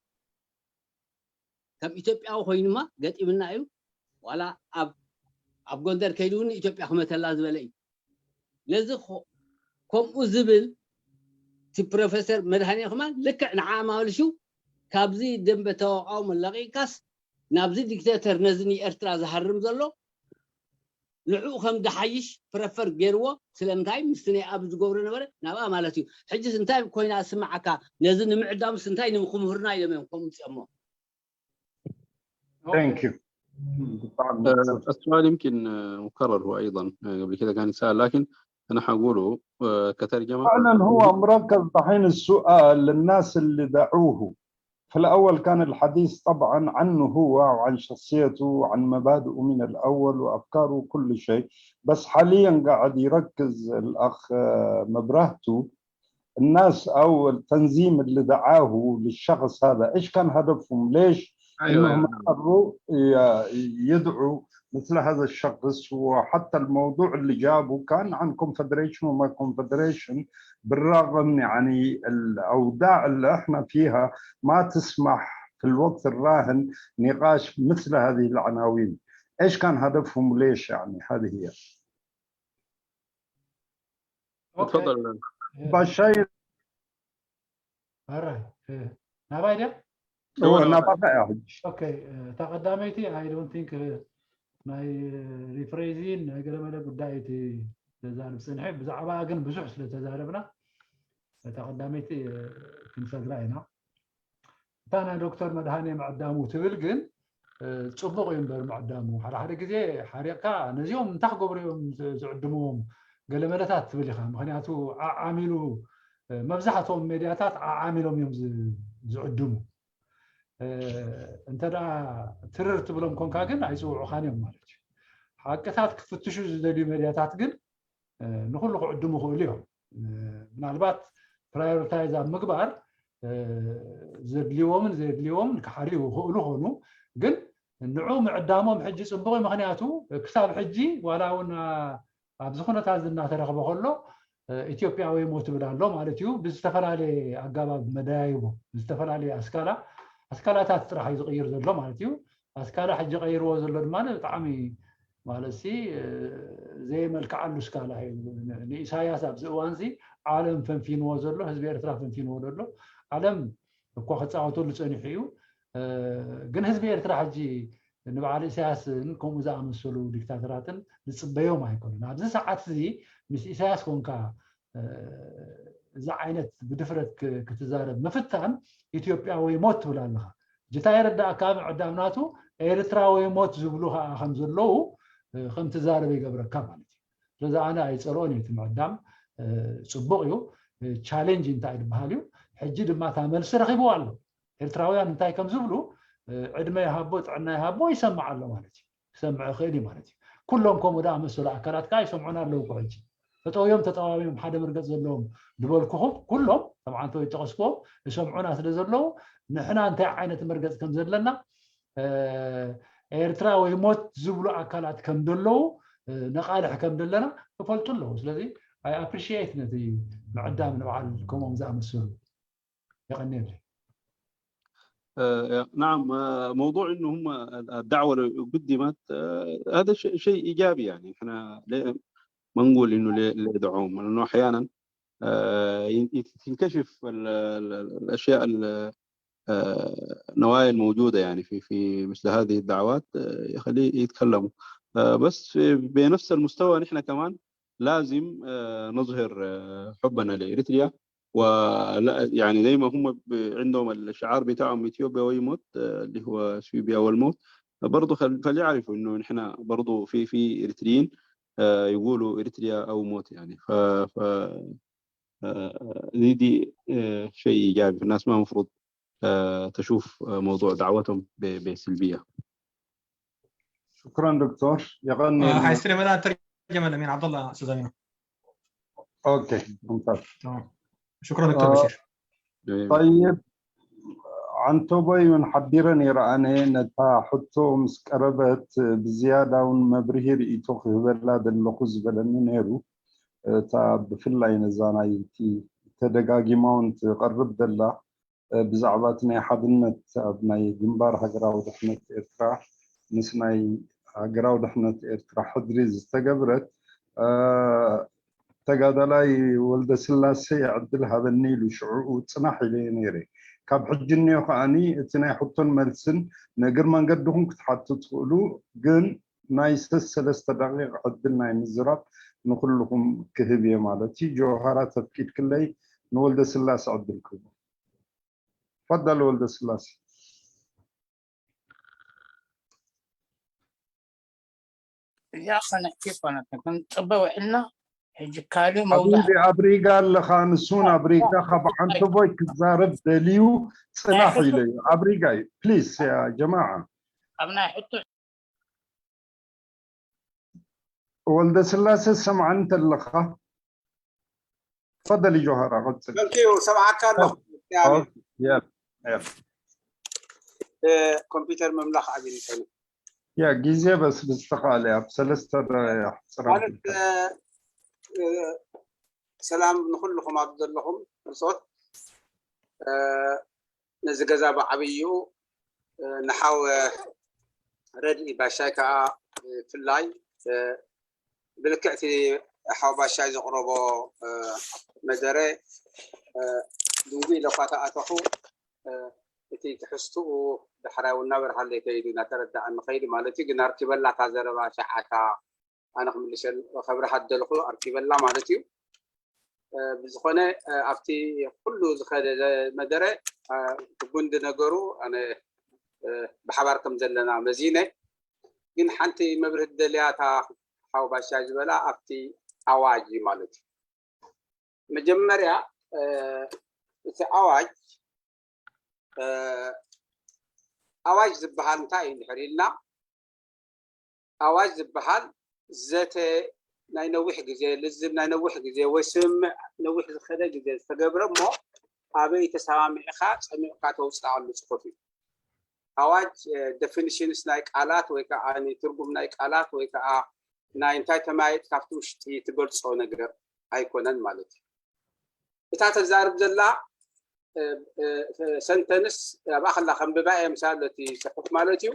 ከም ኢትዮጵያዊ ኮይኑማ ገጢምና እዩ ዋላ ኣብ ኣብ ጎንደር ከይዱ እውን ኢትዮጵያ ክመተላ ዝበለ እዩ ነዚ ከምኡ ዝብል እቲ ፕሮፌሰር መድሃኒ ከማን ልክዕ ንዓ ኣማልሹ ካብዚ ደንበ ተቃውሞ ለቂቅካስ ናብዚ ዲክቴተር ነዚ ንኤርትራ ዝሃርም ዘሎ ንዕኡ ከም ዝሓይሽ ፕረፈር ገይርዎ ስለምንታይ ምስቲ ናይ ኣብ ዝገብሮ ነበረ ናብኣ ማለት እዩ ሕጅስ እንታይ ኮይና ዝስምዓካ ነዚ ንምዕዳምስ እንታይ ክምህሩና ኢሎም እዮም ከምኡ ምፅኦሞ Thank you. السؤال يمكن مكرر هو ايضا قبل كده كان يتسال لكن انا حقوله كترجمه فعلا هو مركز دحين السؤال للناس اللي دعوه في الأول كان الحديث طبعا عنه هو وعن شخصيته وعن مبادئه من الأول وأفكاره وكل شيء بس حاليا قاعد يركز الأخ مبرهتو الناس أو التنظيم اللي دعاه للشخص هذا إيش كان هدفهم ليش أيوة. إنهم اضطروا يدعوا مثل هذا الشخص وحتى الموضوع اللي جابه كان عن confederation وما confederation بالرغم يعني الأوضاع اللي احنا فيها ما تسمح في الوقت الراهن نقاش مثل هذه العناوين ايش كان هدفهم وليش يعني هذه هي تفضل بشير ናባይ ድያ ናባኻ እያ እታ ቀዳመይቲ I don't think ናይ rephrasing ናይ ገለመለ ጉዳይ እቲ ዘዛርብ ፅንሐ ብዛዕባ ግን ብዙሕ ስለ ተዛረብና እታ ቀዳመይቲ ክንሰግራ ኢና እታ ናይ ዶክተር መድሃኔ ምዕዳሙ ትብል ግን ፅቡቅ እዩ እምበር ምዕዳሙ ሓደ ሓደ ግዜ ሓሪቕካ ነዚኦም እንታይ ክገብሩ እዮም ዝዕድምዎም ገለመለታት ትብል ኢኻ ምክንያቱ ዓዓሚሉ መብዛሕትኦም ሜድያታት ዓዓሚሎም እዮም ዝዕድሙ እንተ ትርር ትብሎም ኮንካ ግን ኣይፅውዑኻን እዮም ማለት እዩ ሓቅታት ክፍትሹ ዝደልዩ ሜድያታት ግን ንኩሉ ክዕድሙ ክእሉ እዮም ምናልባት prioritize ኣብ ምግባር ዘድልዎምን ዘየድልዎምን ክሓርዩ ክእሉ ኾኑ ግን ንዑ ምዕዳሞም ሕጂ ፅቡቅ ምክንያቱ ክሳብ ሕጂ ዋላ እውን ኣብዚ ኩነታት እዚ እናተረኽበ ከሎ ኢትዮጵያ ወይ ሞት ትብል ኣሎ ማለት እዩ። ብዝተፈላለየ ኣጋባብ መደያይቦ ብዝተፈላለየ ኣስካላ ኣስካላታት ጥራሕ እዩ ዝቕይር ዘሎ ማለት እዩ። ኣስካላ ሕጂ ቀይርዎ ዘሎ ድማ ብጣዕሚ ማለት ሲ ዘየመልክዓሉ እስካላ እዩ። ንኢሳያስ ኣብዚ እዋን እዚ ዓለም ፈንፊንዎ ዘሎ፣ ህዝቢ ኤርትራ ፈንፊንዎ ዘሎ፣ ዓለም እኳ ክፃወተሉ ፀኒሑ እዩ። ግን ህዝቢ ኤርትራ ሕጂ ንበዓል ኢሳያስን ከምኡ ዝኣመሰሉ ዲክታተራትን ዝፅበዮም ኣይኮኑን። ኣብዚ ሰዓት እዚ ምስ ኢሳያስ ኮንካ እዚ ዓይነት ብድፍረት ክትዛረብ ምፍታን ኢትዮጵያ ወይ ሞት ትብል ኣለኻ። ጅታ የረዳእካ ምዕዳም ናቱ ኤርትራ ወይ ሞት ዝብሉ ከዓ ከም ዘለዉ ከም ትዛረብ ይገብረካ ማለት እዩ። ስለዚ ኣነ ኣይፀልኦን እዩ እቲ ምዕዳም፣ ፅቡቕ እዩ። ቻሌንጅ እንታይ ዝበሃል እዩ። ሕጂ ድማ እታ መልሲ ረኺብዋ ኣሎ። ኤርትራውያን እንታይ ከም ዝብሉ ዕድመ ይሃቦ ጥዕና ይሃቦ ይሰምዕ ኣሎ ማለት እዩ። ክሰምዕ ይኽእል እዩ ማለት እዩ። ኩሎም ከምኡ ደኣ መሰሉ ኣካላት ከዓ ይሰምዑና ኣለዉ እኮ ሕጂ። ተጠውዮም ተጠዋውዮም ሓደ መርገፅ ዘለዎም ዝበልኩኹም ኩሎም ሰብዓንተ ወይ ጠቐስኩዎም ይሰምዑና ስለ ዘለዉ ንሕና እንታይ ዓይነት መርገፅ ከም ዘለና ኤርትራ ወይ ሞት ዝብሉ ኣካላት ከም ዘለዉ ነቓልሕ ከም ዘለና ክፈልጡ ኣለዉ። ስለዚ ኣይ ኣፕሪሺየት ነቲ ምዕዳም ንበዓል ከምኦም ዝኣመሰሉ የቐንየለይ። نعم موضوع انه هم الدعوه قدمت هذا شيء ايجابي يعني احنا ما نقول انه ليه يدعوهم لانه احيانا تنكشف الاشياء النوايا الموجوده يعني في في مثل هذه الدعوات يخليه يتكلموا بس بنفس المستوى نحن كمان لازم نظهر حبنا لاريتريا ولا يعني زي ما هم عندهم الشعار بتاعهم اثيوبيا ويموت اللي هو اثيوبيا والموت برضه فليعرفوا انه نحن برضه في في اريتريين يقولوا اريتريا او موت يعني ف ف دي دي شيء ايجابي الناس ما مفروض تشوف موضوع دعوتهم بسلبيه. شكرا دكتور. يغني حيصير بدأ ترجمة لمين عبد الله استاذ امين. اوكي ممتاز. تمام. شكرا دكتور بشير. طيب ዓንቶቦይ እውን ሓቢረ ነይረ ኣነ ነታ ሕቶ ምስ ቀረበት ብዝያዳ እውን መብርሂ ርእይቶ ክህበላ ዘለኹ ዝበለኒ ነይሩ። እታ ብፍላይ ነዛ ናይቲ ተደጋጊማ እውን ትቐርብ ዘላ ብዛዕባ እቲ ናይ ሓድነት ኣብ ናይ ግንባር ሃገራዊ ድሕነት ኤርትራ ምስ ናይ ሃገራዊ ድሕነት ኤርትራ ሕድሪ ዝተገብረት ተጋዳላይ ወልደስላሴ ዕድል ሃበኒ ኢሉ ሽዕኡ ፅናሕ ኢለዮ ነይረ። ካብ ሕጂ እኒኦ ከዓኒ እቲ ናይ ሕቶን መልስን ንእግር መንገድኹም ክትሓቱ ትኽእሉ፣ ግን ናይ ሰለስተ ደቂቕ ዕድል ናይ ምዝራብ ንኹልኹም ክህብ እየ ማለት እዩ። ጆሃራ ተፍቂድክለይ ንወልደስላሴ ዕድል ክህቦ። تفضل ወልደስላሴ። እዚኣ ኮነ ኬፍ ኮነት ክንፅበ ውዕልና ሕጂ ካልእ መውዳእ ሓቢቢ ኣብ ሪጋ ኣለኻ፣ ንሱን ኣብ ሪጋ ካብ ዓንተቦይ ክዛረብ ደልዩ ፅናሕ ኢለ እዩ። ኣብ ሪጋ እዩ ፕሊስ ያ ጀማዓ። ኣብ ናይ ሕቶ ወልደ ስላሴ ሰምዓኒ ተለኻ። ተፈደሊ ጆሃራ ቀፅል። ሰምዓካ ኣለኹ። ኮምፒተር ምምላኽ ዓብይንተኒ ያ ግዜ በስ ብዝተኻለ ኣብ ሰለስተ ማለት ሰላም ንኩልኹም ኣብ ዘለኹም ርሶት ነዚ ገዛ ብዓብይኡ ንሓው ረድኢ ባሻይ ከዓ ብፍላይ ብልክዕቲ ሓው ባሻይ ዘቕረቦ መደረ ድንጉ ኢለ እኳ ተኣተኹ እቲ ትሕዝትኡ ዳሕራይ እውን እናበርሃለይ ከይዱ እናተረዳኣኒ ከይዱ ማለት እዩ። ግን ኣርኪበላ እታ ዘረባ ሸዓታ ኣነ ክምልሰል ከብርሃ ደልኹ ኣርኪበላ ማለት እዩ። ብዝኾነ ኣብቲ ኩሉ ዝኸደ መደረ ጉንዲ ነገሩ ኣነ ብሓባር ከም ዘለና መዚነ ግን ሓንቲ መብርህቲ ደልያ እታ ሓው ባሻ ዝበላ ኣብቲ ኣዋጅ እዩ ማለት እዩ። መጀመርያ እቲ ኣዋጅ ኣዋጅ ዝበሃል እንታይ እዩ እንድሕር ኢልና ኣዋጅ ዝበሃል ዘተ ናይ ነዊሕ ግዜ ልዝብ ናይ ነዊሕ ግዜ ወይ ስምምዕ ነዊሕ ዝኸደ ግዜ ዝተገብረ እሞ ኣበይ ተሰማሚዕካ ፀሚቕካ ተውፅኣሉ ፅሑፍ እዩ። ኣዋጅ ደፊኒሽንስ ናይ ቃላት ወይ ከዓ ትርጉም ናይ ቃላት ወይ ከዓ ናይ እንታይ ተማይጥ ካብቲ ውሽጢ ትገልጾ ነገር ኣይኮነን ማለት እዩ። እታ ተዛርብ ዘላ ሰንተንስ ኣብኣ ከላ ከንብባ እየ፣ ምሳለ እቲ ጽሑፍ ማለት እዩ።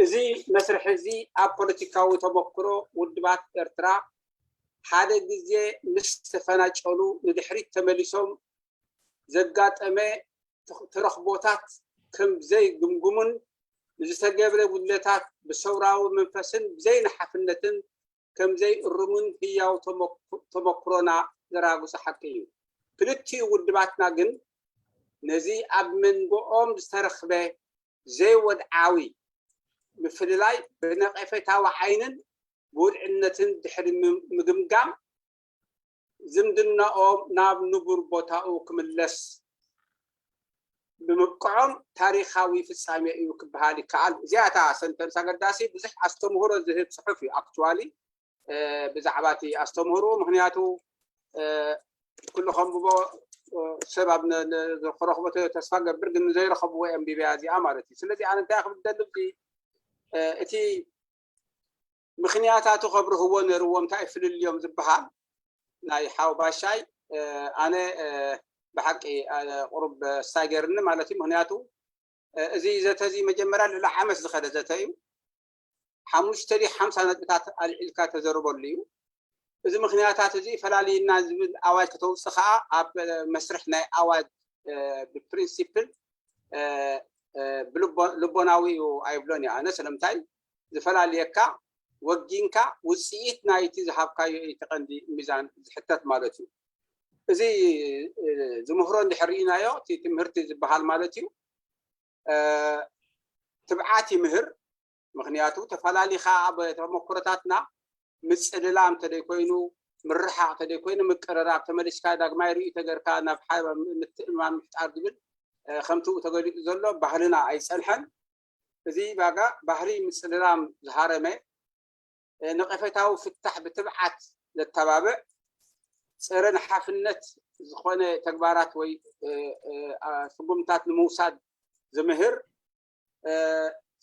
እዚ መስርሕ እዚ ኣብ ፖለቲካዊ ተመክሮ ውድባት ኤርትራ ሓደ ግዜ ምስ ተፈናጨሉ ንድሕሪት ተመሊሶም ዘጋጠመ ተረኽቦታት ከም ዘይግምግሙን ንዝተገብረ ጉድለታት ብሰውራዊ መንፈስን ብዘይነሓፍነትን ከም ዘይእርሙን ህያው ተመክሮና ዘረጋግጾ ሓቂ እዩ። ክልቲኡ ውድባትና ግን ነዚ ኣብ መንጎኦም ዝተረኽበ ዘይወድዓዊ ምፍልላይ ብነቐፌታዊ ዓይንን ብውልዕነትን ድሕሪ ምግምጋም ዝምድናኦም ናብ ንቡር ቦታኡ ክምለስ ብምብቅዖም ታሪኻዊ ፍጻሜ እዩ ክበሃል ይከኣል። እዚኣ እታ ሰንተንስ ኣገዳሲ ብዙሕ ኣስተምህሮ ዝህብ ጽሑፍ እዩ። ኣክቹዋሊ ብዛዕባ እቲ ኣስተምህሮ ምክንያቱ ኩሉ ከንብቦ ሰብ ኣብ ክረኽቦ ተስፋ ገብር ግን ዘይረኸብዎ ኣንቢበያ እዚኣ ማለት እዩ። ስለዚ ኣነ እንታይ ክብል ደሊ እቲ ምክንያታቱ ከብርህዎ ነርዎም እንታይ ፍልልዮም ዝበሃል ናይ ሓው ባሻይ ኣነ ብሓቂ ቁሩብ ስታይገርኒ ማለት እዩ። ምክንያቱ እዚ ዘተ እዚ መጀመርያ ልዕሊ ዓመት ዝኸደ ዘተ እዩ። ሓሙሽተ ድዩ ሓምሳ ነጥብታት ኣልዒልካ ተዘርበሉ እዩ። እዚ ምክንያታት እዚ ፈላልይና ዝብል ኣዋጅ ከተውፅእ ከዓ ኣብ መስርሕ ናይ ኣዋጅ ብፕሪንሲፕል ልቦናዊ እዩ ኣይብሎን እየ ኣነ። ስለምንታይ ዝፈላልየካ ወጊንካ ውፅኢት ናይቲ ዝሃብካዮ እዩ እቲ ቀንዲ ሚዛን ዝሕተት ማለት እዩ። እዚ ዝምህሮ እንድሕር ርኢናዮ እቲ ትምህርቲ ዝበሃል ማለት እዩ ትብዓት ይምህር። ምክንያቱ ተፈላሊኻ ኣብ ተመክሮታትና ምፅልላም ተደይኮይኑ ምርሓቕ ተደይኮይኑ ምቅርራብ ተመሊስካ ዳግማይ ርእዩ ተገርካ ናብ ምትእምማን ምፍጣር ዝብል ከምቲ ተገሊፁ ዘሎ ባህልና ኣይፀንሐን። እዚ ባጋ ባህሊ ምፅልላም ዝሃረመ ነቐፌታዊ ፍታሕ ብትብዓት ዘተባብዕ ፀረ ንሓፍነት ዝኾነ ተግባራት ወይ ስጉምታት ንምውሳድ ዝምህር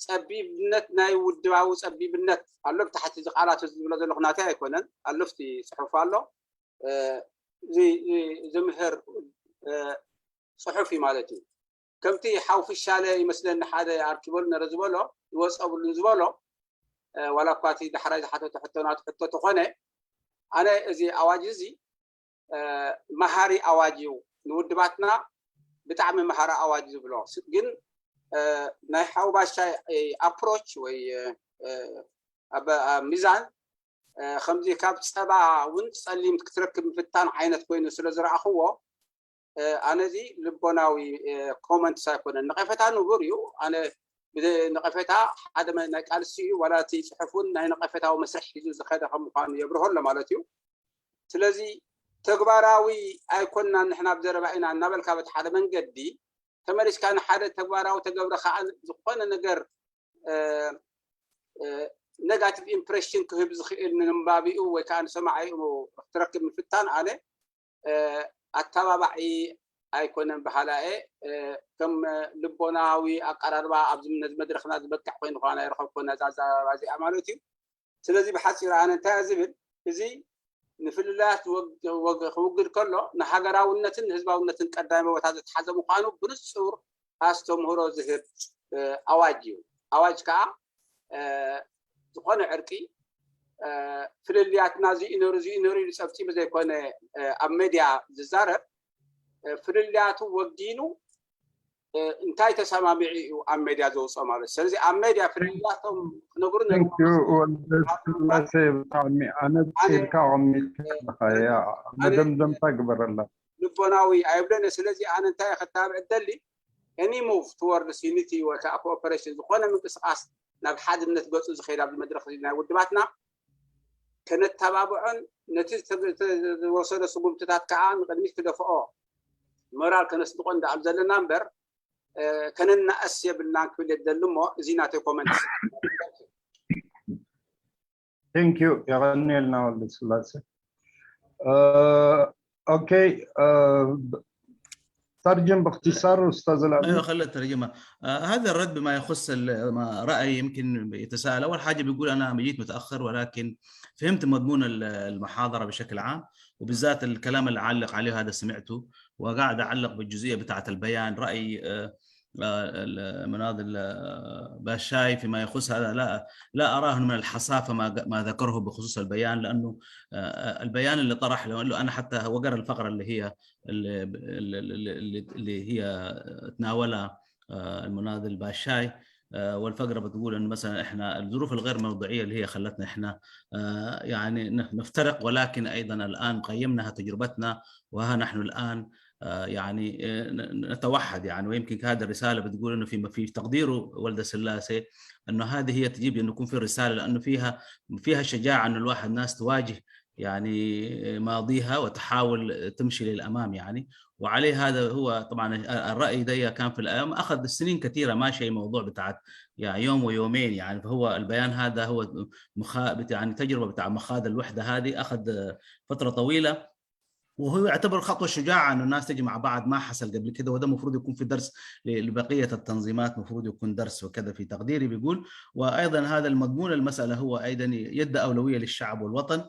ፀቢብነት ናይ ውድባዊ ፀቢብነት ኣሎ ብታሕቲ እዚ ቃላት እዚ ዝብሎ ዘለኹ ናተይ ኣይኮነን ኣሎ ፍቲ ፅሑፍ ኣሎ ዝምህር ፅሑፍ እዩ ማለት እዩ። ከምቲ ሓው ፍሻለ ይመስለኒ ሓደ ኣርኪበሉ ነረ ዝበሎ ይወፀብሉን ዝበሎ ዋላ እኳ እቲ ዳሕራይ ዝሓተቶ ሕቶ ናቱ ሕቶ ተኾነ ኣነ እዚ ኣዋጅ እዚ መሃሪ ኣዋጅ እዩ ንውድባትና ብጣዕሚ መሃሪ ኣዋጅ ዝብሎ ግን ናይ ሓው ባሻይ ኣፕሮች ወይ ኣብ ሚዛን ከምዚ ካብ ፀባ እውን ፀሊም ክትረክብ ምፍታን ዓይነት ኮይኑ ስለ ዝረኣኽዎ ኣነ እዚ ልቦናዊ ኮመንትስ ኣይኮነን። ነቐፌታ ንቡር እዩ። ኣነ ነቐፌታ ሓደ ናይ ቃልሲ እዩ ዋላ እቲ ፅሑፍ እውን ናይ ነቐፌታዊ መስርሕ ሒዙ ዝኸደ ከም ምኳኑ የብርሆ ኣሎ ማለት እዩ። ስለዚ ተግባራዊ ኣይኮንና ንሕና ብዘረባ ኢና እናበልካ በቲ ሓደ መንገዲ ተመሊስካ ንሓደ ተግባራዊ ተገብረ ከዓ ዝኾነ ነገር negative impression ክህብ ዝኽእል ንንባቢኡ ወይ ከዓ ንሰማዒኡ ክትረክብ ምፍታን ኣነ ኣተባባዒ ኣይኮነን በሃላ እየ። ከም ልቦናዊ ኣቀራርባ ኣብዚ ነዚ መድረኽና ዝበቅዕ ኮይኑ ከዓ ኣይረኸብኮን ነዛ ኣዘራርባ እዚኣ ማለት እዩ። ስለዚ ብሓፂሩ ኣነ እንታይ እየ ዝብል እዚ ንፍልልያት ክውግድ ከሎ ንሃገራውነትን ንህዝባውነትን ቀዳሚ ቦታ ዝተሓዘ ምዃኑ ብንፁር ኣስተምህሮ ዝህብ ኣዋጅ እዩ። ኣዋጅ ከዓ ዝኾነ ዕርቂ ፍልልያትና ዝኢነሩ ዝኢነሩ ኢሉ ፀብፂቡ ዘይኮነ ኣብ ሜድያ ዝዛረብ ፍልልያቱ ወጊኑ እንታይ ተሰማሚዑ እዩ ኣብ ሜድያ ዘውፅኦ ማለት ስለዚ ኣብ ሜድያ ፍልልያቶም ክነግሩ ወልደስላሴ ብጣዕሚ ኣነፂርካ ቀሚጥካ ኣለካ መደምደምታ ግበረላ ልቦናዊ ኣይብለን ስለዚ ኣነ እንታይ ከተባብዕ ደሊ any move towards unity ወይ ከዓ cooperation ዝኾነ ምንቅስቃስ ናብ ሓድነት ገፁ ዝኸይድ ኣብዚ መድረክ ናይ ውድባትና ከነተባብዖን ነቲ ዝወሰዶ ስጉምትታት ከዓ ንቅድሚት ክደፍኦ ሞራል ከነስንቆ እንዳኣብ ዘለና እምበር ከነናእስ የብልናን ክብል የደሊ እሞ እዚ ናተይ ኮመንት Thank you የቀንየልና ወልደስላሴ okay ترجم باختصار أستاذ العزيز. ايوه، خلي الترجمه. آه، هذا الرد بما يخص ال- ما راي يمكن يتساءل. اول حاجه بيقول: انا جيت متاخر، ولكن فهمت مضمون ال- المحاضره بشكل عام، وبالذات الكلام اللي علق عليه هذا سمعته، وقاعد اعلق بالجزئيه بتاعه البيان. راي آه، آه، ال- مناضل آه، باشاي فيما يخص هذا، لا لا اراه من الحصافه ما ما ذكره بخصوص البيان، لانه آه، البيان اللي طرح له، انا حتى وقرا الفقره اللي هي اللي, اللي, اللي هي تناولها آه، المناضل باشاي. آه، والفقره بتقول انه مثلا احنا الظروف الغير موضوعيه اللي هي خلتنا احنا آه، يعني نف- نفترق، ولكن ايضا الان قيمناها تجربتنا، وها نحن الان آه، يعني آه، ن- نتوحد يعني. ويمكن هذه الرساله بتقول انه في في تقديره ولد سلاسي انه هذه هي تجيب انه يكون في رساله، لانه فيها فيها شجاعه انه الواحد ناس تواجه يعني ماضيها وتحاول تمشي للامام يعني. وعليه هذا هو طبعا الراي ده كان في الايام، اخذ سنين كثيره ماشي الموضوع بتاعت يعني يوم ويومين يعني. فهو البيان هذا هو مخا يعني تجربه بتاع مخاض الوحده هذه اخذ فتره طويله، وهو يعتبر خطوه شجاعه انه الناس تجي مع بعض، ما حصل قبل كده، وده المفروض يكون في درس ل- لبقيه التنظيمات، المفروض يكون درس وكذا في تقديري، بيقول. وايضا هذا المضمون المساله هو ايضا يدي اولويه للشعب والوطن.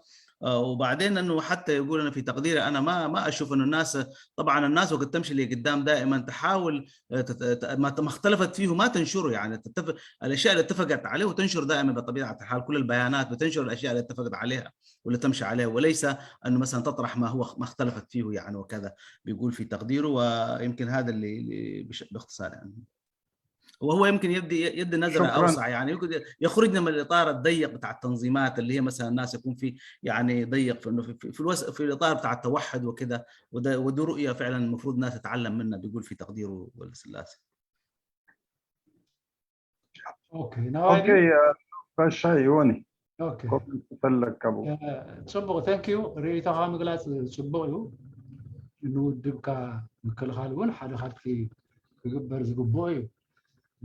آه، وبعدين انه حتى يقول: انا في تقديري انا ما ما اشوف انه الناس، طبعا الناس وقت تمشي لقدام دائما تحاول آه، تت- ت- ما ما اختلفت فيه ما تنشره يعني، تتفق الاشياء اللي اتفقت عليه وتنشر دائما بطبيعه الحال، كل البيانات بتنشر الاشياء اللي اتفقت عليها واللي تمشي عليها، وليس انه مثلا تطرح ما هو ما اختلفت فيه يعني وكذا، بيقول في تقديره. ويمكن هذا اللي اللي بش- باختصار يعني. وهو يمكن يدي يدي نظره شكرًا. اوسع يعني، يمكن يخرجنا من الاطار الضيق بتاع التنظيمات اللي هي مثلا الناس يكون في يعني ضيق في انه في, في, في, الوس... في الاطار بتاع التوحد وكده. وده ودي رؤيه فعلا المفروض الناس تتعلم منها، بيقول في تقديره ولد سلاسي. ኦኬ ናባይ ድዩ? ኦኬ፣ ባሻይ ዮኒ ኦኬ ኮመንት ፈለግካ ብኡ። እ፣ ጽቡቕ፣ thank you። ርእይቶኻ ምግላጽ ጽቡቕ እዩ። ንውድብካ ምክልኻል እውን ሓደ ካብቲ ክግበር ዝግብኦ እዩ።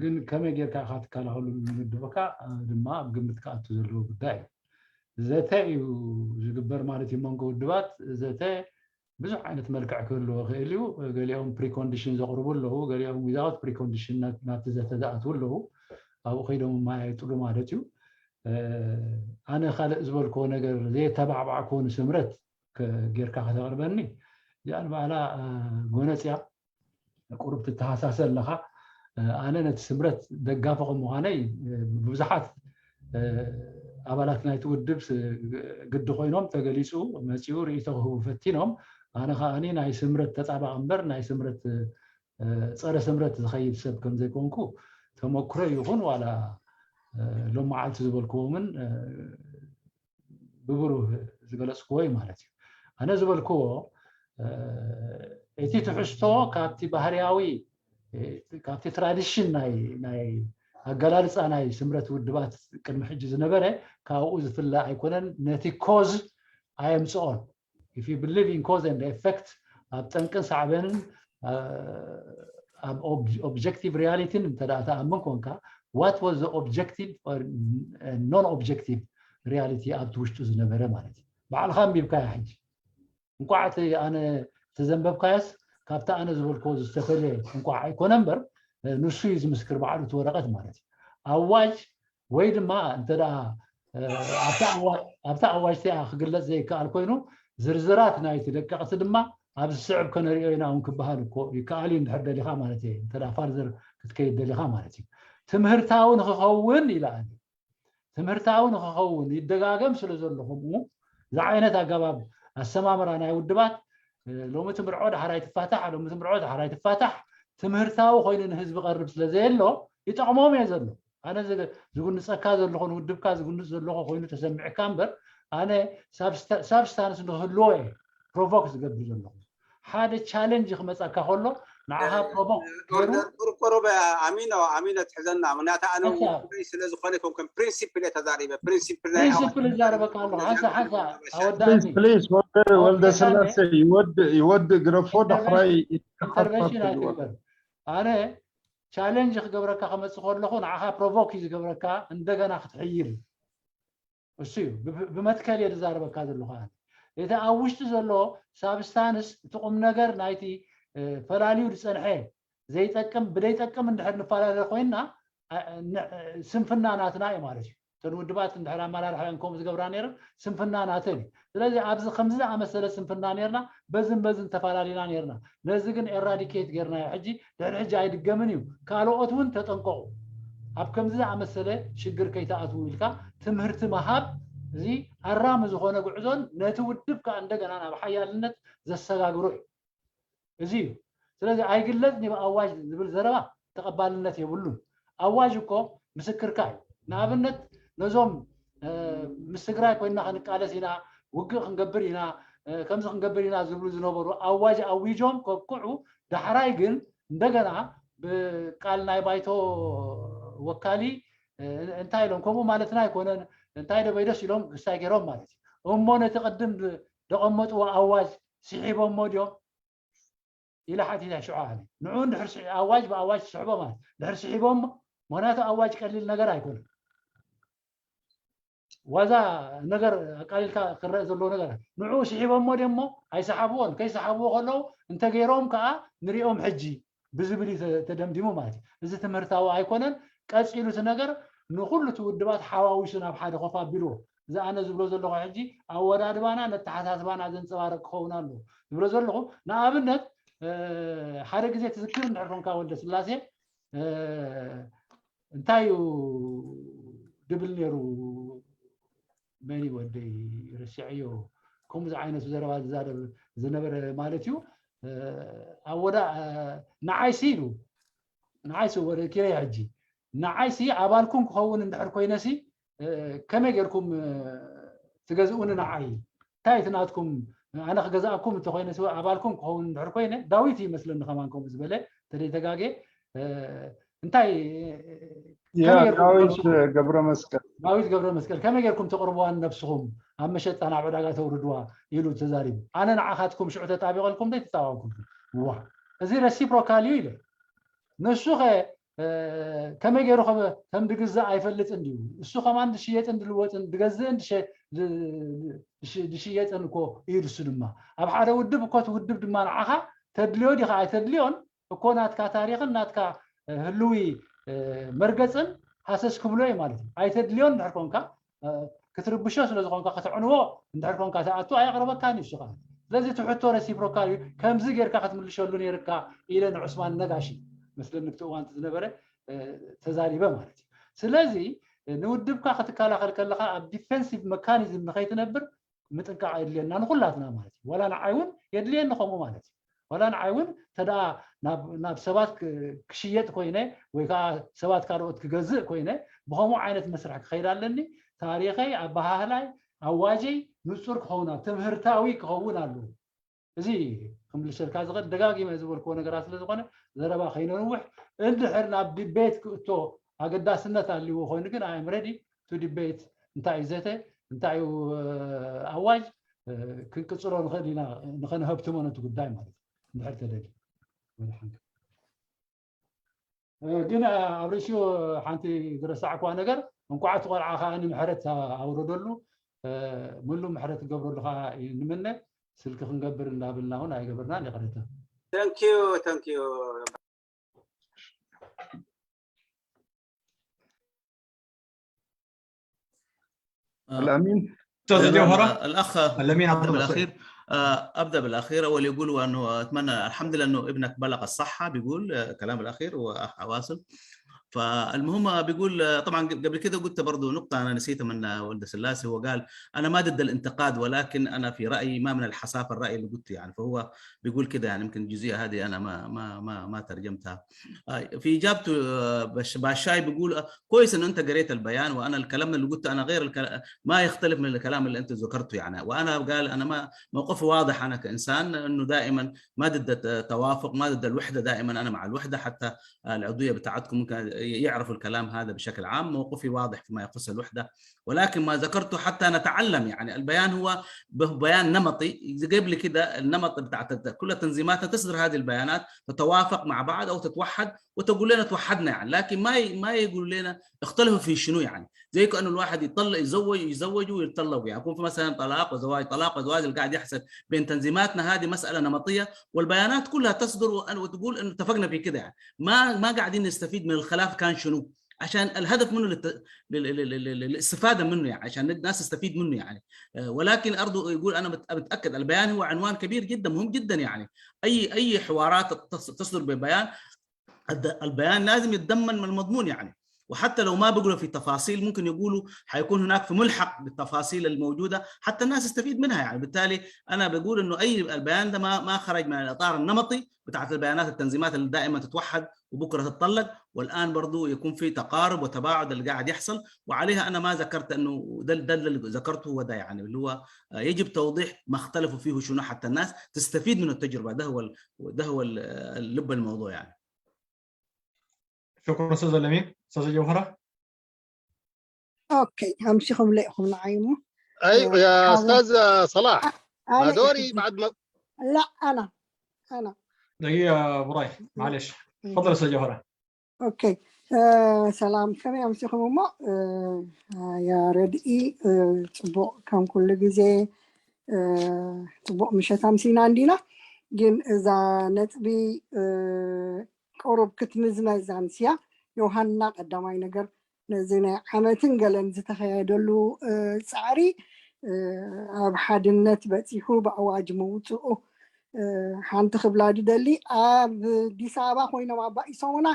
ግን ከመይ ጌርካ ኢኻ ትከላኸሉ ንውድብካ እ፣ ድማ ኣብ ግምት ክኣቱ ዘለዎ ጉዳይ እዩ። ዘተ እዩ ዝግበር ማለት እዩ መንጎ ውድባት። ዘተ ብዙሕ ዓይነት መልክዕ ክህልዎ ይኽእል እዩ። ገሊኦም precondition ዘቕርቡ ኣለዉ፣ ገሊኦም without precondition ናብ- ናብቲ ዘተ ዝኣትዉ ኣለዉ። ኣብኡ ከይዶም የማያይጥሉ ማለት እዩ። እ፣ ኣነ ካልእ ዝበልክዎ ነገር ዘየተባዕባዕክዎ ንስምረት ከ- ጌርካ ከተቕርበኒ እዚኣ ንባዕላ እ፣ ጎነጽ እያ። ቁሩብ ትተሃሳሰ ኣለኻ። እ፣ ኣነ ነቲ ስምረት ደጋፊ ከም ምዃነይ እ፣ ብዙሓት እ፣ ኣባላት ናይቲ ውድብ ስ- ግዲ ኮይኖም ተገሊጹ መጺኡ ርእይቶ ክህቡ ፈቲኖም። ኣነ ከኣ ናይ ስምረት ተጻባቒ እምበር ናይ ስምረት እ፣ ጸረ ስምረት ዝኸይድ ሰብ ከም ዘይኮንኩ ተመክሮ ይኹን ዋላ እ፣ ሎም መዓልቲ ዝበልክዎምን እ፣ ብብሩህ ዝገለጽክዎ እዩ ማለት እዩ። ኣነ ዝበልክዎ እ፣ እቲ ትሕዝቶ ካብቲ ባህርያዊ እ፣ ካብቲ ትራዲሽን ናይ ናይ ኣገላልጻ ናይ ስምረት ውድባት ቅድሚ ሕጂ ዝነበረ ካብኡ ዝፍለ ኣይኮነን። ነቲ ኮዝ ኣየምጽኦን። If you believe in cause and effect ኣብ ጠንቅን ሳዕበንን እ፣ ኣብ objective reality ን እንተ ደኣ ተኣምን ኮንካ what was the objective or non objective reality ኣብቲ ውሽጡ ዝነበረ ማለት እዩ። ባዕልኻ ኣንቢብካያ ሕጂ እንኳዕ እቲ ኣነ እቲ ዘንበብካዮስ ካብቲ ኣነ ዝበልክዎ ዝተፈልየ እንኳዕ ኣይኮነ እምበር እ፣ ንሱ እዩ ዝምስክር ባዕሉ እቲ ወረቐት ማለት እዩ። ኣዋጅ ወይ ድማ እንተ ደኣ እ፣ ኣብታ ኣዋ- ኣብታ ኣዋጅ እቲኣ ክግለጽ ዘይከኣል ኮይኑ ዝርዝራት ናይቲ ደቀቕቲ ድማ ኣብ ዝስዕብ ከነሪኦ ኢና እውን ክበሃል እኮ ይከኣል እዩ እንድሕር ደሊኻ ማለት እየ። እንተ ደኣ further ክትከይድ ደሊኻ ማለት እዩ። ትምህርታዊ ንክኸውን ኢላ ኣነ ትምህርታዊ ንክኸውን ይደጋገም ስለ ዘሎ ከምኡ ዝዓይነት ኣገባብ ኣሰማምራ ናይ ውድባት እ፣ ሎሚ ትምርዖ ዳሕራይ ትፋታሕ ሎሚ ትምርዖ ዳሕራይ ትፋታሕ ትምህርታዊ ኮይኑ ንህዝቢ ቀርብ ስለ ዘየሎ ይጠቕሞም እየ ዘሎ። ኣነ ዝግ- ዝጉንፀካ ዘለኹ ንውድብካ ዝጉንፅ ዘለኹ ኮይኑ ተሰሚዕካ እምበር ኣነ ሳብስታ- ሳብስታንስ ንክህልዎ እየ ፕሮቮክ ዝገብር ዘለኹ። ሓደ ቻለንጅ ክመፀካ ከሎ ንዓኻ ፕሮቮክ ገይሩ ኦርደር ቁርቁሩበ ኣሚኖ ኣሚኖ ትሕዘና ምክንያቱ ኣነ ሓንሳብ ውድበይ ስለ ዝኾነ ይኮንከን ፕሪንሲፕል እየ ተዛሪበ ፕሪንሲፕል ናይ ፕሪንሲፕል ይዛረበካ ኣለኹ ሓንሳ ሓንሳ ኣወዳእኒ ፕሊዝ ወልደ ኦኬ ወልደ ዳኔ ስላሴ ይወድ ይወድ ግረፎ ዳሕራይ ኢንተርቨንሽን ይተኸፋፈል ይወ- ኣይትግበር ኣነ ቻሌንጅ ክገብረካ ከመፅእ ከለኹ ንዓኻ ፕሮቮክ እዩ ዝገብረካ እንደገና ክትሕይል እዩ። እሱ እዩ ብ- ብመትከል እየ ዝዛረበካ ዘለኹ ኣነ እቲ ኣብ ውሽጢ ዘሎ ሳብስታንስ እቲ ቁም ነገር ናይቲ ፈላልዩ ዝፀንሐ ዘይጠቅም ብደይጠቅም እንድሕር ንፈላለ ኮይና ስንፍና ናትና እዩ ማለት እዩ። እተን ውድባት እንድሕር ኣመራርሓ ከምኡ ዝገብራ ነይረን ስንፍና ናተን እዩ። ስለዚ ኣብዚ ከምዚ ዝኣመሰለ ስንፍና ነርና በዝን በዝን ተፈላለና ነርና። ነዚ ግን eradicate ገርናዮ። ሕጂ ድሕሪ ሕጂ ኣይድገምን እዩ። ካልኦት እውን ተጠንቀቑ። ኣብ ከምዚ ዝኣመሰለ ሽግር ከይተኣትዉ ኢልካ ትምህርቲ ምሃብ እዚ ኣራሚ ዝኾነ ጉዕዞን ነቲ ውድብ ከዓ እንደገና ናብ ሓያልነት ዘሰጋግሮ እዩ። እዚ እዩ። ስለዚ ኣይግለጽን እዩ ኣዋጅ ዝብል ዘረባ ተቐባልነት የብሉን። ኣዋጅ እኮ ምስክርካ እዩ። ንኣብነት ነዞም ምስ ትግራይ ኮይና ክንቃለስ ኢና፣ ውግእ ክንገብር ኢና፣ ከምዚ ክንገብር ኢና ዝብሉ ዝነበሩ ኣዋጅ ኣዊጆም ከብቅዑ፣ ዳሕራይ ግን እንደገና ብቃል ናይ ባይቶ ወካሊ እንታይ ኢሎም ከምኡ ማለትና ኣይኮነን እንታይ ደበይደስ ኢሎም ክስታይ ገይሮም ማለት እዩ። እሞ ነቲ ቅድም ደቐመጥዎ ኣዋጅ ስሒቦሞ ድዮም ኢለ ሓቲተ ሽዑ ኣነ። ንዑ እንድሕር ኣዋጅ ብኣዋጅ ትስሕቦ ማለት ድሕር ስሒቦሞ፣ ምክንያቱ ኣዋጅ ቀሊል ነገር ኣይኮነን። ዋዛ ነገር ኣቃሊልካ ክረአ ዘለዎ ነገር። ንዑ ስሒቦሞ ድሞ ኣይሰሓብዎን፣ ከይሰሓብዎ ከለዉ እንተገይሮም ከዓ ንሪኦም ሕጂ ብዝብል እዩ ተደምዲሙ ማለት እዩ። እዚ ትምህርታዊ ኣይኮነን። ቀፂሉ እቲ ነገር ንኩሉ እቲ ውድባት ሓዋዊሱ ናብ ሓደ ኮፍ ኣቢልዎ። እዚ ኣነ ዝብሎ ዘለኹ ሕጂ ኣወዳድባና ነተሓሳስባና ዘንፀባረቅ ክኸውን ኣለዎ ዝብሎ ዘለኹ። ንኣብነት ሓደ ግዜ ትዝክር እንድሕር ኮንካ ወልደ ስላሴ እንታይ እዩ ድብል ነይሩ? መን እዩ ወደይ ረሲዐዮ። ከምዚ ዓይነት ዘረባ ዝዛረብ ዝነበረ ማለት እዩ። ኣወዳ ንዓይሲ ኢሉ ንዓይሲ ወደ ኪረይ ሕጂ ንዓይሲ ኣባልኩም ክኸውን እንድሕር ኮይነሲ ከመይ ጌርኩም ትገዝኡኒ ንዓይ? እንታይ እቲ ናትኩም? ኣነ ክገዝኣኩም እንተኮይነ ኣባልኩም ክኸውን እንድሕር ኮይነ ዳዊት ይመስለኒ ከማን ከምኡ ዝበለ ተደይተጋጌ እንታይ ዳዊት ገብረ መስቀል ዳዊት ገብረ መስቀል ከመይ ጌርኩም ተቅርብዋ ነብስኹም ኣብ መሸጣ ናብ ዕዳጋ ተውርድዋ ኢሉ ተዛሪቡ። ኣነ ንዓኻትኩም ሽዑ ተጣቢቐልኩም ደይ ተጣባብኩም ዋ እዚ reciprocal እዩ ኢለ ንሱ ኸ ከመይ ገይሩ ከም ድግዛእ ኣይፈልጥን ድዩ? እሱ ከማን ድሽየጥን ድልወጥን ድገዝእን ድሽየጥን እኮ እዩ። ንሱ ድማ ኣብ ሓደ ውድብ እኮ እቲ ውድብ ድማ ንዓኻ ተድልዮ ዲኻ ኣይተድልዮን እኮ ናትካ ታሪኽን ናትካ ህልዊ መርገፅን ሃሰስ ክብሎ እዩ ማለት እዩ። ኣይተድልዮን እንድሕር ኮንካ ክትርብሾ ስለ ዝኾንካ ክትዕንዎ እንድሕር ኮንካ ትኣቱ ኣየቕርበካን እዩ እሱ ከዓ። ስለዚ እቲ ሕቶ reciprocal እዩ። ከምዚ ጌርካ ክትምልሸሉ ነይርካ ኢለ ንዑስማን ነጋሽ መስለኒ እቲ እዋን ዝነበረ ተዛሪበ ማለት እዩ። ስለዚ ንውድብካ ክትከላኸል ከለካ ኣብ defensive mechanism ንኸይትነብር ምጥንቃቕ የድልየና ንኩላትና ማለት እዩ። ዋላ ንዓይ እውን የድልየኒ ከምኡ ማለት እዩ። ዋላ ንዓይ እውን ተደኣ ናብ ሰባት ክሽየጥ ኮይነ ወይ ከዓ ሰባት ካልኦት ክገዝእ ኮይነ ብከምኡ ዓይነት መስርሕ ክኸይድ ኣለኒ። ታሪኸይ፣ ኣበሃህላይ፣ ኣዋጀይ ንፁር ክኸውን ትምህርታዊ ክኸውን ኣለዎ። እዚ ክምልሰልካ ዝኽእል ደጋጊመ ዝበልክዎ ነገራት ስለ ዝኾነ ዘረባ ከይነንውሕ እንድሕር ናብ ዲቤት ክእቶ ኣገዳስነት ኣልዎ ኮይኑ ግን I am ready to debate እንታይ እዩ ዘተ እንታይ እዩ ኣዋጅ ክንቅፅሎ ንኽእል ኢና ንኸንሀብትሞ ነቲ ጉዳይ ማለት እዩ እንድሕር ተደልዩ ግን ኣብ ርእሲኡ ሓንቲ ዝረሳዕኳ ነገር እንኳዕ እቲ ቆልዓ ከዓ ንምሕረት ኣውረደሉ ምሉ ምሕረት ገብረሉ ከዓ ንምነ ስልኪ ክንገብር እንዳብልና እውን ኣይገበርናን ይቅረታ ተንኪዩ ተንኪዩ الامين استاذ جوهره الاخ الامين عبد الله بالاخير ابدا بالاخير اول يقول انه اتمنى الحمد لله انه ابنك بلغ الصحه بيقول كلام الاخير واخ واصل فالمهم بيقول طبعا قبل كده قلت برضو نقطة أنا نسيتها من ولد سلاسي هو قال أنا ما ضد الانتقاد ولكن أنا في رأيي ما من الحصافة الرأي اللي قلته يعني فهو بيقول كده يعني يمكن الجزئية هذه أنا ما ما ما ما ترجمتها في إجابته باشاي بيقول كويس إنه أنت قريت البيان وأنا الكلام اللي قلته أنا غير الكلام ما يختلف من الكلام اللي أنت ذكرته يعني وأنا قال أنا ما موقفي واضح أنا كإنسان إنه دائما ما ضد التوافق ما ضد الوحدة دائما أنا مع الوحدة حتى العضويه بتاعتكم ممكن يعرفوا الكلام هذا بشكل عام. موقفي واضح فيما يخص الوحدة، ولكن ما ذكرته حتى نتعلم. يعني البيان هو ب- بيان نمطي، قبل كده النمط بتاعت كل تنظيماتنا تصدر هذه البيانات، تتوافق مع بعض أو تتوحد وتقول لنا توحدنا، يعني. لكن ما ي- ما يقول لنا اختلفوا في شنو، يعني. زي كأنه الواحد يطلق، يزوج، يزوج ويطلق، يعني. يكون في مثلا طلاق وزواج، طلاق وزواج، اللي قاعد يحصل بين تنظيماتنا هذه مسألة نمطية، والبيانات كلها تصدر وأن- وتقول إنه اتفقنا في كده، يعني. ما ما قاعدين نستفيد من الخلاف كان شنو، عشان الهدف منه للت... لل- لل- لل- لل- للاستفاده منه، يعني، عشان الناس تستفيد منه، يعني. آه، ولكن ارجو يقول انا مت- متاكد البيان هو عنوان كبير جدا، مهم جدا، يعني. اي اي حوارات تص- تصدر ببيان، الد- البيان لازم يتضمن من المضمون، يعني. وحتى لو ما بيقولوا في تفاصيل، ممكن يقولوا حيكون هناك في ملحق بالتفاصيل الموجوده حتى الناس تستفيد منها، يعني. بالتالي انا بقول انه اي البيان ده ما ما خرج من الاطار النمطي بتاعت البيانات، التنظيمات اللي دائما تتوحد وبكره تتطلق، والان برضو يكون في تقارب وتباعد اللي قاعد يحصل. وعليها انا ما ذكرت انه ده ده اللي ذكرته هو ده، يعني، اللي هو يجب توضيح ما اختلفوا فيه شنو حتى الناس تستفيد من التجربه. ده هو ال- ده هو ال- اللب الموضوع، يعني. شكرا استاذ الامين. استاذه جوهره. ኦኬ፣ ኣምሲኹም ለኢኹም ንዓይ እሞ ايوه يا حاضر. استاذ صلاح، ኣነ ما دوري ኢኹም بعد ما لا، أنا أنا دقيقه ابو رايح، معلش. تفضل استاذ جوهره. اوكي. ሰላም፣ ከመይ ኣምሲኹም እሞ? ያረድኢ፣ ጽቡቕ ከም ኩሉ ግዜ። ጽቡቕ ምሸት ኣምሲና እንዲና። ግን እዛ ነጥቢ ቁሩብ ክትምዝመዝ ኣምስያ። ዮሃና፣ ቀዳማይ ነገር ነዚ ናይ ዓመትን ገለን ዝተኸየደሉ ፃዕሪ ኣብ ሓድነት በፂሑ ብኣዋጅ ምውፅኡ ሓንቲ ክብላ ድደሊ። ኣብ ኣዲስ ኣበባ ኮይኖም ኣባኢሶምና፣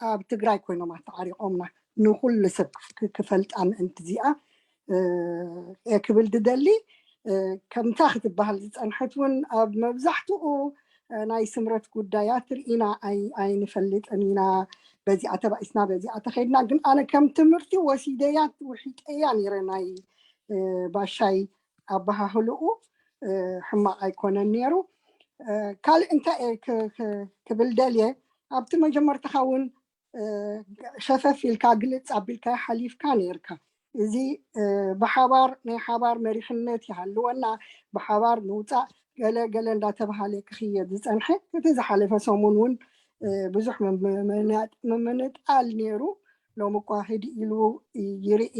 ኣብ ትግራይ ኮይኖም ኣተዓሪቆምና፣ ንኩሉ ሰብ ክፈልጣ ምእንቲ እዚኣ ክብል ድደሊ። ከምታ ክትበሃል ዝፀንሐት እውን ኣብ መብዛሕትኡ ናይ ስምረት ጉዳያት ርኢና ኣይንፈልጥን ኢና። በዚኣ ተባኢስና፣ በዚኣ ተኸድና። ግን ኣነ ከም ትምህርቲ ወሲደያ፣ ውሒጠያ ነይረ። ናይ ባሻይ ኣበሃህልኡ ሕማቕ ኣይኮነን ነይሩ። ካልእ እንታይ እየ ክብል ደልየ፣ ኣብቲ መጀመርታኻ እውን ሸፈፍ ኢልካ ግልፅ ኣቢልካ ሓሊፍካ ነይርካ። እዚ ብሓባር ናይ ሓባር መሪሕነት ይሃልወና፣ ብሓባር ንውፃእ ገለ ገለ እንዳተባሃለ ክኽየድ ዝፀንሐ። እቲ ዝሓለፈ ሰሙን እውን ብዙሕ ምምንጣል ነይሩ። ሎሚ እኳ ህድእ ኢሉ ይርኢ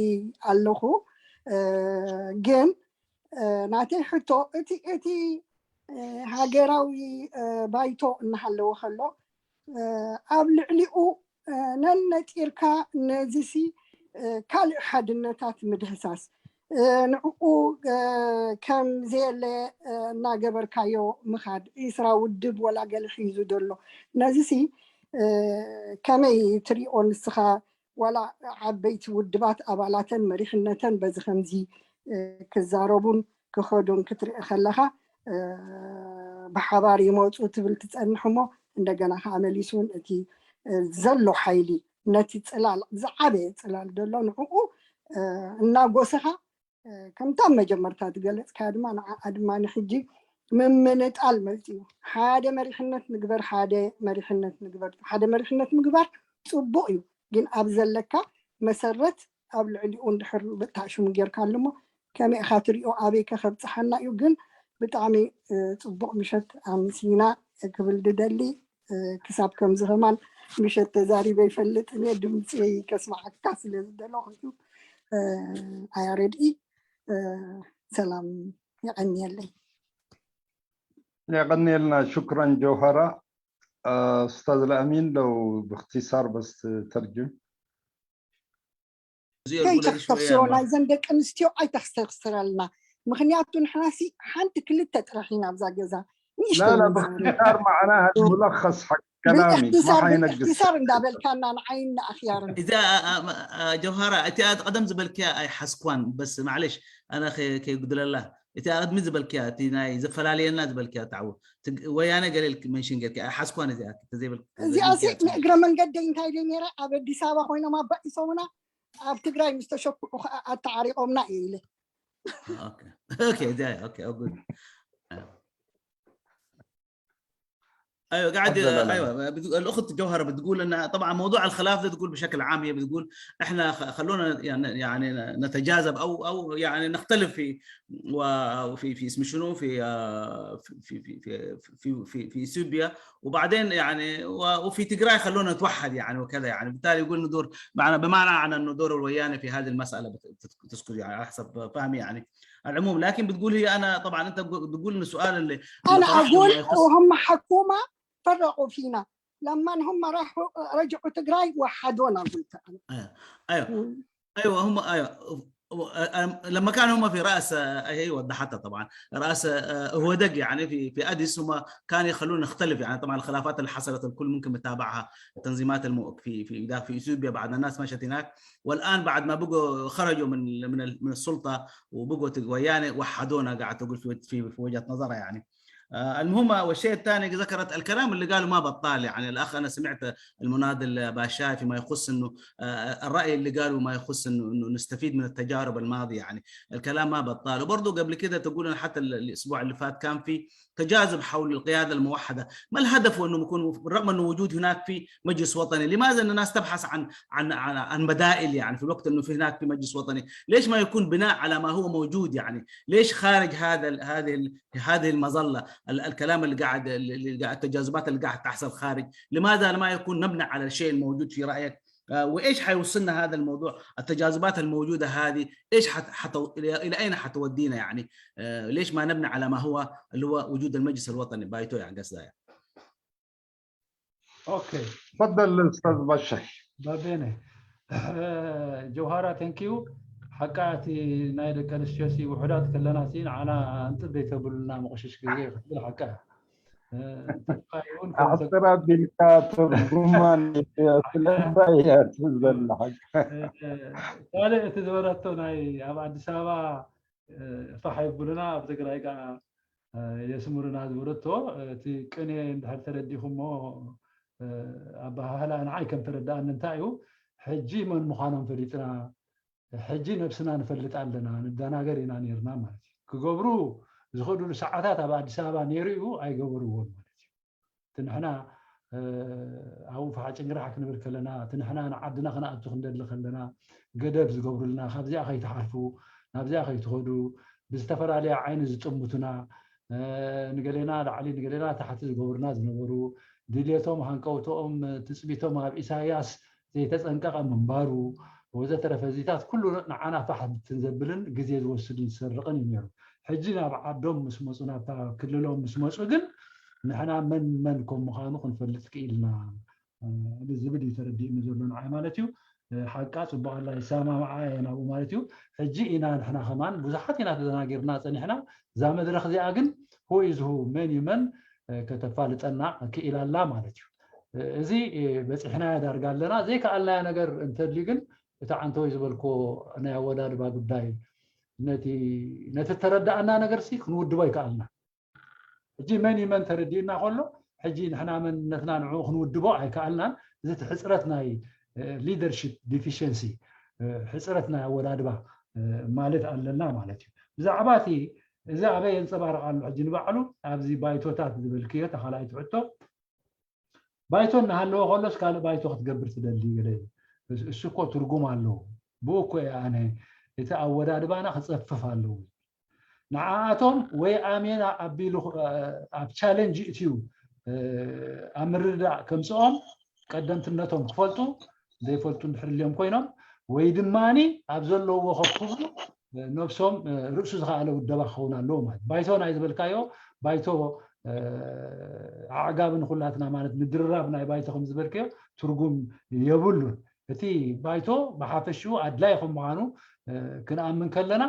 ኣለኹ። ግን ናተይ ሕቶ እቲ እቲ ሃገራዊ ባይቶ እናሃለወ ከሎ ኣብ ልዕሊኡ ነነጢርካ ነዚሲ ካልእ ሓድነታት ምድህሳስ፣ ንዕኡ ከም ዘየለ እናገበርካዮ ምኻድ፣ ዒስራ ውድብ ወላ ገለ ሒዙ ዘሎ፣ ነዚሲ ከመይ ትሪኦ ንስኻ? ዋላ ዓበይቲ ውድባት ኣባላተን መሪሕነተን በዚ ከምዚ ክዛረቡን ክኸዱን ክትርኢ ከለኻ፣ ብሓባር ይመፁ ትብል ትፀንሕ እሞ፣ እንደገና ከዓ መሊሱ እውን እቲ ዘሎ ሓይሊ፣ ነቲ ፅላል፣ ዝዓበየ ፅላል ዘሎ ንዕኡ እናጎሰኻ፣ ከምታ መጀመርታ ዝገለፅካዮ ድማ፣ ንዓኣ ድማ ንሕጂ ምምንጣል መፅኡ። ሓደ መሪሕነት ንግበር፣ ሓደ መሪሕነት ንግበር። ሓደ መሪሕነት ምግባር ፅቡቕ እዩ፣ ግን ኣብ ዘለካ መሰረት ኣብ ልዕሊኡ እንድሕር ብጣዕሽሙ ጌርካ ኣለሞ፣ ከመይ ኢኻ ትሪኦ? ኣበይከ ከብፅሓና እዩ? ግን ብጣዕሚ ፅቡቕ ምሸት ኣምሲና ክብል ድደሊ። ክሳብ ከምዚ ከማን ምሸት ተዛሪበ ይፈልጥን እየ፣ ድምፂ ከስማዓካ ስለ ዝደለኹ እዩ። ኣያረድኢ፣ ሰላም፣ የቐንየለይ። የቐንየልና። ሽክረን ጀውሃራ። استاذ الامين، لو باختصار بس تترجم. ከይተኽተኽስሮ ናይዘን ደቂ ኣንስትዮ ኣይተኽተኽስረልና። ምክንያቱ ንሕናሲ ሓንቲ ክልተ ጥራሕ ኢና ኣብዛ ገዛ። لا لا، باختصار معناها الملخص حق كلامي، ما حينقص. باختصار እንዳበልካና ንዓይና ኣኽያርን እዛ ጀውሃራ፣ እቲ ቀደም ዝበልክያ ኣይሓስኳን፣ በስ ማዕለሽ ኣነ ከይጉድለላ። እቲ ኣቐድሚ ዝበልክያ፣ እቲ ናይ ዘፈላለየና ዝበልክያ፣ ታዕው ወያነ ገለ መንሽን ጌርክያ ኣይሓስኳን። እዚኣ ተዘይበል እዚኣ ሲ ንእግረ መንገደይ እንታይ ደይ ነይረ፣ ኣብ ኣዲስ ኣበባ ኮይኖም ኣባኢሶምና፣ ኣብ ትግራይ ምስ ተሸኩዑ ከዓ ኣተዓሪቆምና እየ ኢለ። Okay, okay, there, okay, oh, good. ايوه، قاعد ايوه بتقول الاخت جوهره، بتقول ان طبعا موضوع الخلاف ده، تقول بشكل عام، هي بتقول احنا خلونا يعني يعني نتجاذب او او يعني نختلف في وفي في اسم شنو في في في في في في, في, في اثيوبيا، وبعدين يعني وفي تجراي خلونا نتوحد يعني وكذا يعني. بالتالي يقول ندور معنا بمعنى عن انه دور الويانه في هذه المساله تذكر يعني على حسب فهمي يعني. العموم، لكن بتقول هي انا طبعا انت بتقول ان السؤال اللي انا اقول وهم حكومه فرقوا فينا، لما هم راحوا رجعوا تجراي وحدونا، قلت انا. ايوه ايوه هم ايوه لما كانوا هم في راس هي وضحتها طبعا راس هو دق يعني في في اديس، هم كانوا يخلونا نختلف يعني. طبعا الخلافات اللي حصلت الكل ممكن متابعها، التنظيمات الم... في في في اثيوبيا بعد الناس مشت هناك، والان بعد ما بقوا خرجوا من من من السلطه وبقوا تقويانه وحدونا، قاعد تقول في في وجهه نظرها يعني. المهم، والشيء الثاني ذكرت الكلام اللي قاله ما بطال يعني. الاخ انا سمعت المناضل باشاي فيما يخص انه الراي اللي قاله ما يخص انه انه نستفيد من التجارب الماضيه يعني. الكلام ما بطال. وبرضه قبل كده تقول حتى الاسبوع اللي فات كان في تجاذب حول القياده الموحده. ما الهدف؟ وانه يكون بالرغم انه وجود هناك في مجلس وطني، لماذا ان الناس تبحث عن عن عن, عن بدائل يعني في الوقت انه في هناك في مجلس وطني؟ ليش ما يكون بناء على ما هو موجود يعني؟ ليش خارج هذا هذه هذه المظله الكلام اللي قاعد التجاذبات اللي قاعد تحصل خارج؟ لماذا ما يكون مبنى على الشيء الموجود في رايك؟ وايش حيوصلنا هذا الموضوع؟ التجاذبات الموجوده هذه ايش حت... حت... الى اين حتودينا يعني؟ ليش ما نبني على ما هو اللي هو وجود المجلس الوطني بايتو يعني قصدي يعني. اوكي، تفضل استاذ بشار. بابينه. ጀውሃራ፣ ቴንኪዩ። ሓቃ እቲ ናይ ደቂ ኣንስትዮሲ ውሑዳት ከለናሲ ንዓና እንጥብ ዘይተብሉና መቆሸሽ ግዜ ክብል ሓቃ። ኣሕፅር ኣቢልካ ትርጉማ ስለምንታይ እያ ትብል ሓቂ። ካልእ እቲ ዝበለቶ ናይ ኣብ ኣዲስ ኣበባ ፋሕ የብሉና፣ ኣብ ትግራይ ከዓ የስምሩና ዝበለቶ፣ እቲ ቅኔ እንድሕር ተረዲኹሞ ኣበሃህላ ንዓይ ከም ተረዳእኒ እንታይ እዩ፣ ሕጂ መን ምዃኖም ፈሊጥና፣ ሕጂ ነብስና ንፈልጥ ኣለና፣ ንደናገር ኢና ነይርና ማለት እዩ። ክገብሩ ዝኽእሉሉ ሰዓታት ኣብ ኣዲስ ኣበባ ነይሩ እዩ፣ ኣይገበርዎን ማለት እዩ። እቲ ንሕና ኣብኡ ፋሕ ጭንግራሕ ክንብል ከለና፣ እቲ ንሕና ንዓድና ክነኣቱ ክንደሊ ከለና ገደብ ዝገብሩልና፣ ካብዚኣ ከይትሓልፉ፣ ናብዚኣ ከይትኸዱ፣ ብዝተፈላለየ ዓይኒ ዝጥምቱና፣ ንገሌና ላዕሊ ንገሌና ታሕቲ ዝገብሩና ዝነበሩ፣ ድልየቶም፣ ሃንቀውቶኦም፣ ትፅቢቶም ኣብ ኢሳያስ ዘይተፀንቀቐ ምንባሩ ወዘተረፈ፣ እዚታት ኩሉ ንዓና ፋሕ ብትን ዘብልን ግዜ ዝወስድን ዝሰርቕን እዩ ነይሩ። ሕጂ ናብ ዓዶም ምስ መፁ፣ ናብታ ክልሎም ምስ መፁ ግን ንሕና መን መን ከም ምዃኑ ክንፈልጥ ክኢልና ዝብል እዩ ተረዲእኒ ዘሎ ንዓይ ማለት እዩ። ሓቃ ፅቡቕ ኣላ፣ ይሰማማዓ እየ ናብኡ ማለት እዩ። ሕጂ ኢና ንሕና ከማን ብዙሓት ኢና ተዘናጊርና ፀኒሕና። እዛ መድረኽ እዚኣ ግን who is who፣ መን እዩ መን ከተፋልጠና ክኢላ ኣላ ማለት እዩ። እዚ በፂሕናዮ ዳርጋ ኣለና። ዘይከኣልናዮ ነገር እንተልዩ ግን እቲ ዓንተወይ ዝበልክዎ ናይ ኣወዳድባ ጉዳይ ነቲ ነቲ እተረዳእና ነገርሲ ክንውድቦ ኣይከኣልና። ሕጂ መን እዩ መን ተረዲኡና ከሎ ሕጂ ንሕና መንነትና ንዕኡ ክንውድቦ ኣይከኣልናን። እዚ እቲ ሕፅረት ናይ leadership deficiency፣ ሕፅረት ናይ ኣወዳድባ ማለት ኣለና ማለት እዩ። ብዛዕባ እቲ እዚ ኣበይ የንፀባርቕ ኣሎ ሕጂ ንባዕሉ ኣብዚ ባይቶታት ዝበልክዮ ተኻልኣይቲ ሕቶ ባይቶ እናሃለወ ከሎስ ካልእ ባይቶ ክትገብር ትደሊ ገለ እሱ እኮ ትርጉም ኣለዎ። ብኡ እኮ እየ ኣነ እቲ ኣወዳድባና ክፀፍፍ ኣለዎ። ንዓኣቶም ወይ ኣሜን ኣቢሉ ኣብ ቻለንጅ ይእትዩ ኣብ ምርድዳእ ከምፅኦም ቀደምትነቶም ክፈልጡ ዘይፈልጡ እንድሕር ልዮም ኮይኖም ወይ ድማኒ ኣብ ዘለውዎ ከክብሉ ነብሶም ርእሱ ዝኸኣለ ውደባ ክኸውን ኣለዎ ማለት ባይቶ ናይ ዝበልካዮ ባይቶ ኣዕጋቢ ንኩላትና ማለት ምድርራብ ናይ ባይቶ ከም ዝበልካዮ ትርጉም የብሉን። እቲ ባይቶ ብሓፈሽኡ ኣድላይ ከም ምዃኑ ክንኣምን ከለና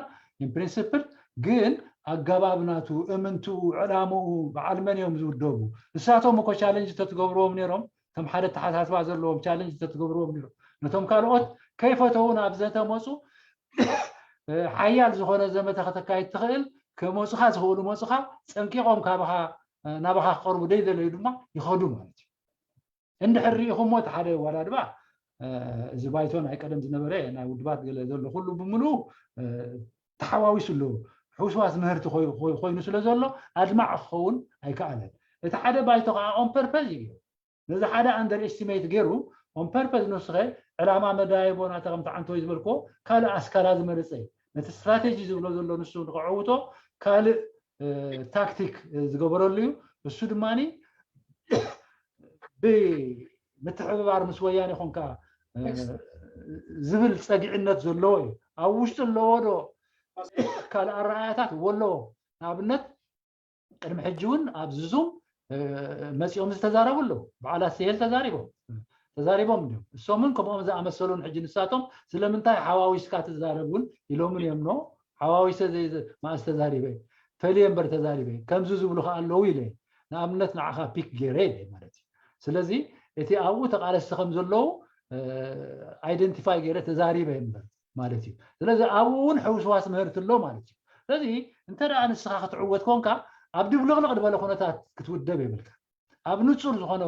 in principle ግን ኣገባብ ናቱ እምንትኡ ዕላምኡ በዓል መን እዮም ዝውደቡ እሳቶም እኮ ቻለንጅ ተትገብርዎም ነይሮም ከም ሓደ ተሓሳስባ ዘለዎም ቻለንጅ ተትገብርዎም ነይሮም ነቶም ካልኦት ከይፈተዉ ናብ ዘተ መፁ ሓያል ዝኾነ ዘመተ ከተካይድ ትኽእል ከመፁኻ ዝኽእሉ መፁኻ ፀንቂቖም ካባኻ ናባኻ ክቐርቡ ደይደለዩ ድማ ይኸዱ ማለት እዩ። እንድሕር ርኢኹሞ እቲ ሓደ ዋላ ድማ እዚ ባይቶ ናይ ቀደም ዝነበረ ናይ ውድባት ገለ ዘሎ ኩሉ ብምልኡ ተሓዋዊሱ ኣለዎ። ሕውስዋስ ምህርቲ ኮይኑ ስለ ዘሎ ኣድማዕ ክኸውን ኣይከኣለን። እቲ ሓደ ባይቶ ከዓ on purpose እዩ ገይሩ። ነዚ ሓደ under estimate ገይሩ on purpose ንስኸ ዕላማ መዳየቦ ናተ ከም ተዓንቶ እዩ ዝበልኮ ካልእ ኣስካላ ዝመረፀ እዩ። ነቲ ስትራቴጂ ዝብሎ ዘሎ ንሱ ንክዕውቶ ካልእ ታክቲክ ዝገበረሉ እዩ። እሱ ድማ ብምትሕብባር ምስ ወያነ ኮንካ ዝብል ፀግዕነት ዘለዎ እዩ። ኣብ ውሽጢ ኣለዎ ዶ ካልእ ኣረኣያታት ኣለዎ? ንኣብነት ቅድሚ ሕጂ እውን ኣብዚ ዙም መፂኦም ዝተዛረቡ ኣለዉ። በዓል ኣስሄል ተዛሪቦም ተዛሪቦም እንዲም እሶምን ከምኦም ዝኣመሰሉን ሕጂ ንሳቶም ስለምንታይ ሓዋዊስካ ትዛረብ እውን ኢሎምን እዮም። ኖ ሓዋዊሰ ማእስ ተዛሪበ ፈልየ እምበር ተዛሪበ ከምዚ ዝብሉ ከዓ ኣለዉ ኢለ ንኣብነት ንዓኻ ፒክ ገይረ ኢለ ማለት እዩ። ስለዚ እቲ ኣብኡ ተቃለስቲ ከም ዘለዉ ኣይደንቲፋይ ገይረ ተዛሪበ እምበር ማለት እዩ። ስለዚ ኣብኡ እውን ሕውስዋስ ምህርቲ ኣሎ ማለት እዩ። ስለዚ እንተ ደኣ ንስኻ ክትዕወት ኮንካ ኣብ ድብልቕልቕ ዝበለ ኩነታት ክትውደብ የብልካ። ኣብ ንጹር ዝኾነ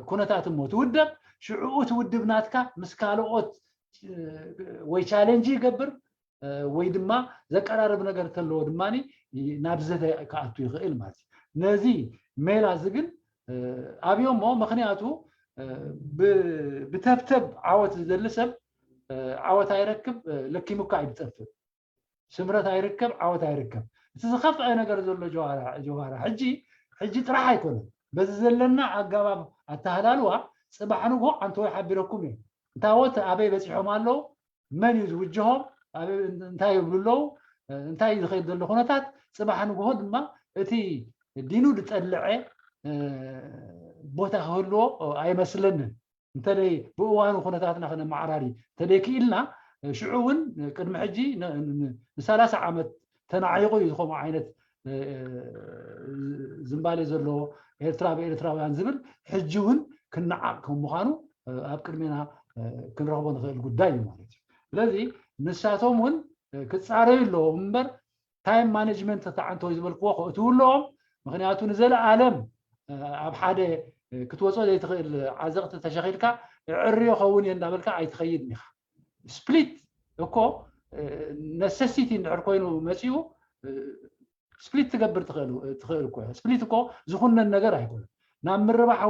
ኩነታት እሞ ትውደብ። ሽዕኡ እቲ ውድብ ናትካ ምስ ካልኦት ወይ ቻሌንጅ ይገብር ወይ ድማ ዘቀራርብ ነገር እንተለዎ ድማ ናብ ዘተ ክኣቱ ይኽእል ማለት እዩ። ነዚ ሜላ እዚ ግን ኣብዮሞ ምክንያቱ ብተብተብ ዓወት ዝደሊ ሰብ ዓወት ኣይረክብ፣ ለኪሙካ እዩ ዝጠፍእ። ስምረት ኣይርከብ፣ ዓወት ኣይርከብ። እቲ ዝኸፍአ ነገር ዘሎ ጀዋራ ሕጂ ሕጂ ጥራሕ ኣይኮነን። በዚ ዘለና ኣገባብ ኣተሃላልዋ ፅባሕ ንግሆ ኣንተወይ ሓቢረኩም እዮም። እንታወት ኣበይ በፂሖም ኣለዉ፣ መን እዩ ዝውጅሆም፣ እንታይ ይብሉ ኣለዉ፣ እንታይ እዩ ዝኸይድ ዘሎ ኩነታት ፅባሕ ንግሆ ድማ እቲ ዲኑ ዝፀልዐ ቦታ ክህልዎ ኣይመስለንን። እንተደይ ብእዋኑ ኩነታትና ክነመዓራሪ እንተደይ ክኢልና ሽዑ እውን ቅድሚ ሕጂ ንሰላሳ ዓመት ተናዒቑ እዩ ዝኾኑ ዓይነት ዝንባሌ ዘለዎ ኤርትራ ብኤርትራውያን ዝብል ሕጂ እውን ክነዓቕ ከም ምዃኑ ኣብ ቅድሜና ክንረኽቦ ንኽእል ጉዳይ እዩ ማለት እዩ። ስለዚ ንሳቶም እውን ክፃረዩ ኣለዎም እምበር ታይም ማኔጅመንት ተዓንተው ዝበልክዎ ከእትው ኣለዎም። ምክንያቱ ንዘለኣለም ኣብ ሓደ ክትወፅኦ ዘይትኽእል ዓዘቕቲ ተሸኺልካ ዕርዮ ኸውን እየ እንዳበልካ ኣይትኸይድን ኢኻ። ስፕሊት እኮ ነሰሲቲ እንድሕር ኮይኑ መፂኡ ስፕሊት ትገብር ትኽእል እኮ። ስፕሊት እኮ ዝኹነን ነገር ኣይኮነን። ናብ ምርባሕ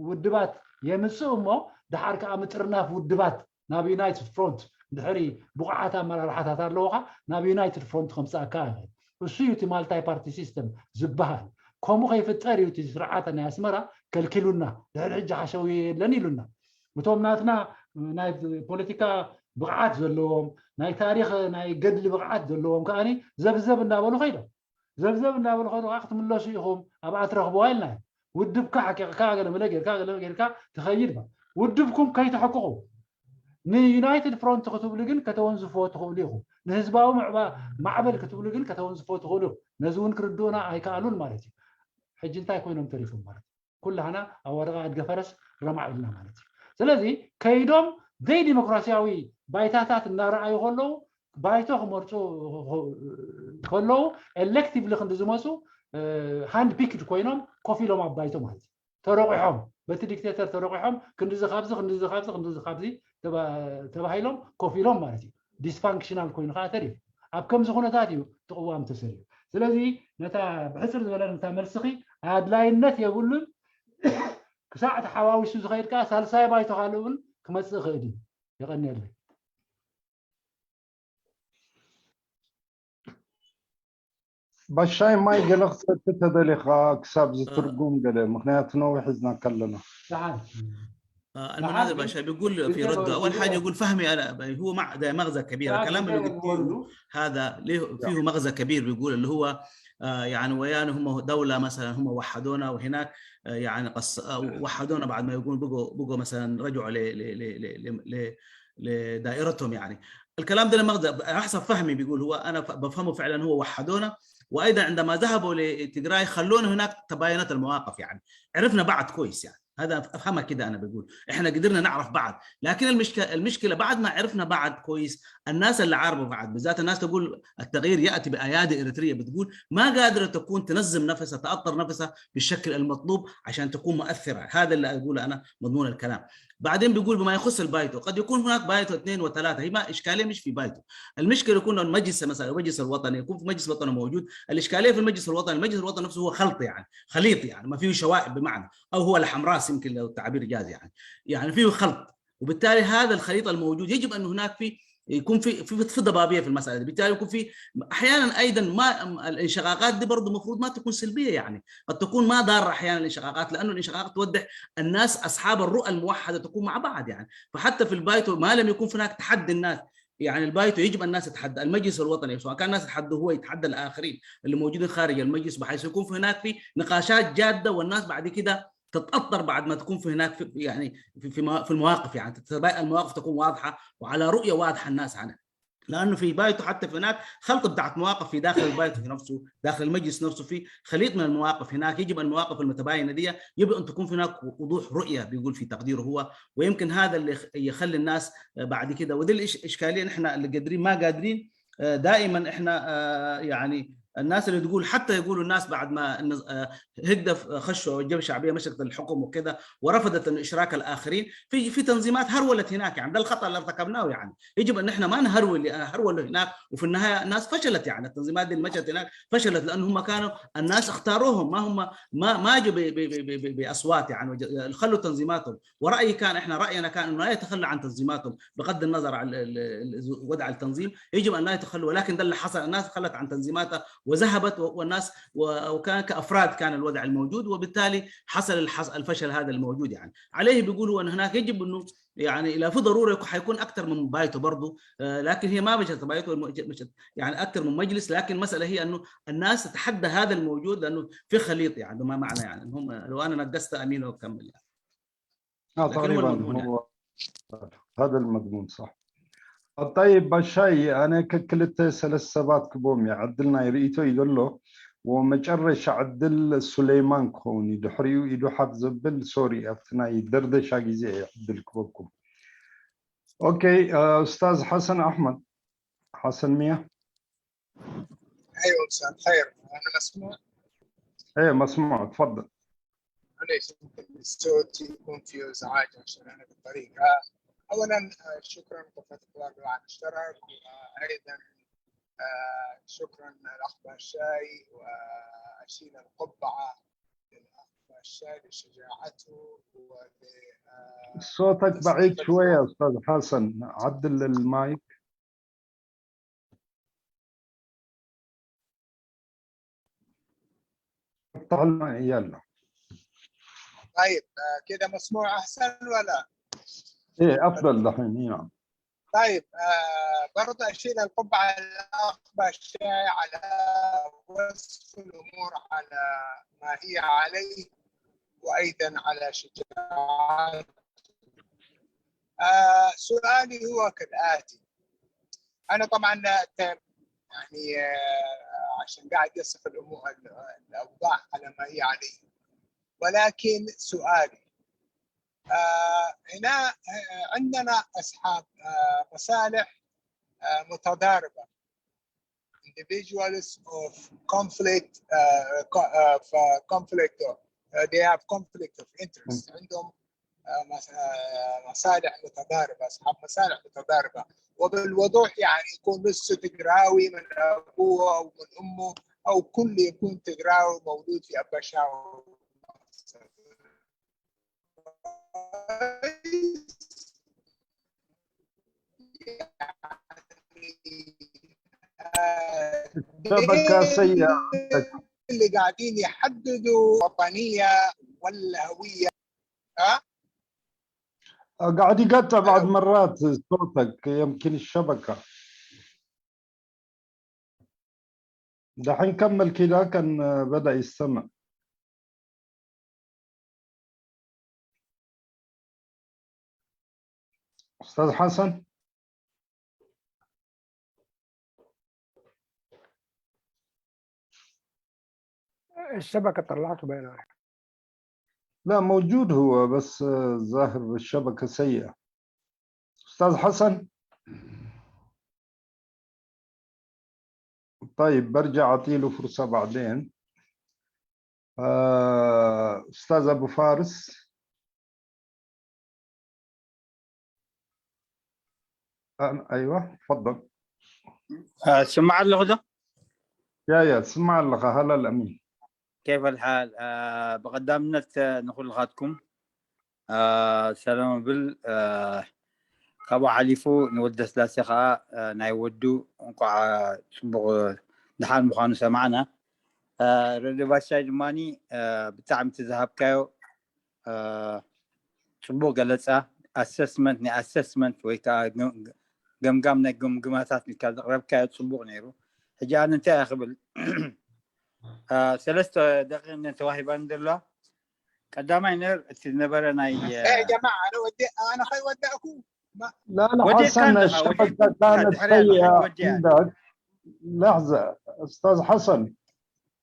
ውድባት የምፅእ እሞ ድሓር ከዓ ምጥርናፍ ውድባት ናብ ዩናይትድ ፍሮንት ድሕሪ ብቑዓት ኣመራርሓታት ኣለውካ ናብ ዩናይትድ ፍሮንት ከምፅኣካ ይኽእል። እሱ እዩ እቲ ማልታይ ፓርቲ ሲስተም ዝበሃል። ከምኡ ከይፍጠር እዩ እቲ ስርዓት ናይ ኣስመራ ከልኪሉና። ድሕሪ ሕጂ ሓሸውየ የለን ኢሉና። እቶም ናትና ናይ ፖለቲካ ብቕዓት ዘለዎም ናይ ታሪክ ናይ ገድሊ ብቕዓት ዘለዎም ከዓኒ ዘብዘብ እናበሉ ከይዶም ዘብዘብ እናበሉ ከይዱ ከዓ ክትምለሱ ኢኹም ኣብኣ ትረኽብዋ ኢልና ውድብካ ሓቂቕካ ገለመለ ጌርካ ገለመለ ጌርካ ትኸይድ ባ ውድብኩም ከይትሕቅቑ ንዩናይትድ ፍሮንት ክትብሉ ግን ከተወንዝፍዎ ትኽእሉ ኢኹም። ንህዝባዊ ማዕበል ክትብሉ ግን ከተወንዝፍዎ ትኽእሉ ኢኹም። ነዚ እውን ክርድኡና ኣይከኣሉን ማለት እዩ። ሕጂ እንታይ ኮይኖም ተሪፎም ማለት እዩ። ኩላህና ኣብ ወረቓ ኣድገ ፈረስ ረማዕ ኢልና ማለት እዩ። ስለዚ ከይዶም ዘይዲሞክራሲያዊ ባይታታት እናረኣዩ ከለዉ ባይቶ ክመርፁ ከለዉ ኤሌክቲቭሊ ክንዲ ዝመፁ ሃንድ ፒክድ ኮይኖም ኮፍ ኢሎም ኣብ ባይቶ ማለት እዩ። ተረቂሖም በቲ ዲክቴተር ተረቂሖም ክንዲዚ ካብዚ ክንዲዚ ካብዚ ክንዲዚ ካብዚ ተባሂሎም ኮፍ ኢሎም ማለት እዩ። ዲስፋንክሽናል ኮይኑ ከዓ ተሪፉ ኣብ ከምዚ ኩነታት እዩ እቲ ቅዋም ተሰሪዑ። ስለዚ ነታ ብሕፅር ዝበለ ነታ መልስኺ ኣድላይነት የብሉን። ክሳዕ ተሓዋዊሱ ዝኸይድ ከዓ ሳልሳይ ባይቶ ካልእ እውን ክመፅእ ይኽእል እዩ። የቐንየለይ። ባሻይ ማይ ገለ ክሰቲ ተደሊኻ ክሳብ ዝትርጉም ገለ ምክንያቱ ነዊሕ ሒዝናካ ኣለና። ሰዓት آه، المناظر باشا بيقول في رد اول حاجه يقول فهمي على هو مع ده مغزى كبير الكلام اللي قلته هذا له فيه مغزى كبير بيقول اللي هو آه، يعني ويان هم دوله مثلا هم وحدونا وهناك آه، يعني قص آه، وحدونا بعد ما يقول بقوا بقوا مثلا رجعوا ل ل ل ل ل لدائرتهم يعني الكلام ده مغزى حسب فهمي بيقول هو انا بفهمه فعلا هو وحدونا وايضا عندما ذهبوا لتجراي خلونا هناك تباينت المواقف يعني عرفنا بعض كويس يعني هذا افهمها كده انا بقول احنا قدرنا نعرف بعض لكن المشكله المشكله بعد ما عرفنا بعض كويس الناس اللي عارفوا بعض بالذات الناس تقول التغيير ياتي بايادي اريتريه بتقول ما قادره تكون تنظم نفسها تاطر نفسها بالشكل المطلوب عشان تكون مؤثره هذا اللي اقوله انا مضمون الكلام بعدين بيقول بما يخص البايتو، قد يكون هناك بايتو اثنين وثلاثة، هي ما إشكالية مش في بايتو. المشكلة يكون المجلس، مثلًا المجلس الوطني، يكون في مجلس وطني موجود، الإشكالية في المجلس الوطني، المجلس الوطني نفسه هو خلط، يعني خليط، يعني ما فيه شوائب بمعنى، أو هو لحم راس يمكن لو التعبير جاز، يعني يعني فيه خلط. وبالتالي هذا الخليط الموجود يجب أن هناك في يكون في في في ضبابيه في المساله دي، بالتالي يكون في احيانا ايضا ما الانشقاقات دي برضه المفروض ما تكون سلبيه، يعني قد تكون ما ضاره احيانا الانشقاقات، لانه الانشقاقات توضح الناس اصحاب الرؤى الموحده تكون مع بعض، يعني فحتى في البايتو ما لم يكون هناك تحدي الناس، يعني البايتو يجب الناس تتحدى المجلس الوطني، سواء كان الناس يتحدوا هو يتحدى الاخرين اللي موجودين خارج المجلس، بحيث يكون في هناك في نقاشات جاده، والناس بعد كده تتاثر بعد ما تكون في هناك في يعني في في موا- في المواقف، يعني تبقى المواقف تكون واضحه وعلى رؤيه واضحه الناس عنها. لانه في بايتو حتى في هناك خلط بتاعت مواقف في داخل البايتو في نفسه، داخل المجلس نفسه في خليط من المواقف هناك. يجب المواقف المتباينه دي يجب ان تكون في هناك وضوح رؤيه، بيقول في تقديره هو، ويمكن هذا اللي يخ- يخلي الناس بعد كده. ودي الاشكاليه، نحن اللي قادرين ما قادرين، آه، دائما احنا، آه، يعني الناس اللي تقول، حتى يقولوا الناس بعد ما النز- آه، هيجدا خشوا، الجبهه الشعبيه مسكت الحكم وكده ورفضت ان اشراك الاخرين في في تنظيمات هرولت هناك، يعني ده الخطا اللي ارتكبناه. يعني يجب ان احنا ما نهرول، هرولوا هناك وفي النهايه الناس فشلت، يعني التنظيمات دي اللي مشت هناك فشلت لان هم كانوا الناس اختاروهم، ما هم ما ما اجوا ب- ب- ب- ب- ب- باصوات، يعني وج- خلوا تنظيماتهم. ورايي كان، احنا راينا كان انه لا يتخلى عن تنظيماتهم بغض النظر عن ال- ال- ال- وضع التنظيم، يجب ان لا يتخلوا، ولكن ده اللي حصل، الناس تخلت عن تنظيماتها وذهبت و- والناس و- وكان كافراد كان الوضع الموجود، وبالتالي حصل الحص- الفشل هذا الموجود. يعني عليه بيقولوا ان هناك يجب انه يعني لا في ضروره يكون حيكون اكثر من بايتو برضه، آه، لكن هي ما مشت بايتو، مشت يعني اكثر من مجلس، لكن المساله هي انه الناس تتحدى هذا الموجود لانه في خليط، يعني بما معنى يعني انهم لو انا نقصت امين واكمل يعني. آه لكن هو تقريبا المضمون يعني. هو هذا المضمون صح. طيب بشاي، أنا ككلت ثلاث سبات كبوم يعدلنا يريتو يدلو، ومجرش عدل سليمان كوني دحريو يدو حاب زبل سوري أفتنا يدردش عجيزي يعدل كبوكم. أوكي، آه، أستاذ حسن أحمد، حسن مية. ايوه مساء الخير، انا مسموع؟ إيه مسموع، تفضل. معليش، يمكن الصوت يكون فيه ازعاج عشان انا بالطريق. آه، اولا، آه، شكرا لقناه اخبار العالم اشترك، وايضا آه، شكرا الاخ باشاي، واشيل القبعه للاخ باشاي لشجاعته ول آه، صوتك بعيد شوية أستاذ حسن، عدل المايك. افتح المايك، يلا. طيب، آه، كده مسموع احسن ولا؟ إيه أفضل دحين، إيه نعم. طيب، آه، برضه اشيل القبعه للاخ باشاي على وصف الامور على ما هي عليه، وايضا على شجاعته. آه، سؤالي هو كالاتي. انا طبعا ت- يعني آه، عشان قاعد يصف الامور، الاوضاع على ما هي عليه، ولكن سؤالي، آه، هنا آه، عندنا اصحاب آه، مصالح آه، متضاربه، individuals of conflict uh, co- uh, for conflict uh, they have conflict of interest، عندهم آه، مس- آه، مصالح متضاربه، اصحاب مصالح متضاربه، وبالوضوح يعني يكون نصه تجراوي من ابوه او من امه، او كل يكون تجراوي مولود في ابا شاو. شبكة سيئة. اللي قاعدين يحددوا وطنيه ولا هويه. ها؟ قاعد يقطع بعض مرات صوتك، يمكن الشبكة. دحين كمل كده، كان بدأ يستمع. أستاذ حسن. الشبكة طلعته باين عليك. لا، موجود هو، بس الظاهر الشبكة سيئة. أستاذ حسن. طيب، برجع أعطيله فرصة بعدين. آه، أستاذ أبو فارس. أنا- ايوه، تفضل. ስማዕ ኣለኹ ዶ? يا يا تسمع لك هلا الامين. كيف الحال? ብቐዳምነት ንኹልኻትኩም ሰላም ብል። ካብኡ ሓሊፉ ንወልደ ስላሴ ከዓ ናይ ወዱ እንኳዕ ፅቡቕ ድሓን ምዃኑ ሰማዕና። ረዲ ባሻይ ድማ ብጣዕሚ እቲ ዝሃብካዮ ፅቡቕ ገለፃ፣ ኣሰስመንት ናይ ኣሰስመንት ወይ ከዓ ገምጋም ናይ ግምግማታት ኢልካ ዘቕረብካዮ ፅቡቕ ነይሩ። ሕጂ ኣነ እንታይ እየ ክብል፣ ሰለስተ ደቂቕ ተዋሂባኒ ዘለዋ። ቀዳማይ ነር እቲ ዝነበረ ናይ يا جماعة، أنا ودي أنا خي ودعكم. لا لا حسن، الشبكة كانت سيئة عندك. لحظة أستاذ حسن.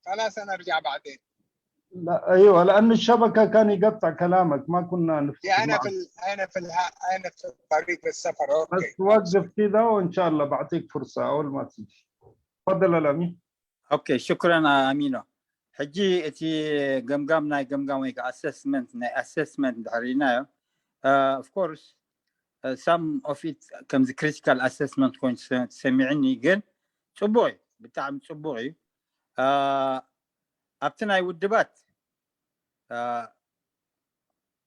خلاص، أنا أرجع بعدين. لا، أيوة، لأن الشبكة كان يقطع كلامك، ما كنا نفتح أنا معك. في ال... أنا في ال... أنا في طريق السفر. أوكي. بس وقف كده، وإن شاء الله بعطيك فرصة أول ما تيجي. تفضل الأمين. ኦኬ፣ ሽኩረን ኣሚኖ። ሕጂ እቲ ገምጋም ናይ ገምጋም ወይ ከዓ ኣሰስመንት ናይ ኣሰስመንት እንድሕር ኢልናዮ፣ of course some of it ከምዚ ክሪቲካል ኣሰስመንት ኮይኑ ተሰሚዕኒ፣ ግን ፅቡቕ እዩ፣ ብጣዕሚ ፅቡቕ እዩ። ኣብቲ ናይ ውድባት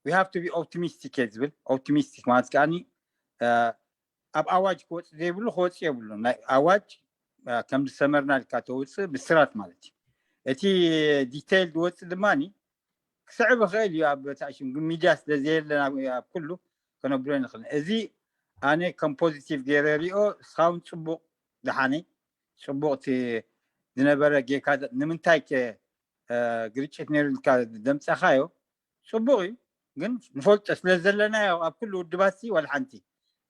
we have to be optimistic እየ ዝብል። ኦፕቲሚስቲክ ማለት ከዓኒ ኣብ ኣዋጅ ክወፅእ ዘይብሉ ክወፅእ የብሉ። ናይ ኣዋጅ ከም ዝሰመርና ልካ ተውፅእ ብስራት ማለት እዩ። እቲ ዲቴይል ዝወፅእ ድማ ክስዕብ ይኽእል እዩ። ኣብ ታሽም ግን ሚድያ ስለ ዘየለና ኣብ ኩሉ ከነብሎ ንኽእል። እዚ ኣነ ከም ፖዚቲቭ ገይረ ሪኦ። እስኻውን ፅቡቕ ድሓነይ፣ ፅቡቕ እቲ ዝነበረ ጌካ ንምንታይ ከ ግርጭት ነይሩ ኢልካ ደምፀኻዮ ፅቡቕ እዩ። ግን ንፈልጦ ስለ ዘለናዮ ኣብ ኩሉ ውድባት ሲ ዋላ ሓንቲ፣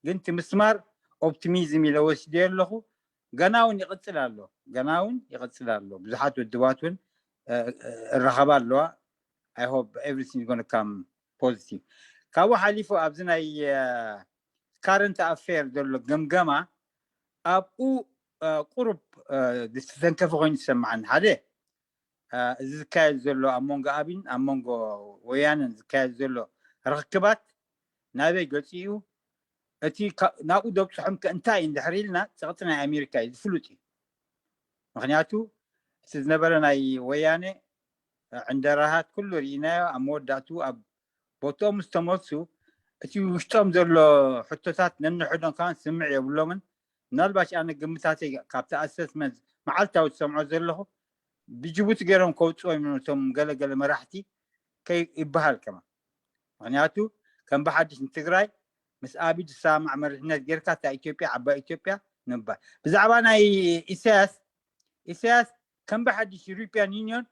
ግን እቲ ምስማር ኦፕቲሚዝም ኢለ ወሲደ ኣለኹ። ገና እውን ይቕፅል ኣሎ፣ ገና እውን ይቕፅል ኣሎ። ብዙሓት ውድባት እውን እራኸባ ኣለዋ። I hope everything is gonna come positive። ካብኡ ሓሊፉ ኣብዚ ናይ ካረንት ኣፌር ዘሎ ገምገማ ኣብኡ ቁሩብ ዝተተንከፈ ኮይኑ ዝሰማዓኒ ሓደ እዚ ዝካየድ ዘሎ ኣብ መንጎ ኣብይን ኣብ መንጎ ወያነን ዝካየድ ዘሎ ርኽክባት ናበይ ገፂኡ፣ እቲ ናብኡ ደብፅሖም ከ እንታይ እዩ እንድሕር ኢልና ፀቕጢ ናይ ኣሜሪካ እዩ ዝፍሉጥ እዩ። ምክንያቱ እቲ ዝነበረ ናይ ወያነ ዕንደራሃት ኩሉ ርኢናዮ። ኣብ መወዳእቱ ኣብ ቦትኦም ምስ ተመልሱ እቲ ውሽጦም ዘሎ ሕቶታት ነንሕዶም ከዓ ስምዕ የብሎምን። ምናልባሽ ኣነ ግምታተይ ካብቲ ኣሰስመንት መዓልታዊ ዝሰምዖ ዘለኹ ብጅቡቲ ገይሮም ከውፅዎም እዮም እቶም ገለገለ መራሕቲ ከይበሃል ከማ። ምክንያቱ ከም ብሓድሽ ንትግራይ ምስ ኣብይ ዝሰማማዕ መሪሕነት ጌርካ እታ ኢትዮጵያ ዓባይ ኢትዮጵያ ንምባል። ብዛዕባ ናይ ኢሳያስ ኢሳያስ ከም ብሓድሽ ዩሮፒያን ዩኒዮን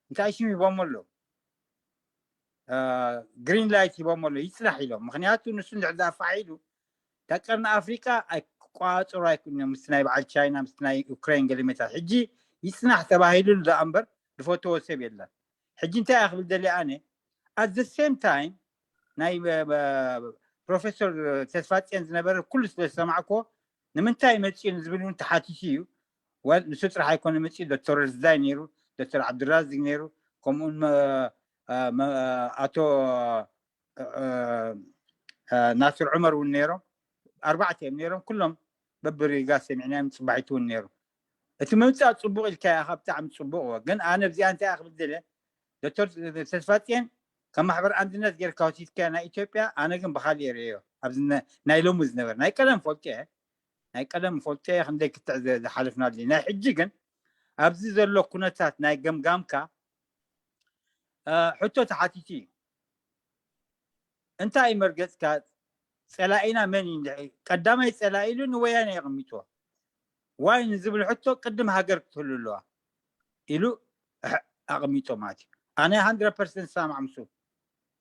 እንታይ ሽም ሂቦም ኣለዉ፣ ግሪን ላይት ሂቦም ኣለዉ ይፅናሕ ኢሎም። ምክንያቱ ንሱ እንድሕር ዝኣፋሒሉ እታ ቀርኒ ኣፍሪቃ ኣይክቋፅሩ ኣይክእሉን እዮም። ምስቲ ናይ በዓል ቻይና ምስቲ ናይ ዩክሬን ገለሜታት ሕጂ ይፅናሕ ተባሂሉሉ ደኣ እምበር ዝፈተዎ ሰብ የለን። ሕጂ እንታይ እያ ክብል ደልየ ኣነ፣ at the same time ናይ ፕሮፌሰር ተስፋፅዮን ዝነበረ ኩሉ ስለ ዝሰማዕኮ ንምንታይ መፅኡ ንዝብል እውን ተሓቲቱ እዩ። ወል ንሱ ጥራሕ ኣይኮነ መፅኡ፣ ዶክተር ረዛይ ነይሩ፣ ዶክተር ዓብዱራዚቅ ነይሩ፣ ከምኡውን ኣቶ ናስር ዑመር እውን ነይሮም። ኣርባዕተ እዮም ነይሮም። ኩሎም በብሪጋ ሰሚዕናዮም። ፅባሒቱ እውን ነይሩ። እቲ ምምፃእ ፅቡቕ ኢልካ ኢኻ፣ ብጣዕሚ ፅቡቕ እወ። ግን ኣነ ብዚኣ እንታይ እያ ክብል ደለ፣ ዶክተር ተስፋፅየን ከም ማሕበር ኣንድነት ጌርካ ወሲድካ ናይ ኢትዮጵያ፣ ኣነ ግን ብካሊእ ርእዮ ኣብዚ ናይ ሎሚ ዝነበረ። ናይ ቀደም ፈልጦ እየ፣ ናይ ቀደም ፈልጦ እየ፣ ክንደይ ክትዕ ዝሓለፍና ኣለ። ናይ ሕጂ ግን ኣብዚ ዘሎ ኩነታት ናይ ገምጋምካ ሕቶ ተሓቲቱ እዩ። እንታይ እዩ መርገፅካ? ፀላኢና መን እዩ? ቀዳማይ ፀላኢ ኢሉ ንወያነ የቐሚጥዎ። ዋይ ንዝብል ሕቶ ቅድም ሃገር ክትህሉ ኣለዋ ኢሉ ኣቐሚጦ ማለት እዩ። ኣነ ሃንድረድ ፐርሰንት ሰማዕ ምስ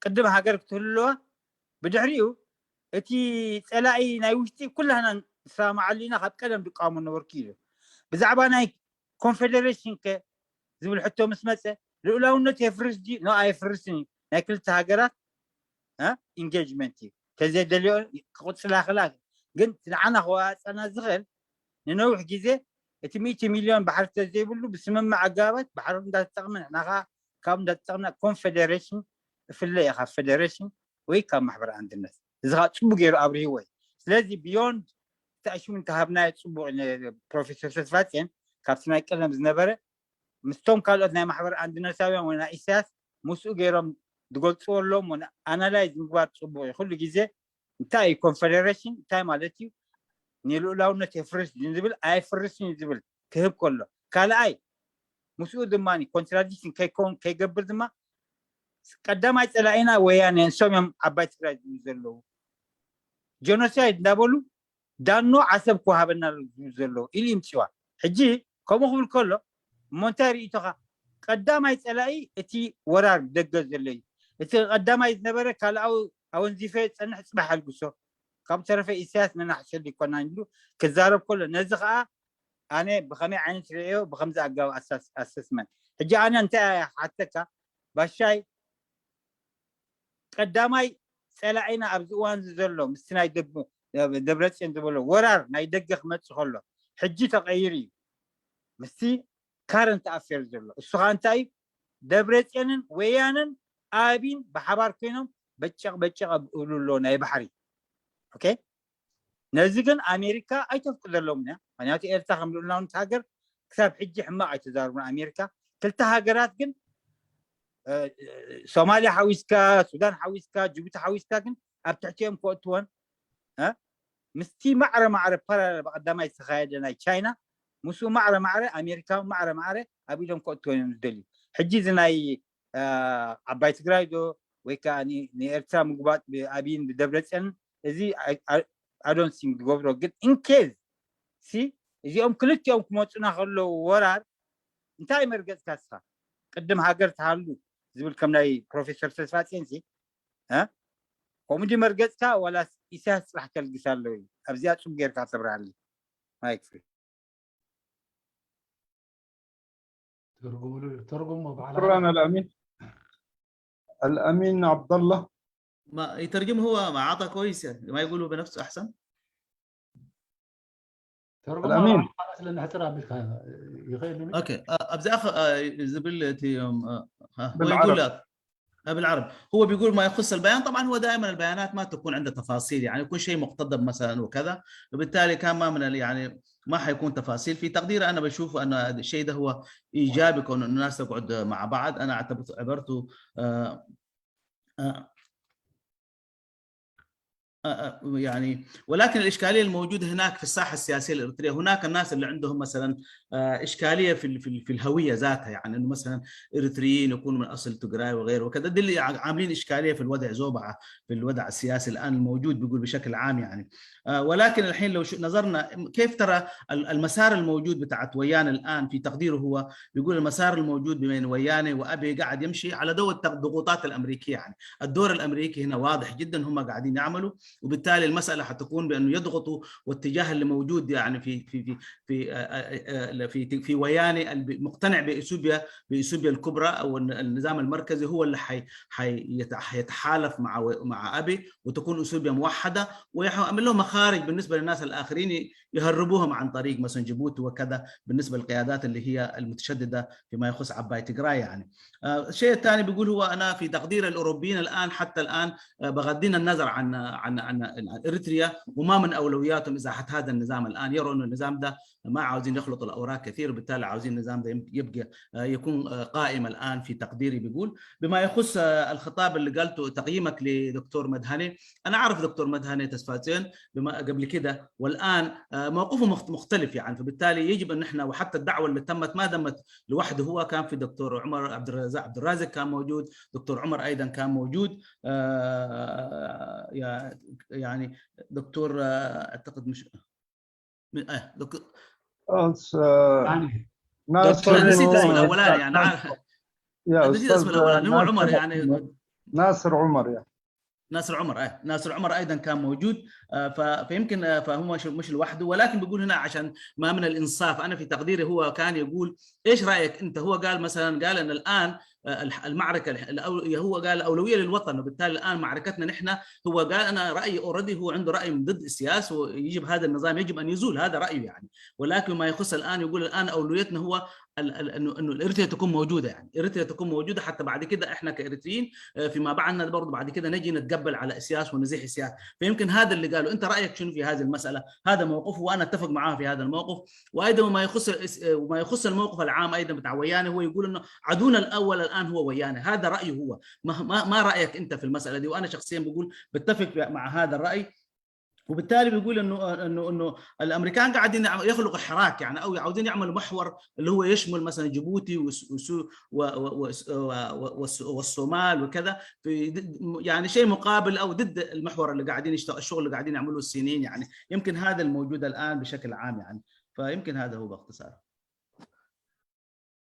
ቅድም ሃገር ክትህሉ ኣለዋ። ብድሕሪኡ እቲ ፀላኢ ናይ ውሽጢ ኩላህና ንሰማማዓሉ ኢና፣ ካብ ቀደም ድቃወሞ ነበርኩ ኢሉ። ብዛዕባ ናይ ኮንፌደሬሽን ከ ዝብል ሕቶ ምስ መፀ ልኡላውነት የፍርስ ድዩ? ኖ ኣየፍርስን እዩ። ናይ ክልተ ሃገራት ኢንጌጅመንት እዩ። ተዘይደልዮ ክቕፅላ ክላ ግን ንዓና ክዋፀና ዝኽእል ንነዊሕ ግዜ እቲ ሚእቲ ሚልዮን ባሕሪ ተዘይብሉ ብስምምዕ ኣገባባት ባሕሪ እንዳተጠቕመ ንሕና ከዓ ካብ እንዳተጠቕምና ኮንፌደሬሽን እፍለ እየ ካብ ፌደሬሽን ወይ ካብ ማሕበር ኣንድነት። እዚ ከዓ ፅቡቅ ገይሩ ኣብርሂዎ እዩ። ስለዚ beyond እቲ ኣሽሙ እንተሃብናዮ ፅቡቅ። ፕሮፌሰር ተስፋፅዮን ካብቲ ናይ ቀደም ዝነበረ ምስቶም ካልኦት ናይ ማሕበር ኣንድነታውያን ወይ ናይ ኢሳያስ ምስኡ ገይሮም ዝገልፅዎ ኣለዎም። ኣናላይዝ ምግባር ፅቡቅ እዩ። ኩሉ ግዜ እንታይ እዩ ኮንፌደሬሽን እንታይ ማለት እዩ፣ ንልኡላውነት የፍርስ ዝብል ኣየፍርስን እዩ ዝብል ክህብ ከሎ፣ ካልኣይ ምስኡ ድማ ኮንትራዲክሽን ከይከውን ከይገብር ድማ ቀዳማይ ፀላኢና ወያነ፣ ንሶም እዮም ዓባይ ትግራይ ዝብሉ ዘለዉ። ጀኖሳይድ እንዳበሉ ዳኖ ዓሰብ ክወሃበና ዝብሉ ዘለዉ ኢሉ ይምፅዋ። ሕጂ ከምኡ ክብል ከሎ እሞ እንታይ ርእይቶኻ? ቀዳማይ ፀላኢ እቲ ወራር ደገ ዘሎ እዩ። እቲ ቀዳማይ ዝነበረ ካልኣዊ ኣወንዚፈ ዝፀንሕ ፅባሕ ኣልግሶ፣ ካብ ተረፈ ኢሳያስ ነናሕሸሉ ይኮና ኢሉ ክዛረብ ከሎ፣ ነዚ ከዓ ኣነ ብኸመይ ዓይነት ርእዮ ብከምዚ ኣገባብ ኣሰስመንት። ሕጂ ኣነ እንታይ ሓተካ ባሻይ፣ ቀዳማይ ፀላኢና ኣብዚ እዋን እዚ ዘሎ ምስቲ ናይ ደብረፅዮን ዝበሎ ወራር ናይ ደገ ክመፅእ ከሎ ሕጂ ተቐይሩ እዩ ምስቲ ካረንት ኣፌር ዘሎ። እሱ ከዓ እንታይ እዩ? ደብረፅዮንን ወያነን ኣብይን ብሓባር ኮይኖም በጨቕ በጨቕ እብሉ ኣሎ ናይ ባሕሪ። ኦኬ፣ ነዚ ግን ኣሜሪካ ኣይተፍቅደሎም እያ። ምክንያቱ ኤርትራ ከም ልኡላውነት ሃገር ክሳብ ሕጂ ሕማቕ ኣይተዛርቡን ኣሜሪካ። ክልተ ሃገራት ግን ሶማልያ ሓዊስካ፣ ሱዳን ሓዊስካ፣ ጅቡቲ ሓዊስካ ግን ኣብ ትሕቲኦም ከእትወን ምስቲ ማዕረ ማዕረ ፓራለል ብቀዳማይ ዝተኻየደ ናይ ቻይና ምስኡ ማዕረ ማዕረ ኣሜሪካ ማዕረ ማዕረ ኣብ ኢዶም ከእትወን እዮም ዝደልዩ። ሕጂ እዚ ናይ ዓባይ ትግራይ ዶ ወይ ከዓ ንኤርትራ ምግባጥ ብኣብይን ብደብረፅዮን እዚ ኣዶንሲንግ ዝገብሮ ግን ኢንኬዝ ሲ እዚኦም ክልቲኦም ክመፁና ከለዉ ወራር እንታይ መርገፅካ እስኻ? ቅድም ሃገር ትሃሉ ዝብል ከም ናይ ፕሮፌሰር ተስፋፅዮን ሲ ከምኡ ዲ መርገፅካ ዋላስ ኢሳያስ ፅራሕ ከልግስ ኣለዉ እዩ? ኣብዚኣ ፅቡቅ ጌርካ ተብርሃለይ። ማይክ ፍሪ ትርጉምሉ ትርጉሙ በዓል شكرا الأمين الأمين عبد الله ما يترجم هو ما عطى كويس يعني ما يقوله بنفسه احسن ተርጉሞ الأمين. ስለንሕፅር ኣቢልካ ይኽእል እዩ اوكي ኣብዚ اخ ዝብል እቲ بالعرب. يقول بالعرب هو بيقول ما يخص البيان. طبعا هو دائما البيانات ما تكون عندها تفاصيل يعني يكون شيء مقتضب مثلا وكذا. وبالتالي كان ما من يعني ما حيكون تفاصيل في تقديري انا بشوف ان الشيء ده هو ايجابي كون الناس تقعد مع بعض انا اعتبرته آه آه آه يعني ولكن الاشكاليه الموجوده هناك في الساحه السياسيه الاريتريه هناك الناس اللي عندهم مثلا اشكاليه في في في الهويه ذاتها يعني انه مثلا اريتريين يكونوا من اصل تجراي وغيره وكذا دي اللي عاملين اشكاليه في الوضع زوبعه في الوضع السياسي الان الموجود بيقول بشكل عام يعني ولكن الحين لو نظرنا كيف ترى المسار الموجود بتاعت ويان الان في تقديره هو بيقول المسار الموجود بين ويانه وابي قاعد يمشي على ضوء الضغوطات الامريكيه يعني الدور الامريكي هنا واضح جدا هم قاعدين يعملوا وبالتالي المساله حتكون بانه يضغطوا والاتجاه اللي موجود يعني في في في في في في ويانه مقتنع باثيوبيا باثيوبيا الكبرى او النظام المركزي هو اللي حي حيتحالف مع مع ابي وتكون اثيوبيا موحده ويعمل لهم مخارج بالنسبه للناس الاخرين يهربوهم عن طريق مثلا جيبوتي وكذا بالنسبه للقيادات اللي هي المتشدده فيما يخص عباي تجراي يعني. الشيء الثاني بيقول هو انا في تقدير الاوروبيين الان حتى الان بغضين النظر عن عن عن اريتريا وما من اولوياتهم ازاحه هذا النظام الان يروا انه النظام ده ما عاوزين يخلطوا الاوراق كثير وبالتالي عاوزين النظام ده يبقى يكون قائم الان في تقديري بيقول. بما يخص الخطاب اللي قالته تقييمك لدكتور مدهني انا اعرف دكتور مدهني تسفاتين بما قبل كده والان موقفه مختلف يعني فبالتالي يجب ان احنا وحتى الدعوه اللي تمت ما تمت لوحده هو كان في دكتور عمر عبد الرزاق عبد الرازق كان موجود دكتور عمر ايضا كان موجود يعني دكتور اعتقد مش آه دكتور ناصر نسيت اسمه الاولاني يعني يا نسيت اسمه الاولاني هو عمر يعني ناصر عمر يا ناصر عمر ايه ناصر عمر ايضا كان موجود فيمكن فهو مش مش لوحده ولكن بيقول هنا عشان ما من الانصاف انا في تقديري هو كان يقول ايش رايك انت هو قال مثلا قال ان الان آه، الح- المعركه الح- الأو- هو قال الاولويه للوطن، وبالتالي الان معركتنا نحن، هو قال انا رايي اوريدي، هو عنده راي ضد السياسه، ويجب هذا النظام يجب ان يزول، هذا رايه يعني. ولكن ما يخص الان، يقول الان اولويتنا هو ال- ال- انه انه اريتريا تكون موجوده، يعني اريتريا تكون موجوده حتى بعد كده احنا كاريتريين، آه، فيما بعدنا برضه بعد كده نجي نتقبل على اسياس ونزيح اسياس. فيمكن هذا اللي قاله. انت رايك شنو في هذه المساله؟ هذا موقفه وانا اتفق معاه في هذا الموقف. وايضا وما يخص الاس- آه، وما يخص الموقف العام ايضا بتاع ويانه، هو يقول انه عدونا الاول الان هو ويانه، هذا رايه هو. ما, ما, ما رايك انت في المساله دي؟ وانا شخصيا بقول بتفق مع هذا الراي. وبالتالي بيقول انه انه انه الامريكان قاعدين يعم- يخلقوا حراك، يعني، او عاوزين يعملوا محور اللي هو يشمل مثلا جيبوتي وس- وسو- و- و- وس- و- و- والس- والصومال وكذا، في ضد- يعني شيء مقابل او ضد المحور اللي قاعدين يشتغل، الشغل اللي قاعدين يعملوه الصينيين، يعني. يمكن هذا الموجود الان بشكل عام، يعني. فيمكن هذا هو باختصار.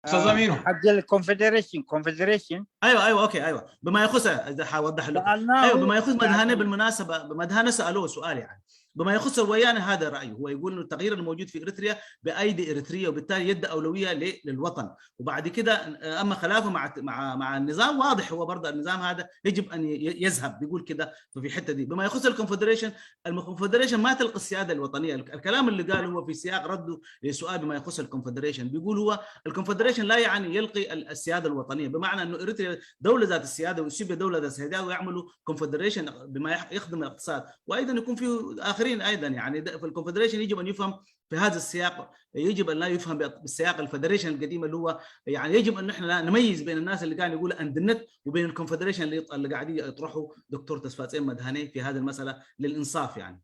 استاذ امينو. حق ال confederation، confederation. ايوه، ايوه، اوكي، ايوه. بما يخص، اذا حوضح لكم. سألناه ايوه، بما يخص سألناه. مدهانه بالمناسبه، مدهانه سالوه سؤال، يعني. بما يخص الويانه، هذا رايه، هو يقول انه التغيير الموجود في اريتريا بايدي اريتريا، وبالتالي يدي اولويه ل- للوطن. وبعد كده، اما خلافه مع مع مع النظام، واضح هو برضه النظام هذا يجب ان ي- يذهب، بيقول كده. ففي الحته دي، بما يخص الكونفدريشن، الكونفدريشن ما تلقي السياده الوطنيه. الكلام اللي قال هو في سياق رده لسؤال بما يخص الكونفدريشن، بيقول هو الكونفدريشن لا يعني يلقي ال- السياده الوطنيه، بمعنى انه اريتريا دوله ذات السياده واثيوبيا دوله ذات السياده، ويعملوا كونفدريشن بما يح- يخدم الاقتصاد، وايضا يكون في اخرين ايضا، يعني. ده- فالكونفدريشن يجب ان يفهم في هذا السياق، يجب ان لا يفهم بالسياق الفدريشن القديم اللي هو، يعني، يجب ان احنا نميز بين الناس اللي قاعد يقول اند نت وبين الكونفدريشن اللي يط- اللي قاعد يطرحه دكتور تصفاتين مدهاني في هذه المساله للانصاف، يعني.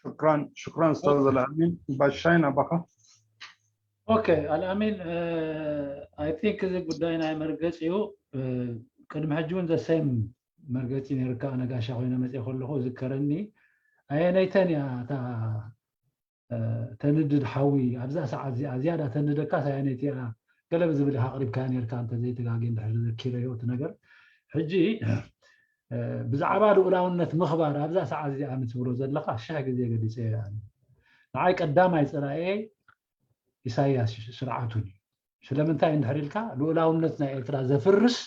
شكرا شكرا استاذ الامين. ባሻይ ናባኻ። Okay ኣልኣሚን፣ I think እዚ ጉዳይ ናይ መርገፂ እዩ። ቅድሚ ሕጂ እውን ዘሰም መርገፂ ነይርካ፣ ኣነ ጋሻ ኮይነ መፅእ ከለኹ ዝከረኒ። ኣየነይተን እያ እታ ተንድድ ሓዊ ኣብዛ ሰዓት እዚኣ ዝያዳ ተንደካ ሳያነይቲ እያ ገለ ብዝብል ኢኻ ኣቕሪብካያ ነርካ እንተዘይተጋግየ እንድሕር ዘኪረዮ እቲ ነገር። ሕጂ ብዛዕባ ልኡላውነት ምኽባር ኣብዛ ሰዓት እዚኣ ንትብሎ ዘለኻ ሽሕ ግዜ ገሊፀ እየ። ንዓይ ቀዳማይ ፀላኤ ኢሳያስ ስርዓቱን እዩ። ስለምንታይ እንድሕር ኢልካ ልኡላውነት ናይ ኤርትራ ዘፍርስ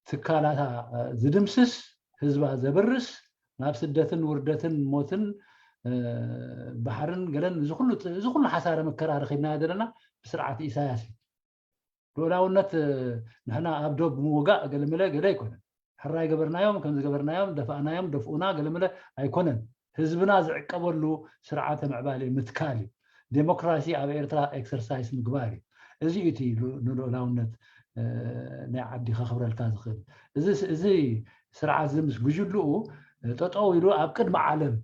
ትካላታ ዝድምስስ ህዝባ ዘብርስ ናብ ስደትን ውርደትን ሞትን ባሕርን ገለን እዚ ኩሉ እዚ ኩሉ ሓሳረ መከራ ረኺብናዮ ዘለና ብስርዓት ኢሳያስ እዩ። ልኡላውነት ንሕና ኣብ ዶብ ምውጋእ ገለመለ ገለ ኣይኮነን። ሕራይ ገበርናዮም፣ ከም ዝገበርናዮም፣ ደፋእናዮም፣ ደፍኡና ገለመለ ኣይኮነን። ህዝብና ዝዕቀበሉ ስርዓተ ምዕባለ ምትካል እዩ። ዴሞክራሲ ኣብ ኤርትራ ኤክሰርሳይስ ምግባር እዩ። እዚ እዩ እቲ ንልኡላውነት ናይ ዓዲ ከኽብረልካ ዝኽእል። እዚ ስርዓት እዚ ምስ ጉጅልኡ ጠጠው ኢሉ ኣብ ቅድሚ ዓለም፣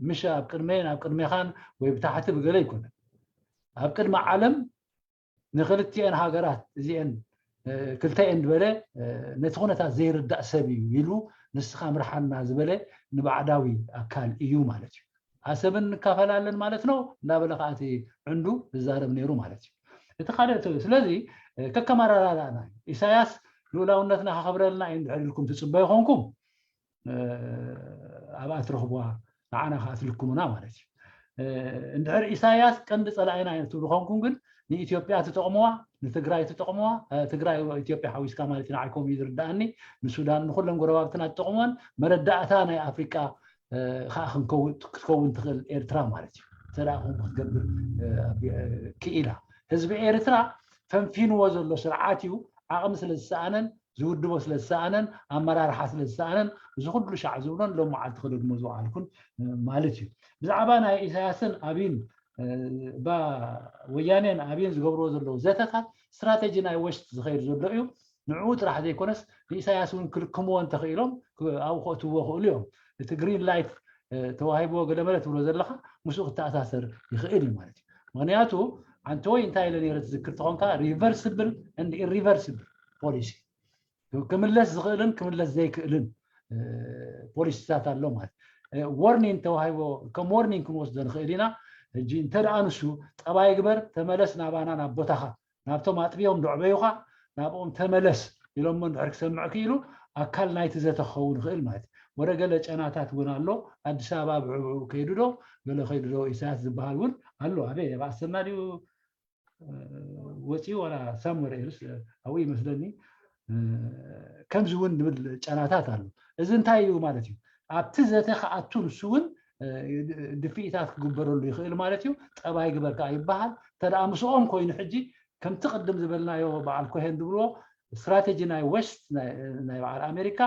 ምሽ ኣብ ቅድመይን ኣብ ቅድሜኻን ወይ ብታሕቲ ብገለ ኣይኮነን። ኣብ ቅድሚ ዓለም ንክልቲኤን ሃገራት እዚኤን ክልተኤን ዝበለ ነቲ ኩነታት ዘይርዳእ ሰብ እዩ ኢሉ ንስኻ ምርሓና ዝበለ ንባዕዳዊ ኣካል እዩ ማለት እዩ። ኣሰብን ንካፈላለን ማለት ነው እንዳበለ ከዓ እቲ ዕንዱ ዝዛረብ ነይሩ ማለት እዩ። እቲ ካልእ እቲ ስለዚ ከከማራራና እዩ። ኢሳያስ ልኡላውነትና ከኸብረልና እዩ እንድሕር ኢልኩም ትፅበዩ ኮንኩም ኣብኣ ትረኽቡዋ ንዓና ከዓ ትልክሙና ማለት እዩ። እንድሕር ኢሳያስ ቀንዲ ፀላኢና እዩ ትብሉ ኮንኩም ግን ንኢትዮጵያ ትጠቕሙዋ፣ ንትግራይ ትጠቕሙዋ፣ ትግራይ ኢትዮጵያ ሓዊስካ ማለት ንዓይ ከምኡ እዩ ዝርዳእኒ፣ ንሱዳን ንኩለን ጎረባብትና ትጠቕሙወን መረዳእታ ናይ ኣፍሪቃ ከዓ ክትከውን ትኽእል ኤርትራ ማለት እዩ። እንተ ከምኡ ክትገብር ክኢላ ህዝቢ ኤርትራ ፈንፊንዎ ዘሎ ስርዓት እዩ። ዓቕሚ ስለ ዝሰኣነን ዝውድቦ ስለ ዝሰኣነን ኣመራርሓ ስለ ዝሰኣነን እዚ ኩሉ ሻዕ ዝብሎን ሎም መዓልቲ ክደግሞ ዝወዓልኩን ማለት እዩ። ብዛዕባ ናይ ኢሳያስን ኣብይን ባ ወያኔን ኣብይን ዝገብርዎ ዘለዉ ዘተታት ስትራቴጂ ናይ ወሽት ዝኸይድ ዘሎ እዩ። ንዕኡ ጥራሕ ዘይኮነስ ንኢሳያስ እውን ክልክምዎ እንተኽኢሎም ኣብኡ ከእትዎ ክእሉ እዮም። እቲ ግሪን ላይት ተዋሂብዎ ገለመለ ትብሎ ዘለኻ ምስኡ ክተኣሳሰር ይኽእል እዩ ማለት እዩ። ምክንያቱ ኣንተ ወይ እንታይ ኢለ ነይረ ትዝክር ተኾንካ reversible and irreversible policy ክምለስ ዝኽእልን ክምለስ ዘይክእልን ፖሊሲታት ኣሎ ማለት። ዋርኒንግ ተዋሂቦ ከም ዋርኒንግ ክንወስዶ ንኽእል ኢና። ሕጂ እንተ ደኣ ንሱ ጠባይ ግበር ተመለስ ናባና ናብ ቦታኻ ናብቶም ኣጥብዮም ደዕበዩኻ ናብኦም ተመለስ ኢሎሞ እንድሕር ክሰምዕ ክኢሉ ኣካል ናይቲ ዘተ ክኸውን ይኽእል ማለት እዩ። ወረ ገለ ጨናታት እውን ኣሎ። ኣዲስ ኣበባ ብዕብዕኡ ከይዱ ዶ ገለ ከይዱ ዶ ኢሳያስ ዝበሃል እውን ኣሎ። ኣበይ ኣብ ኣሰና ድዩ ወፂኡ ዋላ ሳምወር ኤልስ ኣብኡ ይመስለኒ ከምዚ እውን ንብል ጨናታት ኣሎ። እዚ እንታይ እዩ ማለት እዩ? ኣብቲ ዘተ ክኣቱ ንሱ እውን ድፍኢታት ክግበረሉ ይኽእል ማለት እዩ። ጠባይ ግበር ከዓ ይበሃል። እንተ ምስኦም ኮይኑ ሕጂ ከምቲ ቅድም ዝበልናዮ በዓል ኮሄን ዝብልዎ ስትራቴጂ ናይ ወስት ናይ በዓል ኣሜሪካ፣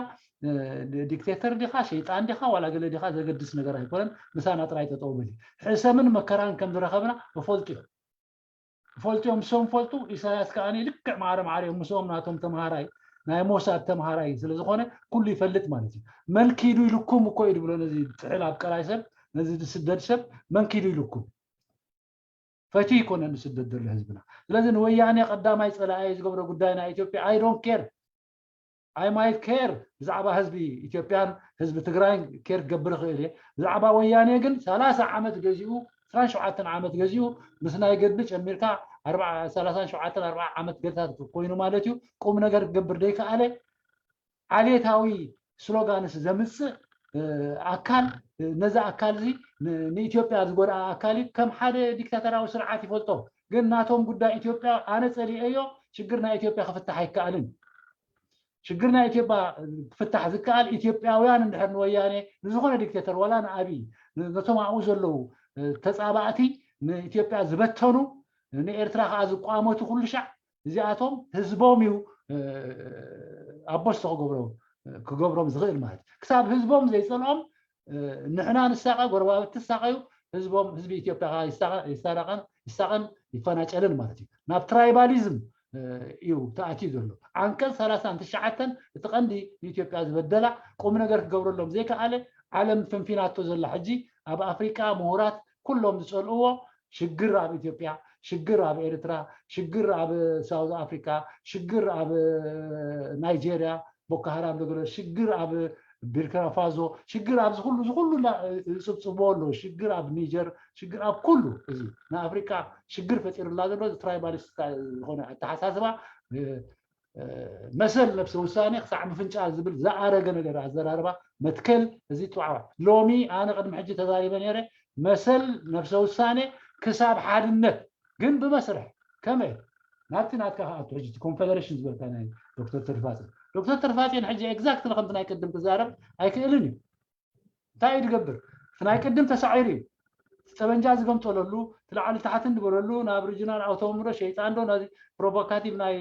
ዲክቴተር ዲኻ ሸይጣን ዲኻ ዋላ ገለ ዲኻ ዘገድስ ነገር ኣይኮነን። ምሳና ጥራይ ጠጠው በል። ሕሰምን መከራን ከም ዝረኸብና እፈልጡ እዮም። ፈልጥዮም ምሶም ፈልጡ። ኢሳያስ ከዓኒ ልክዕ ማዕረ ማዕረ እዮም ምስኦም ናቶም ተምሃራይ ናይ ሞሳድ ተምሃራይ ስለ ዝኾነ ኩሉ ይፈልጥ ማለት እዩ። መን ኪዱ ኢልኩም እኮ እዩ ዝብሎ ነዚ ጥሕል ኣብ ቀላይ ሰብ፣ ነዚ ዝስደድ ሰብ መን ኪዱ ኢልኩም። ፈትዩ ይኮነ ዝስደድ ዘሎ ህዝብና። ስለዚ ንወያኔ ቀዳማይ ጸላኢ ዝገብሮ ጉዳይ ናይ ኢትዮጵያ I don't care I might care ብዛዕባ ህዝቢ ኢትዮጵያን ህዝቢ ትግራይን care ክገብር ይኽእል እየ። ብዛዕባ ወያኔ ግን ሰላሳ ዓመት ገዚኡ ዕስራን ሸውዓተን ዓመት ገዚኡ ምስ ናይ ገድሊ ጨሚርካ ሰላሳን ሸውዓተን ኣርባዓ ዓመት ገድታት ኮይኑ ማለት እዩ። ቁም ነገር ክገብር ደይከኣለ ዓሌታዊ ስሎጋንስ ዘምፅእ ኣካል ነዚ ኣካል እዚ ንኢትዮጵያ ዝጎድኣ ኣካል እዩ። ከም ሓደ ዲክታተራዊ ስርዓት ይፈልጦ። ግን ናቶም ጉዳይ ኢትዮጵያ ኣነ ፀሊኤዮ ሽግር ናይ ኢትዮጵያ ክፍታሕ ኣይከኣልን። ሽግር ናይ ኢትዮጵያ ክፍታሕ ዝከኣል ኢትዮጵያውያን እንድሕር ንወያኔ ንዝኾነ ዲክቴተር ዋላ ንኣብይ ነቶም ኣብኡ ዘለዉ ተፃባእቲ ንኢትዮጵያ ዝበተኑ ንኤርትራ ከዓ ዝቋመቱ ኩሉ ሻዕ እዚኣቶም ህዝቦም እዩ ኣቦስቶ ክገብሮም ዝኽእል ማለት ክሳብ ህዝቦም ዘይፀልኦም ንሕና ንሳቐ ጎረባብቲ ሳቐዩ ህዝቦም ህዝቢ ኢትዮጵያ ከዓ ይሳቐን ይፈናጨልን ማለት እዩ። ናብ ትራይባሊዝም እዩ ተኣትዩ ዘሎ። ዓንቀፅ ሰላሳን ትሽዓተን እቲ ቀንዲ ንኢትዮጵያ ዝበደላ ቁም ነገር ክገብረሎም ዘይከኣለ ዓለም ፍንፊናቶ ዘላ ሕጂ ኣብ ኣፍሪቃ ምሁራት ኩሎም ዝፀልእዎ ሽግር ኣብ ኢትዮጵያ፣ ሽግር ኣብ ኤርትራ፣ ሽግር ኣብ ሳውዝ ኣፍሪካ፣ ሽግር ኣብ ናይጄርያ ቦኮ ሃራም ዝገለ ሽግር ኣብ ቢርኪና ፋዞ ሽግር ኣብዚ ኩሉ እዚ ኩሉ ዝፅብፅብዎ ኣለዉ። ሽግር ኣብ ኒጀር ሽግር ኣብ ኩሉ እዚ ንኣፍሪቃ ሽግር ፈጢርላ ዘሎ እዚ ትራይባሊስት ዝኾነ ኣተሓሳስባ መሰል ነብሰ ውሳኔ ክሳዕ ምፍንጫል ዝብል ዝኣረገ ነገር ኣዘራርባ መትከል እዚ ጥዋዕዋ ሎሚ ኣነ ቅድሚ ሕጂ ተዛሪበ ነይረ መሰል ነብሰ ውሳኔ ክሳብ ሓድነት ግን ብመስርሕ ከመይ ናብቲ ናትካ ከኣቱ ሕጂ ኮንፌደሬሽን ዝበልካ ናይ ዶክተር ተርፋፅን ዶክተር ተርፋፅን ሕጂ ኤግዛክትሊ ከምቲ ናይ ቅድም ክዛረብ ኣይክእልን እዩ እንታይ እዩ ዝገብር እቲ ናይ ቅድም ተሳዒሩ እዩ ጠበንጃ ዝገምጠለሉ ትላዕሊ ታሕቲ እንድበለሉ ናብ ሪጂናል ኣውቶምሮ ሸይጣን ዶ ነዚ ፕሮቮካቲቭ ናይ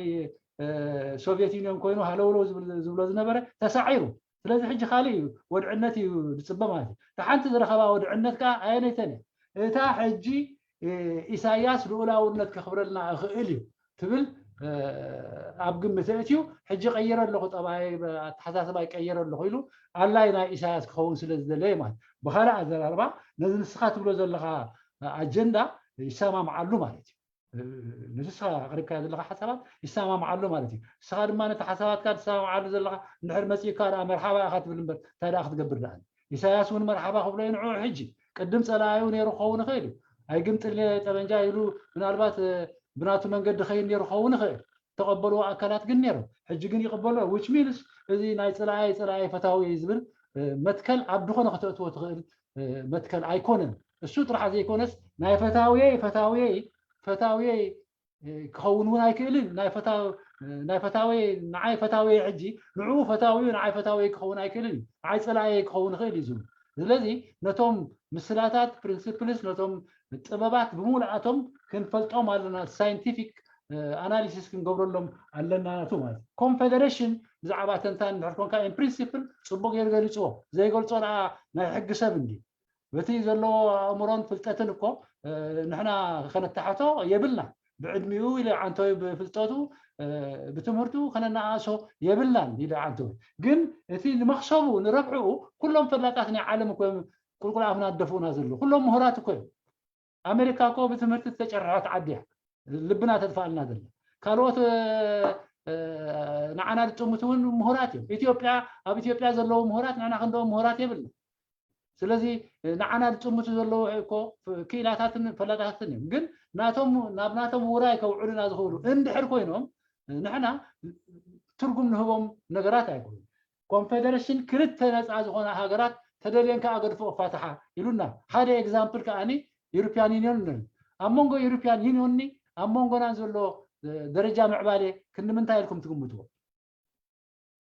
ሶቪየት ዩኒዮን ኮይኑ ሃለውለው ዝብሎ ዝነበረ ተሳዒሩ ስለዚ ሕጂ ካልእ እዩ ወድዕነት እዩ ዝፅበ ማለት እዩ። እታ ሓንቲ ዝረኸባ ወድዕነት ከዓ ኣየነይተን እያ? እታ ሕጂ ኢሳያስ ልኡላውነት ከኽብረልና እኽእል እዩ ትብል ኣብ ግምት እትዩ ሕጂ ቀይረ ኣለኹ ጠባይ ኣተሓሳስባ ይቀይረ ኣለኹ ኢሉ ኣላይ ናይ ኢሳያስ ክኸውን ስለ ዝደለየ ማለት ብኻልእ ኣዘራርባ ነዚ ንስኻ ትብሎ ዘለኻ ኣጀንዳ ይሰማምዓሉ ማለት እዩ። ንስኻ ኣቕሪብካዮ ዘለኻ ሓሳባት ይሰማምዓሉ ማለት እዩ። ንስኻ ድማ ነቲ ሓሳባትካ ትሰማምዓሉ ዘለኻ እንድሕር መፂእካ ደኣ መርሓባ ኢኻ ትብል እምበር እንታይ ደኣ ክትገብር ደኣ ኢሳያስ እውን መርሓባ ክብሎ እዩ ንዕኡ ሕጂ ቅድም ፀላኢኡ ነይሩ ክኸውን ይኽእል እዩ። ኣይግምጥል ጠበንጃ ኢሉ ምናልባት ብናቱ መንገዲ ኸይድ ነይሩ ክኸውን ይኽእል። ተቐበልዎ ኣካላት ግን ነይሮም። ሕጂ ግን ይቕበሎ which means እዚ ናይ ፀላኢ ፀላኢ ፈታዊ እዩ ዝብል መትከል ኣብ ዝኾነ ከተእትዎ ትኽእል መትከል ኣይኮነን። እሱ ጥራሕ ዘይኮነስ ናይ ፈታውየይ ፈታውየይ ፈታውየይ ክኸውን እውን ኣይክእልን ናይ ፈታዊ ናይ ፈታዊ ንዓይ ፈታዊ ሕጂ ንዕኡ ፈታዊ ንዓይ ፈታዊ ክኸውን ኣይክእልን እዩ ንዓይ ፀላኢ ክኸውን ይኽእል እዩ ዝብል ስለዚ ነቶም ምስላታት ፕሪንስፕልስ ነቶም ጥበባት ብምሉኣቶም ክንፈልጦም ኣለና ሳይንቲፊክ ኣናሊሲስ ክንገብረሎም ኣለና ናቱ ማለት ኮንፌደሬሽን ብዛዕባ ተንታን እንድሕር ኮንካ ፕሪንስፕል ፅቡቅ ገይሩ ገሊፅዎ ዘይገልፆ ደኣ ናይ ሕጊ ሰብ እንዲ በቲ ዘለዎ ኣእምሮን ፍልጠትን እኮ ንሕና ከነተሓቶ የብልና ብዕድሚኡ ኢለ ዓንተወይ ብፍልጠቱ ብትምህርቱ ከነነኣእሶ የብልናን ኢለ ዓንተወይ ግን እቲ ንመክሰቡ ንረብሕኡ ኩሎም ፈላጣት ናይ ዓለም እኮ ቁልቁል ኣፍና ደፍኡና ዘለዉ ኩሎም ምሁራት እኮ እዮም ኣሜሪካ እኮ ብትምህርቲ ዝተጨርሐት ዓዲ እያ ልብና ተጥፋኣልና ዘላ ካልኦት ንዓና ዝጥምቱ እውን ምሁራት እዮም ኢትዮጵያ ኣብ ኢትዮጵያ ዘለዉ ምሁራት ንዕና ክንደኦም ምሁራት የብልና ስለዚ ንዓና ዝጥምቱ ዘለዉ እኮ ክኢላታትን ፈላጣትን እዮም ግን ናቶም ናብ ናቶም ውራይ ከውዕሉና ዝኽእሉ እንድሕር ኮይኖም ንሕና ትርጉም ንህቦም ነገራት ኣይኮኑ ኮንፌደሬሽን ክልተ ነፃ ዝኾና ሃገራት ተደልየን ከዓ ገድፎ ፋትሓ ኢሉና ሓደ ኤግዛምፕል ከዓኒ ዩሮፒያን ዩኒዮን ንብል ኣብ መንጎ ዩሮፒያን ዩኒዮን ኣብ መንጎና ዘሎ ደረጃ ምዕባሌ ክንዲ ምንታይ ኢልኩም ትግምትዎ?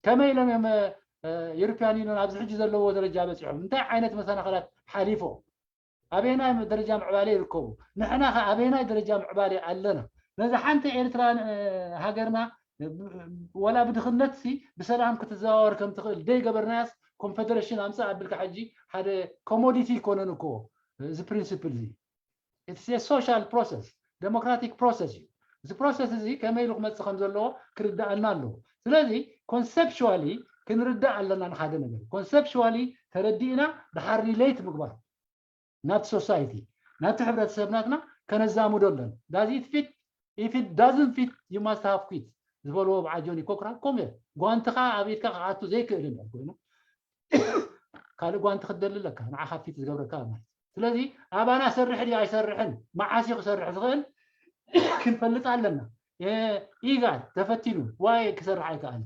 ከመይ ኢሎም እዮም European Union ኣብዚ ሕጂ ዘለዎ ደረጃ በፂሖም? እንታይ ዓይነት መሰናኸላት ሓሊፎም? ኣበየናይ ደረጃ ምዕባለ ይርከቡ? ንሕና ከ ኣበየናይ ደረጃ ምዕባለ ኣለና? ነዚ ሓንቲ ኤርትራ ሃገርና ወላ ብድኽነት ሲ ብሰላም ክትዘዋወር ከም ትኽእል ደይ ገበርናያስ ኮንፌደሬሽን ኣምፅእ ኣቢልካ ሕጂ ሓደ ኮሞዲቲ ይኮነን እኮ እዚ ፕሪንሲፕል እዚ። It's a social process, democratic process እዩ። እዚ ፕሮሰስ እዚ ከመይ ኢሉ ክመፅእ ከም ዘለዎ ክርዳኣና ኣለዎ። ስለዚ ኮንሰፕሽዋሊ ክንርዳእ ኣለና ንሓደ ነገር። ኮንሰፕሽዋሊ ተረዲእና ድሓር ሪሌት ምግባር ናብቲ ሶሳይቲ ናብቲ ሕብረተሰብ ናትና ከነዛምዶ ኣለና። Does it fit? If it doesn't fit, you must have quit ዝበልዎ በዓል ጆኒ ኮክራን ከምኡ እዩ። ጓንትኻ ኣብ ኢድካ ክኣቱ ዘይክእል እንድሕር ኮይኑ ካልእ ጓንቲ ክትደሊ ኣለካ ንዓኻ ፊት ዝገብረካ ማለት እዩ። ስለዚ ኣባና ሰርሕ ድዩ ኣይሰርሕን መዓስ እዩ ክሰርሕ ዝኽእል ክንፈልጥ ኣለና። ኢጋድ ተፈቲኑ ዋይ ክሰርሕ ኣይከኣልን።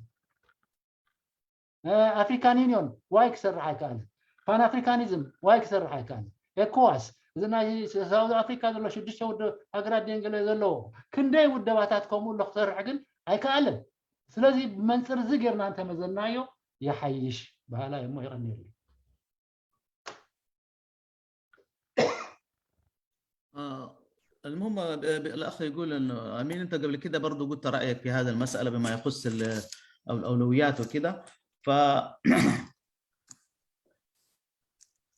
ኣፍሪካን ዩኒዮን ዋይ ክሰርሕ ኣይከኣልን። ፓን ኣፍሪካኒዝም ዋይ ክሰርሕ ኣይከኣልን። ኤኮዋስ እዚ ናይ ሳውዝ ኣፍሪካ ዘሎ ሽዱሽተ ውድብ ሃገራት ደንገለ ዘለዎ ክንደይ ውደባታት ከምኡ ኣሎ ክሰርሕ ግን ኣይከኣልን። ስለዚ ብመንፅር እዚ ጌርና እንተመዘናዮ ይሓይሽ በሃላይ እሞ የቐንየሉ። آه، المهم ب- ب- الأخ يقول إنه أمين، أنت قبل كده برضو قلت رأيك في هذه المسألة بما يخص ال- أو- الأولويات وكده. ف آه،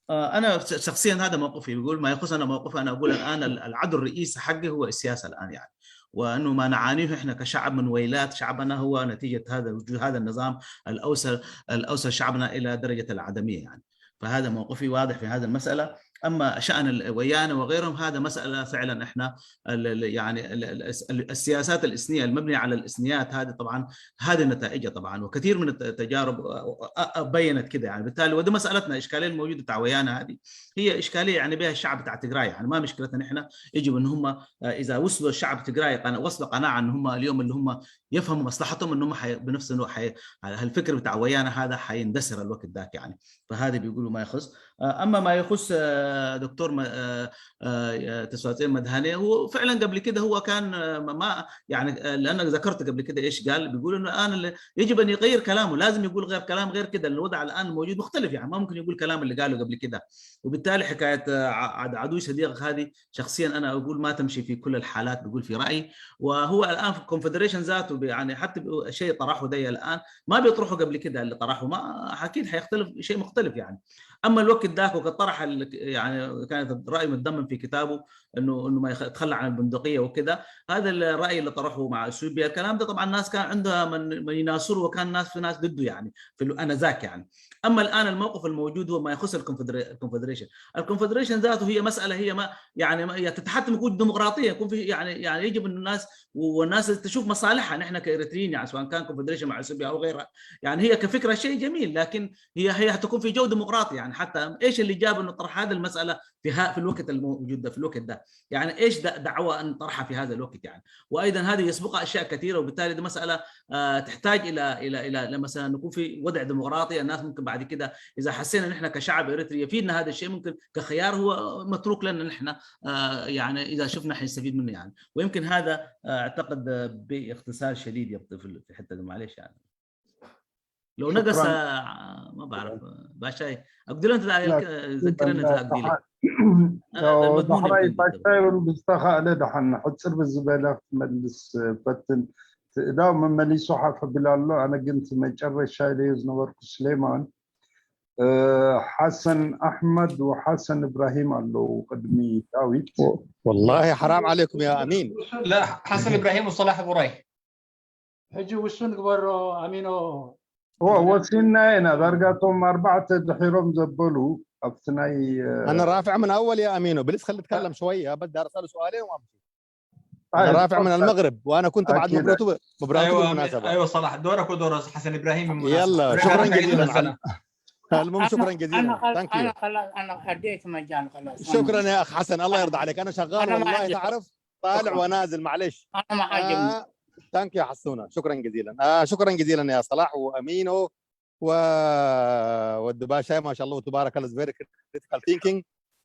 أنا ش- شخصيا هذا موقفي، بيقول ما يخص أنا موقفي، أنا أقول الآن ال- العدو الرئيسي حقي هو السياسة الآن يعني، وأنه ما نعانيه إحنا كشعب من ويلات شعبنا هو نتيجة هذا وجود هذا النظام الأوسر الأوسر شعبنا إلى درجة العدمية يعني. فهذا موقفي واضح في هذه المسألة. أما شأن ال- ويانا وغيرهم هذا مسألة فعلا إحنا ال- ال- يعني ال- ال- ال- السياسات الإثنية المبنية على الإثنيات هذه طبعا هذه نتائجها طبعا، وكثير من التجارب آه، آه، بينت كده يعني. بالتالي ودي مسألتنا إشكالية الموجودة بتاع ويانا هذه هي إشكالية يعني بها الشعب بتاع تجراي يعني، ما مشكلتنا نحن. يجب إن هم آه، إذا وصلوا الشعب تجراي قنا- وصلوا قناعة إن هم اليوم اللي هم يفهموا مصلحتهم إن هم حي... بنفس الوقت حي... هالفكر بتاع ويانا هذا حيندثر الوقت ذاك يعني. فهذا بيقولوا ما يخص آه، اما ما يخص آه، دكتور م- آه، آه، تسواتين مدهاني، هو فعلا قبل كده هو كان آه، ما يعني آه، لانك ذكرت قبل كده ايش قال، بيقول انه الان اللي يجب ان يغير كلامه، لازم يقول غير كلام غير كده. الوضع الان الموجود مختلف يعني، ما ممكن يقول كلام اللي قاله قبل كده. وبالتالي حكايه آه، ع- عد- عدو صديقك هذه شخصيا انا اقول ما تمشي في كل الحالات، بقول في رايي. وهو الان في الكونفدريشن ذاته بي- يعني حتى بي- شيء طرحه ده الان ما بيطرحه قبل كده اللي طرحه، ما اكيد حيختلف شيء مختلف يعني. اما الوقت ذاك وقد طرح ال- يعني كانت الراي متضمن في كتابه انه انه ما يخ- يتخلى عن البندقيه وكده. هذا الراي اللي طرحه مع اثيوبيا، الكلام ده طبعا الناس كان عندها من من يناصره، وكان ناس في ناس ضده يعني في ال- انذاك يعني. اما الان الموقف الموجود هو ما يخص الكونفدريشن. الكونفدريشن ذاته هي مساله، هي ما يعني ما- تتحتم وجود ديمقراطيه، يكون في يعني يعني يجب ان الناس والناس تشوف مصالحها نحن كاريتريين يعني، سواء كان كونفدريشن مع اثيوبيا او غيرها. يعني هي كفكره شيء جميل، لكن هي هي حتكون في جو ديمقراطي يعني. حتى ايش اللي جاب انه طرح هذه المساله في ها في الوقت الموجود ده، في الوقت ده؟ يعني ايش دعوى ان طرحها في هذا الوقت يعني؟ وايضا هذه يسبقها اشياء كثيره، وبالتالي دي مساله آه تحتاج الى الى الى مثلا نكون في وضع ديمقراطي. الناس ممكن بعد كده اذا حسينا نحن كشعب اريتري يفيدنا هذا الشيء، ممكن كخيار هو متروك لنا نحن آه يعني اذا شفنا حنستفيد منه يعني. ويمكن هذا آه اعتقد باختصار شديد يبطي في الحته دي، معلش يعني. لو نقص ما بعرف باشاي اقدر انت ذكرنا انت اقدر لي. ዳሕራይ ባሻይ እውን ብዝተኻእለ ደሓን ሕፅር ብዝበለ ክትመልስ ፈትን። ትእዳው መመሊሱ ሓፍ ብል ኣሎ። ኣነ ግን እቲ መጨረሻ ኢለዮ ዝነበርኩ ስሌማን ሓሰን ኣሕመድ ወሓሰን እብራሂም ኣለዉ ቅድሚ ዳዊት። والله حرام عليكم يا امين. لا، حسن ابراهيم وصلاح ابو راي. ሕጂ ውሱን ግበሮ ኣሚኖ። ወሲና ኢና ዳርጋቶም ኣርባዕተ ድሒሮም ዘበሉ ኣብቲ ናይ انا رافع من اول يا امينو، بليز خلي اتكلم شويه، بس دار اساله سؤالين وامشي. انا رافع من المغرب وانا كنت بعد مبروتو مبروتو ايوه بالمناسبه. ايوه صلاح، دورك ودور حسن ابراهيم بالمناسبه. يلا شكرا جزيلا. المهم شكرا انا جزيلا، خلاص ثانك يو. انا خلاص انا اديت مجال خلاص. شكرا يا اخ حسن، الله يرضى عليك، انا شغال أنا ما والله عندي. تعرف طالع شكرا. ونازل، معلش. انا ما عاجبني. آه ثانك يو يا حسونه، شكرا جزيلا. آه شكرا جزيلا يا صلاح وامينو و والدباشاي، ما شاء الله تبارك الله، very critical thinking.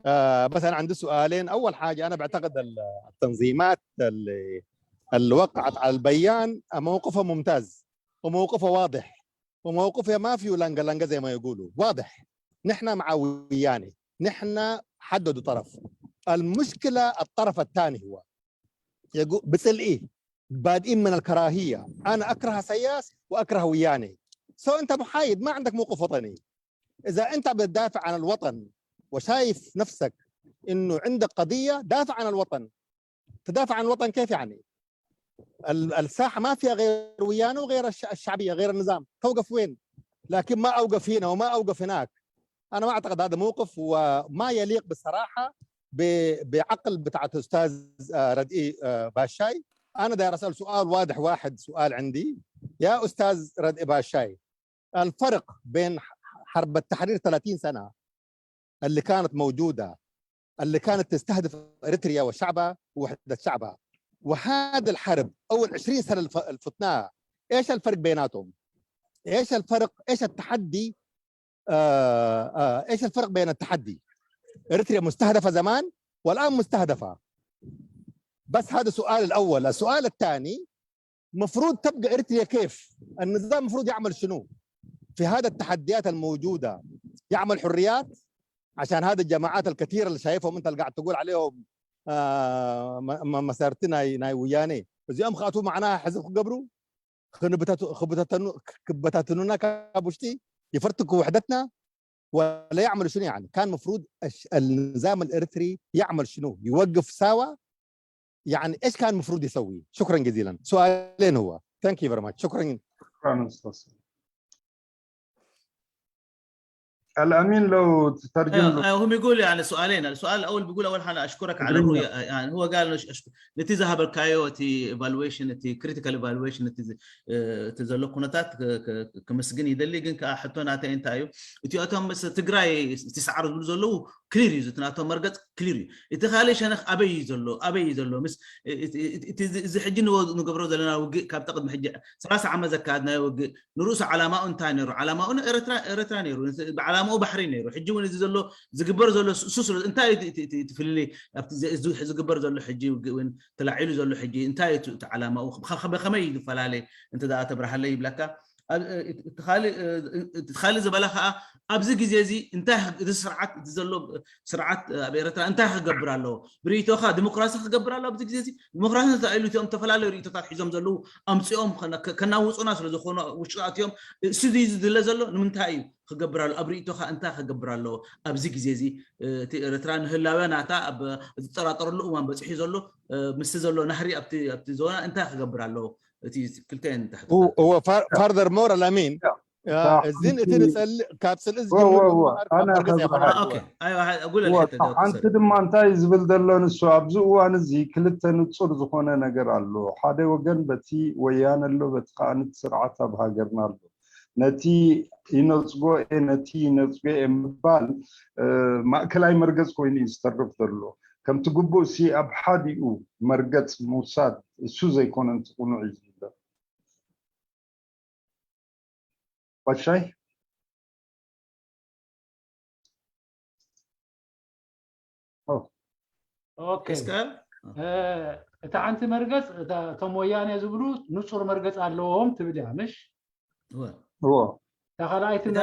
آه بس انا عندي سؤالين. اول حاجه انا بعتقد ال- التنظيمات اللي اللي وقعت على البيان موقفها ممتاز، وموقفها واضح، وموقفها ما فيه لانجا لانجا زي ما يقولوا، واضح. نحن مع وياني، نحن حددوا طرف. المشكله الطرف الثاني هو يقول بصل ايه، بادئين من الكراهيه، انا اكره سياس واكره وياني. سو انت محايد، ما عندك موقف وطني. اذا انت بتدافع عن الوطن وشايف نفسك انه عندك قضيه، دافع عن الوطن. تدافع عن الوطن كيف يعني؟ الساحه ما فيها غير ويانه وغير الشعبيه، غير النظام. توقف وين؟ لكن ما اوقف هنا وما اوقف هناك. انا ما اعتقد هذا موقف، وما يليق بالصراحه بعقل بتاعت استاذ ردئي باشاي. انا داير اسال سؤال واضح، واحد سؤال عندي يا استاذ ردئي باشاي: الفرق بين حرب التحرير ثلاثين سنه اللي كانت موجوده، اللي كانت تستهدف اريتريا وشعبها ووحده شعبها، وهذا الحرب اول عشرين سنه اللي فطناها، ايش الفرق بيناتهم؟ ايش الفرق؟ ايش التحدي؟ آه آه ايش الفرق بين التحدي؟ اريتريا مستهدفه زمان والان مستهدفه. بس هذا السؤال الاول. السؤال الثاني: مفروض تبقى اريتريا كيف؟ النظام مفروض يعمل شنو؟ في هذا التحديات الموجوده يعمل حريات؟ عشان هذه الجماعات الكثيره اللي شايفهم انت اللي قاعد تقول عليهم آه مسارتنا ناي وياني، بس يوم خاتو معناها حزب قبرو خبتتنونا كابوشتي يفرتكوا وحدتنا ولا يعملوا شنو؟ يعني كان مفروض النظام الاريتري يعمل شنو؟ يوقف سوا؟ يعني ايش كان مفروض يسوي؟ شكرا جزيلا. سؤالين هو. Thank you very much. شكرا. شكرا استاذ. الامين لو تترجم له. هم يقول يعني سؤالين. السؤال الاول بيقول اول حاجه اشكرك على الرؤيه، يعني هو قال نتي ذهب الكايو تي evaluation تي critical evaluation تي ዘሎ ኩነታት ክምስግን ይደሊ ግን ከኣ ሕቶ ናተ እንታይ እዩ? እቲኦቶም ምስ ትግራይ ትስዓር ዝብሉ ዘለዉ ክሊር እዩ ዝትናቶም መርገፅ ክሊር እዩ። እቲ ካልእ ሸነኽ ኣበይ እዩ ዘሎ ኣበይ እዩ ዘሎ ምስ እዚ ሕጂ ንገብሮ ዘለና ውግእ ካብ ተቅድሚ ሕጂ ሰላሳ ዓመት ዘካየድናዮ ውግእ ንርእሱ ዓላማኡ እንታይ ነይሩ? ዓላማኡ ኤረትራ ነይሩ። ብዓላማኡ ባሕሪ ነይሩ። ሕጂ እውን እዚ ዘሎ ዝግበር ዘሎ ሱስ እንታይ እዩ እቲ ፍልልይ ኣብቲ ዝግበር ዘሎ ሕጂ ውግእ እውን ተላዒሉ ዘሎ ሕጂ እንታይ እዩ እቲ ዓላማኡ ብከመይ እዩ ዝፈላለ እንተ ደኣ ተብርሃለይ ይብለካ። እቲ ካልእ ዝበለ ከዓ ኣብዚ ግዜ እዚ እንታይ እዚ ስርዓት እቲ ዘሎ ስርዓት ኣብ ኤረትራ እንታይ ክገብር ኣለዎ? ብርእይቶኻ ዲሞክራሲ ክገብር ኣለዎ ኣብዚ ግዜ እዚ? ዲሞክራሲ እንተኢሉ እቲኦም ዝተፈላለዩ ርእይቶታት ሒዞም ዘለዉ ኣምፅኦም ከናውፁና ስለ ዝኾኑ ውሽጢ ኣትዮም እሱ ዝድለ ዘሎ ንምንታይ እዩ ክገብር ኣሎ? ኣብ ርእይቶኻ እንታይ ክገብር ኣለዎ ኣብዚ ግዜ እዚ? እቲ ኤረትራ ንህላወ ናታ ኣብ ዝጠራጠረሉ እዋን በፂሑ ዘሎ ምስቲ ዘሎ ናህሪ ኣብቲ ኣብቲ ዞና እንታይ ክገብር ኣለዎ? እቲ ክልተ እየን ንታሕቲ furthermore ኣላሚን እዝን እቲ ንፀልእ ካብ ፅልእ ሓንቲ ድማ እንታይ ዝብል ዘሎ ንሱ ኣብዚ እዋን እዚ ክልተ ንፁር ዝኾነ ነገር ኣሎ። ሓደ ወገን በቲ ወያነ ኣሎ፣ በቲ ከዓንቲ ስርዓት ኣብ ሃገርና ኣሎ። ነቲ ይነፅጎ እየ ነቲ ይነፅጎ እየ ምባል ማእከላይ መርገፅ ኮይኑ እዩ ዝተርፍ ዘሎ። ከምቲ ግቡእ ሲ ኣብ ሓዲኡ መርገፅ ምውሳድ እሱ ዘይኮነ እንት ቁኑዕ እዩ ዝብል ባሻይ ኦኬ። እታ ሓንቲ መርገፅ እቶም ወያኔ ዝብሉ ንፁር መርገፅ ኣለዎም ትብል እያ ምሽ? እታ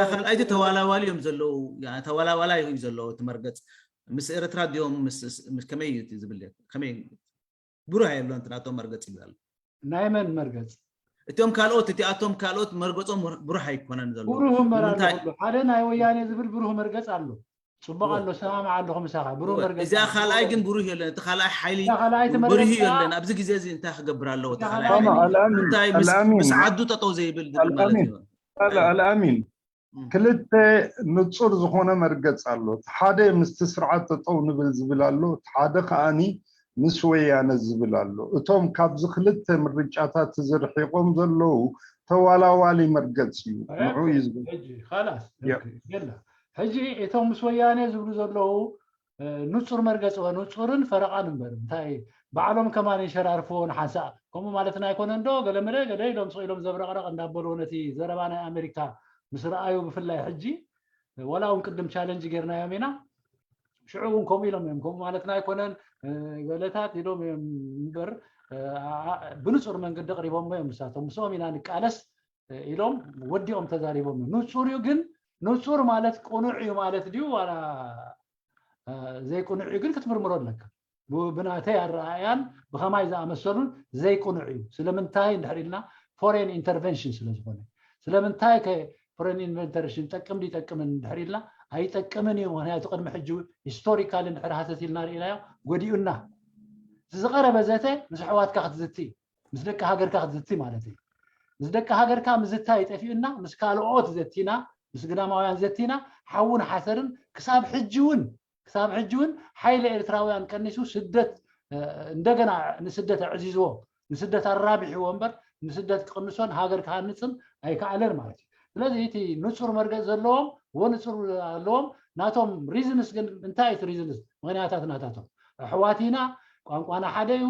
ካልኣይቲ ተዋላዋሊ እዮም ዘለዉ። ተዋላዋላ እዩ ዘለዉ እቲ መርገፅ ምስ ኤረትራ ድዮም ከመይ እዩ ዝብል ከመይ ብሩህ የሎን ናቶም መርገፅ ይብል ኣሎ። ናይ መን መርገፅ? እቶም ካልኦት እቲኣቶም ካልኦት መርገፆም ብሩህ ኣይኮነን ዘሎ። ብሩህ እምበር ኣሎ። ሓደ ናይ ወያኔ ዝብል ብሩህ መርገፅ ኣሎ። ፅቡቅ ኣሎ፣ ሰማማዕ ኣለኹ ምሳኻ። ብሩህ መርገፅ እዚኣ ካልኣይ ግን ብሩህ የለን። እቲ ካልኣይ ሓይሊ ብሩህ የለን። ኣብዚ ግዜ እዚ እንታይ ክገብር ኣለዎ? እንታይ ምስ ዓዱ ጠጠው ዘይብል ማለት እዩ። ኣልኣሚን ክልተ ንፁር ዝኾነ መርገፅ ኣሎ። እቲ ሓደ ምስቲ ስርዓት ጠጠው ንብል ዝብል ኣሎ፣ እቲ ሓደ ከዓኒ ምስ ወያነ ዝብል ኣሎ። እቶም ካብዚ ክልተ ምርጫታት ዝርሒቆም ዘለዉ ተዋላዋሊ መርገፅ እዩ። ንዑ እዩ ዝብል። ሕጂ እቶም ምስ ወያነ ዝብሉ ዘለዉ ንፁር መርገፅ ንፁርን ፈረቓን እምበር እንታይ ባዕሎም ከማን ይሸራርፍዎ ንሓንሳእ ከምኡ ማለትና ኣይኮነን ዶ? ገለመለ ገለ ኢሎም ስቕ ኢሎም ዘብረቕረቕ እንዳበልዎ ነቲ ዘረባ ናይ ኣሜሪካ ምስ ረኣዩ ብፍላይ ሕጂ ዋላ እውን ቅድም ቻለንጅ ጌርናዮም ኢና። ሽዑ እውን ከምኡ ኢሎም እዮም። ከምኡ ማለትና ኣይኮነን ገለታት ኢሎም እዮም እምበር ብንፁር መንገዲ ኣቕሪቦሞ እዮም። ንሳቶም ምስኦም ኢና ንቃለስ ኢሎም ወዲኦም ተዛሪቦም እዮም። ንፁር እዩ ግን ንፁር ማለት ቅኑዕ እዩ ማለት ድዩ ዋላ ዘይቅኑዕ እዩ ግን ክትምርምሮ ኣለካ። ብናተይ ኣረኣእያን ብኸማይ ዝኣመሰሉን ዘይቅኑዕ እዩ። ስለምንታይ እንድሕር ኢልና ፎሬን ኢንተርቨንሽን ስለዝኾነ፣ ስለምንታይ ፎሬን ኢንተርቨንሽን ጠቅም ይጠቅምን እንድሕር ኢልና ኣይጠቅምን እዩ። ምክንያቱ ቅድሚ ሕጂ ሂስቶሪካል እንድሕር ሃተት ኢልና ርኢናዮ ጎዲኡና። ዝቐረበ ዘተ ምስ ኣሕዋትካ ክትዝቲ፣ ምስ ደቂ ሃገርካ ክትዝቲ ማለት እዩ። ምስ ደቂ ሃገርካ ምዝታይ ጠፊኡና ምስ ካልኦት ዘቲና፣ ምስ ግዳማውያን ዘቲና ሓውን ሓሰርን ክሳብ ሕጂ እውን ክሳብ ሕጂ እውን ሓይሊ ኤርትራውያን ቀኒሱ ስደት እንደገና ንስደት ኣዕዚዝዎ፣ ንስደት ኣራቢሕዎ እምበር ንስደት ክቕንሶን ሃገር ክሃንፅን ኣይከኣለን ማለት እዩ። ስለዚ እቲ ንፁር መርገፅ ዘለዎም ወንፁር ኣለዎም። ናቶም ሪዝንስ ግን እንታይ እቲ ሪዝንስ? ምክንያታት ናታቶም ኣሕዋት ኢና፣ ቋንቋና ሓደ እዩ፣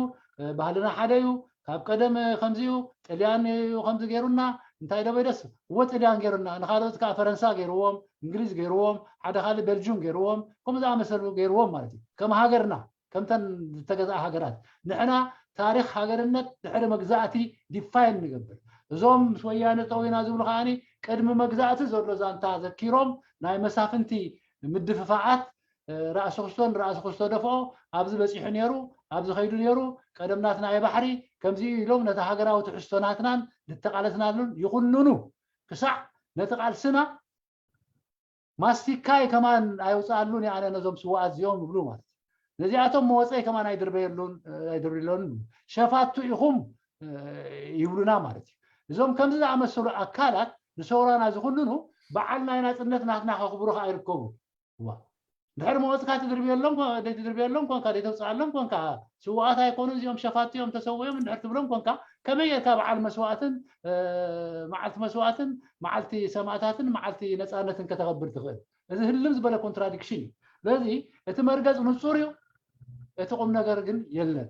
ባህልና ሓደ እዩ። ካብ ቀደም ከምዚ እዩ፣ ጥልያን እዩ ከምዚ ገይሩና። እንታይ ዶ በደስ እዎ ጥልያን ገይሩና፣ ንካልኦት ከዓ ፈረንሳ ገይርዎም፣ እንግሊዝ ገይርዎም፣ ሓደ ካልእ ቤልጁም ገይርዎም፣ ከምኡ ዝኣመሰሉ ገይርዎም ማለት እዩ። ከም ሃገርና ከምተን ዝተገዝኣ ሃገራት ንሕና ታሪክ ሃገርነት ድሕሪ መግዛእቲ ዲፋይን ንገብር። እዞም ምስ ወያነ ጠዊና ዝብሉ ከዓኒ ቅድሚ መግዛእቲ ዘሎ ዛንታ ዘኪሮም ናይ መሳፍንቲ ምድፍፋዓት ራእሲ ክስቶን ራእሲ ክስቶ ደፍኦ ኣብዚ በፂሑ ነይሩ፣ ኣብዚ ከይዱ ነይሩ፣ ቀደም ናትና የባሕሪ ከምዚ ኢሎም ነቲ ሃገራዊ ትሕዝቶ ናትናን ዝተቃለስናሉን ይኹንኑ ክሳዕ ነቲ ቃልስና ማስቲካይ ከማን ኣይውፅኣሉን እየ ኣነ ነዞም ስዋኣት እዚኦም ይብሉ ማለት እዩ። ነዚኣቶም መወፀይ ከማን ኣይድርበየሉን ኣይድርብለሉን ሸፋቱ ኢኹም ይብሉና ማለት እዩ። እዞም ከምዚ ዝኣመሰሉ ኣካላት ንሰውራና ዝኹንኑ በዓል ናይ ናፅነት ናትና ከኽብሩ ከዓ ይርከቡ። ዋ ድሕሪ መወፅካ ትድርብየሎም ትድርብየሎም ኮንካ ዘይተውፅኣሎም ኮንካ ስዋኣት ኣይኮኑ እዚኦም ሸፋቱ እዮም ተሰውዮም እንድሕር ትብሎም ኮንካ ከመይ ጌርካ በዓል መስዋእትን መዓልቲ መስዋእትን መዓልቲ ሰማእታትን መዓልቲ ነፃነትን ከተኸብር ትኽእል? እዚ ህልም ዝበለ ኮንትራዲክሽን እዩ። ስለዚ እቲ መርገፅ ንፁር እዩ፣ እቲ ቁም ነገር ግን የለን።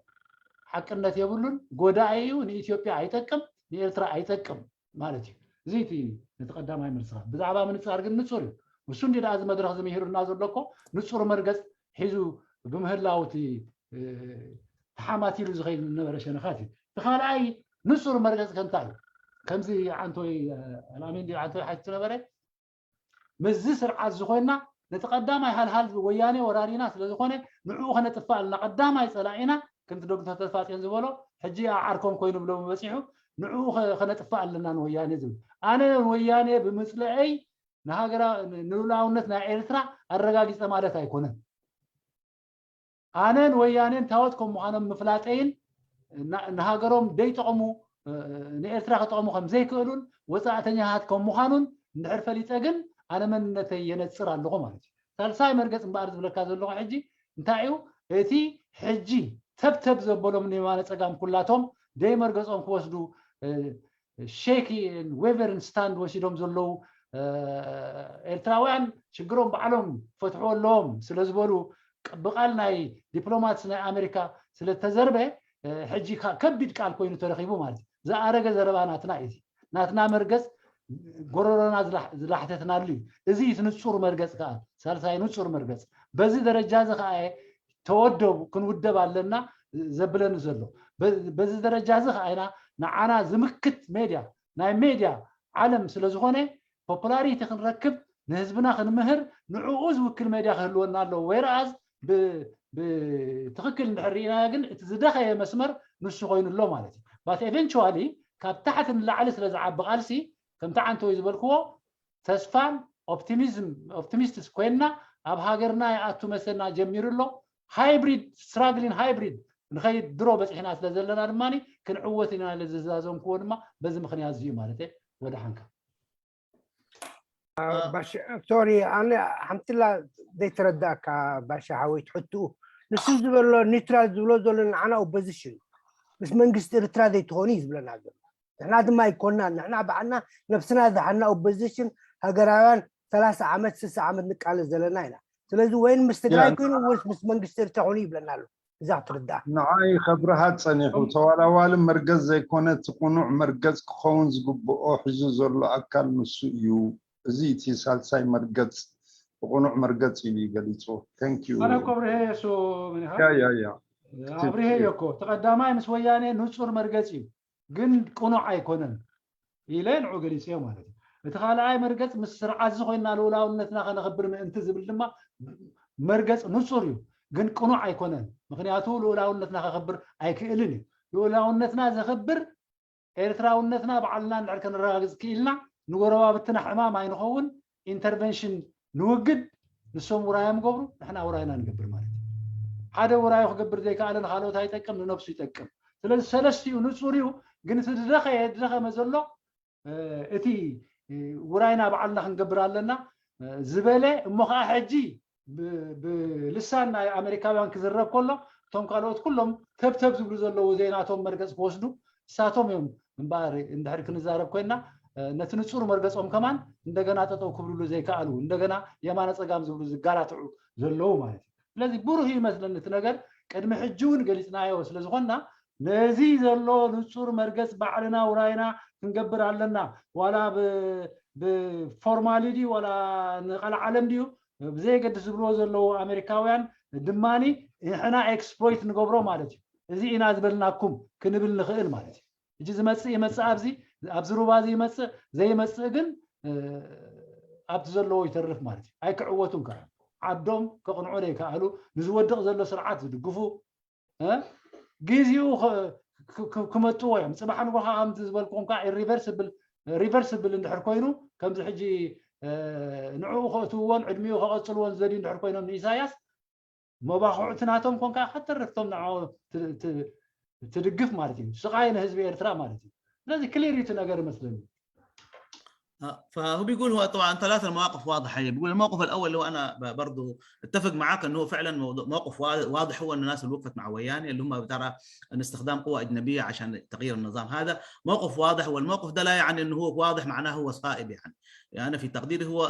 ሓቅነት የብሉን፣ ጎዳኢ እዩ፣ ንኢትዮጵያ ኣይጠቅም፣ ንኤርትራ ኣይጠቅም ማለት እዩ። እዚ እቲ ነቲ ቀዳማይ መልስኻ ብዛዕባ ምንፃር ግን ንፁር እዩ። እሱ እንዲ ደኣ እዚ መድረኽ ዝምሂሩና ዘሎ እኮ ንፁር መርገፅ ሒዙ ብምህላው እቲ ተሓማቲሉ ዝኸይድ ዝነበረ ሸነኻት እዩ። እቲ ካልኣይ ንፁር መርገፅ ከንታ እዩ። ከምዚ ዓንቶይ ኣልኣሚን ዓንቶይ ሓቲቱ ነበረ ምስዚ ስርዓት ዝኾንና ነቲ ቀዳማይ ሃልሃል ወያኔ ወራሪና ስለ ዝኾነ ንዕኡ ከነጥፍእ ኣለና። ቀዳማይ ፀላኢና ከምቲ ዶክተር ተስፋፅዮን ዝበሎ ሕጂ ኣብ ዓርኮም ኮይኑ ብሎ በፂሑ ንዕኡ ከነጥፍእ ኣለና ንወያኔ ዝብል። ኣነ ንወያኔ ብምፅልአይ ንሉላውነት ናይ ኤርትራ ኣረጋጊፀ ማለት ኣይኮነን። ኣነን ወያኔን ታወት ከም ምዃኖም ምፍላጠይን ንሃገሮም ደይጠቕሙ ንኤርትራ ክጠቕሙ ከም ዘይክእሉን ወፃእተኛታት ከም ምዃኑን እንድሕር ፈሊጠ ግን ኣነ መንነተይ የነፅር ኣለኹ ማለት እዩ። ሳልሳይ መርገፅ እምበኣር ዝብለካ ዘለኹ ሕጂ እንታይ እዩ? እቲ ሕጂ ተብተብ ዘበሎም ንየማነ ፀጋም ኩላቶም ደይ መርገፆም ክወስዱ ሼኪ ዌቨርን ስታንድ ወሲዶም ዘለዉ ኤርትራውያን ሽግሮም ባዕሎም ፈትሕዎ ኣለዎም ስለ ዝበሉ ብቃል ናይ ዲፕሎማትስ ናይ ኣሜሪካ ስለተዘርበ ሕጂ ከቢድ ቃል ኮይኑ ተረኪቡ ማለት እዩ። ዝኣረገ ዘረባ ናትና እዩ። ናትና መርገፅ ጎረሮና ዝላሕተትናሉ እዩ። እዚ እቲ ንፁር መርገፅ ከዓ ሳልሳይ ንፁር መርገፅ በዚ ደረጃ እዚ ከዓ ተወደቡ ክንውደብ ኣለና ዘብለኒ ዘሎ በዚ ደረጃ እዚ ከዓ ኢና ንዓና ዝምክት ሜድያ ናይ ሜድያ ዓለም ስለዝኾነ ፖፑላሪቲ ክንረክብ ንህዝብና ክንምህር ንዕኡ ዝውክል ሜድያ ክህልወና ኣለዎ። ወይረኣዝ ብትኽክል እንድሕር ርኢናዮ ግን እቲ ዝደኸየ መስመር ንሱ ኮይኑ ኣሎ ማለት እዩ። ባት ኤቨንቹዋሊ ካብ ታሕቲ ንላዕሊ ስለ ዝዓቢ ቃልሲ ከምቲ ዓንተወይ ዝበልክዎ ተስፋን ኦፕቲሚዝም ኦፕቲሚስትስ ኮይንና ኣብ ሃገርና ይኣቱ መሰልና ጀሚሩ ኣሎ። ሃይብሪድ ስትራግሊን ሃይብሪድ ንኸይድ ድሮ በፂሕና ስለ ዘለና ድማ ክንዕወት ኢና ኢለ ዝዛዘምክዎ ድማ በዚ ምክንያት እዚዩ ማለት ወደ ሓንካ ሶሪ ኣነ ሓምትላ ዘይተረዳእካ ባሻ ሓወይ ትሕትኡ ንሱ ዝበሎ ኒውትራል ዝብሎ ዘሎ ንዓና ኦፖዚሽን ምስ መንግስቲ ኤርትራ ዘይትኾኑ እዩ ዝብለና ዘሎ። ንሕና ድማ ኣይኮንና ንሕና ባዕልና ነብስና ዝሓና ኦፖዚሽን ሃገራውያን ሰላሳ ዓመት ስሳ ዓመት ንቃለስ ዘለና ኢና። ስለዚ ወይን ምስ ትግራይ ኮይኑ ወይስ ምስ መንግስቲ ኤርትራ ኮይኑ ይብለና ኣሎ። እዛ ክትርዳእ ንዓይ ከብርሃ ጸኒሑ ተዋላዋሊ መርገጽ ዘይኮነ እቲ ቁኑዕ መርገጽ ክኸውን ዝግብኦ ሒዙ ዘሎ ኣካል ንሱ እዩ። እዚ እቲ ሳልሳይ መርገጽ ብቁኑዕ መርገጽ ኢሉ እዩ ገሊጹ። Thank you። ኣነ ኮብርሄ እሱ ምን ኢኻ? ያ ያ ያ ኣብርሄዮ እኮ እቲ ቀዳማይ ምስ ወያኔ ንጹር መርገጽ እዩ፣ ግን ቅኑዕ ኣይኮነን ኢለ ንዑ ገሊጽዮ ማለት እዩ። እቲ ካልኣይ መርገጽ ምስ ስርዓት እዚ ኮይና ልኡላውነትና ከነኽብር ምእንቲ ዝብል ድማ መርገጽ ንጹር እዩ፣ ግን ቅኑዕ ኣይኮነን። ምክንያቱ ልኡላውነትና ከኽብር ኣይክእልን እዩ። ልኡላውነትና ዘኽብር ኤርትራውነትና ባዕልና እንድሕር ከነረጋግጽ ክኢልና ንጎረባብትና ሕማም ኣይንኸውን። ኢንተርቨንሽን ንውግድ፣ ንሶም ውራዮም ገብሩ፣ ንሕና ውራይና ንገብር ማለት እዩ። ሓደ ውራዩ ክገብር ዘይከኣለ ንካልኦት ኣይጠቅም፣ ንነብሱ ይጠቅም። ስለዚ ሰለስቲኡ ንጹር እዩ፣ ግን እቲ ዝደኸየ ዝደኸመ ዘሎ እቲ ውራይና ባዕልና ክንገብር ኣለና ዝበለ እሞ ከዓ ሕጂ ብልሳን ናይ ኣሜሪካውያን ክዝረብ ከሎ እቶም ካልኦት ኩሎም ተብተብ ዝብሉ ዘለዉ ዘይናቶም መርገፅ ክወስዱ እሳቶም እዮም እምበኣር እንድሕር ክንዛረብ ኮይና ነቲ ንፁር መርገፆም ከማን እንደገና ጠጠው ክብልሉ ዘይከኣሉ እንደገና የማነ ፀጋም ዝብሉ ዝጋራትዑ ዘለዉ ማለት እዩ። ስለዚ ብሩህ ይመስለኒ እቲ ነገር ቅድሚ ሕጂ እውን ገሊፅናዮ ስለዝኾንና ነዚ ዘሎ ንፁር መርገፅ ባዕልና ውራይና ክንገብር ኣለና ዋላ ብፎርማሊ ድዩ ዋላ ንቐልዓለም ድዩ ብዘየገድስ ዝብልዎ ዘለዉ ኣሜሪካውያን ድማኒ ንሕና ኤክስፕሎይት ንገብሮ ማለት እዩ። እዚ ኢና ዝበልናኩም ክንብል ንኽእል ማለት እዩ። እጂ ዝመፅእ ይመፅእ ኣብዚ ኣብዚ ሩባ እዚ ይመፅእ ዘይመፅእ ግን ኣብቲ ዘለዎ ይተርፍ ማለት እዩ። ኣይክዕወቱን ከዓ ዓዶም ከቕንዑ ዘይከኣሉ ንዝወድቕ ዘሎ ስርዓት ዝድግፉ ግዜኡ ክመጥዎ እዮም። ፅባሕ ንጎ ከዓ ከምቲ ዝበልኩም ከዓ ኢሪቨርስብል ሪቨርስብል እንድሕር ኮይኑ ከምዚ ሕጂ ንዕኡ ከእትውዎን ዕድሚኡ ከቐፅልዎን ዝደልዩ እንድሕር ኮይኖም ንኢሳያስ መባኽዑቲ ናቶም ኮንካ ከተርፍቶም ንዓ ትድግፍ ማለት እዩ። ስቃይ ንህዝቢ ኤርትራ ማለት እዩ። ስለዚ ክሊር እዩ እቲ ነገር ይመስለኒ። فهو بيقول هو طبعا ثلاثة مواقف واضحة. بيقول الموقف الأول اللي هو أنا برضو اتفق معاك أنه فعلا موقف واضح هو أن الناس اللي وقفت مع وياني اللي هم ترى أن استخدام قوة أجنبية عشان تغيير النظام هذا موقف واضح. والموقف ده لا يعني أنه هو واضح معناه هو صائب يعني. يعني أنا في تقديري هو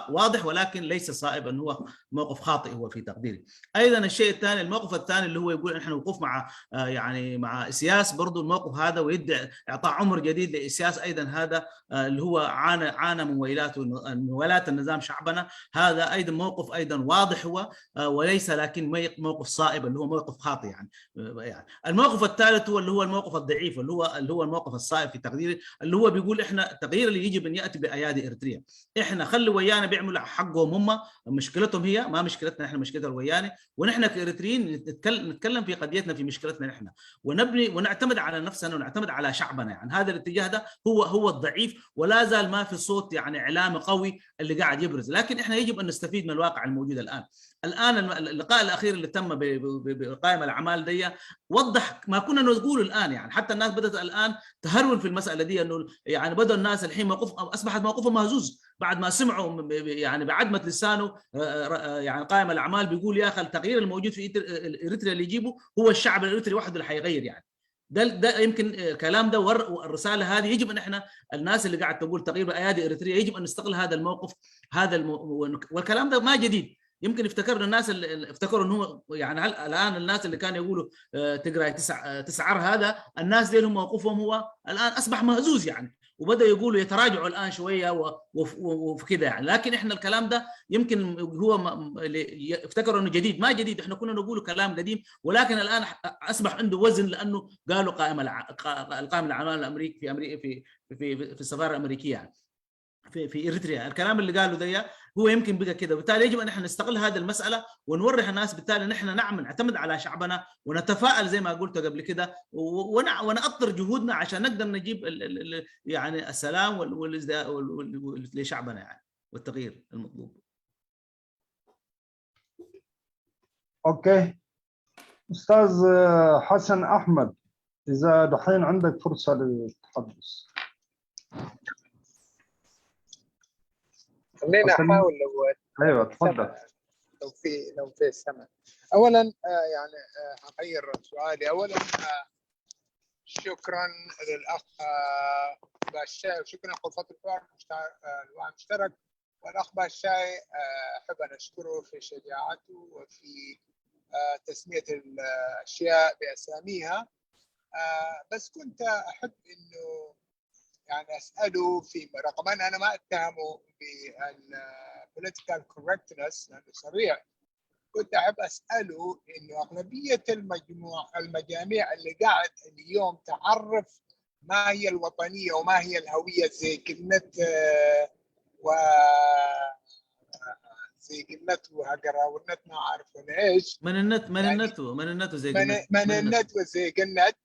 واضح ولكن ليس صائب أنه هو موقف خاطئ هو في تقديري. أيضا الشيء الثاني الموقف الثاني اللي هو يقول نحن وقوف مع يعني مع إسياس برضو الموقف هذا ويدعي إعطاء عمر جديد لإسياس أيضا هذا اللي هو عانى عانى من ويلات من ويلات النظام شعبنا. هذا ايضا موقف ايضا واضح هو وليس لكن موقف صائب اللي هو موقف خاطئ يعني. يعني الموقف الثالث هو اللي هو الموقف الضعيف اللي هو اللي هو الموقف الصائب في تقديري اللي هو بيقول احنا التغيير اللي يجب ان ياتي بايادي اريتريا. احنا خلي ويانا بيعملوا حقهم هم مشكلتهم هي ما مشكلتنا احنا مشكلتها الويانه ونحن كاريتريين نتكلم في قضيتنا في مشكلتنا نحن ونبني ونعتمد على نفسنا ونعتمد على شعبنا يعني هذا الاتجاه ده هو هو الضعيف ولا زال ما في صوت يعني اعلامي قوي اللي قاعد يبرز لكن احنا يجب ان نستفيد من الواقع الموجود الان. الان اللقاء الاخير اللي تم بقائمه الاعمال دي وضح ما كنا نقول الان يعني حتى الناس بدات الان تهرول في المساله دي انه يعني بدا الناس الحين موقف اصبحت موقفهم مهزوز بعد ما سمعوا يعني بعدمه لسانه يعني قائم الاعمال بيقول يا اخي التغيير الموجود في اريتريا اللي يجيبه هو الشعب الاريتري وحده اللي حيغير يعني. ده ده يمكن الكلام ده والرساله هذه يجب ان احنا الناس اللي قاعد تقول تغيير بايادي اريتريا يجب ان نستغل هذا الموقف هذا المو... والكلام ده ما جديد. يمكن افتكرنا الناس اللي افتكروا انه يعني هل الان الناس اللي كانوا يقولوا تقراي تسع تسعر هذا الناس دي هم موقفهم هو الان اصبح مهزوز يعني وبداوا يقولوا يتراجعوا الان شويه وفي كده يعني لكن احنا الكلام ده يمكن هو افتكروا انه جديد ما جديد احنا كنا نقول كلام قديم ولكن الان اصبح عنده وزن لانه قالوا قائمه القائمه الاعمال الامريكي في امريكا في في في السفاره الامريكيه يعني. في في اريتريا الكلام اللي قاله ده هو يمكن بقى كده وبالتالي يجب ان احنا نستغل هذه المساله ونورح الناس بالتالي نحن نعمل نعتمد على شعبنا ونتفائل زي ما قلت قبل كده ونأطر جهودنا عشان نقدر نجيب ال ال ال يعني السلام لشعبنا يعني والتغيير المطلوب. اوكي استاذ حسن احمد اذا دحين عندك فرصه للتحدث. خليني احاول لو ايوه تفضل. لو في لو في سمع. اولا آه، يعني آه، هغير سؤالي اولا آه، شكرا للاخ آه، باشا وشكرا غرفه الحوار المشترك والاخ باشاي احب ان اشكره في شجاعته وفي تسميه الاشياء باساميها. بس كنت احب انه يعني اساله في رغم ان انا ما اتهمه بال political correctness لانه سريع كنت أحب أسأله إنه أغلبية المجموع المجاميع اللي قاعد اليوم تعرف ما هي الوطنية وما هي الهوية زي كلمة و زي كلمة وهاجر ونت ما أعرف ولا إيش መንነት መንነቱ መንነቱ ዜግነት መንነት ወዘግነት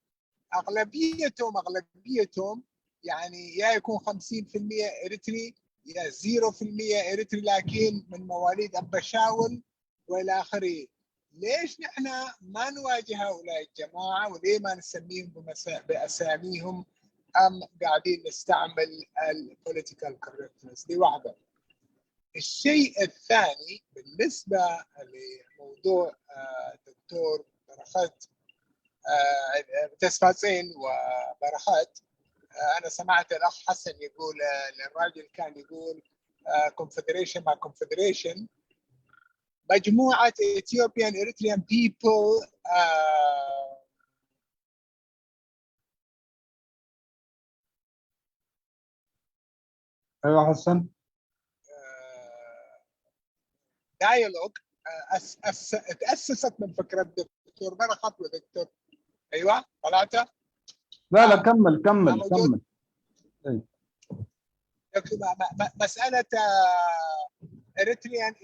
أغلبيتهم أغلبيتهم يعني يا يكون خمسين في المية إريتري يا زيرو في المية إريتري لكن من مواليد أبا شاول والى اخره. ليش نحن ما نواجه هؤلاء الجماعه وليه ما نسميهم بمسا... باساميهم؟ ام قاعدين نستعمل ال political correctness؟ دي واحده. الشيء الثاني بالنسبه لموضوع آه، دكتور برخت تسفاسين وبرخت، انا سمعت الاخ حسن يقول الراجل كان يقول confederation مع confederation. مجموعه Ethiopian Eritrean people ايوه حسن. Dialogue تاسست من فكره دكتور برخت ودكتور ايوه ثلاثه. لا لا كمل كمل كمل. مساله Eritrean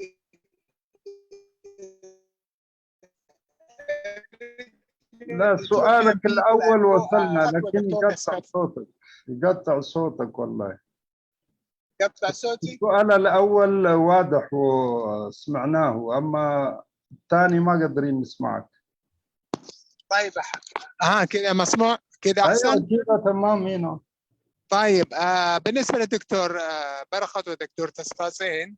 لا سؤالك الاول وصلنا لكن يقطع صوتك، يقطع صوتك والله. يقطع صوتي؟ السؤال الاول واضح وسمعناه، اما الثاني ما قادرين نسمعك. طيب ها كذا مسموع كذا احسن؟ كذا تمام هنا. طيب آه بالنسبه للدكتور آه برخت ودكتور تسفاسين،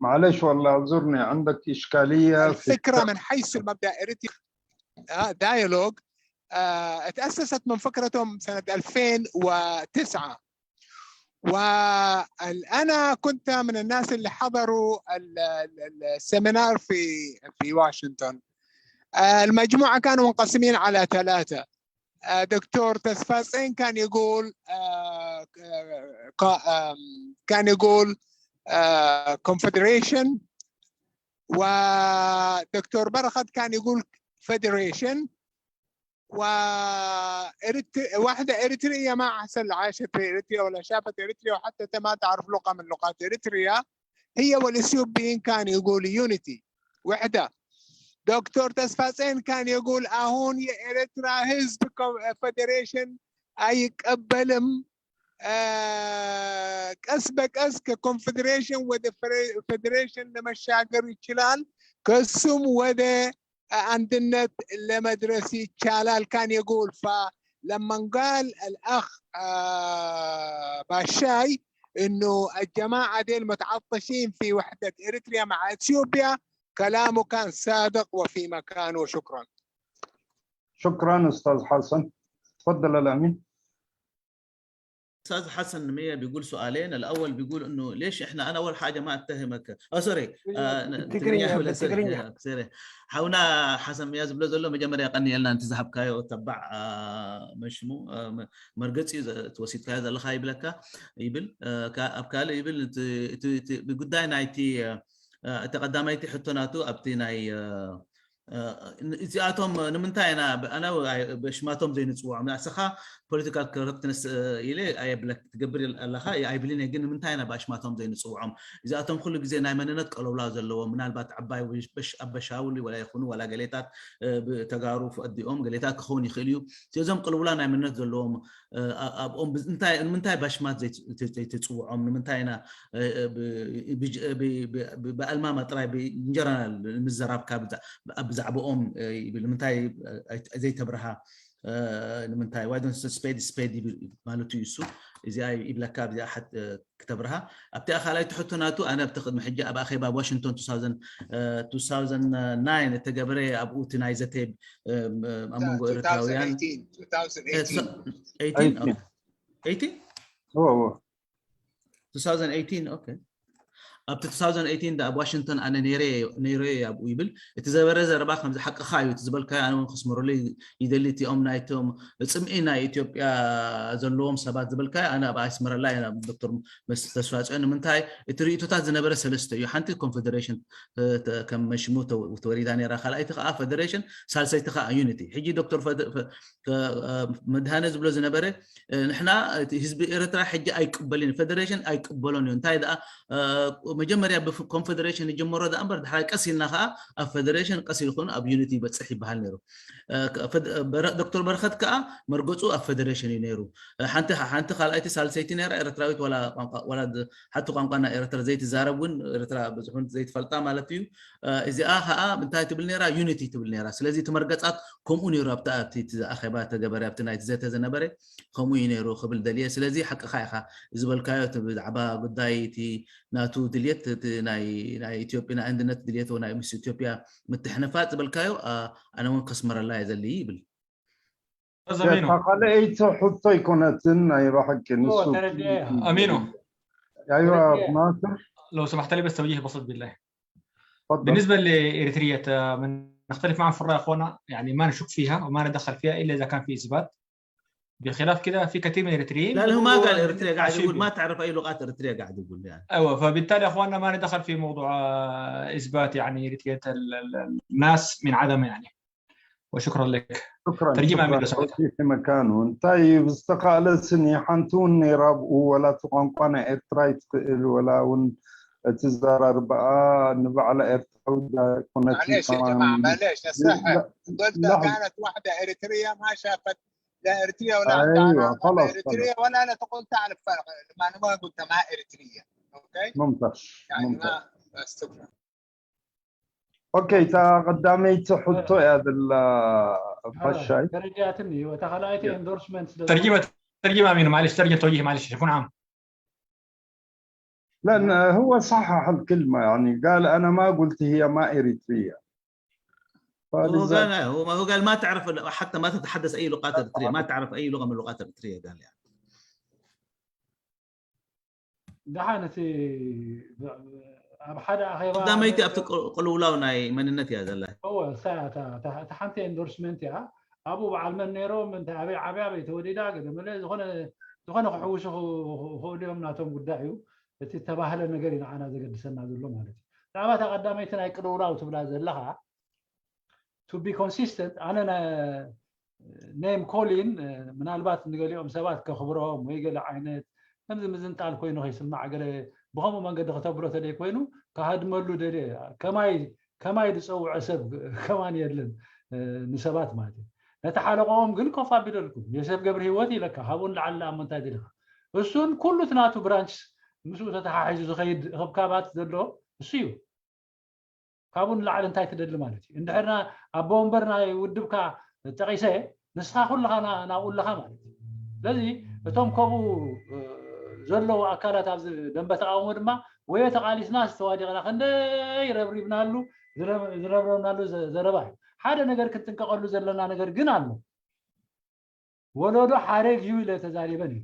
معلش والله اعذرني، عندك اشكاليه الفكره من حيث المبدا Eritrean dialogue تاسست من فكرتهم سنه ألفين وتسعة، وانا كنت من الناس اللي حضروا ال seminar في في واشنطن. المجموعه كانوا منقسمين على ثلاثه. دكتور تسفاسين كان يقول كان يقول confederation، ودكتور برخت كان يقول federation، و واحده اريتريه ما احسن عاشت في اريتريا ولا شافت اريتريا، وحتى ما تعرف لغه من لغات اريتريا، هي والاثيوبيين كان يقول unity وحده. دكتور تسفاسين كان يقول አሁን የኤርትራ ህዝብ federation አይቀበልም። ቀስ በቀስ ከ confederation ወደ federation ለመሻገር ይችላል፣ ከሱም ወደ አንድነት ለመድረስ ይቻላል كان يقول። فلما قال الاخ باشاي انه الجماعه ديل متعطشين في وحده اريتريا مع اثيوبيا، كلامه كان صادق وفي مكانه. شكرا. شكرا استاذ حسن. تفضل الامين. استاذ حسن مية بيقول سؤالين، الاول بيقول انه ليش احنا، انا اول حاجه ما اتهمك اه سوري بالتجرية. حاونا حسن مية ዝብሎ ዘሎ መጀመርያ ቀንየልና ነቲ ዝሃብካዮ ተባዕ መሽሙ መርገፂ እዩ ወሲድካዮ ዘለካ ይብለካ ይብል። ኣብ ካልእ ይብል ብጉዳይ ናይቲ እቲ ቀዳማይቲ ሕቶ ናቱ ኣብቲ ናይ እዚኣቶም ንምንታይ ኢና ኣነ ብኣሽማቶም ዘይንፅውዖም? ንስኻ political correctness ኢለ ኣየብለክ ትገብር ኣለኻ ኣይብልን እየ፣ ግን ንምንታይ ኢና ብኣሽማቶም ዘይንፅውዖም? እዚኣቶም ኩሉ ግዜ ናይ መንነት ቀለውላ ዘለዎም፣ ምናልባት ዓባይ ኣበሻውል ወላ ይኹኑ ዋላ ገሌታት ተጋሩ ፈዲኦም ገሌታት ክኸውን ይኽእል እዩ። እዞም ቅልውላ ናይ መንነት ዘለዎም ኣብኦም ንምንታይ ባሽማት ዘይትፅውዖም? ንምንታይ ኢና ብኣልማማ ጥራይ ብእንጀራና ንምዘራብካ ብዛዕባኦም ይብል? ንምንታይ ዘይተብርሃ? ንምንታይ why don't spade spade ማለቱ እዩ እሱ። እዚኣ ይብለካ እዚኣ ክተብርሃ። ኣብቲ ካልኣይቲ ሕቶ ናቱ ኣነ ኣብቲ ቅድሚ ሕጂ ኣብ ኣኼባ ዋሽንግቶን two thousand nine እተገብረ ኣብኡ እቲ ናይ ዘተ ኣብ መንጎ ኤርትራውያን two thousand eighteen okay ኣብቲ two thousand eighteen ኣብ ዋሽንግተን ኣነ ነይረ ነይረ ኣብኡ ይብል። እቲ ዘበረ ዘረባ ከምዚ ሓቅኻ እዩ፣ እቲ ዝበልካዮ ኣነ እውን ክስምረሉ ይደሊ። እቲኦም ናይቶም ጽምኢ ናይ ኢትዮጵያ ዘለዎም ሰባት ዝበልካዮ ኣነ ኣብ ኣስመራ ላይ ናብ ዶክተር ተስፋጽዮን። ንምንታይ እቲ ርእይቶታት ዝነበረ ሰለስተ እዩ። ሓንቲ ኮንፌደሬሽን ከም መሽሙ ተወሪዳ ነይራ፣ ካልኣይቲ ከዓ ፌደሬሽን፣ ሳልሰይቲ ከዓ ዩኒቲ። ሕጂ ዶክተር መድሃነ ዝብሎ ዝነበረ ንሕና ህዝቢ ኤርትራ ሕጂ ኣይቅበልን፣ ፌደሬሽን ኣይቅበሎን እዩ። እንታይ ደኣ መጀመርያ ብኮንፌደሬሽን ይጀመሮ ደኣ እምበር ድሕራይ ቀስ ኢልና ከዓ ኣብ ፌደሬሽን ቀስ ኢልኩን ኣብ ዩኒቲ ይበፅሕ ይበሃል ነይሩ። ዶክተር በረኸት ከዓ መርገፁ ኣብ ፌደሬሽን እዩ ነይሩ። ሓንቲ ሓንቲ ካልኣይቲ ሳልሰይቲ ነይራ ኤርትራዊት ዋላ ሓቲ ቋንቋ ናይ ኤርትራ ዘይትዛረብ እውን ኤርትራ ብዙሕ ዘይትፈልጣ ማለት እዩ። እዚኣ ከዓ እንታይ ትብል ነይራ? ዩኒቲ ትብል ነይራ። ስለዚ እቲ መርገፃት ከምኡ ነይሩ ኣብቲ ኣብቲ ኣኼባ ተገበረ ኣብቲ ናይቲ ዘተ ዝነበረ ከምኡ እዩ ነይሩ ክብል ደልየ። ስለዚ ሓቅኻ ኢኻ ዝበልካዮ እቲ ብዛዕባ ጉዳይ እቲ ናቱ ድልየት እቲ ናይ ናይ ኢትዮጵያ ናይ ኣንድነት ድልየት ወይ ናይ ምስ ኢትዮጵያ ምትሕንፋጥ ዝበልካዮ ኣነ እውን ከስመረላ እየ ዘልይ ይብል። እታ ካልኣይቲ ሕቶ ኣይኮነትን ናይ ብሓቂ ንሱ أمينو أيوة ناصر لو سمحت لي بس توجيه بسيط بالله. بالنسبة لإريترية نختلف معا في الرأي أخوانا، يعني ما نشك فيها وما ندخل فيها إلا إذا كان في إثبات. بخلاف كده في كثير من الإريتريين لا هو ما قال إريتريا، قاعد يقول ما تعرف أي لغات إريتريا، قاعد يقول يعني. أيوة، فبالتالي أخوانا ما ندخل في موضوع إثبات يعني إريترية الناس من عدم يعني. وشكرا لك. شكرا ترجمة شكرا من لو سمحت. في مكانه. طيب استقالة سني حنتون راب ولا تقنقنا إرترايت ولا ون تزار أربعة نبع على إرترايت كنا معليش يا جماعة، معليش، الساحة. قلت كانت واحدة إريترية ما شافت لا إريتريا ولا أيوة، تعرف خلاص، إريتريا ولا لا تقول تعرف فرق. ما أنا ما قلت ما إريتريا. أوكي؟ ممتاز يعني ممتاز. ما بس شكرا. ኦኬ፣ እታ ቀዳመይቲ ሕቶ እያ ዘላ ፋሻይ። ተረዲኣትኒ እዩ። እታ ካልኣይቲ ኢንዶርስመንት ስለ ترجمة ترجمة أمينو، معلش، ترجم توجيه، معلش، يكون عام. لأن هو صحح الكلمة، يعني قال أنا ما قلت هي ما إريترية. هو فلذلك قال هو هو قال ما تعرف حتى ما تتحدث اي لغات اريتريه، ما تعرف اي لغه من لغات اريتريه قال يعني. ደሓን እቲ ኣብ ሓደ ኣኼባ ቀዳመይቲ ኣብቲ ቅልውላው ናይ መንነት እያ ዘላ። እወ እሳ እያ እታ እታ- እታ ሓንቲ ኢንዶርስመንት እያ። ኣብኡ በዓል መን ነይሮም እንታይ ኣበይ ዓብያ ኣበይ ተወሊዳ ገለ መለ ዝኾነ ዝኾነ ክሕውሱ ክኽእሉ እዮም ናቶም ጉዳይ እዩ። እቲ ተባህለ ነገር እዩ ንዓና ዘገድሰና ዘሎ ማለት እዩ። ብዛዕባ እታ ቀዳመይቲ ናይ ቅልውላው ትብላ ዘለኻ to be consistent ኣነ ኔም ኮሊን ምናልባት ንገሊኦም ሰባት ከኽብሮም ወይ ገለ ዓይነት ከምዚ ምዝንጣል ኮይኑ ከይስማዕ ገለ ብኸምኡ መንገዲ ከተብሎ ተደይ ኮይኑ ክሃድመሉ ደልየ ከማይ ከማይ ዝፀውዐ ሰብ ከማን የለን ንሰባት ማለት እዩ። ነቲ ሓለቆኦም ግን ኮፍ ኣቢለልኩም የሰብ ገብሪ ህይወት ኢለካ ካብኡ ንላዕሊ ኣሞ እንታይ ደሊኻ እሱን ኩሉ እቲ ናቱ ብራንች ምስኡ ተተሓሒዙ ዝኸይድ ኽብካባት ዘሎ እሱ እዩ። ካብኡ ንላዕሊ እንታይ ትደሊ ማለት እዩ። እንድሕርና ኣቦ ወንበር ናይ ውድብካ ጠቒሰ ንስኻ ኩልኻ ናብኡ ኣለኻ ማለት እዩ። ስለዚ እቶም ከምኡ ዘለዉ ኣካላት ኣብዚ ደንበ ተቃውሞ ድማ ወዮ ተቓሊስና ዝተዋዲቕና ክንደይ ረብሪብናሉ ዝረብረብናሉ ዘረባ እዩ። ሓደ ነገር ክንጥንቀቐሉ ዘለና ነገር ግን ኣሎ። ወለዶ ሓረግ እዩ ኢለ ተዛሪበ ነይሩ።